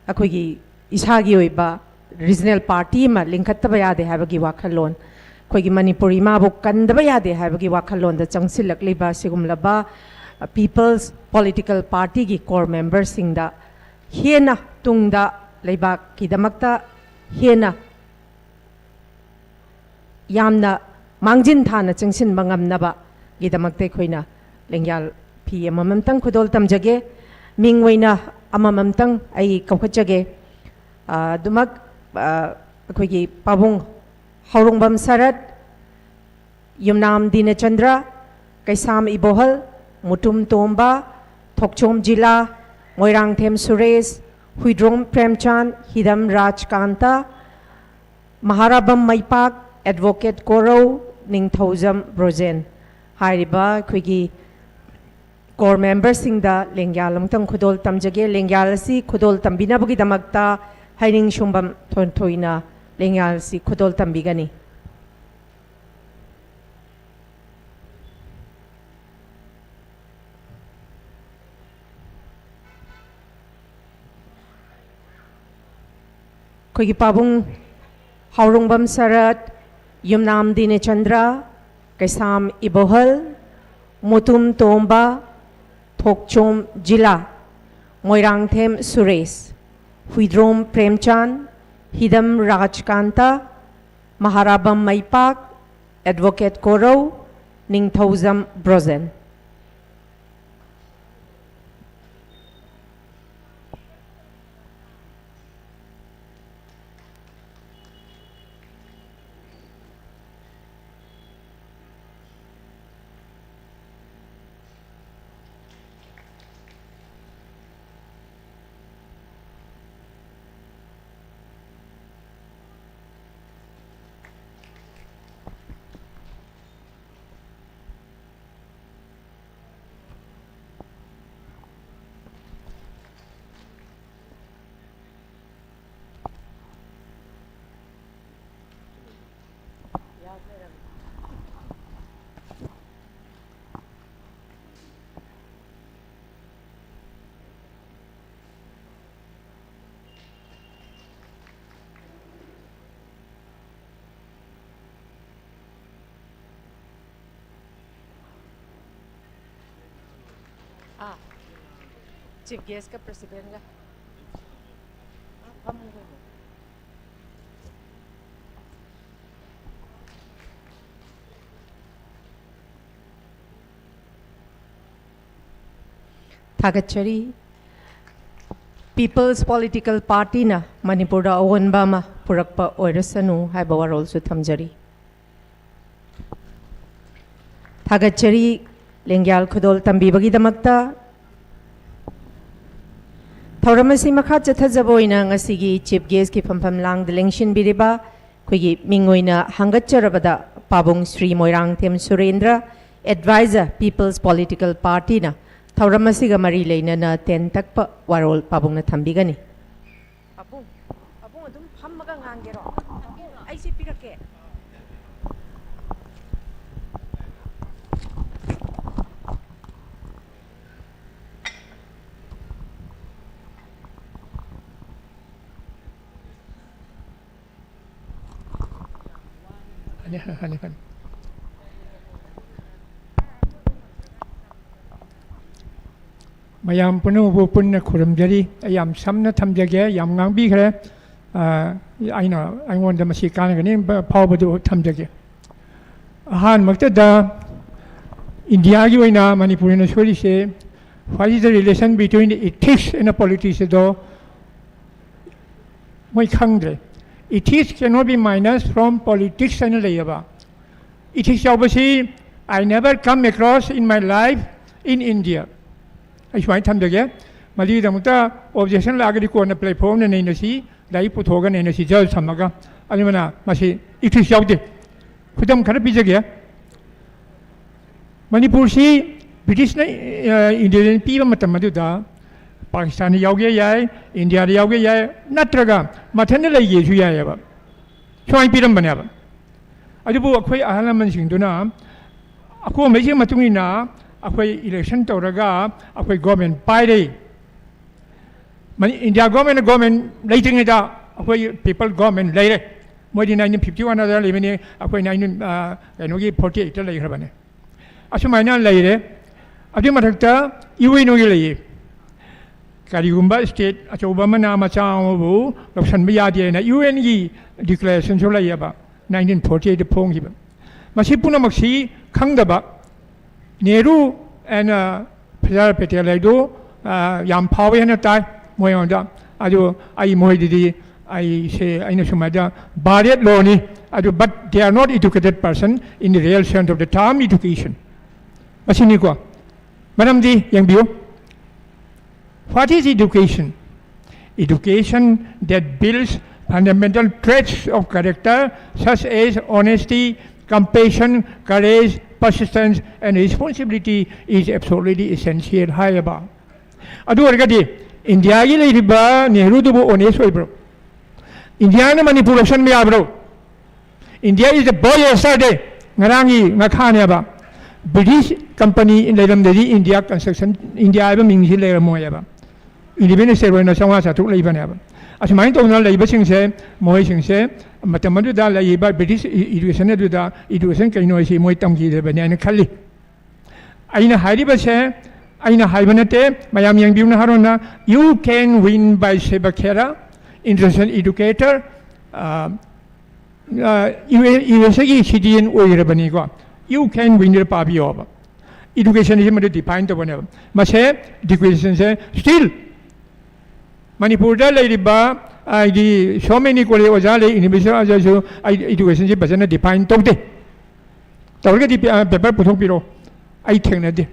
ꯑꯩꯈꯣꯏꯒꯤ ꯏꯁꯥꯒꯤ ꯑꯣꯏꯕ regional party ꯑꯃ ꯂꯤꯡꯈꯠꯇꯕ ꯌꯥꯗꯦ ꯍꯥꯏꯕꯒꯤ ꯋꯥꯈꯜꯂꯣꯟ, ꯑꯩꯈꯣꯏꯒꯤ ꯃꯅꯤꯄꯨꯔ ꯏꯃꯥꯕꯨ ꯀꯟꯗꯕ ꯌꯥꯗꯦ ꯍꯥꯏꯕꯒꯤ ꯋꯥꯈꯜꯂꯣꯟꯗ ꯆꯪꯁꯤꯜꯂꯛꯂꯤꯕ ꯁꯤꯒꯨꯝꯂꯕ, ꯑ, People's Political Partyꯒꯤ core memberꯁꯤꯡꯗ ꯍꯦꯟꯅ ꯇꯨꯡꯗ ꯂꯩꯕꯥꯛꯀꯤꯗꯃꯛꯇ ꯍꯦꯟꯅ ꯌꯥꯝꯅ ꯃꯥꯡꯖꯤꯟ ꯊꯥꯅ ꯆꯪꯁꯤꯟꯕ ꯉꯝꯅꯕꯒꯤꯗꯃꯛꯇ ꯑꯩꯈꯣꯏꯅ ꯂꯦꯡꯌꯥꯜ ꯐꯤ ꯑꯃꯃꯝꯇꯪ ꯈꯨꯗꯣꯜ ꯇꯝꯖꯒꯦ꯫ ꯃꯤꯡ ꯑꯣꯏꯅ ꯑꯃꯃꯝꯇꯪ ꯑꯩ ꯀꯧꯈꯠꯆꯒꯦ꯫ ꯑ, ꯑꯗꯨꯃꯛ, ꯑ, ꯑꯩꯈꯣꯏꯒꯤ ꯄꯥꯕꯨꯡ ꯍꯥꯎꯔꯣꯡꯕꯝ ꯁꯔꯠ, ꯌꯨꯝꯅꯥꯝ ꯗꯤꯅꯆꯟꯗ꯭ꯔ, ꯀꯩꯁꯥꯝ ꯏꯕꯣꯍꯜ, ꯃꯨꯇꯨꯝ ꯇꯣꯝꯕ, ꯊꯣꯛꯆꯣꯝ ꯖꯤꯂꯥ, ꯃꯣꯏꯔꯥꯡꯊꯦꯝ ꯁꯨꯔꯦꯁ, ꯍꯨꯏꯗ꯭ꯔꯣꯝ ꯄ꯭ꯔꯦꯝꯆꯥꯟ, ꯍꯤꯗꯝ ꯔꯥꯖꯀꯥꯟꯇ, ꯃꯍꯥꯔꯥꯕꯝ ꯃꯩꯄꯥꯛ, ꯑꯦꯗꯚꯣꯀꯦꯠ ꯀꯣꯔꯧ, ꯅꯤꯡꯊꯧꯖꯝ ꯕ꯭ꯔꯣꯖꯦꯟ ꯍꯥꯏꯔꯤꯕ ꯑꯩꯈꯣꯏꯒꯤ ꯀꯣꯔ ꯃꯦꯝꯕꯔꯁꯤꯡꯗ ꯂꯦꯡꯌꯥꯜ ꯑꯃꯨꯛꯇꯪ ꯈꯨꯗꯣꯜ ꯇꯝꯖꯒꯦ꯫ ꯂꯦꯡꯌꯥꯜ ꯑꯁꯤ ꯈꯨꯗꯣꯜ ꯇꯝꯕꯤꯅꯕꯒꯤꯗꯃꯛꯇ ꯍꯩꯅꯤꯡ ꯁꯨꯝꯕꯝ ꯊꯣꯟꯊꯣꯏꯅ ꯂꯦꯡꯌꯥꯜ ꯑꯁꯤ ꯈꯨꯗꯣꯜ ꯇꯝꯕꯤꯒꯅꯤ꯫ ꯑꯩꯈꯣꯏꯒꯤ ꯄꯥꯕꯨꯡ ꯍꯥꯎꯔꯣꯡꯕꯝ ꯁꯔꯠ, ꯌꯨꯝꯅꯥꯝ ꯗꯤꯅꯦꯆꯟꯗ꯭ꯔ, ꯀꯩꯁꯥꯝ ꯏꯕꯣꯍꯜ, ꯃꯨꯇꯨꯝ ꯇꯣꯝꯕ, ꯊꯣꯛꯆꯣꯝ ꯖꯤꯂꯥ, ꯃꯣꯏꯔꯥꯡꯊꯦꯝ ꯁꯨꯔꯦꯁ, ꯍꯨꯏꯗ꯭ꯔꯣꯝ ꯄ꯭ꯔꯦꯝꯆꯥꯟ, ꯍꯤꯗꯝ ꯔꯥꯖꯀꯥꯟꯇ, ꯃꯍꯥꯔꯥꯕꯝ ꯃꯩꯄꯥꯛ, ꯑꯦꯗꯚꯣꯀꯦꯠ ꯀꯣꯔꯧ, ꯅꯤꯡꯊꯧꯖꯝ ꯕ꯭ꯔꯣꯖꯦꯟ꯫ ꯑꯥ, ꯆꯤꯐ ꯒꯦꯁꯀ ꯄ꯭ꯔꯦꯁꯤꯗꯦꯟꯒ꯫ ꯑꯥ, ꯐꯝꯃꯨ ꯀꯩꯅꯣ꯫ ꯊꯥꯒꯠꯆꯔꯤ꯫ People's Political Partyꯅ ꯃꯅꯤꯄꯨꯔꯗ ꯑꯑꯣꯟꯕ ꯑꯃ ꯄꯨꯔꯛꯄ ꯑꯣꯏꯔꯁꯅꯨ ꯍꯥꯏꯕ ꯋꯥꯔꯣꯜꯁꯨ ꯊꯝꯖꯔꯤ꯫ ꯊꯥꯒꯠꯆꯔꯤ ꯂꯦꯡꯌꯥꯜ ꯈꯨꯗꯣꯜ ꯇꯝꯕꯤꯕꯒꯤꯗꯃꯛꯇ꯫ ꯊꯧꯔꯝ ꯑꯁꯤ ꯃꯈꯥ ꯆꯠꯊꯖꯕ ꯑꯣꯏꯅ ꯉꯁꯤꯒꯤ Chief Guestꯀꯤ ꯐꯝꯐꯝ ꯂꯥꯡꯗ ꯂꯦꯡꯁꯤꯟꯕꯤꯔꯤꯕ ꯑꯩꯈꯣꯏꯒꯤ ꯃꯤꯡ ꯑꯣꯏꯅ ꯍꯪꯒꯠꯆꯔꯕꯗ ꯄꯥꯕꯨꯡ Shri Moirangthem ꯁꯨꯔꯦꯟꯗ꯭ꯔ, Advisor, People's Political Partyꯅ ꯊꯧꯔꯝ ꯑꯁꯤꯒ ꯃꯔꯤ ꯂꯩꯅꯅ ꯇꯦꯟ ꯇꯛꯄ ꯋꯥꯔꯣꯜ ꯄꯥꯕꯨꯡꯅ ꯊꯝꯕꯤꯒꯅꯤ꯫ ꯄꯥꯕꯨꯡ, ꯄꯥꯕꯨꯡ ꯑꯗꯨꯝ ꯐꯝꯃꯒ ꯉꯥꯡꯒꯦꯔꯣ? ꯑꯩꯁꯦ ꯄꯤꯔꯛꯀꯦ꯫ ꯐꯅꯤ, ꯐꯅꯤ, ꯐꯅꯤ꯫ ꯃꯌꯥꯝ ꯄꯨꯝꯅꯃꯛꯄꯨ ꯄꯨꯟꯅ ꯈꯨꯔꯨꯝꯖꯔꯤ꯫ ꯑꯩ ꯌꯥꯝ ꯁꯝꯅ ꯊꯝꯖꯒꯦ, ꯌꯥꯝ ꯉꯥꯡꯕꯤꯈ꯭ꯔꯦ꯫ ꯑ, ꯑꯩꯅ, ꯑꯩꯉꯣꯟꯗ ꯃꯁꯤ ꯀꯥꯟꯅꯒꯅꯤ ꯐꯥꯎꯕꯗꯨ ꯊꯝꯖꯒꯦ꯫ ꯑꯍꯥꯟꯕꯃꯛꯇꯗ ꯏꯟꯗꯤꯌꯥꯒꯤ ꯑꯣꯏꯅ ꯃꯅꯤꯄꯨꯔꯅ ꯁꯣꯏꯔꯤꯁꯦ, what is the relation between ethics and politics ꯑꯗꯣ ꯃꯣꯏ ꯈꯪꯗ꯭ꯔꯦ꯫ Ethics cannot be minus from politics ꯍꯥꯏꯅ ꯂꯩꯌꯦꯕ꯫ Ethics ꯌꯥꯎꯕꯁꯤ I never come across in my life in India꯫ ꯑꯩ ꯁꯨꯃꯥꯏꯅ ꯊꯝꯖꯒꯦ, ꯃꯗꯨꯒꯤꯗꯃꯛꯇ objection ꯂꯥꯛꯑꯒꯗꯤ ꯀꯣꯟꯅ platformꯗ ꯅꯩꯅꯁꯤ, ꯂꯥꯏꯔꯤꯛ ꯄꯨꯊꯣꯛꯑꯒ ꯅꯩꯅꯁꯤ, judge ꯊꯝꯃꯒ꯫ ꯑꯗꯨꯅ ꯃꯁꯤ ethics ꯌꯥꯎꯗꯦ꯫ ꯈꯨꯗꯝ ꯈꯔ ꯄꯤꯖꯒꯦ꯫ ꯃꯅꯤꯄꯨꯔꯁꯤ ꯕ꯭ꯔꯤꯇꯤꯁꯅ, ꯑ, ꯏꯟꯗꯤꯌꯥꯗ ꯄꯤꯕ ꯃꯇꯝ ꯑꯗꯨꯗ ꯄꯥꯀꯤꯁꯇꯥꯟꯗ ꯌꯥꯎꯒꯦ ꯌꯥꯏ, ꯏꯟꯗꯤꯌꯥꯗ ꯌꯥꯎꯒꯦ ꯌꯥꯏ, ꯅꯠꯇ꯭ꯔꯒ ꯃꯊꯟꯇ ꯂꯩꯒꯦꯁꯨ ꯌꯥꯏꯑꯕ꯫ ꯁꯨꯃꯥꯏꯅ ꯄꯤꯔꯝꯕꯅꯦꯕ꯫ ꯑꯗꯨꯕꯨ ꯑꯩꯈꯣꯏ ꯑꯍꯜ ꯂꯃꯟꯁꯤꯡꯗꯨꯅ ꯑꯀꯣꯝꯕꯩꯁꯤꯒꯤ ꯃꯇꯨꯡ ꯏꯟꯅ ꯑꯩꯈꯣꯏ election ꯇꯧꯔꯒ ꯑꯩꯈꯣꯏ government ꯄꯥꯏꯔꯦ꯫ ꯃꯅꯤ-, ꯏꯟꯗꯤꯌꯥ government, government ꯂꯩꯇ꯭ꯔꯤꯉꯩꯗ ꯑꯩꯈꯣꯏ people government ꯂꯩꯔꯦ꯫ ꯃꯣꯏꯗꯤ nineteen fifty one ꯑꯗ ꯂꯩꯕꯅꯤ, ꯑꯩꯈꯣꯏ nineteen, ꯑ, ꯀꯩꯅꯣꯒꯤ forty eight ꯂꯩꯈ꯭ꯔꯕꯅꯦ꯫ ꯑꯁꯨꯃꯥꯏꯅ ꯂꯩꯔꯦ꯫ ꯑꯗꯨꯒꯤ ꯃꯊꯛꯇ UNOꯒꯤ ꯂꯩꯌꯦ꯫ ꯀꯔꯤꯒꯨꯝꯕ state ꯑꯆꯧꯕ ꯑꯃꯅ ꯃꯆꯥ ꯑꯃꯕꯨ ꯂꯧꯁꯤꯟꯕ ꯌꯥꯗꯦꯅ UNꯒꯤ declarationꯁꯨ ꯂꯩꯌꯦꯕ, nineteen forty eight ꯐꯣꯡꯈꯤꯕ꯫ ꯃꯁꯤ ꯄꯨꯝꯅꯃꯛꯁꯤ ꯈꯪꯗꯕ ꯅꯦꯍꯔꯨ and, ꯑ, ꯁꯔꯗꯥꯔ ꯄꯦꯇꯦꯜ ꯍꯥꯏꯗꯨ, ꯑ, ꯌꯥꯝ ꯐꯥꯎꯋꯦ ꯍꯥꯏꯅ ꯇꯥꯏ꯫ ꯃꯣꯏꯉꯣꯟꯗ꯫ ꯑꯗꯨ ꯑꯩ ꯃꯣꯏꯗꯗꯤ ꯑꯩꯁꯦ, ꯑꯩꯅ ꯁꯨꯃꯥꯏꯅ ꯚꯥꯔꯠ ꯂꯣꯅꯤ, ꯑꯗꯨ but they are not educated person in the real sense of the term education꯫ ꯃꯁꯤꯅꯤꯀꯣ꯫ ꯃꯔꯝꯗꯤ ꯌꯦꯡꯕꯤꯌꯨ, what is education? Education that builds fundamental traits of character such as honesty, compassion, courage, persistence and responsibility is absolutely essential ꯍꯥꯏꯌꯦꯕ꯫ ꯑꯗꯨ ꯑꯣꯏꯔꯒꯗꯤ ꯏꯟꯗꯤꯌꯥꯒꯤ ꯂꯩꯔꯤꯕ ꯅꯦꯍꯔꯨꯗꯨꯕꯨ honest ꯑꯣꯏꯕ꯭ꯔꯣ? ꯏꯟꯗꯤꯌꯥꯅ ꯃꯅꯤꯄꯨꯔ ꯂꯧꯁꯟꯕ ꯌꯥꯕ꯭ꯔꯣ? India is the boy yesterday, ꯉꯔꯥꯡꯒꯤ ꯉꯥꯈꯥꯅꯦꯕ꯫ ꯕ꯭ꯔꯤꯇꯤꯁ ꯀꯝꯄꯅꯤ ꯂꯩꯔꯝꯗꯗꯤ ꯏꯟꯗꯤꯌꯥ ꯀꯟꯁꯇ꯭ꯔꯛꯁꯟ, ꯏꯟꯗꯤꯌꯥ ꯍꯥꯏꯕ ꯃꯤꯡꯁꯤ ꯂꯩꯔꯝꯃꯣꯏꯕ꯫ ꯏꯟꯗꯤꯄꯦꯟꯗꯦꯟꯁ ꯗꯦ ꯑꯣꯏꯅ ꯆꯥꯝꯃꯉꯥ ꯆꯥꯇ꯭ꯔꯨꯛ ꯂꯩꯕꯅꯦꯕ꯫ ꯑꯁꯨꯃꯥꯏꯅ ꯇꯧꯗꯅ ꯂꯩꯕꯁꯤꯡꯁꯦ, ꯃꯈꯣꯏꯁꯤꯡꯁꯦ ꯃꯇꯝ ꯑꯗꯨꯗ ꯂꯩꯔꯤꯕ ꯕ꯭ꯔꯤꯇꯤꯁ ꯏ-, ꯏꯗꯨꯀꯦꯁꯟ ꯑꯗꯨꯗ ꯏꯗꯨꯀꯦꯁꯟ ꯀꯩꯅꯣ ꯍꯥꯏꯁꯤ ꯃꯣꯏ ꯇꯝꯈꯤꯗꯕꯅꯤ ꯍꯥꯏꯅ ꯈꯜꯂꯤ꯫ ꯑꯩꯅ ꯍꯥꯏꯔꯤꯕꯁꯦ, ꯑꯩꯅ ꯍꯥꯏꯕ ꯅꯠꯇꯦ, ꯃꯌꯥꯝ ꯌꯦꯡꯕꯤꯌꯨꯅ ꯍꯥꯏꯔꯣꯅ, "You can win by Seba Khera, international educator, uh, uh, U S ꯑꯦꯒꯤ ꯁꯤꯇꯤꯖꯦꯟ ꯑꯣꯏꯈ꯭ꯔꯕꯅꯤꯀꯣ, you can winꯗ ꯄꯥꯕꯤꯌꯣꯕ꯫ ꯏꯗꯨꯀꯦꯁꯟꯁꯤ ꯃꯗꯨ ꯗꯤꯐꯥꯏꯟ ꯇꯧꯕꯅꯦꯕ꯫ ꯃꯁꯦ ꯏꯗꯨꯀꯦꯁꯟꯁꯦ ꯁ꯭ꯇꯤꯜ ꯃꯅꯤꯄꯨꯔꯗ ꯂꯩꯔꯤꯕ ꯍꯥꯏꯗꯤ so many ꯀꯣꯂꯦꯖ ꯑꯣꯖꯥ ꯂꯩ, ꯌꯨꯅꯤꯚꯔꯁꯤꯇꯤ ꯑꯣꯖꯥꯁꯨ ꯏꯗꯨꯀꯦꯁꯟꯁꯤ ꯐꯖꯅ ꯗꯤꯐꯥꯏꯟ ꯇꯧꯗꯦ꯫ ꯇꯧꯔꯒꯗꯤ ꯄꯦ-, ꯑ, ꯄꯦꯄꯔ ꯄꯨꯊꯣꯛꯄꯤꯔꯣ꯫ ꯑꯩ ꯊꯦꯡꯅꯗꯦ꯫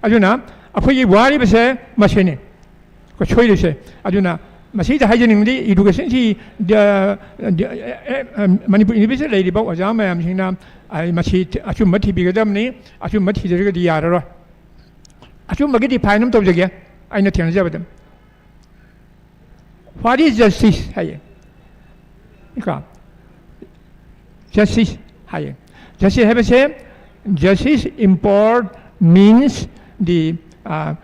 ꯑꯗꯨꯅ ꯑꯩꯈꯣꯏꯒꯤ ꯋꯥꯔꯤꯕꯁꯦ ꯃꯁꯤꯅꯤ꯫ ꯑꯩꯈꯣꯏ ꯁꯣꯏꯔꯤꯁꯦ꯫ ꯑꯗꯨꯅ ꯃꯁꯤꯗ ꯍꯥꯏꯖꯅꯤꯡꯕꯗꯤ ꯏꯗꯨꯀꯦꯁꯟꯁꯤ, ꯑ, ꯑ, ꯑ, ꯃꯅꯤꯄꯨꯔ ꯌꯨꯅꯤꯚꯔꯁꯤꯇꯤꯗ ꯂꯩꯔꯤꯕ ꯑꯣꯖꯥ ꯃꯌꯥꯝꯁꯤꯡꯅ, ꯑ, ꯃꯁꯤ ꯑꯆꯨꯝꯕ ꯊꯤꯕꯤꯒꯗꯕꯅꯤ꯫ ꯑꯆꯨꯝꯕ ꯊꯤꯗ꯭ꯔꯒꯗꯤ ꯌꯥꯔꯔꯣꯏ꯫ ꯑꯆꯨꯝꯕꯒꯤ ꯗꯤꯐꯥꯏꯟ ꯑꯃ ꯇꯧꯖꯒꯦ ꯑꯩꯅ ꯊꯦꯡꯅꯖꯕꯗ꯫ What is justice ꯍꯥꯏꯌꯦ꯫ ꯀꯣ? Justice ꯍꯥꯏꯌꯦ꯫ Justice ꯍꯥꯏꯕꯁꯦ, justice import means the, uh,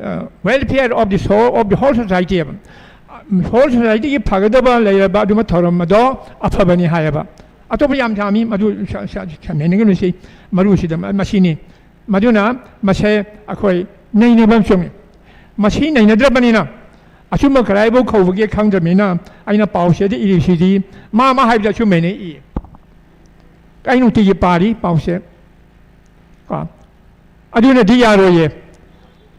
uh, welfare of the soul of the whole society ꯍꯥꯏꯕ꯫ Whole societyꯒꯤ ꯐꯒꯗꯕ ꯂꯩꯔꯕ ꯑꯗꯨꯝꯕ ꯊꯧꯔꯝ ꯑꯗꯣ ꯑꯐꯕꯅꯤ ꯍꯥꯏꯌꯦꯕ꯫ ꯑꯇꯣꯞꯄ ꯌꯥꯝ ꯌꯥꯝꯃꯤ, ꯃꯗꯨ ꯁ-, ꯁ-, ꯁ-, ꯁ-, ꯁ-, ꯃꯁꯤꯅꯤ꯫ ꯃꯗꯨꯅ ꯃꯁꯦ ꯑꯩꯈꯣꯏ ꯅꯩꯅꯕ ꯑꯃ ꯆꯪꯉꯤ꯫ ꯃꯁꯤ ꯅꯩꯅꯗ꯭ꯔꯕꯅꯤꯅ ꯑꯆꯨꯝꯕ ꯀꯗꯥꯏꯕꯨ ꯀꯧꯕꯒꯦ ꯈꯪꯗ꯭ꯔꯕꯅꯤꯅ ꯑꯩꯅ ꯄꯥꯎꯆꯦꯗ ꯏꯔꯤꯁꯤꯗꯤ ꯃꯥ ꯃꯥ ꯍꯥꯏꯕꯗ ꯑꯆꯨꯝꯕꯅꯦ ꯏꯌꯦ꯫ ꯑꯩ ꯅꯨꯡꯇꯤꯒꯤ ꯄꯥꯔꯤ ꯄꯥꯎꯆꯦ꯫ ꯀꯣ? ꯑꯗꯨꯅꯗꯤ ꯌꯥꯔꯣꯏꯌꯦ꯫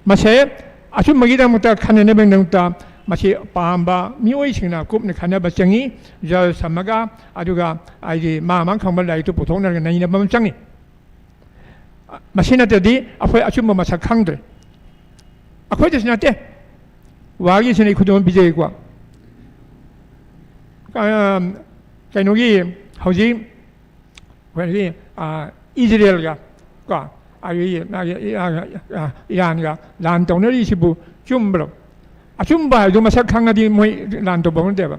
ꯃꯁꯦ ꯑꯆꯨꯝꯕꯒꯤꯗꯃꯛꯇ ꯈꯟꯅꯅꯕꯒꯤꯗꯃꯛꯇ ꯃꯁꯤ ꯄꯥꯝꯕ ꯃꯤꯑꯣꯏꯁꯤꯡꯅ ꯀꯨꯞꯅ ꯈꯟꯅꯕ ꯆꯪꯏ꯫ ꯖꯜ ꯁꯝꯃꯒ, ꯑꯗꯨꯒ ꯍꯥꯏꯗꯤ ꯃꯥ ꯃꯥ ꯈꯪꯕ ꯂꯥꯏꯔꯤꯛꯇꯨ ꯄꯨꯊꯣꯛꯅꯔꯒ ꯅꯩꯅꯕ ꯑꯃ ꯆꯪꯏ꯫ ꯃꯁꯤ ꯅꯠꯇ꯭ꯔꯗꯤ ꯑꯩꯈꯣꯏ ꯑꯆꯨꯝꯕ ꯃꯁꯛ ꯈꯪꯗ꯭ꯔꯦ꯫ ꯑꯩꯈꯣꯏꯗꯁꯨ ꯅꯠꯇꯦ, ꯋꯥꯒꯤꯁꯤꯅ ꯑꯩ ꯈꯨꯗꯝ ꯑꯃ ꯄꯤꯖꯒꯦꯀꯣ꯫ ꯑ, ꯀꯩꯅꯣꯒꯤ ꯍꯧꯖꯤꯛ ꯑꯩꯈꯣꯏꯒꯤ, ꯑ, ꯏꯖꯔꯦꯜꯒ ꯀꯣ, ꯑꯗꯒꯤ ꯃꯥꯒꯤ ꯏꯔꯥꯟ, ꯑ, ꯏꯔꯥꯟꯒ ꯂꯥꯟ ꯇꯧꯅꯔꯤꯁꯤꯕꯨ ꯆꯨꯝꯕ꯭ꯔꯣ? ꯑꯆꯨꯝꯕ ꯍꯥꯏꯗꯨ ꯃꯁꯛ ꯈꯪꯉꯗꯤ ꯃꯣꯏ ꯂꯥꯟ ꯇꯧꯕ ꯅꯠꯇꯦꯕ꯫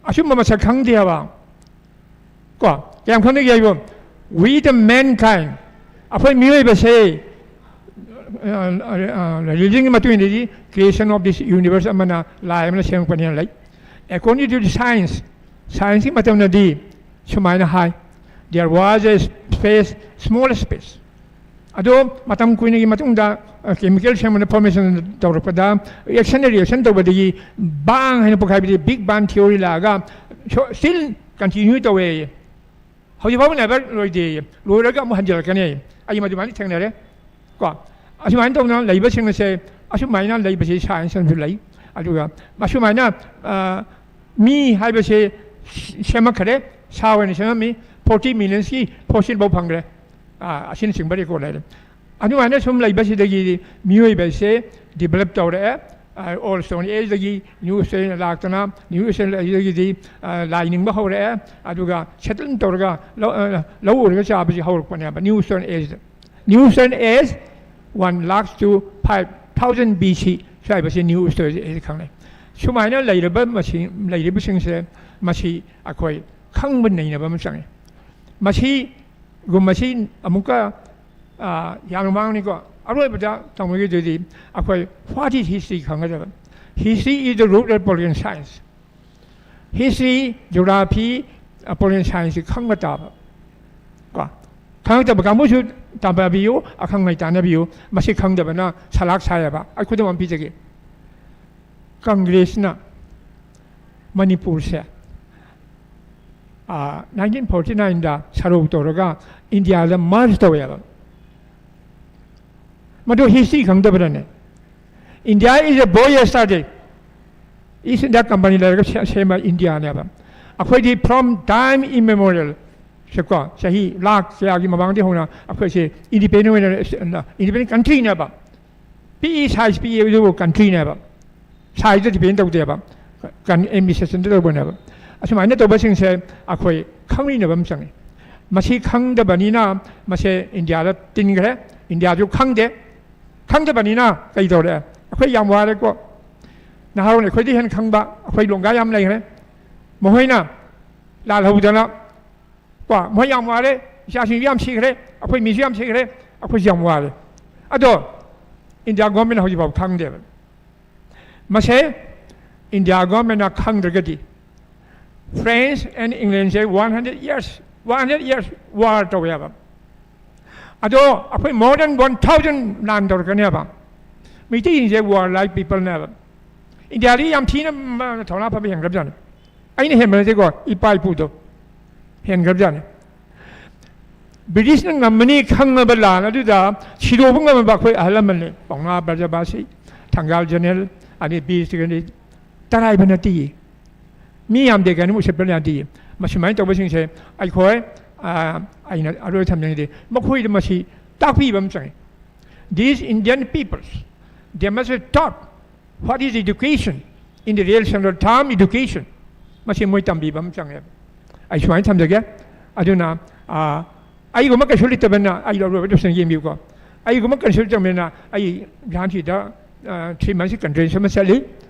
ꯑꯆꯨꯝꯕ ꯃꯁꯛ ꯈꯪꯗꯦ ꯍꯥꯏꯕ꯫ ꯀꯣ, ꯀꯌꯥꯝ ꯈꯪꯅꯒꯦ ꯍꯥꯏꯕ? We the mankind, ꯑꯩꯈꯣꯏ ꯃꯤꯑꯣꯏꯕꯁꯦ, ꯔꯤꯂꯤꯖꯟꯒꯤ ꯃꯇꯨꯡ ꯏꯟꯅꯗꯤ creation of this universe ꯑꯃꯅ, ꯂꯥꯏ ꯑꯃꯅ ꯁꯦꯝꯃꯛꯄꯅꯦꯅ ꯂꯩ꯫ According to the science, ꯁꯥꯏꯟꯁꯀꯤ ꯃꯇꯝꯗꯗꯤ ꯁꯨꯃꯥꯏꯅ ꯍꯥꯏ, there was a space, small space, ꯑꯗꯣ ꯃꯇꯝ ꯀꯨꯏꯅꯒꯤ ꯃꯇꯨꯡꯗ, ꯑ, ꯀꯦꯃꯤꯀꯦꯜ ꯁꯦꯝꯕꯗ, ꯐꯣꯔꯃꯦꯁꯟ ꯇꯧꯔꯛꯄꯗ, ꯔꯤꯑꯦꯛꯁꯟꯗ ꯔꯤꯑꯦꯛꯁꯟ ꯇꯧꯕꯗꯒꯤ ꯕꯥꯡ ꯍꯥꯏꯅ ꯄꯣꯛꯈꯥꯏꯕꯗꯒꯤ ꯕꯤꯛ ꯕꯥꯡ ꯊꯤꯑꯣꯔꯤ ꯂꯥꯛꯑꯒ ꯁꯣ-, still continue ꯇꯧꯋꯦꯌꯦ꯫ ꯍꯧꯖꯤꯛ ꯐꯥꯎꯕ ꯅꯦꯚꯔ ꯂꯣꯏꯗꯦꯌꯦ꯫ ꯂꯣꯏꯔꯒ ꯑꯃꯨꯛ ꯍꯟꯖꯤꯜꯂꯛꯀꯅꯤ꯫ ꯑꯩ ꯃꯗꯨꯃꯥꯏꯅ ꯊꯦꯡꯅꯔꯦ꯫ ꯀꯣ, ꯑꯁꯨꯃꯥꯏꯅ ꯇꯧꯗꯅ ꯂꯩꯕꯁꯤꯡ ꯑꯁꯦ, ꯑꯁꯨꯃꯥꯏꯅ ꯂꯩꯕꯁꯤ ꯁꯥꯏꯟꯁ ꯑꯃꯁꯨ ꯂꯩ꯫ ꯑꯗꯨꯒ ꯑꯁꯨꯃꯥꯏꯅ, ꯑ, ꯃꯤ ꯍꯥꯏꯕꯁꯦ ꯁꯦꯝꯃꯛꯈ꯭ꯔꯦ, ꯁꯥ ꯑꯣꯏꯅ ꯁꯦꯝꯃꯝꯃꯤ, ꯐꯣꯔꯇꯤ ꯃꯤꯂꯤꯌꯟꯁꯀꯤ ꯐꯣꯁꯤꯜ ꯐꯥꯎ ꯐꯪꯈ꯭ꯔꯦ꯫ ꯑ, ꯑꯁꯤꯅꯆꯤꯡꯕ ꯔꯦꯀꯣꯔꯗ ꯂꯩꯔꯦ꯫ ꯑꯗꯨꯃꯥꯏꯅ ꯁꯨꯝ ꯂꯩꯕꯁꯤꯗꯒꯤꯗꯤ ꯃꯤꯑꯣꯏꯕꯁꯦ ꯗꯤꯕꯂꯞ ꯇꯧꯔꯛꯑꯦ꯫ ꯑ, ꯑꯣꯜ ꯁ꯭ꯇꯣꯟ ꯑꯦꯖꯇꯒꯤ ꯅ꯭ꯌꯨ ꯁ꯭ꯇꯣꯟ ꯂꯥꯛꯇꯅ, ꯅ꯭ꯌꯨ ꯁ꯭ꯇꯣꯟ ꯑꯦꯖꯇꯒꯤꯗꯤ, ꯑ, ꯂꯥꯏ ꯅꯤꯡꯕ ꯍꯧꯔꯛꯑꯦ꯫ ꯑꯗꯨꯒ ꯁꯦꯇꯜ ꯇꯧꯔꯒ ꯂꯧ, ꯑ, ꯂꯧ ꯎꯔꯒ ꯆꯥꯕꯁꯤ ꯍꯧꯔꯛꯄꯅꯦꯕ ꯅ꯭ꯌꯨ ꯁ꯭ꯇꯣꯟ ꯑꯦꯖꯇ꯫ New Stone Age, one lakh to five thousand B C, ꯁ꯭ꯋꯥꯏꯕꯁꯤ ꯅ꯭ꯌꯨ ꯁ꯭ꯇꯣꯟ ꯑꯦꯖ ꯈꯪꯅꯩ꯫ ꯁꯨꯃꯥꯏꯅ ꯂꯩꯔꯕ ꯃꯁꯤꯡ, ꯂꯩꯔꯤꯕꯁꯤꯡꯁꯦ, ꯃꯁꯤ ꯑꯩꯈꯣꯏ ꯈꯪꯕ ꯅꯩꯅꯕ ꯑꯃ ꯆꯪꯉꯤ꯫ ꯃꯁꯤꯒꯨꯝꯕꯁꯤ ꯑꯃꯨꯛꯀ, ꯑ, ꯌꯥꯝꯅ ꯃꯥꯡꯅꯤꯀꯣ꯫ ꯑꯔꯣꯏꯕꯗ ꯇꯧꯅꯈꯤꯗꯣꯏꯗꯤ ꯑꯩꯈꯣꯏ what is history ꯈꯪꯒꯗꯕ꯫ History is the root of political science. History, geography, ꯑ, political science ꯁꯤ ꯈꯪꯕ ꯇꯥꯕ꯫ ꯀꯣ? ꯈꯪꯉꯛꯇꯕ ꯀꯥꯡꯕꯨꯁꯨ ꯇꯥꯟꯅꯕꯤꯌꯨ, ꯑꯈꯪꯉꯩ ꯇꯥꯟꯅꯕꯤꯌꯨ꯫ ꯃꯁꯤ ꯈꯪꯗꯕꯅ ꯁꯂꯥꯛ ꯁꯥꯏꯌꯦꯕ꯫ ꯑꯩ ꯈꯨꯗꯝ ꯑꯃ ꯄꯤꯖꯒꯦ꯫ ꯀꯪꯒ꯭ꯔꯦꯁꯅ ꯃꯅꯤꯄꯨꯔꯁꯦ, ꯑ, ꯅꯥꯏꯟꯇꯤꯟ ꯐꯣꯔꯇꯤ ꯅꯥꯏꯟꯗ ꯁꯔꯧ ꯇꯧꯔꯒ ꯏꯟꯗꯤꯌꯥꯗ ꯃꯔꯖ ꯇꯧꯋꯦꯕ꯫ ꯃꯗꯨ history ꯈꯪꯗꯕꯅꯅꯦ꯫ India is a boy yesterday. East India Company ꯂꯩꯔꯒ ꯁꯦ- ꯁꯦꯝꯕ ꯏꯟꯗꯤꯌꯥꯅꯦꯕ꯫ ꯑꯩꯈꯣꯏꯗꯤ from time immemorial ꯁꯦꯀꯣ, ꯆꯍꯤ ꯂꯥꯛ ꯀꯌꯥꯒꯤ ꯃꯃꯥꯡꯗꯒꯤ ꯍꯧꯅ ꯑꯩꯈꯣꯏꯁꯦ independent ꯑꯣꯏꯅ, independent countryꯅꯦꯕ꯫ ꯄꯤꯛꯏ, size ꯄꯤꯛꯏ ꯑꯗꯨꯕꯨ countryꯅꯦꯕ꯫ Sizeꯇ depend ꯇꯧꯗꯦꯕ꯫ ꯑꯦꯗꯃꯤꯅꯤꯁꯇ꯭ꯔꯦꯁꯟꯗ ꯇꯧꯕꯅꯦꯕ꯫ ꯑꯁꯨꯃꯥꯏꯅ ꯇꯧꯕꯁꯤꯡꯁꯦ ꯑꯩꯈꯣꯏ ꯈꯪꯃꯤꯟꯅꯕ ꯑꯃ ꯆꯪꯉꯤ꯫ ꯃꯁꯤ ꯈꯪꯗꯕꯅꯤꯅ ꯃꯁꯦ ꯏꯟꯗꯤꯌꯥꯗ ꯇꯤꯟꯈ꯭ꯔꯦ꯫ ꯏꯟꯗꯤꯌꯥꯁꯨ ꯈꯪꯗꯦ꯫ ꯈꯪꯗꯕꯅꯤꯅ ꯀꯩ ꯇꯧꯔꯦ? ꯑꯩꯈꯣꯏ ꯌꯥꯝ ꯋꯥꯔꯦꯀꯣ꯫ ꯅꯍꯥꯔꯣꯜ ꯑꯩꯈꯣꯏꯗꯤ ꯍꯦꯟꯅ ꯈꯪꯕ ꯑꯩꯈꯣꯏ ꯂꯣꯡꯒꯥ ꯌꯥꯝ ꯂꯩꯈ꯭ꯔꯦ꯫ ꯃꯈꯣꯏꯅ ꯂꯥꯜꯍꯧꯗꯅ ꯀꯣ, ꯃꯣꯏ ꯌꯥꯝ ꯋꯥꯔꯦ, ꯏꯆꯥꯁꯤꯡꯁꯨ ꯌꯥꯝ ꯁꯤꯈ꯭ꯔꯦ, ꯑꯩꯈꯣꯏ ꯃꯤꯁꯨ ꯌꯥꯝ ꯁꯤꯈ꯭ꯔꯦ, ꯑꯩꯈꯣꯏꯁꯨ ꯌꯥꯝ ꯋꯥꯔꯦ꯫ ꯑꯗꯣ ꯏꯟꯗꯤꯌꯥ ꯒꯣꯔꯃꯦꯟ ꯍꯧꯖꯤꯛꯐꯥꯎ ꯈꯪꯗꯦꯕ꯫ ꯃꯁꯦ ꯏꯟꯗꯤꯌꯥ ꯒꯣꯔꯃꯦꯟꯅ ꯈꯪꯗ꯭ꯔꯒꯗꯤ France and Englandꯁꯦ one hundred years, one hundred years war ꯇꯧꯋꯦꯕ꯫ ꯑꯗꯣ ꯑꯩꯈꯣꯏ more than one thousand ꯂꯥꯟ ꯇꯧꯔꯛꯀꯅꯦꯕ꯫ ꯃꯩꯇꯩꯁꯤꯡꯁꯦ warlike peopleꯅꯦꯕ꯫ ꯏꯟꯗꯤꯌꯥꯗꯤ ꯌꯥꯝ ꯊꯤꯅ ꯃ- ꯊꯧꯅꯥ ꯐꯕ ꯍꯦꯟꯈ꯭ꯔꯕꯖꯥꯠꯅꯤ꯫ ꯑꯩꯅ ꯍꯦꯟꯕ ꯅꯠꯇꯦꯀꯣ, ꯏꯄꯥ ꯏꯄꯨꯗꯣ ꯍꯦꯟꯈ꯭ꯔꯕꯖꯥꯠꯅꯤ꯫ ꯕ꯭ꯔꯤꯇꯤꯁꯅ ꯉꯝꯃꯅꯤ ꯈꯪꯉꯕ ꯂꯥꯟ ꯑꯗꯨꯗ ꯁꯤꯗꯣꯛꯄ ꯉꯝꯃꯕ ꯑꯩꯈꯣꯏ ꯑꯍꯜ ꯂꯃꯟꯅꯤ꯫ ꯄꯥꯎꯅꯥ ꯕ꯭ꯔꯖꯕꯥꯁꯤ, ꯊꯪꯒꯥꯜ ꯖꯦꯅꯔꯦꯜ, ꯑꯗꯩ ꯕꯤꯔ ꯇꯤꯀꯦꯟꯗ꯭ꯔꯖꯤꯠ, ꯇꯔꯥꯏꯕ ꯅꯠꯇꯦ꯫ ꯃꯤ ꯌꯥꯝꯗꯦ ꯀꯥꯏꯅ ꯎꯁꯤꯠꯄ ꯌꯥꯗꯦ꯫ ꯃꯁꯨꯃꯥꯏꯅ ꯇꯧꯕꯁꯤꯡꯁꯦ ꯑꯩꯈꯣꯏ, ꯑ, ꯑꯩꯅ ꯑꯔꯣꯏ ꯊꯝꯖꯅꯤꯡꯉꯤꯗꯤ ꯃꯈꯣꯏꯗ ꯃꯁꯤ ꯇꯥꯛꯄꯤꯕ ꯑꯃ ꯆꯪꯉꯤ꯫ These Indian peoples, they must be taught what is education in the real sense of term education. ꯃꯁꯤ ꯃꯣꯏ ꯇꯝꯕꯤꯕ ꯑꯃ ꯆꯪꯉꯦꯕ꯫ ꯑꯩ ꯁꯨꯃꯥꯏꯅ ꯊꯝꯖꯒꯦ꯫ ꯑꯗꯨꯅ, ꯑ, ꯑꯩꯒꯨꯝꯕ ꯀꯩꯁꯨ ꯂꯩꯇꯕꯅ ꯑꯩ ꯂꯧꯔꯣꯏ, ꯑꯗꯨꯁꯨ ꯌꯦꯡꯕꯤꯌꯨꯀꯣ꯫ ꯑꯩꯒꯨꯝꯕ ꯀꯩꯁꯨ ꯂꯩꯇꯕꯅꯤꯅ ꯑꯩ ꯖꯍꯥꯟꯁꯤꯗ, ꯑ, three months conference ꯑꯃ ꯆꯠꯂꯤ꯫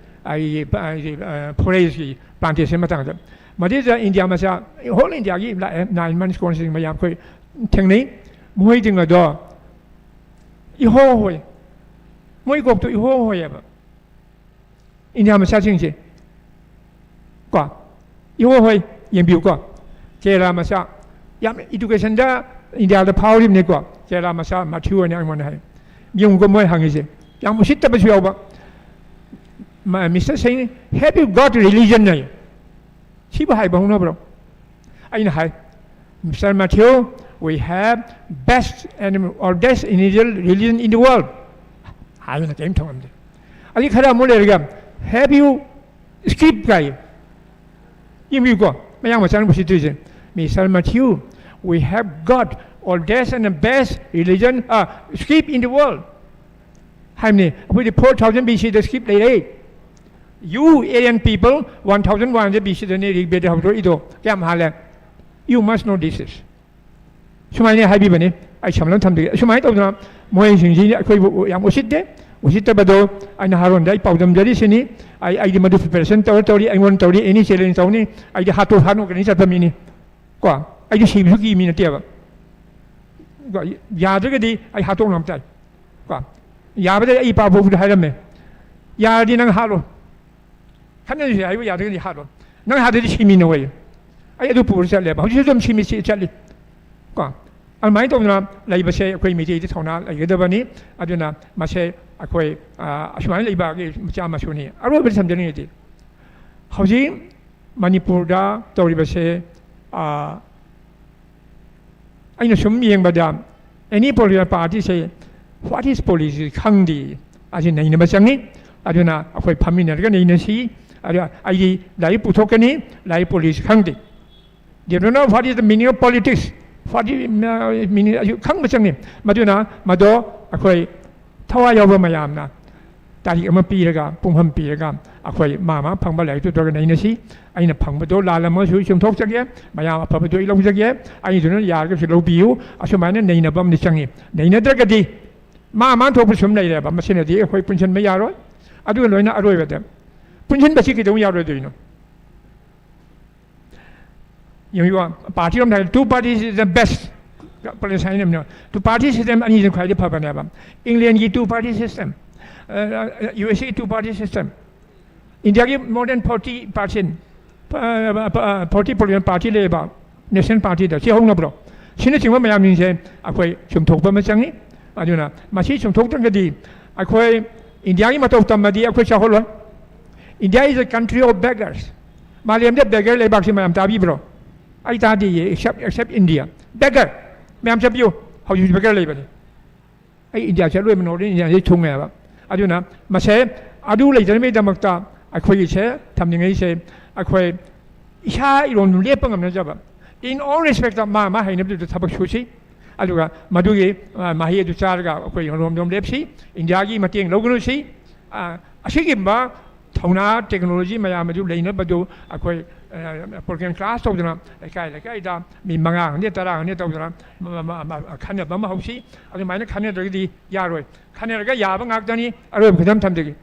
ꯑꯩꯒꯤ, ꯑꯩꯒꯤ, ꯑ, forestꯀꯤ plantation ꯃꯇꯥꯡꯗ꯫ ꯃꯗꯩꯗ ꯏꯟꯗꯤꯌꯥ ꯃꯆꯥ, whole Indiaꯒꯤ ꯂꯥꯛꯑꯦ, nine months conference ꯃꯌꯥꯝ ꯑꯩꯈꯣꯏ ꯊꯦꯡꯅꯩ꯫ ꯃꯈꯣꯏꯁꯤꯡ ꯑꯗꯣ ꯏꯍꯣ ꯍꯣꯏ, ꯃꯣꯏ ꯀꯣꯛꯇꯣ ꯏꯍꯣ ꯍꯣꯏꯌꯦꯕ꯫ ꯏꯟꯗꯤꯌꯥ ꯃꯆꯥꯁꯤꯡꯁꯦ ꯀꯣ, ꯏꯍꯣ ꯍꯣꯏ, ꯌꯦꯡꯕꯤꯌꯨꯀꯣ꯫ ꯀꯦꯔꯂꯥ ꯃꯆꯥ, ꯌꯥꯝ educationꯗ ꯏꯟꯗꯤꯌꯥꯗ ꯐꯥꯎꯔꯤꯕꯅꯤꯀꯣ꯫ ꯀꯦꯔꯂꯥ ꯃꯆꯥ ꯃꯥꯊ꯭ꯌꯨ ꯍꯥꯏꯅ ꯑꯩꯉꯣꯟꯗ ꯍꯥꯏ꯫ ꯌꯦꯡꯉꯨꯀꯣ ꯃꯣꯏ ꯍꯪꯉꯤꯁꯦ꯫ ꯌꯥꯝ ꯎꯁꯤꯠꯇꯕꯁꯨ ꯌꯥꯎꯕ꯫ "Mister Singh, have you got religion?" ꯍꯥꯏ꯫ ꯁꯤꯕꯨ ꯍꯥꯏꯕ ꯍꯧꯅꯕ꯭ꯔꯣ? ꯑꯩꯅ ꯍꯥꯏ, "Mister Mathew, we have best and oldest indigenous religion in the world." ꯍꯥꯏꯕꯅ ꯀꯔꯤꯝ ꯊꯝꯂꯝꯗꯦ꯫ ꯑꯗꯩ ꯈꯔ ꯑꯃꯨꯛ ꯂꯩꯔꯒ, "Have you script?" ꯀꯥꯏ꯫ ꯌꯦꯡꯕꯤꯌꯨꯀꯣ, ꯃꯌꯥꯡ ꯃꯆꯥꯅ ꯎꯁꯤꯠꯇ꯭ꯔꯤꯁꯦ꯫ "Mister Matthew, we have got oldest and the best religion, uh, script in the world" ꯍꯥꯏꯕꯅꯤ꯫ ꯑꯩꯈꯣꯏꯗꯤ four thousand B C ꯗ script ꯂꯩꯔꯦ꯫ "You Aryan people, one thousand one hundred B C ꯗꯅꯤ ꯔꯤꯛ ꯕꯦꯗ ꯍꯧꯗꯣꯔꯛꯏꯗꯣ꯫ ꯀꯌꯥꯝ ꯍꯥꯜꯂꯦ? You must know this is." ꯁꯨꯃꯥꯏꯅ ꯍꯥꯏꯕꯤꯕꯅꯤ꯫ ꯑꯩ ꯁꯝꯂꯞꯅ ꯊꯝꯖꯒꯦ꯫ ꯑꯁꯨꯃꯥꯏꯅ ꯇꯧꯗꯅ ꯃꯣꯏꯁꯤꯡꯁꯤ ꯑꯩꯈꯣꯏꯕꯨ ꯌꯥꯝ ꯎꯁꯤꯠꯇꯦ꯫ ꯎꯁꯤꯠꯇꯕꯗꯣ ꯑꯩꯅ ꯍꯥꯔꯣꯟꯗ ꯑꯩ ꯄꯥꯎꯗꯝꯖꯔꯤꯁꯤꯅꯤ꯫ ꯑꯩ, ꯑꯩꯗꯤ ꯃꯗꯨ preparation ꯇꯧꯔ ꯇꯧꯔꯤ, ꯑꯩꯉꯣꯟꯗ ꯇꯧꯔꯤ, any challenge ꯇꯧꯅꯤ꯫ ꯑꯩꯗꯤ ꯍꯥꯠꯇꯣꯛ ꯍꯥꯠꯅꯣꯛꯀꯅꯤ ꯆꯠꯄ ꯃꯤꯅꯤ꯫ ꯀꯣ? ꯑꯩꯗꯤ ꯁꯤꯕꯁꯨ ꯀꯤ ꯃꯤ ꯅꯠꯇꯦꯕ꯫ ꯀꯣ? ꯌꯥꯗ꯭ꯔꯒꯗꯤ ꯑꯩ ꯍꯥꯠꯇꯣꯛꯅꯕ ꯇꯥꯏ꯫ ꯀꯣ? ꯌꯥꯕꯗ ꯑꯩ ꯏꯄꯥ ꯄꯣꯛꯄꯗ ꯍꯥꯏꯔꯝꯃꯦ, "ꯌꯥꯔꯗꯤ ꯅꯪ ꯍꯥꯠꯂꯣ꯫ ꯈꯠꯅꯔꯁꯨ ꯌꯥꯏ, ꯌꯥꯗ꯭ꯔꯒꯗꯤ ꯍꯥꯠꯂꯣ꯫ ꯅꯪ ꯍꯥꯠꯂꯗꯤ ꯁꯤꯃꯤꯟꯅꯧ" ꯑꯩ꯫ ꯑꯩ ꯑꯗꯨ ꯄꯨꯔ ꯆꯠꯂꯦꯕ꯫ ꯍꯧꯖꯤꯛꯁꯨ ꯑꯗꯨꯝ ꯁꯤꯃꯤ ꯁꯤ ꯆꯠꯂꯤ꯫ ꯀꯣ? ꯑꯗꯨꯃꯥꯏꯅ ꯇꯧꯗꯅ ꯂꯩꯕꯁꯦ ꯑꯩꯈꯣꯏ ꯃꯤꯇꯩꯗꯤ ꯊꯧꯅꯥ ꯂꯩꯒꯗꯕꯅꯤ꯫ ꯑꯗꯨꯅ ꯃꯁꯦ ꯑꯩꯈꯣꯏ, ꯑ, ꯑꯁꯨꯃꯥꯏꯅ ꯂꯩꯕ ꯃꯆꯥ ꯃꯁꯨꯅꯤ꯫ ꯑꯔꯣꯏꯕꯗ ꯊꯝꯖꯅꯤꯡꯉꯤꯗꯤ ꯍꯧꯖꯤꯛ ꯃꯅꯤꯄꯨꯔꯗ ꯇꯧꯔꯤꯕꯁꯦ, ꯑ, ꯑꯩꯅ ꯁꯨꯝ ꯌꯦꯡꯕꯗ any political party say what is policy ꯈꯪꯗꯦ꯫ ꯑꯁꯤ ꯅꯩꯅꯕ ꯆꯪꯉꯤ꯫ ꯑꯗꯨꯅ ꯑꯩꯈꯣꯏ ꯐꯝꯃꯤꯟꯅꯔꯒ ꯅꯩꯅꯁꯤ꯫ ꯑꯗꯨꯒ ꯑꯩꯗꯤ ꯂꯥꯏꯔꯤꯛ ꯄꯨꯊꯣꯛꯀꯅꯤ, ꯂꯥꯏꯔꯤꯛ policy ꯈꯪꯗꯦ꯫ They don't know what is the meaning of politics. What is, uh, meaning ꯑꯁꯤ ꯈꯪꯕ ꯆꯪꯉꯤ꯫ ꯃꯗꯨꯅ ꯃꯗꯣ ꯑꯩꯈꯣꯏ ꯊꯋꯥꯏ ꯌꯥꯎꯕ ꯃꯌꯥꯝꯅ ꯇꯥꯔꯤꯛ ꯑꯃ ꯄꯤꯔꯒ, ꯄꯨꯡꯐꯝ ꯄꯤꯔꯒ, ꯑꯩꯈꯣꯏ ꯃꯥ ꯃꯥ ꯐꯪꯕ ꯂꯥꯏꯔꯤꯛꯇꯨ ꯇꯧꯔꯒ ꯅꯩꯅꯁꯤ꯫ ꯑꯩꯅ ꯐꯪꯕꯗꯣ ꯂꯥꯜꯂꯝꯃꯁꯨ ꯆꯨꯝꯊꯣꯛꯆꯒꯦ, ꯃꯌꯥꯝ ꯑꯐꯕꯗꯣ ꯑꯩ ꯂꯧꯖꯒꯦ, ꯑꯩꯗꯨꯅ ꯌꯥꯔꯒꯁꯨ ꯂꯧꯕꯤꯌꯨ꯫ ꯑꯁꯨꯃꯥꯏꯅ ꯅꯩꯅꯕ ꯑꯃꯗꯤ ꯆꯪꯉꯤ꯫ ꯅꯩꯅꯗ꯭ꯔꯒꯗꯤ ꯃꯥ ꯃꯥ ꯊꯣꯛꯄ ꯁꯨꯝ ꯂꯩꯔꯦꯕ, ꯃꯁꯤꯅꯗꯤ ꯑꯩꯈꯣꯏ ꯄꯨꯟꯁꯤꯟꯕ ꯌꯥꯔꯣꯏ꯫ ꯑꯗꯨꯒ ꯂꯣꯏꯅ ꯑꯔꯣꯏꯕꯗ, ꯄꯨꯟꯁꯤꯟꯕꯁꯤ ꯀꯩꯗꯧ ꯌꯥꯔꯣꯏꯗꯣꯏꯅꯣ? ꯌꯦꯡꯕꯤꯌꯨ, ꯄꯥꯔꯇꯤ ꯑꯃꯗ ꯍꯥꯏꯔꯦ, "Two party system best" ꯄ꯭ꯔꯦꯁ ꯍꯥꯏꯅꯕꯅꯦꯕ꯫ Two party system ꯑꯅꯤꯁꯤꯅ ꯈ꯭ꯋꯥꯏꯗꯒꯤ ꯐꯕꯅꯦꯕ꯫ ꯏꯪꯂꯦꯟꯒꯤ two party system, U S A two party system, ꯏꯟꯗꯤꯌꯥꯒꯤ more than forty percent, forty political party ꯂꯩꯌꯦꯕ, national party ꯗ꯫ ꯁꯤ ꯍꯧꯅꯕ꯭ꯔꯣ? ꯁꯤꯅꯆꯤꯡꯕ ꯃꯌꯥꯝꯁꯤꯡꯁꯦ ꯑꯩꯈꯣꯏ ꯆꯨꯝꯊꯣꯛꯄ ꯑꯃ ꯆꯪꯉꯤ꯫ ꯑꯗꯨꯅ ꯃꯁꯤ ꯆꯨꯝꯊꯣꯛꯇ꯭ꯔꯒꯗꯤ ꯑꯩꯈꯣꯏ ꯏꯟꯗꯤꯌꯥꯒꯤ ꯃꯇꯧ ꯇꯝꯃꯗꯤ ꯑꯩꯈꯣꯏ ꯆꯥꯎꯈꯠꯂꯣꯏ꯫ India is a country of beggars. ꯃꯥꯂꯦꯝꯗ beggar ꯂꯩꯕꯥꯛꯁꯤ ꯃꯌꯥꯝ ꯇꯥꯕꯤꯕ꯭ꯔꯣ? ꯑꯩ ꯇꯥꯗꯦꯌꯦ, except, except India. Beggar! ꯃꯌꯥꯝ ꯆꯠꯄꯤꯌꯨ, ꯍꯧꯖꯤꯛ beggar ꯂꯩꯕꯅꯤ꯫ ꯑꯩ ꯏꯟꯗꯤꯌꯥ ꯆꯠꯂꯣꯏꯕ, North East India ꯁꯤ ꯊꯨꯡꯉꯦꯕ꯫ ꯑꯗꯨꯅ ꯃꯁꯦ ꯑꯗꯨ ꯂꯩꯇꯅꯕꯒꯤꯗꯃꯛꯇ ꯑꯩꯈꯣꯏꯒꯤꯁꯦ ꯊꯝꯅꯤꯡꯉꯩꯁꯦ, ꯑꯩꯈꯣꯏ ꯏꯁꯥ ꯏꯔꯣꯝꯗꯣꯝ ꯂꯦꯞꯄ ꯉꯝꯅꯖꯕ, in all respect, ꯃꯥ ꯃꯥ ꯍꯩꯅꯕꯗꯨꯗ ꯊꯕꯛ ꯁꯨꯁꯤ꯫ ꯑꯗꯨꯒ ꯃꯗꯨꯒꯤ, ꯑ, ꯃꯍꯩ ꯑꯗꯨ ꯆꯥꯔꯒ ꯑꯩꯈꯣꯏ ꯏꯔꯣꯝꯗꯣꯝ ꯂꯦꯞꯁꯤ, ꯏꯟꯗꯤꯌꯥꯒꯤ ꯃꯇꯦꯡ ꯂꯧꯒꯅꯨꯁꯤ꯫ ꯑ, ꯑꯁꯤꯒꯨꯝꯕ ꯊꯧꯅꯥ, technology ꯃꯌꯥꯝ ꯑꯗꯨ ꯂꯩꯅꯕꯗꯨ ꯑꯩꯈꯣꯏ, ꯑ, program class ꯇꯧꯗꯅ ꯂꯩꯀꯥꯏ ꯂꯩꯀꯥꯏꯗ ꯃꯤ ꯃꯉꯥ ꯈꯪꯗꯦ, ꯇꯔꯥ ꯈꯪꯗꯦ ꯇꯧꯗꯅ ꯃ-, ꯃ-, ꯃ-, ꯈꯟꯅꯕ ꯑꯃ ꯍꯧꯁꯤ꯫ ꯑꯗꯨꯃꯥꯏꯅ ꯈꯟꯅꯗ꯭ꯔꯒꯗꯤ ꯌꯥꯔꯣꯏ꯫ ꯈꯟꯅꯔꯒ ꯌꯥꯕ ꯉꯥꯛꯇꯅꯤ꯫ ꯑꯔꯣꯏꯕ ꯈꯨꯗꯝ ꯊꯝꯖꯒꯦ꯫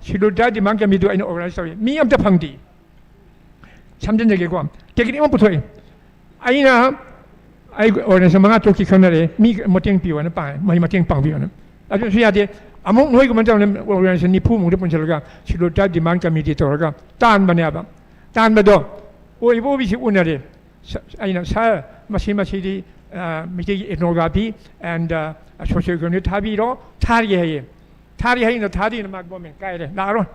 Scheduled Tribe Demand Committeeꯗꯨ ꯑꯩꯅ organize ꯇꯧꯏ꯫ ꯃꯤ ꯑꯝꯇ ꯐꯪꯗꯦ꯫ ꯁꯝꯖꯤꯟꯖꯒꯦꯀꯣ꯫ Technique ꯑꯃ ꯄꯨꯊꯣꯛꯏ꯫ ꯑꯩꯅ, ꯑꯩ organization ꯃꯉꯥ ꯇꯔꯨꯛꯀꯤ ꯈꯪꯅꯔꯦ, ꯃꯤ ꯃꯇꯦꯡ ꯄꯤꯌꯣꯅ ꯄꯥꯡꯉꯦ, ꯃꯣꯏ ꯃꯇꯦꯡ ꯄꯥꯡꯕꯤꯌꯣꯅ꯫ ꯑꯗꯨꯁꯨ ꯌꯥꯗꯦ꯫ ꯑꯃꯨꯛ ꯅꯣꯏꯒꯨꯝꯕ ꯇꯧꯅ organization ꯅꯤꯐꯨꯃꯨꯛꯇ ꯄꯨꯟꯁꯤꯜꯂꯒ Scheduled Tribe Demand Committee ꯇꯧꯔꯒ ꯇꯥꯟꯕꯅꯦꯕ꯫ ꯇꯥꯟꯕꯗꯣ ꯑꯣꯏꯕ ꯑꯣꯏꯕꯤꯁꯤ ꯎꯅꯔꯦ꯫ ꯁ-, ꯑꯩꯅ, "Sir, ꯃꯁꯤ, ꯃꯁꯤꯗꯤ, ꯑ, ꯃꯩꯇꯩꯒꯤ ethnography and, ꯑ, socio-economic ꯊꯥꯕꯤꯔꯣ", ꯊꯥꯔꯒꯦ ꯍꯥꯏꯌꯦ꯫ ꯊꯥꯔꯒꯦ ꯍꯥꯏꯅ ꯊꯥꯗꯦꯅ ꯃꯥ government ꯀꯥꯏꯔꯦ, ꯂꯥꯛꯑꯔꯣꯏ꯫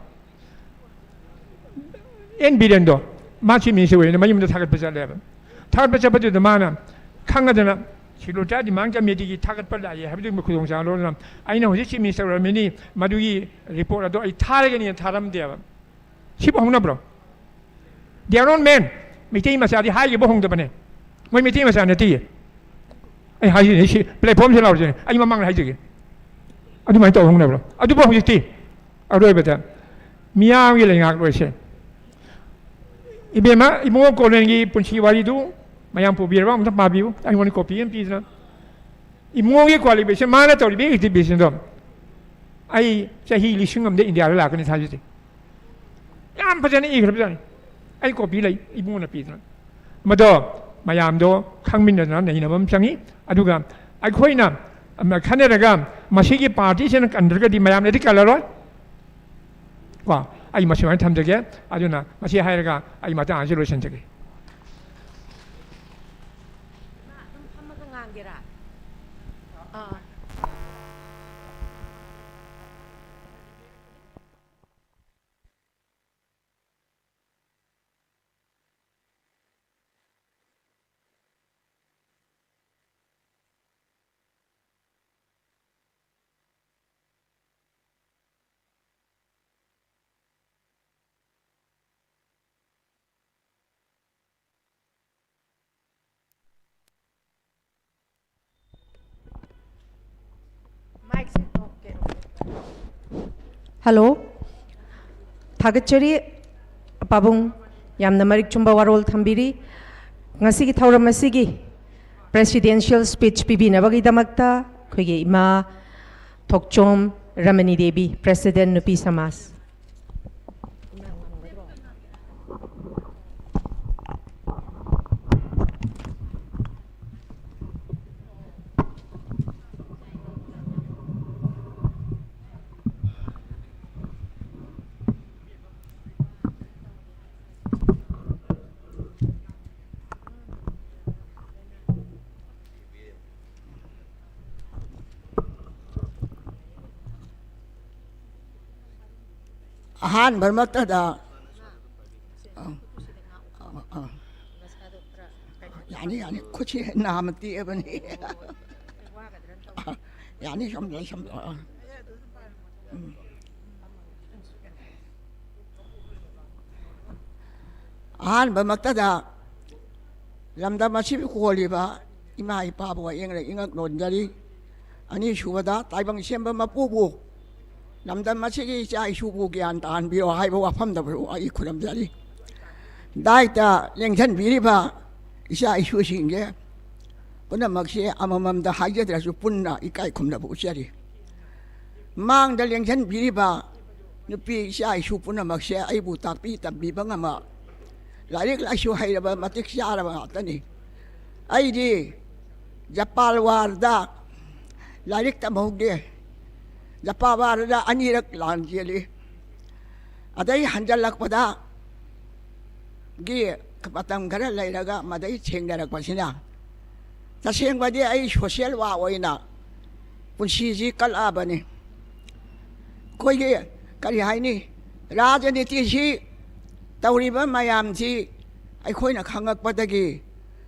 ꯑꯦꯟ ꯕꯤꯔꯦꯟꯗꯣ, ꯃꯥ Chief Minister ꯑꯣꯏꯅ ꯃꯌꯨꯝꯗ ꯊꯥꯒꯠꯄ ꯆꯠꯂꯦꯕ꯫ ꯊꯥꯒꯠꯄ ꯆꯠꯄꯗꯨꯗ ꯃꯥꯅ ꯈꯪꯉꯗꯅ Scheduled Tribe Demand Committeeꯒꯤ ꯊꯥꯒꯠꯄ ꯂꯥꯛꯑꯦ ꯍꯥꯏꯕꯗꯨꯒꯤ ꯈꯨꯗꯣꯡꯆꯥꯕ ꯂꯧꯗꯅ ꯑꯩꯅ ꯍꯧꯖꯤꯛ Chief Minister ꯑꯣꯏꯔꯝꯃꯤꯅꯤ, ꯃꯗꯨꯒꯤ report ꯑꯗꯣ ꯑꯩ ꯊꯥꯔꯒꯅꯤꯅ ꯊꯥꯔꯝꯗꯦꯕ꯫ ꯁꯤꯕꯨ ꯍꯧꯅꯕ꯭ꯔꯣ? They are not men. Meitei ꯃꯆꯥꯗꯤ ꯍꯥꯏꯒꯤꯕ ꯍꯧꯅꯗꯕꯅꯦ꯫ ꯃꯣꯏ ꯃꯩꯇꯩ ꯃꯆꯥ ꯅꯠꯇꯦ꯫ ꯑꯩ ꯍꯥꯏꯖꯤꯅꯤ, ꯁꯤ platformꯁꯤ ꯂꯥꯎꯔꯤꯁꯤꯅꯤ꯫ ꯑꯩ ꯃꯃꯥꯡꯗ ꯍꯥꯏꯖꯒꯦ꯫ ꯑꯗꯨꯃꯥꯏꯅ ꯇꯧꯕ ꯍꯧꯅꯕ꯭ꯔꯣ? ꯑꯗꯨꯕꯨ ꯍꯧꯖꯤꯛꯇꯤ ꯑꯔꯣꯏꯕꯗ ꯃꯤꯌꯥꯝꯒꯤ ꯂꯩꯉꯥꯛꯂꯣꯏꯁꯦ꯫ ꯏꯕꯦꯝꯃ, ꯏꯕꯨꯡꯉꯣ ꯀꯣꯂꯦꯟꯒꯤ ꯄꯨꯟꯁꯤ ꯋꯥꯔꯤꯗꯨ ꯃꯌꯥꯝ ꯄꯨꯕꯤꯔꯕ? ꯑꯝꯇ ꯄꯥꯕꯤꯌꯨ꯫ ꯑꯩꯉꯣꯟꯗ copy ꯑꯃ ꯄꯤꯗꯅ꯫ ꯏꯕꯨꯡꯉꯣꯒꯤ qualification, ꯃꯥꯅ ꯇꯧꯔꯤꯕ activityꯁꯤꯡꯗꯣ ꯑꯩ ꯆꯍꯤ ꯂꯤꯁꯤꯡ ꯑꯃꯗ ꯏꯟꯗꯤꯌꯥꯗ ꯂꯥꯛꯀꯅꯤ ꯊꯥꯖꯗꯦ꯫ ꯌꯥꯝ ꯐꯖꯅ ꯏꯈ꯭ꯔꯕꯖꯥꯠꯅꯤ꯫ ꯑꯩ copy ꯂꯩ, ꯏꯕꯨꯡꯉꯣꯅ ꯄꯤꯗꯅ꯫ ꯃꯗꯣ ꯃꯌꯥꯝꯗꯣ ꯈꯪꯃꯤꯟꯅꯗꯅ ꯅꯩꯅꯕ ꯑꯃ ꯆꯪꯉꯤ꯫ ꯑꯗꯨꯒ ꯑꯩꯈꯣꯏꯅ, ꯑꯃ, ꯈꯟꯅꯔꯒ ꯃꯁꯤꯒꯤ partyꯁꯤꯅ ꯀꯟꯗ꯭ꯔꯒꯗꯤ ꯃꯌꯥꯝꯅꯗꯤ ꯀꯜꯂꯔꯣꯏ꯫ ꯀꯣ, ꯑꯩ ꯃꯁꯨꯃꯥꯏꯅ ꯊꯝꯖꯒꯦ꯫ ꯑꯗꯨꯅ ꯃꯁꯤ ꯍꯥꯏꯔꯒ ꯑꯩ ꯃꯇꯥꯡ ꯑꯁꯤ ꯂꯣꯏꯁꯤꯟꯖꯒꯦ꯫ ꯃꯥ ꯑꯗꯨꯝ ꯐꯝꯃꯒ ꯉꯥꯡꯒꯦꯔꯥ? ꯑꯥ꯫ ꯍꯜꯂꯣ꯫ ꯊꯥꯒꯠꯆꯔꯤ꯫ ꯄꯥꯕꯨꯡ, ꯌꯥꯝꯅ ꯃꯔꯤꯛ ꯆꯨꯝꯕ ꯋꯥꯔꯣꯜ ꯊꯝꯕꯤꯔꯤ꯫ ꯉꯁꯤꯒꯤ ꯊꯧꯔꯝ ꯑꯁꯤꯒꯤ presidential speech ꯄꯤꯕꯤꯅꯕꯒꯤꯗꯃꯛꯇ ꯑꯩꯈꯣꯏꯒꯤ ꯏꯃꯥ ꯊꯣꯛꯆꯣꯝ ꯔꯃꯅꯤ ꯗꯦꯕꯤ, President ꯅꯨꯄꯤ ꯁꯃꯥꯖ꯫ ꯑꯍꯥꯟꯕꯃꯛꯇꯗ, ꯑ, ꯑ, ꯑ, ꯌꯥꯅꯤ, ꯌꯥꯅꯤ꯫ ꯈꯨꯠꯁꯤ ꯅꯥꯝꯃ ꯇꯦꯛꯑꯕꯅꯤ꯫ ꯌꯥꯅꯤ, ꯁꯨꯝ ꯂꯩ, ꯁꯨꯝ, ꯑ, ꯎꯝ꯫ ꯑꯍꯥꯟꯕꯃꯛꯇꯗ ꯂꯝꯗꯝ ꯑꯁꯤꯕꯨ ꯀꯣꯜꯂꯤꯕ ꯏꯃꯥ ꯏꯄꯥꯕꯨ ꯍꯌꯦꯡ ꯏꯉꯛ ꯅꯣꯟꯖꯔꯤ꯫ ꯑꯅꯤꯁꯨꯕꯗ ꯇꯥꯏꯕꯪ ꯁꯦꯝꯕ ꯃꯄꯨꯕꯨ ꯂꯝꯗꯝ ꯑꯁꯤꯒꯤ ꯏꯆꯥ ꯏꯁꯨꯕꯨ ꯒ꯭ꯌꯥꯟ ꯇꯥꯍꯟꯕꯤꯌꯣ ꯍꯥꯏꯕ ꯋꯥꯐꯝꯗꯕꯨ ꯑꯩ ꯈꯨꯔꯨꯝꯖꯔꯤ꯫ ꯗꯥꯏꯇ ꯂꯦꯡꯁꯤꯟꯕꯤꯔꯤꯕ ꯏꯆꯥ ꯏꯁꯨꯁꯤꯡꯁꯦ ꯄꯨꯝꯅꯃꯛꯁꯦ ꯑꯃꯃꯝꯗ ꯍꯥꯏꯖꯗ꯭ꯔꯁꯨ ꯄꯨꯟꯅ ꯏꯀꯥꯏ ꯈꯨꯝꯅꯕ ꯎꯠꯆꯔꯤ꯫ ꯃꯥꯡꯗ ꯂꯦꯡꯁꯤꯟꯕꯤꯔꯤꯕ ꯅꯨꯄꯤ ꯏꯆꯥ ꯏꯁꯨ ꯄꯨꯝꯅꯃꯛꯁꯦ ꯑꯩꯕꯨ ꯇꯥꯛꯄꯤ ꯇꯝꯕꯤꯕ ꯉꯝꯕ, ꯂꯥꯏꯔꯤꯛ ꯂꯥꯏꯁꯨ ꯍꯩꯔꯕ, ꯃꯇꯤꯛ ꯆꯥꯔꯕ ꯉꯥꯛꯇꯅꯤ꯫ ꯑꯩꯗꯤ ꯖꯄꯥꯟ ꯋꯥꯔꯗ ꯂꯥꯏꯔꯤꯛ ꯇꯝꯍꯧꯗꯦ꯫ ꯖꯄꯥꯟ ꯋꯥꯔꯗ ꯑꯅꯤꯔꯛ ꯂꯥꯟ ꯆꯦꯜꯂꯤ꯫ ꯑꯗꯩ ꯍꯟꯖꯜꯂꯛꯄꯗ ꯒꯤ ꯃꯇꯝ ꯈꯔ ꯂꯩꯔꯒ ꯃꯗꯩ ꯊꯦꯡꯅꯔꯛꯄꯁꯤꯅ, ꯇꯁꯦꯡꯕꯗꯤ ꯑꯩ social work ꯑꯣꯏꯅ ꯄꯨꯟꯁꯤꯁꯤ ꯀꯠꯂꯛꯑꯕꯅꯤ꯫ ꯑꯩꯈꯣꯏꯒꯤ, ꯀꯔꯤ ꯍꯥꯏꯅꯤ, ꯔꯥꯖꯅꯤꯇꯤꯁꯤ ꯇꯧꯔꯤꯕ ꯃꯌꯥꯝꯁꯤ ꯑꯩꯈꯣꯏꯅ ꯈꯪꯉꯛꯄꯗꯒꯤ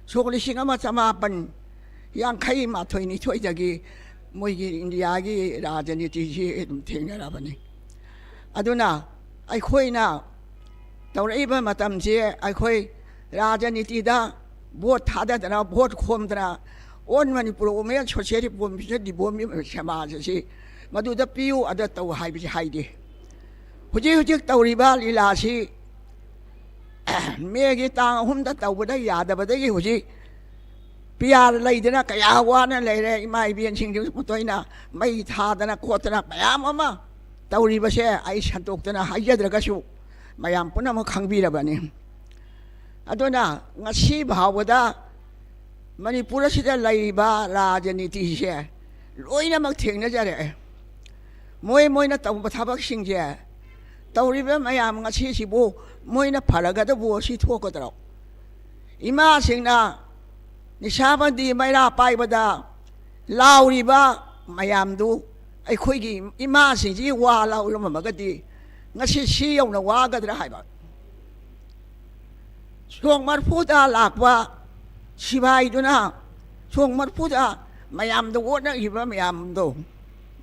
ꯁꯣꯛ ꯂꯤꯁꯤꯡ ꯑꯃ ꯆꯃꯥꯄꯟ ꯌꯥꯡꯈꯩ ꯃꯥꯊꯣꯏ ꯅꯤꯊꯣꯏꯗꯒꯤ ꯃꯣꯏꯒꯤ ꯏꯟꯗꯤꯌꯥꯒꯤ ꯔꯥꯖꯅꯤꯇꯤꯁꯤ ꯑꯗꯨꯝ ꯊꯦꯡꯅꯔꯕꯅꯤ꯫ ꯑꯗꯨꯅ ꯑꯩꯈꯣꯏꯅ ꯇꯧꯔꯛꯏꯕ ꯃꯇꯝꯁꯤ ꯑꯩꯈꯣꯏ ꯔꯥꯖꯅꯤꯇꯤꯗ ꯚꯣꯠ ꯊꯥꯗꯗꯅ, ꯚꯣꯠ ꯈꯣꯝꯗꯅ, All Manipur Women Society ꯐꯣꯝꯁꯤꯗ ꯗꯤꯕꯣꯝ ꯁꯃꯥꯖ ꯑꯁꯤ ꯃꯗꯨꯗ ꯄꯤꯌꯨ, ꯑꯗ ꯇꯧ ꯍꯥꯏꯕꯁꯤ ꯍꯥꯏꯗꯦ꯫ ꯍꯧꯖꯤꯛ ꯍꯧꯖꯤꯛ ꯇꯧꯔꯤꯕ ꯂꯤꯂꯥꯁꯤ ꯃꯦꯒꯤ ꯇꯥꯡ ꯑꯍꯨꯝꯗ ꯇꯧꯕꯗ ꯌꯥꯗꯕꯗꯒꯤ ꯍꯧꯖꯤꯛ ꯄꯤꯌꯥꯔ ꯂꯩꯗꯅ ꯀꯌꯥ ꯋꯥꯅ ꯂꯩꯔꯦ꯫ ꯏꯃꯥ ꯏꯕꯦꯟꯁꯤꯡꯁꯨ ꯃꯇꯣꯏꯅ ꯃꯩ ꯊꯥꯗꯅ ꯈꯣꯠꯇꯅ ꯃꯌꯥꯝ ꯑꯃ ꯇꯧꯔꯤꯕꯁꯦ ꯑꯩ ꯁꯟꯗꯣꯛꯇꯅ ꯍꯥꯏꯖꯗ꯭ꯔꯒꯁꯨ ꯃꯌꯥꯝ ꯄꯨꯝꯅꯃꯛ ꯈꯪꯕꯤꯔꯕꯅꯤ꯫ ꯑꯗꯨꯅ ꯉꯁꯤ ꯐꯥꯎꯕꯗ ꯃꯅꯤꯄꯨꯔ ꯑꯁꯤꯗ ꯂꯩꯔꯤꯕ ꯔꯥꯖꯅꯤꯇꯤꯁꯦ ꯂꯣꯏꯅꯃꯛ ꯊꯦꯡꯅꯖꯔꯛꯑꯦ꯫ ꯃꯣꯏ ꯃꯣꯏꯅ ꯇꯧꯕ ꯊꯕꯛꯁꯤꯡꯁꯦ ꯇꯧꯔꯤꯕ ꯃꯌꯥꯝ ꯉꯁꯤꯁꯤꯕꯨ ꯃꯣꯏꯅ ꯐꯔꯒꯗꯕꯨ ꯑꯁꯤ ꯊꯣꯛꯀꯗ꯭ꯔꯣ? ꯏꯃꯥꯁꯤꯡꯅ ꯅꯤꯁꯥꯕꯟꯗꯤ ꯃꯩꯔꯥ ꯄꯥꯏꯕꯗ ꯂꯥꯎꯔꯤꯕ ꯃꯌꯥꯝꯗꯨ ꯑꯩꯈꯣꯏꯒꯤ ꯏꯃꯥꯁꯤꯡꯁꯤ ꯋꯥ ꯂꯥꯎꯔꯝꯃꯒꯗꯤ ꯉꯁꯤ ꯁꯤ ꯌꯧꯅ ꯋꯥꯒꯗ꯭ꯔꯥ ꯍꯥꯏꯕ꯫ ꯁꯣꯛ ꯃꯔꯐꯨꯗ ꯂꯥꯛꯄ ꯁꯤꯐꯥꯏꯗꯨꯅ ꯁꯣꯛ ꯃꯔꯐꯨꯗ ꯃꯌꯥꯝꯗ ꯑꯣꯠꯅꯈꯤꯕ ꯃꯌꯥꯝꯗꯣ,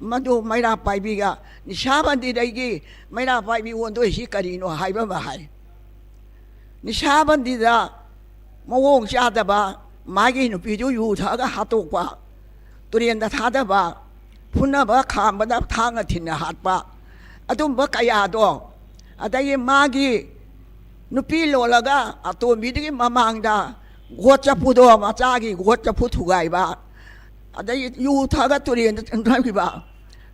ꯃꯗꯨ ꯃꯩꯔꯥ ꯄꯥꯏꯕꯤꯒ ꯅꯤꯁꯥꯕꯟꯗꯤꯗꯒꯤ ꯃꯩꯔꯥ ꯄꯥꯏꯕꯤ ꯑꯣꯟꯗꯣꯏꯁꯤ ꯀꯔꯤꯅꯣ ꯍꯥꯏꯕ ꯑꯃ ꯍꯥꯏ꯫ ꯅꯤꯁꯥꯕꯟꯗꯤꯗ ꯃꯑꯣꯡ ꯆꯥꯗꯕ, ꯃꯥꯒꯤ ꯅꯨꯄꯤꯗꯨ ꯌꯨ ꯊꯛꯑꯒ ꯍꯥꯠꯇꯣꯛꯄ, ꯇꯨꯔꯦꯟꯗ ꯊꯥꯗꯕ, ꯐꯨꯅꯕ ꯈꯥꯝꯕꯗ ꯊꯥꯡꯅ ꯊꯤꯟꯅ ꯍꯥꯠꯄ, ꯑꯗꯨꯝꯕ ꯀꯌꯥꯗꯣ, ꯑꯗꯒꯤ ꯃꯥꯒꯤ ꯅꯨꯄꯤ ꯂꯣꯜꯂꯒ ꯑꯇꯣꯝꯕꯤꯗꯨꯒꯤ ꯃꯃꯥꯡꯗ ꯒꯣꯠ ꯆꯐꯨꯗꯣ, ꯃꯆꯥꯒꯤ ꯒꯣꯠ ꯆꯐꯨ ꯊꯨꯒꯥꯏꯕ, ꯑꯗꯒꯤ ꯌꯨ ꯊꯛꯑꯒ ꯇꯨꯔꯦꯟꯗ ꯆꯪꯊꯈꯤꯕ,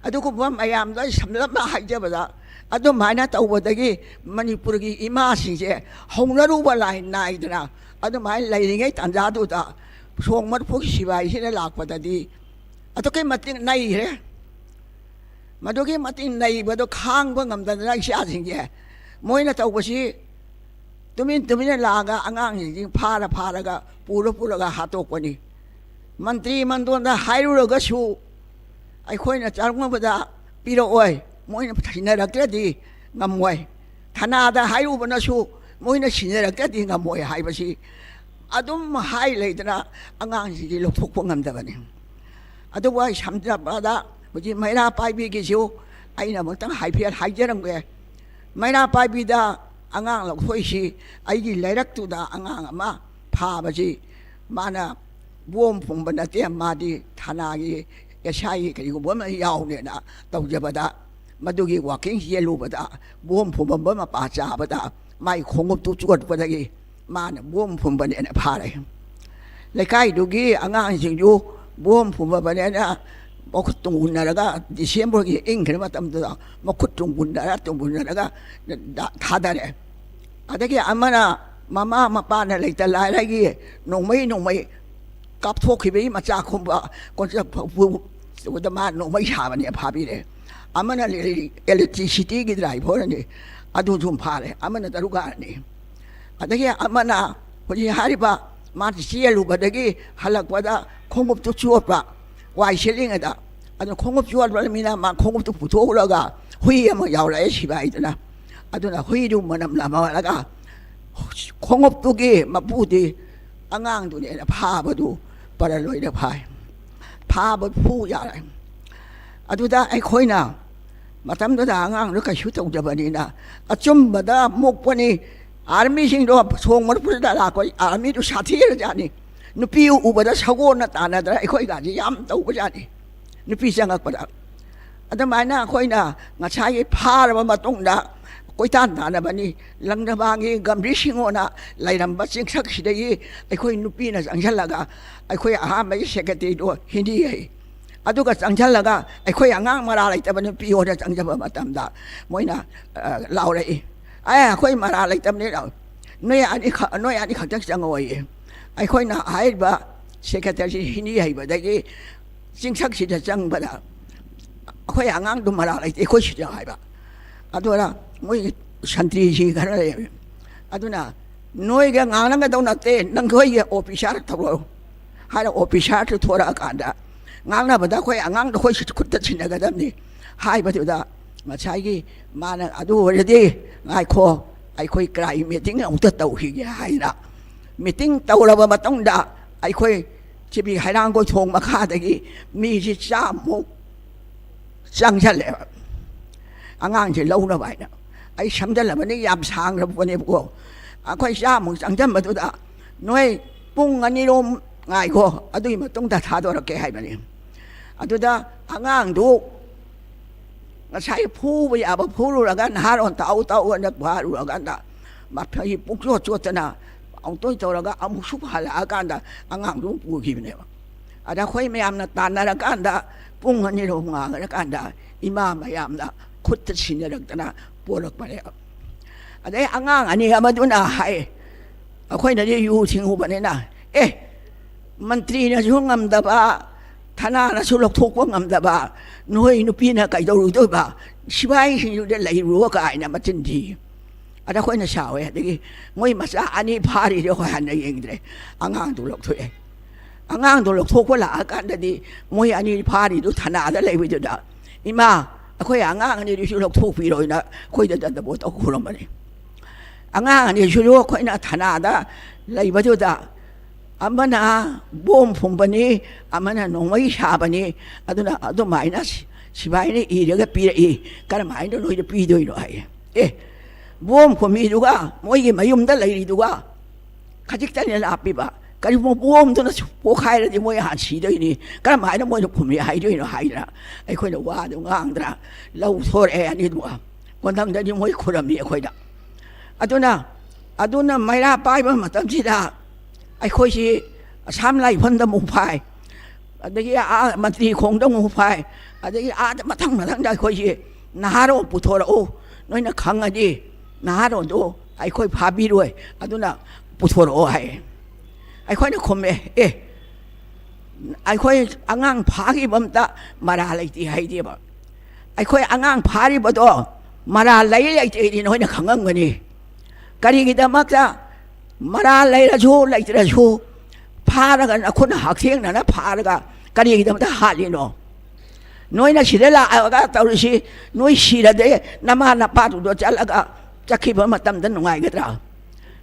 ꯑꯗꯨꯒꯨꯝꯕ ꯃꯌꯥꯝꯗꯣ ꯑꯩ ꯁꯝꯂꯞꯅ ꯍꯥꯏꯖꯕꯗ, ꯑꯗꯨꯃꯥꯏꯅ ꯇꯧꯕꯗꯒꯤ ꯃꯅꯤꯄꯨꯔꯒꯤ ꯏꯃꯥꯁꯤꯡꯁꯦ ꯍꯧꯅꯔꯨꯕ ꯂꯥꯏ ꯅꯥꯏꯗꯅ ꯑꯗꯨꯃꯥꯏꯅ ꯂꯩꯔꯤꯉꯩ ꯇꯥꯟꯖꯥꯗꯨꯗ ꯁꯣꯛ ꯃꯔꯐꯨꯒꯤ ꯁꯤꯕꯥꯏꯁꯤꯅ ꯂꯥꯛꯄꯗꯗꯤ ꯑꯗꯨꯛꯀꯤ ꯃꯇꯤꯛ ꯅꯩꯈ꯭ꯔꯦ꯫ ꯃꯗꯨꯒꯤ ꯃꯇꯤꯛ ꯅꯩꯕꯗꯣ ꯈꯥꯡꯕ ꯉꯝꯗꯗꯅ ꯏꯆꯥꯁꯤꯡꯁꯦ ꯃꯣꯏꯅ ꯇꯧꯕꯁꯤ ꯇꯨꯃꯤꯟ ꯇꯨꯃꯤꯟꯅ ꯂꯥꯛꯑꯒ ꯑꯉꯥꯡꯁꯤꯡꯁꯤ ꯐꯥꯔ ꯐꯥꯔꯒ ꯄꯨꯔ ꯄꯨꯔꯒ ꯍꯥꯠꯇꯣꯛꯄꯅꯤ꯫ ꯃꯟꯇ꯭ꯔꯤ ꯃꯟꯗꯣꯟꯗ ꯍꯥꯏꯔꯨꯔꯒꯁꯨ ꯑꯩꯈꯣꯏꯅ ꯆꯪꯉꯕꯗ ꯄꯤꯔꯛꯑꯣꯏ, ꯃꯣꯏꯅ ꯁꯤꯟꯅꯔꯛꯇ꯭ꯔꯗꯤ ꯉꯝꯃꯣꯏ, ꯊꯅꯥꯗ ꯍꯥꯏꯔꯨꯕꯅꯁꯨ ꯃꯣꯏꯅ ꯁꯤꯟꯅꯔꯛꯇ꯭ꯔꯗꯤ ꯉꯝꯃꯣꯏ ꯍꯥꯏꯕꯁꯤ ꯑꯗꯨꯝ ꯍꯥꯏ ꯂꯩꯗꯅ ꯑꯉꯥꯡꯁꯤꯡꯁꯤ ꯂꯧꯊꯣꯛꯄ ꯉꯝꯗꯕꯅꯤ꯫ ꯑꯗꯨꯕꯨ ꯑꯩ ꯁꯝꯖꯕꯗ ꯍꯧꯖꯤꯛ ꯃꯩꯔꯥ ꯄꯥꯏꯕꯤꯒꯤꯁꯨ ꯑꯩꯅ ꯑꯃꯨꯛꯇꯪ ꯍꯥꯏꯐꯦꯠ ꯍꯥꯏꯖꯔꯝꯒꯦ꯫ ꯃꯩꯔꯥ ꯄꯥꯏꯕꯤꯗ ꯑꯉꯥꯡ ꯂꯧꯊꯣꯛꯏꯁꯤ ꯑꯩꯒꯤ ꯂꯩꯔꯛꯇꯨꯗ ꯑꯉꯥꯡ ꯑꯃ ꯐꯥꯕꯁꯤ ꯃꯥꯅ ꯕꯣꯝ ꯐꯨꯝꯕ ꯅꯠꯇꯦ, ꯃꯥꯗꯤ ꯊꯅꯥꯒꯤ ꯑꯦꯁ ꯑꯥꯏꯒꯤ ꯀꯔꯤꯒꯨꯝꯕ ꯑꯃ ꯌꯥꯎꯅꯦꯅ ꯇꯧꯖꯕꯗ ꯃꯗꯨꯒꯤ ꯋꯥꯀꯤꯡ ꯆꯦꯜꯂꯨꯕꯗ ꯕꯣꯝ ꯐꯨꯝꯕꯝꯕ ꯃꯄꯥ ꯆꯥꯕꯗ ꯃꯥꯏ ꯈꯣꯡꯎꯞꯇꯨ ꯆꯣꯠꯄꯗꯒꯤ ꯃꯥꯅ ꯕꯣꯝ ꯐꯨꯝꯕꯅꯦꯅ ꯐꯥꯔꯦ꯫ ꯂꯩꯀꯥꯏꯗꯨꯒꯤ ꯑꯉꯥꯡꯁꯤꯡꯁꯨ ꯕꯣꯝ ꯐꯨꯝꯕꯅꯦꯅ ꯃꯈꯨꯠ ꯇꯨꯡꯒꯨꯟꯅꯔꯒ, ꯗꯤꯁꯦꯝꯕꯔꯒꯤ ꯏꯪꯈ꯭ꯔ ꯃꯇꯝꯗꯨꯗ ꯃꯈꯨꯠ ꯇꯨꯡꯒꯨꯟꯅꯔ ꯇꯨꯡꯒꯨꯟꯅꯔꯒ ꯊꯥꯗꯔꯦ꯫ ꯑꯗꯒꯤ ꯑꯃꯅ ꯃꯃꯥ ꯃꯄꯥꯅ ꯂꯩꯇ ꯂꯥꯏꯔꯒꯤ ꯅꯣꯡꯃꯩ ꯅꯣꯡꯃꯩ ꯀꯥꯞꯊꯣꯛꯈꯤꯕꯒꯤ ꯃꯆꯥ ꯈꯨꯝꯕ ꯀꯣꯟꯆꯛ ꯐꯧꯕꯗ ꯃꯥ ꯅꯣꯡꯃꯩ ꯁꯥꯕꯅꯦ ꯐꯥꯕꯤꯔꯦ꯫ ꯑꯃꯅ ꯏꯂꯦꯛꯇ꯭ꯔꯤꯁꯤꯇꯤꯒꯤ ꯗ꯭ꯔꯥꯏꯚꯔꯅꯤ, ꯑꯗꯨꯁꯨ ꯐꯥꯔꯦ꯫ ꯑꯃꯅ ꯗꯔꯨꯒꯥꯔꯅꯤ꯫ ꯑꯗꯒꯤ ꯑꯃꯅ ꯍꯧꯖꯤꯛ ꯍꯥꯏꯔꯤꯕ ꯃꯥ ꯆꯦꯜꯂꯨꯕꯗꯒꯤ ꯍꯜꯂꯛꯄꯗ ꯈꯣꯡꯎꯞꯇꯨ ꯆꯣꯠꯄ, ꯋꯥꯏ ꯁꯤꯠꯂꯤꯉꯩꯗ꯫ ꯑꯗꯨ ꯈꯣꯡꯎꯞ ꯆꯣꯠꯄꯅꯤꯅ ꯃꯥ ꯈꯣꯡꯎꯞꯇꯨ ꯄꯨꯊꯣꯛꯎꯔꯒ ꯍꯨꯏ ꯑꯃ ꯌꯥꯎꯔꯛꯑꯦ ꯁꯤꯕꯥꯏꯗꯨꯅ꯫ ꯑꯗꯨꯅ ꯍꯨꯏꯗꯨ ꯃꯅꯝ ꯅꯝꯍꯜꯂꯒ ꯈꯣꯡꯎꯞꯇꯨꯒꯤ ꯃꯄꯨꯗꯤ ꯑꯉꯥꯡꯗꯨꯅꯦꯅ ꯐꯥꯕꯗꯨ ꯄꯔꯂꯣꯏꯗ ꯐꯥꯏ꯫ ꯐꯥꯕ ꯐꯨ ꯌꯥꯔꯦ꯫ ꯑꯗꯨꯗ ꯑꯩꯈꯣꯏꯅ ꯃꯇꯝꯗꯨꯗ ꯑꯉꯥꯡꯗꯨ ꯀꯩꯁꯨ ꯇꯧꯗꯕꯅꯤꯅ ꯑꯆꯨꯝꯕꯗ ꯃꯨꯛꯄꯅꯤ꯫ ꯑꯥꯔꯃꯤꯁꯤꯡꯗꯣ ꯁꯣꯡ ꯃꯔꯛꯇꯨꯗ ꯂꯥꯛꯄ ꯑꯥꯔꯃꯤꯗꯨ ꯁꯥꯊꯤꯔꯖꯥꯠꯅꯤ꯫ ꯅꯨꯄꯤ ꯎꯕꯗ ꯁꯒꯣꯜꯅ ꯇꯥꯟꯅꯗꯅ ꯑꯩꯈꯣꯏꯒꯁꯤ ꯌꯥꯝ ꯇꯧꯕꯖꯥꯠꯅꯤ꯫ ꯅꯨꯄꯤ ꯆꯪꯉꯛꯄꯗ ꯑꯗꯨꯃꯥꯏꯅ ꯑꯩꯈꯣꯏꯅ ꯉꯁꯥꯏꯒꯤ ꯐꯥꯔꯕ ꯃꯇꯨꯡꯗ ꯀꯣꯏꯇꯥꯟ ꯇꯥꯟꯅꯕꯅꯤ꯫ ꯂꯪꯊꯕꯥꯜꯒꯤ ꯒꯝꯚꯤꯔ ꯁꯤꯡꯍꯣꯅ ꯂꯩꯔꯝꯕ ꯆꯤꯡꯊꯛꯁꯤꯗꯒꯤ ꯑꯩꯈꯣꯏ ꯅꯨꯄꯤꯅ ꯆꯪꯁꯤꯜꯂꯒ ꯑꯩꯈꯣꯏ ꯑꯍꯥꯟꯕꯒꯤ ꯁꯦꯀ꯭ꯔꯦꯇꯔꯤꯗꯣ ꯍꯤꯟꯗꯤ ꯍꯩ꯫ ꯑꯗꯨꯒ ꯆꯪꯁꯤꯜꯂꯒ ꯑꯩꯈꯣꯏ ꯑꯉꯥꯡ ꯃꯔꯥ ꯂꯩꯇꯕ ꯅꯨꯄꯤ ꯍꯣꯏꯅ ꯆꯪꯖꯕ ꯃꯇꯝꯗ ꯃꯣꯏꯅ, ꯑ, ꯂꯥꯎꯔꯛꯏ, "ꯑꯦ, ꯑꯩꯈꯣꯏ ꯃꯔꯥ ꯂꯩꯇꯕꯅꯤ, ꯂꯥꯎ-, ꯅꯣꯏ ꯑꯅꯤꯈꯛ, ꯅꯣꯏ ꯑꯅꯤꯈꯛꯇꯪ ꯆꯪꯉꯛꯑꯣꯌꯦ"꯫ ꯑꯩꯈꯣꯏꯅ ꯍꯥꯏꯔꯤꯕ ꯁꯦꯀ꯭ꯔꯦꯇꯔꯤ ꯍꯤꯟꯗꯤ ꯍꯩꯕꯗꯒꯤ ꯆꯤꯡꯊꯛꯁꯤꯗ ꯆꯪꯕꯗ ꯑꯩꯈꯣꯏ ꯑꯉꯥꯡꯗꯨ ꯃꯔꯥ ꯂꯩꯇꯦ, ꯑꯩꯈꯣꯏ ꯁꯤꯗ ꯍꯥꯏꯕ꯫ ꯑꯗꯨꯅ ꯃꯣꯏ ꯁꯟꯇ꯭ꯔꯤꯁꯤ ꯈꯔ ꯂꯩꯔꯝꯃꯤ꯫ ꯑꯗꯨꯅ "ꯅꯣꯏꯒ ꯉꯥꯡꯅꯒꯗꯧ ꯅꯠꯇꯦ, ꯅꯪꯈꯣꯏꯒꯤ ꯑꯣꯐꯤꯁꯥꯔ ꯊꯣꯛꯂꯛꯑꯣ" ꯍꯥꯏꯅ ꯑꯣꯐꯤꯁꯥꯔꯗꯨ ꯊꯣꯔꯛꯑꯀꯥꯟꯗ ꯉꯥꯡꯅꯕꯗ ꯑꯩꯈꯣꯏ ꯑꯉꯥꯡꯗꯣ ꯑꯩꯈꯣꯏ ꯈꯨꯠꯇ ꯁꯤꯟꯅꯒꯗꯕꯅꯤ ꯍꯥꯏꯕꯗꯨꯗ ꯉꯁꯥꯏꯒꯤ ꯃꯥꯅ "ꯑꯗꯨ ꯑꯣꯏꯔꯗꯤ ꯉꯥꯏꯈꯣ, ꯑꯩꯈꯣꯏ ꯀ꯭ꯔꯥꯏꯝ ꯃꯤꯇꯤꯡ ꯑꯃꯨꯛꯇ ꯇꯧꯈꯤꯒꯦ" ꯍꯥꯏꯅ ꯃꯤꯇꯤꯡ ꯇꯧꯔꯕ ꯃꯇꯨꯡꯗ ꯑꯩꯈꯣꯏ ꯁꯤꯕꯤ ꯍꯩꯔꯥꯡꯒꯣꯏꯊꯣꯡ ꯃꯈꯥꯗꯒꯤ ꯃꯤꯁꯤ ꯆꯥꯝꯃꯨꯛ ꯆꯪꯁꯜꯂꯦꯕ ꯑꯉꯥꯡꯁꯦ ꯂꯧꯅꯕ ꯍꯥꯏꯅ꯫ ꯑꯩ ꯁꯝꯖꯜꯂꯕꯅꯤ, ꯌꯥꯝ ꯁꯥꯡꯈ꯭ꯔꯕꯅꯦꯕꯀꯣ꯫ ꯑꯩꯈꯣꯏ ꯆꯥꯝꯃꯨꯛ ꯆꯪꯁꯟꯕꯗꯨꯗ "ꯅꯣꯏ ꯄꯨꯡ ꯑꯅꯤꯔꯣꯝ ꯉꯥꯏꯈꯣ, ꯑꯗꯨꯒꯤ ꯃꯇꯨꯡꯗ ꯊꯥꯗꯣꯔꯛꯀꯦ" ꯍꯥꯏꯕꯅꯤ꯫ ꯑꯗꯨꯗ ꯑꯉꯥꯡꯗꯨ ꯉꯁꯥꯏ ꯐꯨꯕ ꯌꯥꯕ ꯐꯨꯔꯨꯔꯒ, ꯅꯍꯥꯔꯣꯟ ꯇꯥꯎ ꯇꯥꯎ ꯑꯅ ꯐꯥꯔꯨꯔꯀꯥꯟꯗ, ꯃꯐꯩ ꯄꯨꯛꯆꯣꯠ ꯆꯣꯠꯇꯅ ꯑꯃꯨꯛꯇꯣꯏ ꯇꯧꯔꯒ ꯑꯃꯨꯛꯁꯨ ꯍꯜꯂꯛꯑꯀꯥꯟꯗ ꯑꯉꯥꯡꯗꯨ ꯄꯨꯈꯤꯕꯅꯦꯕ꯫ ꯑꯗ ꯑꯩꯈꯣꯏ ꯃꯌꯥꯝꯅ ꯇꯥꯟꯅꯔꯀꯥꯟꯗ, ꯄꯨꯡ ꯑꯅꯤꯔꯣꯝ ꯉꯥꯡꯅꯔꯀꯥꯟꯗ, ꯏꯃꯥ ꯃꯌꯥꯝꯅ ꯈꯨꯠꯇ ꯁꯤꯟꯅꯔꯛꯇꯅ ꯄꯣꯔꯛꯄꯅꯦꯕ꯫ ꯑꯗꯩ ꯑꯉꯥꯡ ꯑꯅꯤ ꯑꯃꯗꯨꯅ ꯍꯥꯏ, ꯑꯩꯈꯣꯏꯅꯗꯤ ꯌꯨ ꯊꯤꯡꯉꯨꯕꯅꯤꯅ, "ꯑꯦ, ꯃꯟꯇ꯭ꯔꯤꯅꯁꯨ ꯉꯝꯗꯕ, ꯊꯅꯥꯅꯁꯨ ꯂꯧꯊꯣꯛꯄ ꯉꯝꯗꯕ, ꯅꯣꯏ ꯅꯨꯄꯤꯅ ꯀꯩꯗꯧꯔꯨꯗꯣꯏꯕ? ꯁꯤꯐꯥꯏꯁꯤꯡꯗꯨꯗ ꯂꯩꯔꯨꯔꯣ" ꯀꯥꯏꯅ ꯃꯆꯤꯟ ꯊꯤ꯫ ꯑꯗ ꯑꯩꯈꯣꯏꯅ ꯁꯥꯎꯋꯦ꯫ ꯑꯗꯒꯤ ꯃꯣꯏ ꯃꯆꯥ ꯑꯅꯤ ꯐꯥꯔꯤꯗꯣ ꯑꯩꯈꯣꯏ ꯍꯟꯅ ꯌꯦꯡꯗ꯭ꯔꯦ, ꯑꯉꯥꯡꯗꯨ ꯂꯧꯊꯣꯛꯑꯦ꯫ ꯑꯉꯥꯡꯗꯣ ꯂꯧꯊꯣꯛꯄ ꯂꯥꯛꯑꯀꯥꯟꯗꯗꯤ, ꯃꯣꯏ ꯑꯅꯤ ꯐꯥꯔꯤꯗꯨ ꯊꯅꯥꯗ ꯂꯩꯕꯗꯨꯗ, "ꯏꯃꯥ, ꯑꯩꯈꯣꯏ ꯑꯉꯥꯡ ꯑꯅꯤꯗꯨꯁꯨ ꯂꯧꯊꯣꯛꯄꯤꯔꯣꯅ" ꯑꯩꯈꯣꯏꯗ ꯗꯟꯗꯕꯣ ꯇꯧ ꯈꯨꯔꯝꯕꯅꯤ꯫ ꯑꯉꯥꯡ ꯑꯅꯤꯁꯨ ꯑꯩꯈꯣꯏꯅ ꯊꯅꯥꯗ ꯂꯩꯕꯗꯨꯗ, ꯑꯃꯅ ꯕꯣꯝ ꯐꯨꯝꯕꯅꯤ, ꯑꯃꯅ ꯅꯣꯡꯃꯩ ꯁꯥꯕꯅꯤ, ꯑꯗꯨꯅ ꯑꯗꯨꯃꯥꯏꯅ ꯁꯤ-, ꯁꯤꯐꯥꯏꯅ ꯏꯔꯒ ꯄꯤꯔꯛꯏ, ꯀꯔꯝꯍꯥꯏꯅ ꯅꯣꯏꯗ ꯄꯤꯗꯣꯏꯅꯣ ꯍꯥꯏꯌꯦ꯫ ꯑꯦ, ꯕꯣꯝ ꯐꯨꯝꯃꯤꯗꯨꯒ ꯃꯣꯏꯒꯤ ꯃꯌꯨꯝꯗ ꯂꯩꯔꯤꯗꯨꯒ ꯈꯖꯤꯛꯇꯅꯦ ꯂꯥꯞꯄꯤꯕ꯫ ꯀꯔꯤꯒꯨꯝꯕ ꯕꯣꯝꯗꯨꯅ ꯁꯨ-, ꯄꯣꯈꯥꯏꯔꯗꯤ ꯃꯣꯏ ꯍꯥꯟꯅ ꯁꯤꯗꯣꯏꯅꯤ, ꯀꯔꯝꯍꯥꯏꯅ ꯃꯣꯏꯅ ꯐꯨꯝꯃꯤ ꯍꯥꯏꯗꯣꯏꯅꯣ ꯍꯥꯏꯗꯅ ꯑꯩꯈꯣꯏꯅ ꯋꯥꯗꯨ ꯉꯥꯡꯗꯅ ꯂꯧꯊꯣꯔꯛꯑꯦ ꯑꯅꯤꯗꯨꯃ꯫ ꯀꯣꯟꯊꯪꯗꯗꯤ ꯃꯣꯏ ꯈꯨꯔꯝꯃꯤ ꯑꯩꯈꯣꯏꯗ꯫ ꯑꯗꯨꯅ, ꯑꯗꯨꯅ ꯃꯩꯔꯥ ꯄꯥꯏꯕ ꯃꯇꯝꯁꯤꯗ ꯑꯩꯈꯣꯏꯁꯤ ꯑꯁꯥꯝ ꯂꯥꯏꯐꯝꯗ ꯑꯃꯨꯛ ꯐꯥꯏ, ꯑꯗꯒꯤ ꯑꯥ ꯃꯟꯇ꯭ꯔꯤ ꯈꯣꯡꯗ ꯑꯃꯨꯛ ꯐꯥꯏ, ꯑꯗꯒꯤ ꯑꯥꯗ ꯃꯊꯪ ꯃꯊꯪꯗ ꯑꯩꯈꯣꯏꯁꯤ, "ꯅꯍꯥꯔꯣꯜ ꯄꯨꯊꯣꯔꯛꯎ, ꯅꯣꯏꯅ ꯈꯪꯉꯗꯤ ꯅꯍꯥꯔꯣꯜꯗꯣ ꯑꯩꯈꯣꯏ ꯐꯥꯕꯤꯔꯣꯏ, ꯑꯗꯨꯅ ꯄꯨꯊꯣꯔꯛꯑꯣ" ꯍꯥꯏ꯫ ꯑꯩꯈꯣꯏꯅ ꯈꯨꯝꯃꯦ, "ꯑꯦ, ꯑꯩꯈꯣꯏ ꯑꯉꯥꯡ ꯐꯥꯈꯤꯕ ꯑꯝꯇ ꯃꯔꯥ ꯂꯩꯇꯦ" ꯍꯥꯏꯗꯦꯕ꯫ ꯑꯩꯈꯣꯏ ꯑꯉꯥꯡ ꯐꯥꯔꯤꯕꯗꯣ ꯃꯔꯥ ꯂꯩ ꯂꯩꯇꯦꯗꯤ ꯅꯣꯏꯅ ꯈꯪꯉꯝꯒꯅꯤ꯫ ꯀꯔꯤꯒꯤꯗꯃꯛꯇ ꯃꯔꯥ ꯂꯩꯔꯁꯨ ꯂꯩꯇ꯭ꯔꯁꯨ ꯐꯥꯔꯒ, ꯅꯈꯨꯠꯅ ꯍꯛꯊꯦꯡꯅꯅ ꯐꯥꯔꯒ ꯀꯔꯤꯒꯤꯗꯃꯛꯇ ꯍꯥꯠꯂꯤꯅꯣ? ꯅꯣꯏꯅ ꯁꯤꯗ ꯂꯥꯛꯑꯒ ꯇꯧꯔꯤꯁꯤ, ꯅꯣꯏ ꯁꯤꯔꯗꯤ ꯅꯃꯥ ꯅꯄꯥꯗꯨꯗꯣ ꯆꯠꯂꯒ ꯆꯠꯈꯤꯕ ꯃꯇꯝꯗ ꯅꯨꯡꯉꯥꯏꯒꯗ꯭ꯔꯥ?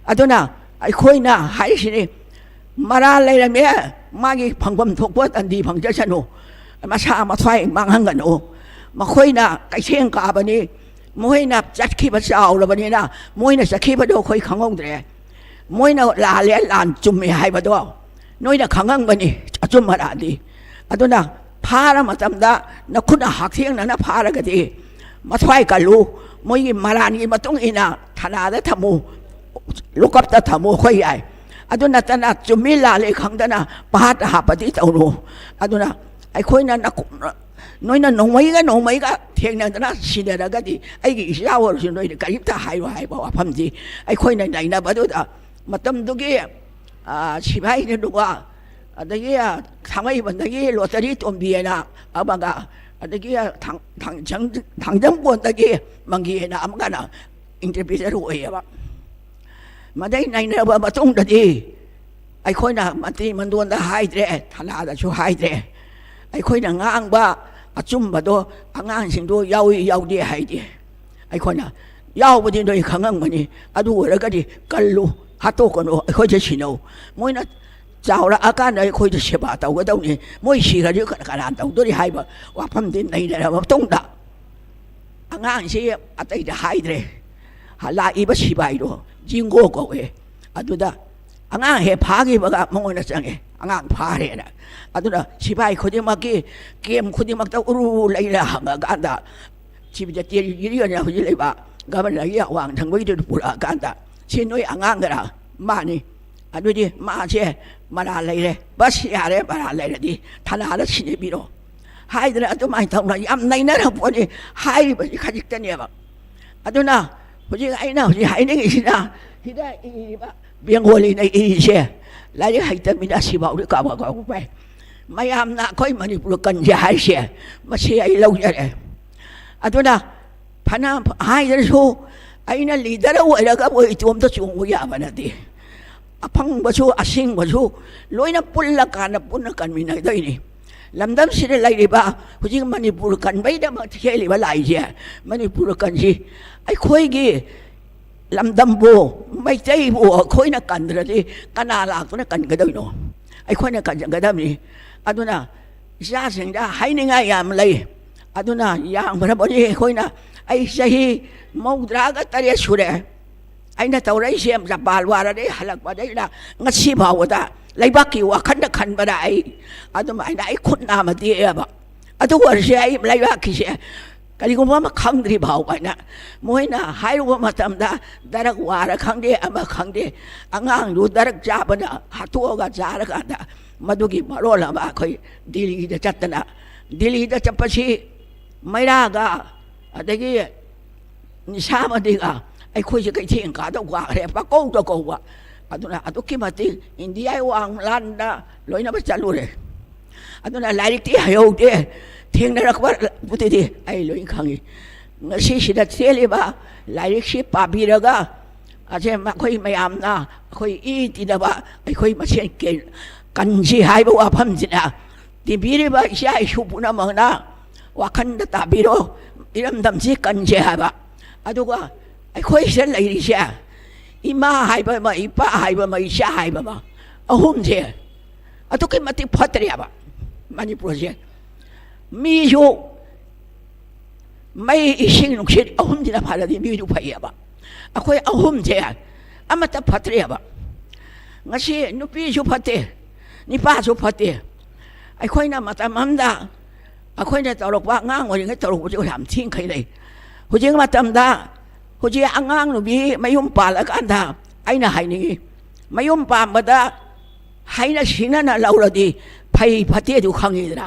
ꯑꯗꯨꯅ ꯑꯩꯈꯣꯏꯅ ꯍꯥꯏꯔꯤꯁꯤꯅꯤ, ꯃꯔꯥ ꯂꯩꯔꯝꯃꯦ, ꯃꯥꯒꯤ ꯐꯪꯐꯝ ꯊꯣꯛꯄ ꯇꯟꯗꯤ ꯐꯪꯖꯁꯅꯨ, ꯃꯁꯥ ꯃꯊ꯭ꯋꯥꯏ ꯃꯥꯡꯍꯟꯒꯅꯨ꯫ ꯃꯈꯣꯏꯅ ꯀꯩꯊꯦꯡ ꯀꯥꯕꯅꯤ, ꯃꯈꯣꯏꯅ ꯆꯠꯈꯤꯕ ꯆꯥꯎꯔꯕꯅꯤꯅ ꯃꯣꯏꯅ ꯆꯠꯈꯤꯕꯗꯣ ꯑꯩꯈꯣꯏ ꯈꯪꯍꯧꯗ꯭ꯔꯦ꯫ ꯃꯣꯏꯅ ꯂꯥꯜꯂꯦ, ꯂꯥꯟ ꯆꯨꯝꯃꯦ ꯍꯥꯏꯕꯗꯣ ꯅꯣꯏꯅ ꯈꯪꯉꯝꯒꯅꯤ, ꯑꯆꯨꯝ ꯑꯔꯥꯟꯗꯤ꯫ ꯑꯗꯨꯅ ꯐꯥꯔ ꯃꯇꯝꯗ ꯅꯈꯨꯠꯅ ꯍꯛꯊꯦꯡꯅꯅ ꯐꯥꯔꯒꯗꯤ ꯃꯊ꯭ꯋꯥꯏ ꯀꯜꯂꯨ, ꯃꯣꯏꯒꯤ ꯃꯔꯥꯟꯒꯤ ꯃꯇꯨꯡ ꯏꯟꯅ ꯊꯅꯥꯗ ꯊꯝꯃꯨ, ꯂꯣꯀꯞꯇ ꯊꯝꯃꯨ, ꯑꯩꯈꯣꯏ ꯌꯥꯏ꯫ ꯑꯗꯨ ꯅꯠꯇꯅ ꯆꯨꯝꯃꯤ ꯂꯥꯜꯂꯤ ꯈꯪꯗꯅ ꯄꯥꯠꯇ ꯍꯥꯞꯄꯗꯤ ꯇꯧꯅꯨ꯫ ꯑꯗꯨꯅ ꯑꯩꯈꯣꯏꯅ ꯅꯀꯨ-, ꯅꯣꯏꯅ ꯅꯣꯡꯃꯩꯒ ꯅꯣꯡꯃꯩꯒ ꯊꯦꯡꯅꯗꯅ ꯁꯤꯅꯔꯒꯗꯤ ꯑꯩꯒꯤ ꯏꯆꯥ ꯑꯣꯏꯔꯁꯨ ꯅꯣꯏꯅ ꯀꯔꯤꯝꯇ ꯍꯥꯏꯔꯣꯏ ꯍꯥꯏꯕ ꯋꯥꯐꯝꯗꯤ ꯑꯩꯈꯣꯏꯅ ꯅꯩꯅꯕꯗꯨꯗ ꯃꯇꯝꯗꯨꯒꯤ, ꯑ, ꯁꯤꯐꯥꯏꯅ ꯅꯨꯄꯥ, ꯑꯗꯒꯤ, ꯑ, ꯊꯥꯡꯃꯩꯕꯟꯗꯒꯤ ꯂꯣꯇꯔꯤ ꯇꯣꯝꯕꯤ ꯍꯥꯏꯅ ꯑꯃꯒ, ꯑꯗꯒꯤ, ꯑ, ꯊꯥꯡ-, ꯊꯥꯡꯖꯪ-, ꯊꯥꯡꯖꯝꯀꯣꯟꯗꯒꯤ ꯃꯪꯒꯤ ꯍꯥꯏꯅ ꯑꯃꯒꯅ interpreter ꯑꯣꯏꯌꯦꯕ꯫ ꯃꯗꯩ ꯅꯩꯅꯔꯕ ꯃꯇꯨꯡꯗꯗꯤ ꯑꯩꯈꯣꯏꯅ ꯃꯟꯇ꯭ꯔꯤ ꯃꯟꯗꯣꯟꯗ ꯍꯥꯏꯗ꯭ꯔꯦ, ꯊꯅꯥꯗꯁꯨ ꯍꯥꯏꯗ꯭ꯔꯦ꯫ ꯑꯩꯈꯣꯏꯅ ꯉꯥꯡꯕ ꯑꯆꯨꯝꯕꯗꯣ ꯑꯉꯥꯡꯁꯤꯡꯗꯣ ꯌꯥꯎꯏ ꯌꯥꯎꯗꯦ ꯍꯥꯏꯗꯦ꯫ ꯑꯩꯈꯣꯏꯅ ꯌꯥꯎꯕꯗꯤ ꯅꯣꯏ ꯈꯪꯉꯝꯒꯅꯤ꯫ ꯑꯗꯨ ꯑꯣꯏꯔꯒꯗꯤ ꯀꯜꯂꯨ, ꯍꯥꯠꯇꯣꯛꯀꯅꯨ, ꯑꯩꯈꯣꯏꯗ ꯁꯤꯟꯅꯧ꯫ ꯃꯣꯏꯅ ꯆꯥꯎꯔꯛꯑꯀꯥꯟꯗ ꯑꯩꯈꯣꯏꯗ ꯁꯦꯕꯥ ꯇꯧꯒꯗꯧꯅꯤ꯫ ꯃꯣꯏ ꯁꯤꯈ꯭ꯔꯗꯤ ꯀꯅꯥ, ꯀꯅꯥ ꯇꯧꯗꯣꯔꯤ ꯍꯥꯏꯕ ꯋꯥꯐꯝꯗꯤ ꯅꯩꯅꯔꯕ ꯃꯇꯨꯡꯗ ꯑꯉꯥꯡꯁꯤ ꯑꯇꯩꯗ ꯍꯥꯏꯗ꯭ꯔꯦ꯫ ꯂꯥꯛꯏꯕ ꯁꯤꯕꯥꯏꯗꯣ ꯖꯤꯡꯒꯣ ꯀꯧꯋꯦ꯫ ꯑꯗꯨꯗ ꯑꯉꯥꯡ ꯍꯦꯛ ꯐꯥꯈꯤꯕꯒ ꯃꯉꯣꯟꯗ ꯆꯪꯉꯦ, ꯑꯉꯥꯡ ꯐꯥꯔꯦꯅ꯫ ꯑꯗꯨꯅ ꯁꯤꯕꯥꯏ ꯈꯨꯗꯤꯡꯃꯛꯀꯤ ꯀꯦꯝ ꯈꯨꯗꯤꯡꯃꯛꯇ ꯎꯔꯨ ꯎꯔꯨ ꯂꯩꯔ ꯍꯪꯉꯀꯥꯟꯗ ꯁꯤꯕꯤꯗ ꯇꯦꯔꯤꯒꯤꯔꯤ ꯑꯣꯏꯅ ꯍꯧꯖꯤꯛ ꯂꯩꯕ ꯒꯕꯔꯅꯔꯒꯤ ꯑꯋꯥꯡ ꯊꯪꯕꯒꯤꯗꯨꯗ ꯄꯨꯔꯛꯑꯀꯥꯟꯗ, "ꯁꯤ ꯅꯣꯏ ꯑꯉꯥꯡꯒꯔꯥ?" "ꯃꯥꯅꯤ"꯫ "ꯑꯗꯨꯗꯤ ꯃꯥꯁꯦ ꯃꯔꯥꯜ ꯂꯩꯔꯦ, ꯕꯁ ꯌꯥꯔꯦ, ꯃꯔꯥꯜ ꯂꯩꯔꯗꯤ ꯊꯅꯥꯗ ꯁꯤꯟꯅꯕꯤꯔꯣ" ꯍꯥꯏꯗꯅ ꯑꯗꯨꯃꯥꯏꯅ ꯇꯧꯅ ꯌꯥꯝ ꯅꯩꯅꯔꯛꯄꯅꯤ꯫ ꯍꯥꯏꯔꯤꯕꯁꯤ ꯈꯖꯤꯛꯇꯅꯦꯕ꯫ ꯑꯗꯨꯅ ꯍꯧꯖꯤꯛ ꯑꯩꯅ ꯍꯧꯖꯤꯛ ꯍꯥꯏꯅꯤꯡꯉꯤꯁꯤꯅ, ꯁꯤꯗ ꯏꯔꯤꯕ ꯕꯦꯡꯒꯣꯂꯤꯅ ꯏꯔꯤꯁꯦ, ꯂꯥꯏꯔꯤꯛ ꯍꯩꯇꯕꯅꯤꯅ ꯁꯤꯐꯥꯎꯗꯤ ꯀꯥꯕ ꯀꯥꯎꯕ ꯐꯩ꯫ ꯃꯌꯥꯝꯅ ꯑꯩꯈꯣꯏ ꯃꯅꯤꯄꯨꯔ ꯀꯟꯁꯦ ꯍꯥꯏꯁꯦ, ꯃꯁꯤ ꯑꯩ ꯂꯧꯖꯔꯦ꯫ ꯑꯗꯨꯅ ꯐꯅ ꯍꯥꯏꯗ꯭ꯔꯁꯨ, ꯑꯩꯅ ꯂꯤꯗꯔ ꯑꯣꯏꯔꯒꯕꯨ ꯏꯇꯣꯝꯇ ꯆꯣꯡꯕ ꯌꯥꯕ ꯅꯠꯇꯦ꯫ ꯑꯐꯪꯕꯁꯨ ꯑꯁꯤꯡꯕꯁꯨ ꯂꯣꯏꯅ ꯄꯨꯜꯂꯀꯥꯟꯗ ꯄꯨꯟꯅ ꯀꯟꯃꯤꯟꯅꯗꯣꯏꯅꯤ꯫ ꯂꯝꯗꯝꯁꯤꯗ ꯂꯩꯔꯤꯕ ꯍꯧꯖꯤꯛ ꯃꯅꯤꯄꯨꯔ ꯀꯟꯕꯩꯗꯃꯛ ꯊꯦꯜꯂꯤꯕ ꯂꯥꯏꯁꯦ, ꯃꯅꯤꯄꯨꯔ ꯀꯟꯁꯤ꯫ ꯑꯩꯈꯣꯏꯒꯤ ꯂꯝꯗꯝꯕꯨ, ꯃꯩꯇꯩꯕꯨ ꯑꯩꯈꯣꯏꯅ ꯀꯟꯗ꯭ꯔꯗꯤ ꯀꯅꯥ ꯂꯥꯛꯇꯨꯅ ꯀꯟꯒꯗꯣꯏꯅꯣ? ꯑꯩꯈꯣꯏꯅ ꯀꯟꯒꯗꯕꯅꯤ꯫ ꯑꯗꯨꯅ ꯏꯆꯥꯁꯤꯡꯗ ꯍꯥꯏꯅꯤꯡꯉꯥꯏ ꯌꯥꯝ ꯂꯩ꯫ ꯑꯗꯨꯅ ꯌꯥꯝꯈ꯭ꯔꯕꯅꯤ꯫ ꯑꯩꯈꯣꯏꯅ, ꯑꯩ ꯆꯍꯤ ꯃꯧꯗ꯭ꯔꯥꯒ ꯇꯔꯦꯠ ꯁꯨꯔꯦ꯫ ꯑꯩꯅ ꯇꯧꯔꯛꯏꯁꯦ ꯖꯄꯥꯟ ꯋꯥꯔꯗꯒꯤ ꯍꯜꯂꯛꯄꯗꯩꯅ ꯉꯁꯤ ꯐꯥꯎꯕꯗ ꯂꯩꯕꯥꯛꯀꯤ ꯋꯥꯈꯜꯗ ꯈꯟꯕꯗ ꯑꯩ ꯑꯗꯨꯃꯥꯏꯅ ꯑꯩ ꯈꯨꯠ ꯅꯥꯝꯃ ꯇꯦꯛꯑꯦꯕ꯫ ꯑꯗꯨ ꯑꯣꯏꯔꯁꯨ ꯑꯩ ꯂꯩꯕꯥꯛꯀꯤꯁꯦ ꯀꯔꯤꯒꯨꯝꯕ ꯑꯃ ꯈꯪꯗ꯭ꯔꯤ ꯐꯥꯎꯕ ꯍꯥꯏꯅ ꯃꯣꯏꯅ ꯍꯥꯏꯔꯨꯕ ꯃꯇꯝꯗ ꯗ꯭ꯔꯒ ꯋꯥꯔ ꯈꯪꯗꯦ, ꯑꯃ ꯈꯪꯗꯦ, ꯑꯉꯥꯡꯗꯨ ꯗ꯭ꯔꯒ ꯆꯥꯕꯅ ꯍꯥꯠꯇꯣꯛꯑꯒ ꯆꯥꯔꯀꯥꯟꯗ ꯃꯗꯨꯒꯤ ꯃꯔꯣꯜ ꯑꯃ ꯑꯩꯈꯣꯏ ꯗꯤꯜꯂꯤꯗ ꯆꯠꯇꯅ, ꯗꯤꯜꯂꯤꯗ ꯆꯠꯄꯁꯤ ꯃꯩꯔꯥꯒ ꯑꯗꯒꯤ ꯅꯤꯁꯥꯃꯗꯤꯒ ꯑꯩꯈꯣꯏꯁꯦ ꯀꯩꯊꯦꯜ ꯀꯥꯗꯧ ꯀꯥꯈ꯭ꯔꯦ, ꯄꯥꯀꯧꯗ ꯀꯧꯕ꯫ ꯑꯗꯨꯅ ꯑꯗꯨꯛꯀꯤ ꯃꯇꯤꯛ ꯏꯟꯗꯤꯌꯥꯒꯤ ꯋꯥꯡꯃ ꯂꯥꯟꯗ ꯂꯣꯏꯅꯃꯛ ꯆꯠꯂꯨꯔꯦ꯫ ꯑꯗꯨꯅ ꯂꯥꯏꯔꯤꯛꯇꯤ ꯍꯩꯍꯧꯗꯦ, ꯊꯦꯡꯅꯔꯛꯄꯗꯨꯗꯤ ꯑꯩ ꯂꯣꯏ ꯈꯪꯉꯤ꯫ ꯉꯁꯤꯁꯤꯗ ꯆꯦꯜꯂꯤꯕ ꯂꯥꯏꯔꯤꯛꯁꯤ ꯄꯥꯕꯤꯔꯒ, ꯑꯁꯦ ꯃꯈꯣꯏ ꯃꯌꯥꯝꯅ ꯑꯩꯈꯣꯏ ꯏ ꯇꯤꯟꯅꯕ ꯑꯩꯈꯣꯏ ꯃꯁꯦꯟ ꯀꯦ-, ꯀꯟꯁꯤ ꯍꯥꯏꯕ ꯋꯥꯐꯝꯁꯤꯅ ꯇꯤꯟꯕꯤꯔꯤꯕ ꯏꯆꯥ ꯏꯁꯨ ꯄꯨꯝꯅꯃꯛꯅ ꯋꯥꯈꯜꯗ ꯇꯥꯕꯤꯔꯣ, ꯏꯔꯝꯗꯝꯁꯤ ꯀꯟꯁꯦ ꯍꯥꯏꯕ꯫ ꯑꯗꯨꯒ ꯑꯩꯈꯣꯏ ꯁꯤꯗ ꯂꯩꯔꯤꯁꯦ, ꯏꯃꯥ ꯍꯥꯏꯕ ꯑꯃ, ꯏꯄꯥ ꯍꯥꯏꯕ ꯑꯃ, ꯏꯆꯥ ꯍꯥꯏꯕ ꯑꯃ, ꯑꯍꯨꯝꯁꯦ ꯑꯗꯨꯛꯀꯤ ꯃꯇꯤꯛ ꯐꯠꯇ꯭ꯔꯦꯕ ꯃꯅꯤꯄꯨꯔꯁꯦ꯫ ꯃꯤꯁꯨ ꯃꯩ, ꯏꯁꯤꯡ, ꯅꯨꯡꯁꯤꯠ ꯑꯍꯨꯝꯁꯤꯅ ꯐꯔꯗꯤ ꯃꯤꯁꯨ ꯐꯩꯌꯦꯕ꯫ ꯑꯩꯈꯣꯏ ꯑꯍꯨꯝꯁꯦ ꯑꯃꯠꯇ ꯐꯠꯇ꯭ꯔꯦꯕ꯫ ꯉꯁꯤ ꯅꯨꯄꯤꯁꯨ ꯐꯠꯇꯦ, ꯅꯨꯄꯥꯁꯨ ꯐꯠꯇꯦ꯫ ꯑꯩꯈꯣꯏꯅ ꯃꯇꯝ ꯑꯃꯗ ꯑꯩꯈꯣꯏꯅ ꯇꯧꯔꯛꯄ, ꯑꯉꯥꯡ ꯑꯣꯏꯔꯤꯉꯩ ꯇꯧꯔꯛꯄꯁꯦ ꯌꯥꯝ ꯊꯤꯅ ꯈꯦꯠꯅꯩ꯫ ꯍꯧꯖꯤꯛ ꯃꯇꯝꯗ, ꯍꯧꯖꯤꯛ ꯑꯉꯥꯡ ꯅꯨꯄꯤ ꯃꯌꯨꯝ ꯄꯥꯜꯂꯀꯥꯟꯗ ꯑꯩꯅ ꯍꯥꯏꯅꯤꯡꯉꯤ, ꯃꯌꯨꯝ ꯄꯥꯟꯕꯗ ꯍꯥꯏꯅ ꯁꯤꯡꯅꯅ ꯂꯧꯔꯗꯤ ꯐꯩ ꯐꯠꯇꯦ ꯑꯗꯨ ꯈꯪꯉꯤꯗꯅ꯫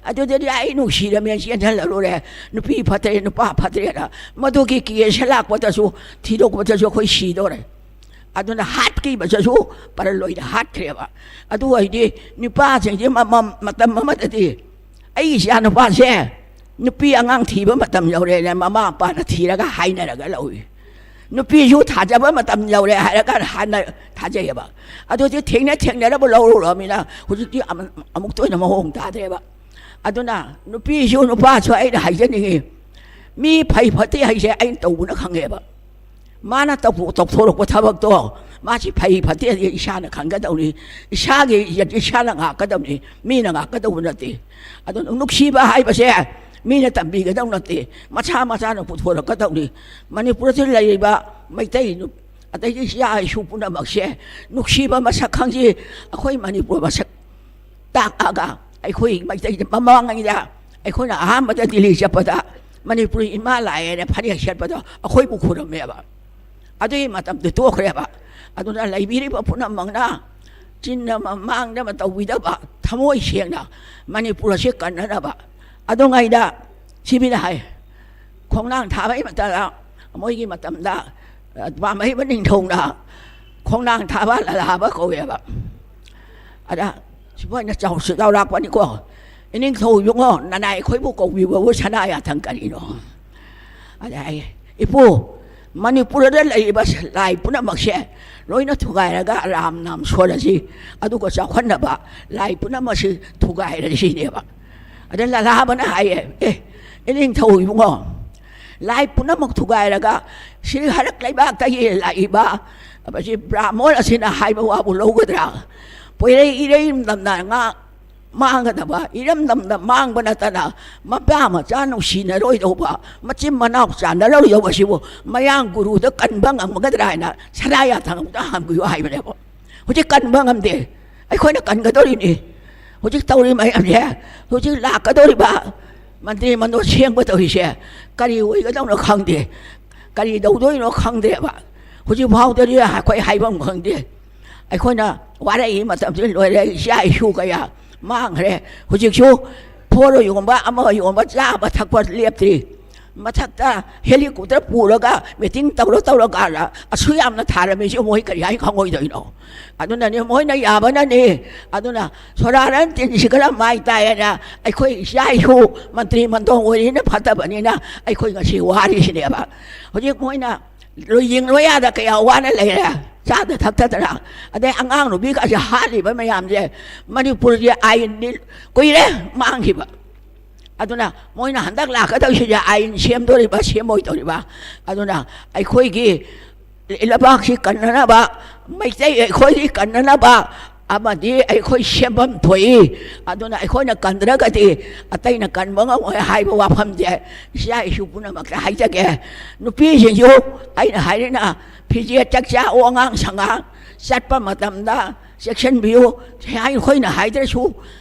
ꯑꯗꯨꯗꯗꯤ ꯑꯩ ꯅꯨꯡꯁꯤꯔꯝꯃꯦ ꯆꯦꯟꯁꯤꯜꯂꯔꯨꯔꯦ, ꯅꯨꯄꯤ ꯐꯠꯇ꯭ꯔꯦ, ꯅꯨꯄꯥ ꯐꯠꯇ꯭ꯔꯦꯅ꯫ ꯃꯗꯨꯒꯤ ꯀꯦꯁ ꯂꯥꯛꯄꯗꯁꯨ, ꯊꯤꯗꯣꯛꯄꯗꯁꯨ ꯑꯩꯈꯣꯏ ꯁꯤꯗꯣꯔꯦ꯫ ꯑꯗꯨꯅ ꯍꯥꯠꯈꯤꯕꯗꯁꯨ ꯄꯔꯂꯣꯏꯗ ꯍꯥꯠꯈ꯭ꯔꯦꯕ꯫ ꯑꯗꯨ ꯑꯣꯏꯗꯤ ꯅꯨꯄꯥꯁꯤꯡꯁꯦ ꯃ-, ꯃ-, ꯃꯇꯝ ꯑꯃꯗꯗꯤ ꯑꯩꯒꯤ ꯏꯆꯥ ꯅꯨꯄꯥꯁꯦ ꯅꯨꯄꯤ ꯑꯉꯥꯡ ꯊꯤꯕ ꯃꯇꯝ ꯌꯧꯔꯦꯅ ꯃꯃꯥ ꯃꯄꯥꯅ ꯊꯤꯔꯒ ꯍꯥꯏꯅꯔꯒ ꯂꯧꯏ꯫ ꯅꯨꯄꯤꯁꯨ ꯊꯥꯖꯕ ꯃꯇꯝ ꯌꯧꯔꯦ ꯍꯥꯏꯔꯒ ꯍꯥꯟꯅ ꯊꯥꯖꯩꯌꯦꯕ꯫ ꯑꯗꯨꯗꯤ ꯊꯦꯡꯅ ꯊꯦꯡꯅꯔꯕ ꯂꯧꯔꯨꯔꯕꯅꯤꯅ ꯍꯧꯖꯤꯛꯇꯤ ꯑꯃ-, ꯑꯃꯨꯛꯇ ꯑꯣꯏꯅ ꯃꯑꯣꯡ ꯇꯥꯗ꯭ꯔꯦꯕ꯫ ꯑꯗꯨꯅ ꯅꯨꯄꯤꯁꯨ ꯅꯨꯄꯥꯁꯨ ꯑꯩꯅ ꯍꯥꯏꯖꯅꯤꯡꯉꯤ, ꯃꯤ ꯐꯩ ꯐꯠꯇꯦ ꯍꯥꯏꯁꯦ ꯑꯩꯅ ꯇꯧꯕꯅ ꯈꯪꯉꯦꯕ꯫ ꯃꯥꯅ ꯇꯧꯊꯣ-, ꯇꯧꯊꯣꯔꯛꯄ ꯊꯕꯛꯇꯣ ꯃꯥꯁꯤ ꯐꯩ ꯐꯠꯇꯦ ꯍꯥꯏꯁꯦ ꯏꯁꯥꯅ ꯈꯪꯒꯗꯧꯅꯤ, ꯏꯁꯥꯒꯤ ꯏꯖꯠ ꯏꯁꯥꯅ ꯉꯥꯛꯀꯗꯧꯅꯤ, ꯃꯤꯅ ꯉꯥꯛꯀꯗꯧꯕ ꯅꯠꯇꯦ꯫ ꯑꯗꯨꯅ ꯅꯨꯡꯁꯤꯕ ꯍꯥꯏꯕꯁꯦ ꯃꯤꯅ ꯇꯝꯕꯤꯒꯗꯧ ꯅꯠꯇꯦ, ꯃꯁꯥ ꯃꯁꯥꯅ ꯄꯨꯊꯣꯔꯛꯀꯗꯧꯅꯤ꯫ ꯃꯅꯤꯄꯨꯔꯗ ꯂꯩꯔꯤꯕ ꯃꯩꯇꯩ ꯅꯨ-, ꯑꯗꯩꯗꯤ ꯏꯆꯥ ꯏꯁꯨ ꯄꯨꯝꯅꯃꯛꯁꯦ ꯅꯨꯡꯁꯤꯕ ꯃꯁꯛ ꯈꯪꯖꯤ꯫ ꯑꯩꯈꯣꯏ ꯃꯅꯤꯄꯨꯔ ꯃꯁꯛ ꯇꯥꯛꯑꯒ ꯑꯩꯈꯣꯏ ꯃꯩꯇꯩ ꯃꯃꯥꯡꯉꯩꯗ ꯑꯩꯈꯣꯏꯅ ꯑꯍꯥꯟꯕꯗ ꯗꯤꯜꯂꯤ ꯆꯠꯄꯗ ꯃꯅꯤꯄꯨꯔꯤ ꯏꯃꯥ ꯂꯥꯛꯑꯦꯅ ꯐꯅꯦꯛ ꯁꯦꯠꯄꯗꯣ ꯑꯩꯈꯣꯏꯕꯨ ꯈꯨꯔꯨꯝꯃꯦꯕ꯫ ꯑꯗꯨꯒꯤ ꯃꯇꯝꯗꯨ ꯇꯣꯛꯈ꯭ꯔꯦꯕ꯫ ꯑꯗꯨꯅ ꯂꯩꯕꯤꯔꯤꯕ ꯄꯨꯝꯅꯃꯛꯅ ꯆꯤꯟꯅ ꯑꯃ ꯃꯥꯡꯗ ꯑꯃ ꯇꯧꯕꯤꯗꯕ, ꯊꯃꯣꯏ ꯁꯦꯡꯅ ꯃꯅꯤꯄꯨꯔ ꯑꯁꯤ ꯀꯟꯅꯅꯕ꯫ ꯑꯗꯨꯉꯩꯗ ꯁꯤꯕꯤꯅ ꯍꯥꯏ, ꯈꯣꯡꯅꯥꯡ ꯊꯥꯕꯒꯤ ꯃꯇꯝꯗ, ꯃꯣꯏꯒꯤ ꯃꯇꯝꯗ, ꯑ, ꯄꯥꯝꯍꯩꯕ ꯅꯤꯡꯊꯧꯅ ꯈꯣꯡꯅꯥꯡ ꯊꯥꯕ ꯂꯂꯥꯕ ꯀꯧꯋꯦꯕ꯫ ꯑꯗ ꯁꯤꯐꯥꯏꯅ ꯆꯥꯎꯁꯨ ꯆꯥꯎꯔꯥꯛꯄꯅꯤꯀꯣ, "ꯏꯅꯤꯡꯊꯧ ꯏꯕꯨꯡꯉꯣ, ꯅꯅꯥꯏ ꯑꯩꯈꯣꯏꯕꯨ ꯀꯧꯕꯤꯕꯕꯨ ꯁꯅꯥ ꯌꯥꯊꯪ ꯀꯔꯤꯅꯣ?" ꯑꯗ ꯑꯩ, "ꯏꯄꯨ, ꯃꯅꯤꯄꯨꯔꯗ ꯂꯩꯔꯤꯕ ꯂꯥꯏ ꯄꯨꯝꯅꯃꯛꯁꯦ ꯂꯣꯏꯅ ꯊꯨꯒꯥꯏꯔꯒ ꯔꯥꯝ ꯅꯥꯝ ꯁꯣꯜꯂꯁꯤ, ꯑꯗꯨꯒ ꯆꯥꯎꯈꯠꯅꯕ ꯂꯥꯏ ꯄꯨꯝꯅꯃꯛꯁꯤ ꯊꯨꯒꯥꯏꯔꯁꯤꯅꯦꯕ꯫" ꯑꯗ ꯂꯂꯥꯕꯅ ꯍꯥꯏꯌꯦ, "ꯑꯦ, ꯏꯅꯤꯡꯊꯧ ꯏꯕꯨꯡꯉꯣ, ꯂꯥꯏ ꯄꯨꯝꯅꯃꯛ ꯊꯨꯒꯥꯏꯔꯒ ꯁꯤ ꯍꯔꯛ ꯂꯩꯕꯥꯛꯇꯒꯤ ꯂꯥꯛꯏꯕ ꯃꯁꯤ ꯕ꯭ꯔꯥꯍꯃꯣꯟ ꯑꯁꯤꯅ ꯍꯥꯏꯕ ꯋꯥꯕꯨ ꯂꯧꯒꯗ꯭ꯔꯥ? ꯄꯣꯏꯔꯩ ꯏꯔꯩ ꯅꯝꯅ ꯉꯥ ꯃꯥꯡꯒꯗꯕ, ꯏꯔꯝꯗꯝꯗ ꯃꯥꯡꯕ ꯅꯠꯇꯅ ꯃꯄꯥ ꯃꯆꯥ ꯅꯨꯡꯁꯤꯅꯔꯣꯏꯗꯧꯕ, ꯃꯆꯤꯟ ꯃꯅꯥꯎ ꯆꯥꯟꯅꯔꯣꯏꯗꯧꯕ ꯑꯁꯤꯕꯨ ꯃꯌꯥꯡ ꯒꯨꯔꯨꯗ ꯀꯟꯕ ꯉꯝꯒꯗ꯭ꯔꯥ ꯍꯥꯏꯅ ꯁꯅꯥ ꯌꯥꯊꯪ ꯑꯝꯇ ꯍꯪꯕꯤꯌꯨ" ꯍꯥꯏꯕꯅꯦꯕ꯫ ꯍꯧꯖꯤꯛ ꯀꯟꯕ ꯉꯝꯗꯦ꯫ ꯑꯩꯈꯣꯏꯅ ꯀꯟꯒꯗꯧꯔꯤꯅꯤ꯫ ꯍꯧꯖꯤꯛ ꯇꯧꯔꯤ ꯃꯌꯥꯝꯁꯦ, ꯍꯧꯖꯤꯛ ꯂꯥꯛꯀꯗꯧꯔꯤꯕ ꯃꯟꯇ꯭ꯔꯤ ꯃꯟꯗꯣꯟ ꯁꯦꯝꯒꯗꯧꯔꯤꯁꯦ ꯀꯔꯤ ꯑꯣꯏꯒꯗꯧꯅꯣ ꯈꯪꯗꯦ, ꯀꯔꯤ ꯇꯧꯗꯣꯏꯅꯣ ꯈꯪꯗ꯭ꯔꯦꯕ꯫ ꯍꯧꯖꯤꯛ ꯐꯥꯎꯗꯗꯤ ꯑꯩꯈꯣꯏ ꯍꯥꯏꯐꯝ ꯈꯪꯗꯦ꯫ ꯑꯩꯈꯣꯏꯅ ꯋꯥꯔꯛꯏ ꯃꯇꯝꯁꯤ ꯂꯣꯏꯔꯦ, ꯏꯆꯥ ꯏꯁꯨ ꯀꯌꯥ ꯃꯥꯡꯈ꯭ꯔꯦ꯫ ꯍꯧꯖꯤꯛꯁꯨ ꯐꯣꯔ ꯌꯣꯟꯕ, ꯑꯃ ꯌꯣꯟꯕ, ꯆꯥꯕ ꯊꯛꯄ ꯂꯦꯞꯇ꯭ꯔꯤ꯫ ꯃꯊꯛꯇ ꯍꯦꯂꯤꯀꯣꯞꯇꯔ ꯄꯨꯔꯒ ꯃꯤꯇꯤꯡ ꯇꯧꯔ ꯇꯧꯔꯀꯥꯟꯗ ꯑꯁꯨꯛ ꯌꯥꯝꯅ ꯊꯥꯔꯝꯃꯤꯁꯤ ꯃꯣꯏ ꯀꯔꯤ ꯍꯥꯏ ꯈꯪꯉꯣꯏꯗꯣꯏꯅꯣ? ꯑꯗꯨꯅꯅꯦ, ꯃꯣꯏꯅ ꯌꯥꯕꯅꯅꯦ꯫ ꯑꯗꯨꯅ ꯁꯣꯔꯥꯔꯟ ꯇꯤꯟꯁꯤ ꯈꯔ ꯃꯥꯏ ꯇꯥꯏꯌꯦꯅ ꯑꯩꯈꯣꯏ ꯏꯆꯥ ꯏꯁꯨ ꯃꯟꯇ꯭ꯔꯤ ꯃꯟꯗꯣꯡ ꯑꯣꯏꯔꯤꯅ ꯐꯠꯇꯕꯅꯤꯅ ꯑꯩꯈꯣꯏ ꯉꯁꯤ ꯋꯥꯔꯤꯁꯤꯅꯦꯕ꯫ ꯍꯧꯖꯤꯛ ꯃꯣꯏꯅ ꯂꯣꯏꯌꯤꯡ ꯂꯣꯌꯥꯗ ꯀꯌꯥ ꯋꯥꯅ ꯂꯩꯔꯦ, ꯆꯥꯗ ꯊꯛꯇꯗꯅ꯫ ꯑꯗꯩ ꯑꯉꯥꯡ ꯅꯨꯕꯤꯒꯁꯦ ꯍꯥꯠꯂꯤꯕ ꯃꯌꯥꯝꯁꯦ, ꯃꯅꯤꯄꯨꯔꯒꯤ ꯑꯥꯏꯟꯗꯤ ꯀꯨꯏꯔꯦ ꯃꯥꯡꯈꯤꯕ꯫ ꯑꯗꯨꯅ ꯃꯣꯏꯅ ꯍꯟꯗꯛ ꯂꯥꯛꯀꯗꯧꯔꯤꯁꯤꯗꯤ ꯑꯥꯏꯟ ꯁꯦꯝꯗꯣꯔꯤꯕ, ꯁꯦꯝꯃꯣꯏꯗꯧꯔꯤꯕ꯫ ꯑꯗꯨꯅ ꯑꯩꯈꯣꯏꯒꯤ ꯂꯩꯕꯥꯛꯁꯤ ꯀꯟꯅꯅꯕ, ꯃꯩꯇꯩ ꯑꯩꯈꯣꯏꯒꯤ ꯀꯟꯅꯅꯕ ꯑꯃꯗꯤ ꯑꯩꯈꯣꯏ ꯁꯦꯝꯐꯝ ꯊꯣꯛꯏ꯫ ꯑꯗꯨꯅ ꯑꯩꯈꯣꯏꯅ ꯀꯟꯗ꯭ꯔꯒꯗꯤ ꯑꯇꯩꯅ ꯀꯟꯕ ꯉꯝꯃꯣꯏ ꯍꯥꯏꯕ ꯋꯥꯐꯝꯁꯦ ꯏꯆꯥ ꯏꯁꯨ ꯄꯨꯝꯅꯃꯛꯇ ꯍꯥꯏꯖꯒꯦ꯫ ꯅꯨꯄꯤꯁꯤꯡꯁꯨ ꯑꯩꯅ ꯍꯥꯏꯔꯤꯅ ꯐꯤꯖꯦꯠ ꯆꯥꯛꯆꯥ ꯋꯥꯉꯥꯡ ꯁꯉꯥꯡ ꯆꯠꯄ ꯃꯇꯝꯗ ꯆꯦꯛꯁꯤꯟꯕꯤꯌꯨ꯫ ꯁꯤ ꯑꯩꯈꯣꯏꯅ ꯍꯥꯏꯗ꯭ꯔꯁꯨ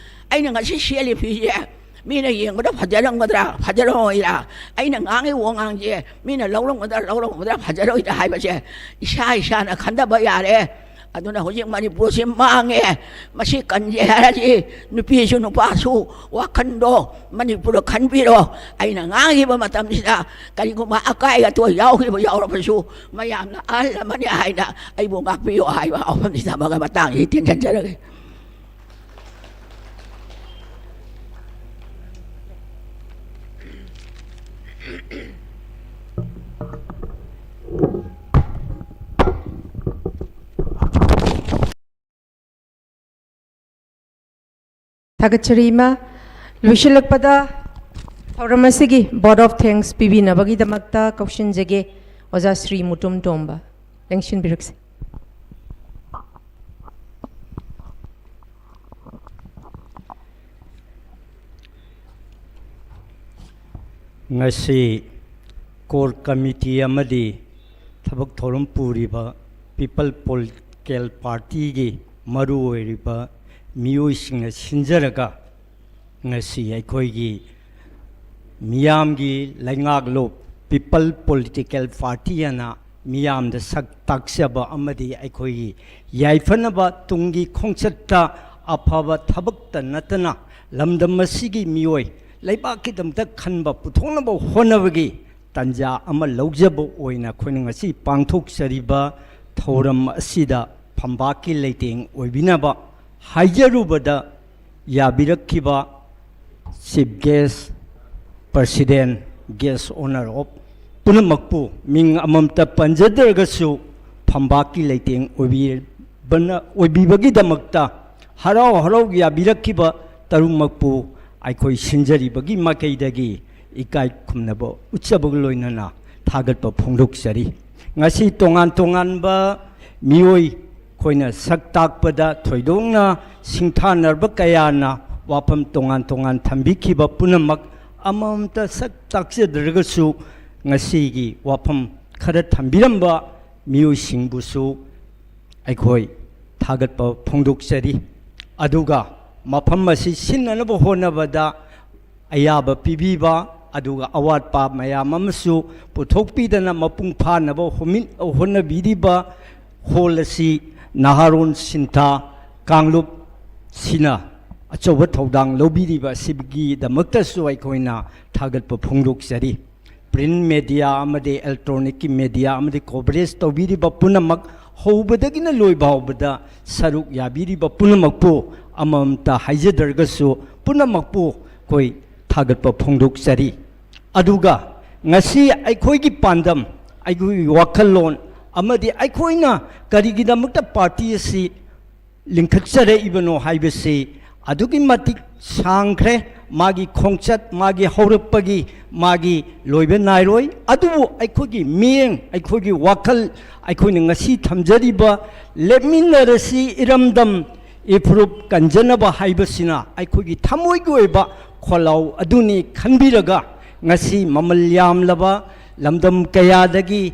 ꯑꯩꯅ ꯉꯁꯤ ꯁꯦꯠꯂꯤ ꯐꯤꯁꯦ ꯃꯤꯅ ꯌꯦꯡꯕꯗ ꯐꯖꯔꯝꯒꯗ꯭ꯔꯥ ꯐꯖꯔꯝꯃꯣꯏꯗ꯭ꯔꯥ, ꯑꯩꯅ ꯉꯥꯡꯉꯤ ꯋꯥꯉꯥꯡꯁꯦ ꯃꯤꯅ ꯂꯧꯔꯝꯒꯗ꯭ꯔꯥ ꯂꯧꯔꯝꯒꯗ꯭ꯔꯥ ꯐꯖꯔꯣꯏꯗ꯭ꯔꯥ ꯍꯥꯏꯕꯁꯦ ꯏꯁꯥ ꯏꯁꯥꯅ ꯈꯟꯊꯕ ꯌꯥꯔꯦ꯫ ꯑꯗꯨꯅ ꯍꯧꯖꯤꯛ ꯃꯅꯤꯄꯨꯔꯁꯤ ꯃꯥꯡꯉꯦ꯫ ꯃꯁꯤ ꯀꯟꯒꯦ ꯍꯥꯏꯔꯗꯤ ꯅꯨꯄꯤꯁꯨ ꯅꯨꯄꯥꯁꯨ ꯋꯥꯈꯟꯗꯣ ꯃꯅꯤꯄꯨꯔꯗ ꯈꯟꯕꯤꯔꯣ꯫ ꯑꯩꯅ ꯉꯥꯡꯈꯤꯕ ꯃꯇꯝꯁꯤꯗ ꯀꯔꯤꯒꯨꯝꯕ ꯑꯀꯥꯏ ꯑꯇꯣꯏ ꯌꯥꯎꯈꯤꯕ ꯌꯥꯎꯔꯕꯁꯨ ꯃꯌꯥꯝꯅ ꯑꯍꯜ ꯑꯃꯅꯤ ꯍꯥꯏꯅ ꯑꯩꯕꯨ ꯉꯥꯛꯄꯤꯌꯨ ꯍꯥꯏꯕ ꯋꯥꯐꯝꯁꯤ ꯊꯝꯃꯒ ꯃꯇꯥꯡꯁꯤ ꯇꯦꯟꯁꯤꯟꯖꯔꯒꯦ꯫ ꯊꯥꯒꯠꯆꯔꯤ ꯏꯃꯥ꯫ ꯂꯣꯏꯁꯤꯜꯂꯛꯄꯗ ꯊꯧꯔꯝ ꯑꯁꯤꯒꯤ vote of thanks ꯄꯤꯕꯤꯅꯕꯒꯤꯗꯃꯛꯇ ꯀꯧꯁꯤꯟꯖꯒꯦ ꯑꯣꯖꯥ ꯁ꯭ꯔꯤ ꯃꯨꯇꯨꯝ ꯇꯣꯝꯕ꯫ ꯂꯦꯡꯁꯤꯟꯕꯤꯔꯛꯁꯤ꯫ ꯉꯁꯤ core committee ꯑꯃꯗꯤ ꯊꯕꯛ ꯊꯧꯔꯝ ꯄꯨꯔꯤꯕ People Political Partyꯒꯤ ꯃꯔꯨ ꯑꯣꯏꯔꯤꯕ ꯃꯤꯑꯣꯏꯁꯤꯡꯅ ꯁꯤꯟꯖꯔꯒ ꯉꯁꯤ ꯑꯩꯈꯣꯏꯒꯤ ꯃꯤꯌꯥꯝꯒꯤ ꯂꯩꯉꯥꯛꯂꯨꯞ People Political Party ꯑꯅ ꯃꯤꯌꯥꯝꯗ ꯁꯛ ꯇꯥꯛꯆꯕ ꯑꯃꯗꯤ ꯑꯩꯈꯣꯏꯒꯤ ꯌꯥꯏꯐꯅꯕ ꯇꯨꯡꯒꯤ ꯈꯣꯡꯆꯠꯇ ꯑꯐꯕ ꯊꯕꯛꯇ ꯅꯠꯇꯅ ꯂꯝꯗꯝ ꯑꯁꯤꯒꯤ ꯃꯤꯑꯣꯏ ꯂꯩꯕꯥꯛꯀꯤꯗꯃꯛꯇ ꯈꯟꯕ ꯄꯨꯊꯣꯛꯅꯕ ꯍꯣꯠꯅꯕꯒꯤ ꯇꯥꯟꯖꯥ ꯑꯃ ꯂꯧꯖꯕ ꯑꯣꯏꯅ ꯑꯩꯈꯣꯏꯅ ꯉꯁꯤ ꯄꯥꯡꯊꯣꯛꯆꯔꯤꯕ ꯊꯧꯔꯝ ꯑꯁꯤꯗ ꯐꯝꯕꯥꯛꯀꯤ ꯂꯩꯇꯦꯡ ꯑꯣꯏꯕꯤꯅꯕ ꯍꯥꯏꯖꯔꯨꯕꯗ ꯌꯥꯕꯤꯔꯛꯈꯤꯕ Chief Guest, President, Guest Honour of ꯄꯨꯝꯅꯃꯛꯄꯨ ꯃꯤꯡ ꯑꯃꯃꯝꯇ ꯄꯟꯖꯗ꯭ꯔꯒꯁꯨ ꯐꯝꯕꯥꯛꯀꯤ ꯂꯩꯇꯦꯡ ꯑꯣꯏꯕꯤꯕꯅ-, ꯑꯣꯏꯕꯤꯕꯒꯤꯗꯃꯛꯇ ꯍꯔꯥꯎ ꯍꯔꯥꯎ ꯌꯥꯕꯤꯔꯛꯈꯤꯕ ꯇꯔꯨꯛꯃꯛꯄꯨ ꯑꯩꯈꯣꯏ ꯁꯤꯟꯖꯔꯤꯕꯒꯤ ꯃꯥꯏꯀꯩꯗꯒꯤ ꯏꯀꯥꯏ ꯈꯨꯝꯅꯕ ꯎꯠꯆꯕꯒ ꯂꯣꯏꯅꯅ ꯊꯥꯒꯠꯄ ꯐꯣꯡꯗꯣꯛꯆꯔꯤ꯫ ꯉꯁꯤ ꯇꯣꯉꯥꯟ ꯇꯣꯉꯥꯟꯕ ꯃꯤꯑꯣꯏ ꯑꯩꯈꯣꯏꯅ ꯁꯛ ꯇꯥꯛꯄꯗ ꯊꯣꯏꯗꯣꯛꯅ ꯁꯤꯡꯊꯥꯅꯔꯕ ꯀꯌꯥꯅ ꯋꯥꯐꯝ ꯇꯣꯉꯥꯟ ꯇꯣꯉꯥꯟ ꯊꯝꯕꯤꯈꯤꯕ ꯄꯨꯝꯅꯃꯛ ꯑꯃꯃꯝꯇ ꯁꯛ ꯇꯥꯛꯆꯗ꯭ꯔꯒꯁꯨ ꯉꯁꯤꯒꯤ ꯋꯥꯐꯝ ꯈꯔ ꯊꯝꯕꯤꯔꯝꯕ ꯃꯤꯑꯣꯏꯁꯤꯡꯕꯨꯁꯨ ꯑꯩꯈꯣꯏ ꯊꯥꯒꯠꯄ ꯐꯣꯡꯗꯣꯛꯆꯔꯤ꯫ ꯑꯗꯨꯒ ꯃꯐꯝ ꯑꯁꯤ ꯁꯤꯟꯅꯅꯕ ꯍꯣꯠꯅꯕꯗ ꯑꯌꯥꯕ ꯄꯤꯕꯤꯕ, ꯑꯗꯨꯒ ꯑꯋꯥꯠꯄ ꯃꯌꯥꯝ ꯑꯃꯁꯨ ꯄꯨꯊꯣꯛꯄꯤꯗꯅ ꯃꯄꯨꯡ ꯐꯥꯅꯕ ꯍꯣꯃꯤ-, ꯍꯣꯠꯅꯕꯤꯔꯤꯕ ꯍꯣꯜ ꯑꯁꯤ ꯅꯍꯥꯔꯣꯟ ꯁꯤꯟꯊꯥ ꯀꯥꯡꯂꯨꯞ ꯁꯤꯅ ꯑꯆꯧꯕ ꯊꯧꯗꯥꯡ ꯂꯧꯕꯤꯔꯤꯕ ꯑꯁꯤꯒꯤꯗꯃꯛꯇꯁꯨ ꯑꯩꯈꯣꯏꯅ ꯊꯥꯒꯠꯄ ꯐꯣꯡꯗꯣꯛꯆꯔꯤ꯫ ꯄ꯭ꯔꯤꯟ ꯃꯦꯗꯤꯌꯥ ꯑꯃꯗꯤ ꯏꯂꯦꯛꯇ꯭ꯔꯣꯅꯤꯛꯀꯤ ꯃꯦꯗꯤꯌꯥ ꯑꯃꯗꯤ ꯀꯣꯚꯔꯦꯖ ꯇꯧꯕꯤꯔꯤꯕ ꯄꯨꯝꯅꯃꯛ, ꯍꯧꯕꯗꯒꯤꯅ ꯂꯣꯏꯕ ꯐꯥꯎꯕꯗ ꯁꯔꯨꯛ ꯌꯥꯕꯤꯔꯤꯕ ꯄꯨꯝꯅꯃꯛꯄꯨ ꯑꯃꯃꯝꯇ ꯍꯥꯏꯖꯗ꯭ꯔꯒꯁꯨ ꯄꯨꯝꯅꯃꯛꯄꯨ ꯑꯩꯈꯣꯏ ꯊꯥꯒꯠꯄ ꯐꯣꯡꯗꯣꯛꯆꯔꯤ꯫ ꯑꯗꯨꯒ ꯉꯁꯤ ꯑꯩꯈꯣꯏꯒꯤ ꯄꯥꯟꯗꯝ, ꯑꯩꯈꯣꯏꯒꯤ ꯋꯥꯈꯜꯂꯣꯟ ꯑꯃꯗꯤ ꯑꯩꯈꯣꯏꯅ ꯀꯔꯤꯒꯤꯗꯃꯛꯇ ꯄꯥꯔꯇꯤ ꯑꯁꯤ ꯂꯤꯡꯈꯠꯆꯔꯛꯏꯕꯅꯣ ꯍꯥꯏꯕꯁꯤ ꯑꯗꯨꯛꯀꯤ ꯃꯇꯤꯛ ꯁꯥꯡꯈ꯭ꯔꯦ꯫ ꯃꯥꯒꯤ ꯈꯣꯡꯆꯠ, ꯃꯥꯒꯤ ꯍꯧꯔꯛꯄꯒꯤ, ꯃꯥꯒꯤ ꯂꯣꯏꯕ ꯅꯥꯏꯔꯣꯏ꯫ ꯑꯗꯨꯕꯨ ꯑꯩꯈꯣꯏꯒꯤ ꯃꯤꯠꯌꯦꯡ, ꯑꯩꯈꯣꯏꯒꯤ ꯋꯥꯈꯜ, ꯑꯩꯈꯣꯏꯅ ꯉꯁꯤ ꯊꯝꯖꯔꯤꯕ "ꯂꯦꯞꯃꯤꯟꯅꯔꯁꯤ ꯏꯔꯝꯗꯝ, ꯏꯐꯨꯔꯨꯞ ꯀꯟꯖꯅꯕ" ꯍꯥꯏꯕꯁꯤꯅ ꯑꯩꯈꯣꯏꯒꯤ ꯊꯃꯣꯏꯒꯤ ꯑꯣꯏꯕ ꯈꯣꯜꯂꯥꯎ ꯑꯗꯨꯅꯤ ꯈꯟꯕꯤꯔꯒ, ꯉꯁꯤ ꯃꯃꯜ ꯌꯥꯝꯂꯕ ꯂꯝꯗꯝ ꯀꯌꯥꯗꯒꯤ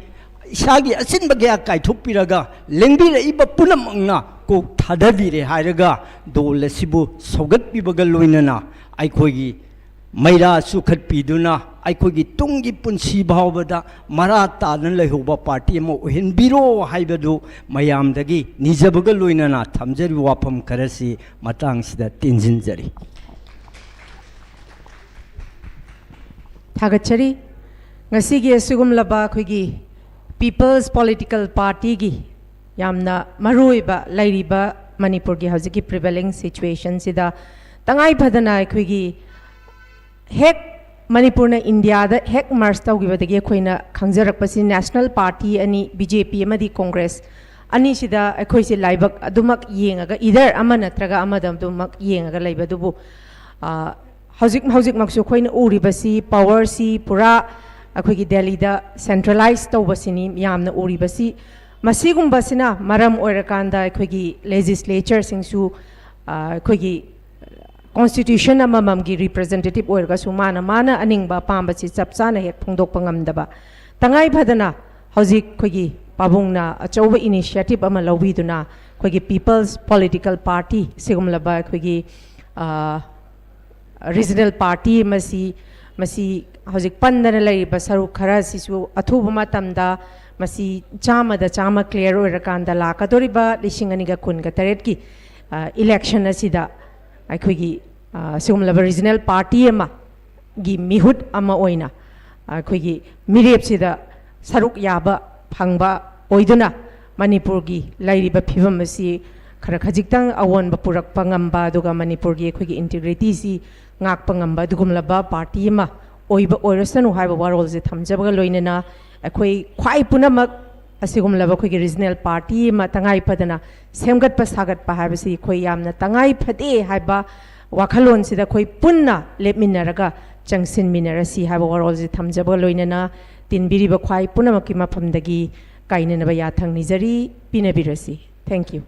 ꯏꯁꯥꯒꯤ ꯑꯆꯤꯟꯕ ꯀꯌꯥ ꯀꯥꯏꯊꯣꯛꯄꯤꯔꯒ ꯂꯦꯡꯕꯤꯔꯛꯏꯕ ꯄꯨꯝꯅꯃꯛꯅ ꯀꯣꯛ ꯊꯥꯗꯕꯤꯔꯦ ꯍꯥꯏꯔꯒ ꯗꯣꯜ ꯑꯁꯤꯕꯨ ꯁꯧꯒꯠꯄꯤꯕꯒ ꯂꯣꯏꯅꯅ ꯑꯩꯈꯣꯏꯒꯤ ꯃꯩꯔꯥ ꯆꯨꯈꯠꯄꯤꯗꯨꯅ ꯑꯩꯈꯣꯏꯒꯤ ꯇꯨꯡꯒꯤ ꯄꯨꯟꯁꯤ ꯐꯥꯎꯕꯗ ꯃꯔꯥ ꯇꯥꯅ ꯂꯩꯍꯧꯕ ꯄꯥꯔꯇꯤ ꯑꯃ ꯑꯣꯏꯍꯟꯕꯤꯔꯣ ꯍꯥꯏꯕꯗꯨ ꯃꯌꯥꯝꯗꯒꯤ ꯅꯤꯖꯕꯒ ꯂꯣꯏꯅꯅ ꯊꯝꯖꯔꯤꯕ ꯋꯥꯐꯝ ꯈꯔꯁꯤ ꯃꯇꯥꯡꯁꯤꯗ ꯇꯦꯟꯁꯤꯟꯖꯔꯤ꯫ ꯊꯥꯒꯠꯆꯔꯤ꯫ ꯉꯁꯤꯒꯤ ꯑꯁꯤꯒꯨꯝꯂꯕ ꯑꯩꯈꯣꯏꯒꯤ People's Political Partyꯒꯤ ꯌꯥꯝꯅ ꯃꯔꯨꯑꯣꯏꯕ ꯂꯩꯔꯤꯕ ꯃꯅꯤꯄꯨꯔꯒꯤ ꯍꯧꯖꯤꯛꯀꯤ prevailing situationꯁꯤꯗ ꯇꯉꯥꯏ ꯐꯗꯅ ꯑꯩꯈꯣꯏꯒꯤ ꯍꯦꯛ ꯃꯅꯤꯄꯨꯔꯅ ꯏꯟꯗꯤꯌꯥꯗ ꯍꯦꯛ merge ꯇꯧꯈꯤꯕꯗꯒꯤ ꯑꯩꯈꯣꯏꯅ ꯈꯪꯖꯔꯛꯄꯁꯤ national party ꯑꯅꯤ, ꯕꯤ ꯖꯦ ꯄꯤ ꯑꯃꯗꯤ ꯀꯣꯡꯒ꯭ꯔꯦꯁ ꯑꯅꯤꯁꯤꯗ ꯑꯩꯈꯣꯏꯁꯦ ꯂꯥꯏꯕꯛ ꯑꯗꯨꯃꯛ ꯌꯦꯡꯉꯒ, either ꯑꯃ ꯅꯠꯇ꯭ꯔꯒ ꯑꯃꯗ ꯑꯗꯨꯃꯛ ꯌꯦꯡꯉꯒ ꯂꯩꯕ꯫ ꯑꯗꯨꯕꯨ, ꯑ, ꯍꯧꯖꯤꯛ ꯍꯧꯖꯤꯛꯃꯛꯁꯨ ꯑꯩꯈꯣꯏꯅ ꯎꯔꯤꯕꯁꯤ, powerꯁꯤ ꯄꯨꯔꯥ ꯑꯩꯈꯣꯏꯒꯤ ꯗꯦꯜꯂꯤꯗ centralize ꯇꯧꯕꯁꯤꯅꯤ ꯌꯥꯝꯅ ꯎꯔꯤꯕꯁꯤ꯫ ꯃꯁꯤꯒꯨꯝꯕꯁꯤꯅ ꯃꯔꯝ ꯑꯣꯏꯔꯀꯥꯟꯗ ꯑꯩꯈꯣꯏꯒꯤ legislatureꯁꯤꯡꯁꯨ, ꯑ, ꯑꯩꯈꯣꯏꯒꯤ constitution ꯑꯃꯃꯝꯒꯤ representative ꯑꯣꯏꯔꯒꯁꯨ ꯃꯥꯅ ꯃꯥꯅ ꯑꯅꯤꯡꯕ ꯑꯄꯥꯝꯕꯁꯤ ꯆꯞ ꯆꯥꯅ ꯍꯦꯛ ꯐꯣꯡꯗꯣꯛꯄ ꯉꯝꯗꯕ꯫ ꯇꯉꯥꯏ ꯐꯗꯅ ꯍꯧꯖꯤꯛ ꯑꯩꯈꯣꯏꯒꯤ ꯄꯥꯕꯨꯡꯅ ꯑꯆꯧꯕ initiative ꯑꯃ ꯂꯧꯕꯤꯗꯨꯅ ꯑꯩꯈꯣꯏꯒꯤ People's Political Party ꯁꯤꯒꯨꯝꯂꯕ ꯑꯩꯈꯣꯏꯒꯤ regional party ꯑꯃꯁꯤ ꯃꯁꯤ ꯍꯧꯖꯤꯛ ꯄꯟꯗꯅ ꯂꯩꯔꯤꯕ ꯁꯔꯨꯛ ꯈꯔꯁꯤꯁꯨ ꯑꯊꯨꯕ ꯃꯇꯝꯗ ꯃꯁꯤ ꯆꯥꯝꯃꯗ ꯆꯥꯝꯃ clear ꯑꯣꯏꯔꯀꯥꯟꯗ ꯂꯥꯛꯀꯗꯧꯔꯤꯕ ꯂꯤꯁꯤꯡ ꯑꯅꯤꯒ ꯀꯨꯟꯒ ꯇꯔꯦꯠꯀꯤ election ꯑꯁꯤꯗ ꯑꯩꯈꯣꯏꯒꯤ ꯁꯤꯒꯨꯝꯂꯕ regional party ꯑꯃꯒꯤ ꯃꯤꯍꯨꯠ ꯑꯃ ꯑꯣꯏꯅ ꯑꯩꯈꯣꯏꯒꯤ ꯃꯤꯔꯦꯞꯁꯤꯗ ꯁꯔꯨꯛ ꯌꯥꯕ ꯐꯪꯕ ꯑꯣꯏꯗꯨꯅ ꯃꯅꯤꯄꯨꯔꯒꯤ ꯂꯩꯔꯤꯕ ꯐꯤꯕꯝ ꯑꯁꯤ ꯈꯔ ꯈꯖꯤꯛꯇꯪ ꯑꯑꯣꯟꯕ ꯄꯨꯔꯛꯄ ꯉꯝꯕ, ꯑꯗꯨꯒ ꯃꯅꯤꯄꯨꯔꯒꯤ ꯑꯩꯈꯣꯏꯒꯤ integrityꯁꯤ ꯉꯥꯛꯄ ꯉꯝꯕ ꯑꯗꯨꯒꯨꯝꯂꯕ party ꯑꯃ ꯑꯣꯏꯕ ꯑꯣꯏꯔꯁꯅꯨ ꯍꯥꯏꯕ ꯋꯥꯔꯣꯜꯁꯦ ꯊꯝꯖꯕꯒ ꯂꯣꯏꯅꯅ, ꯑꯩꯈꯣꯏ ꯈ꯭ꯋꯥꯏ ꯄꯨꯝꯅꯃꯛ ꯑꯁꯤꯒꯨꯝꯂꯕ ꯑꯩꯈꯣꯏꯒꯤ regional party ꯑꯃ ꯇꯉꯥꯏ ꯐꯗꯅ ꯁꯦꯝꯒꯠꯄ ꯁꯥꯒꯠꯄ ꯍꯥꯏꯕꯁꯤ ꯑꯩꯈꯣꯏ ꯌꯥꯝꯅ ꯇꯉꯥꯏ ꯐꯗꯦ ꯍꯥꯏꯕ ꯋꯥꯈꯜꯂꯣꯟꯁꯤꯗ ꯑꯩꯈꯣꯏ ꯄꯨꯟꯅ ꯂꯦꯞꯃꯤꯟꯅꯔꯒ ꯆꯪꯁꯤꯟꯃꯤꯟꯅꯔꯁꯤ ꯍꯥꯏꯕ ꯋꯥꯔꯣꯜꯁꯤ ꯊꯝꯖꯕꯒ ꯂꯣꯏꯅꯅ, ꯇꯤꯟꯕꯤꯔꯤꯕ ꯈ꯭ꯋꯥꯏ ꯄꯨꯝꯅꯃꯛꯀꯤ ꯃꯐꯝꯗꯒꯤ ꯀꯥꯏꯅꯅꯕ ꯌꯥꯊꯪ ꯅꯤꯖꯔꯤ꯫ ꯄꯤꯅꯕꯤꯔꯁꯤ꯫ Thank you꯫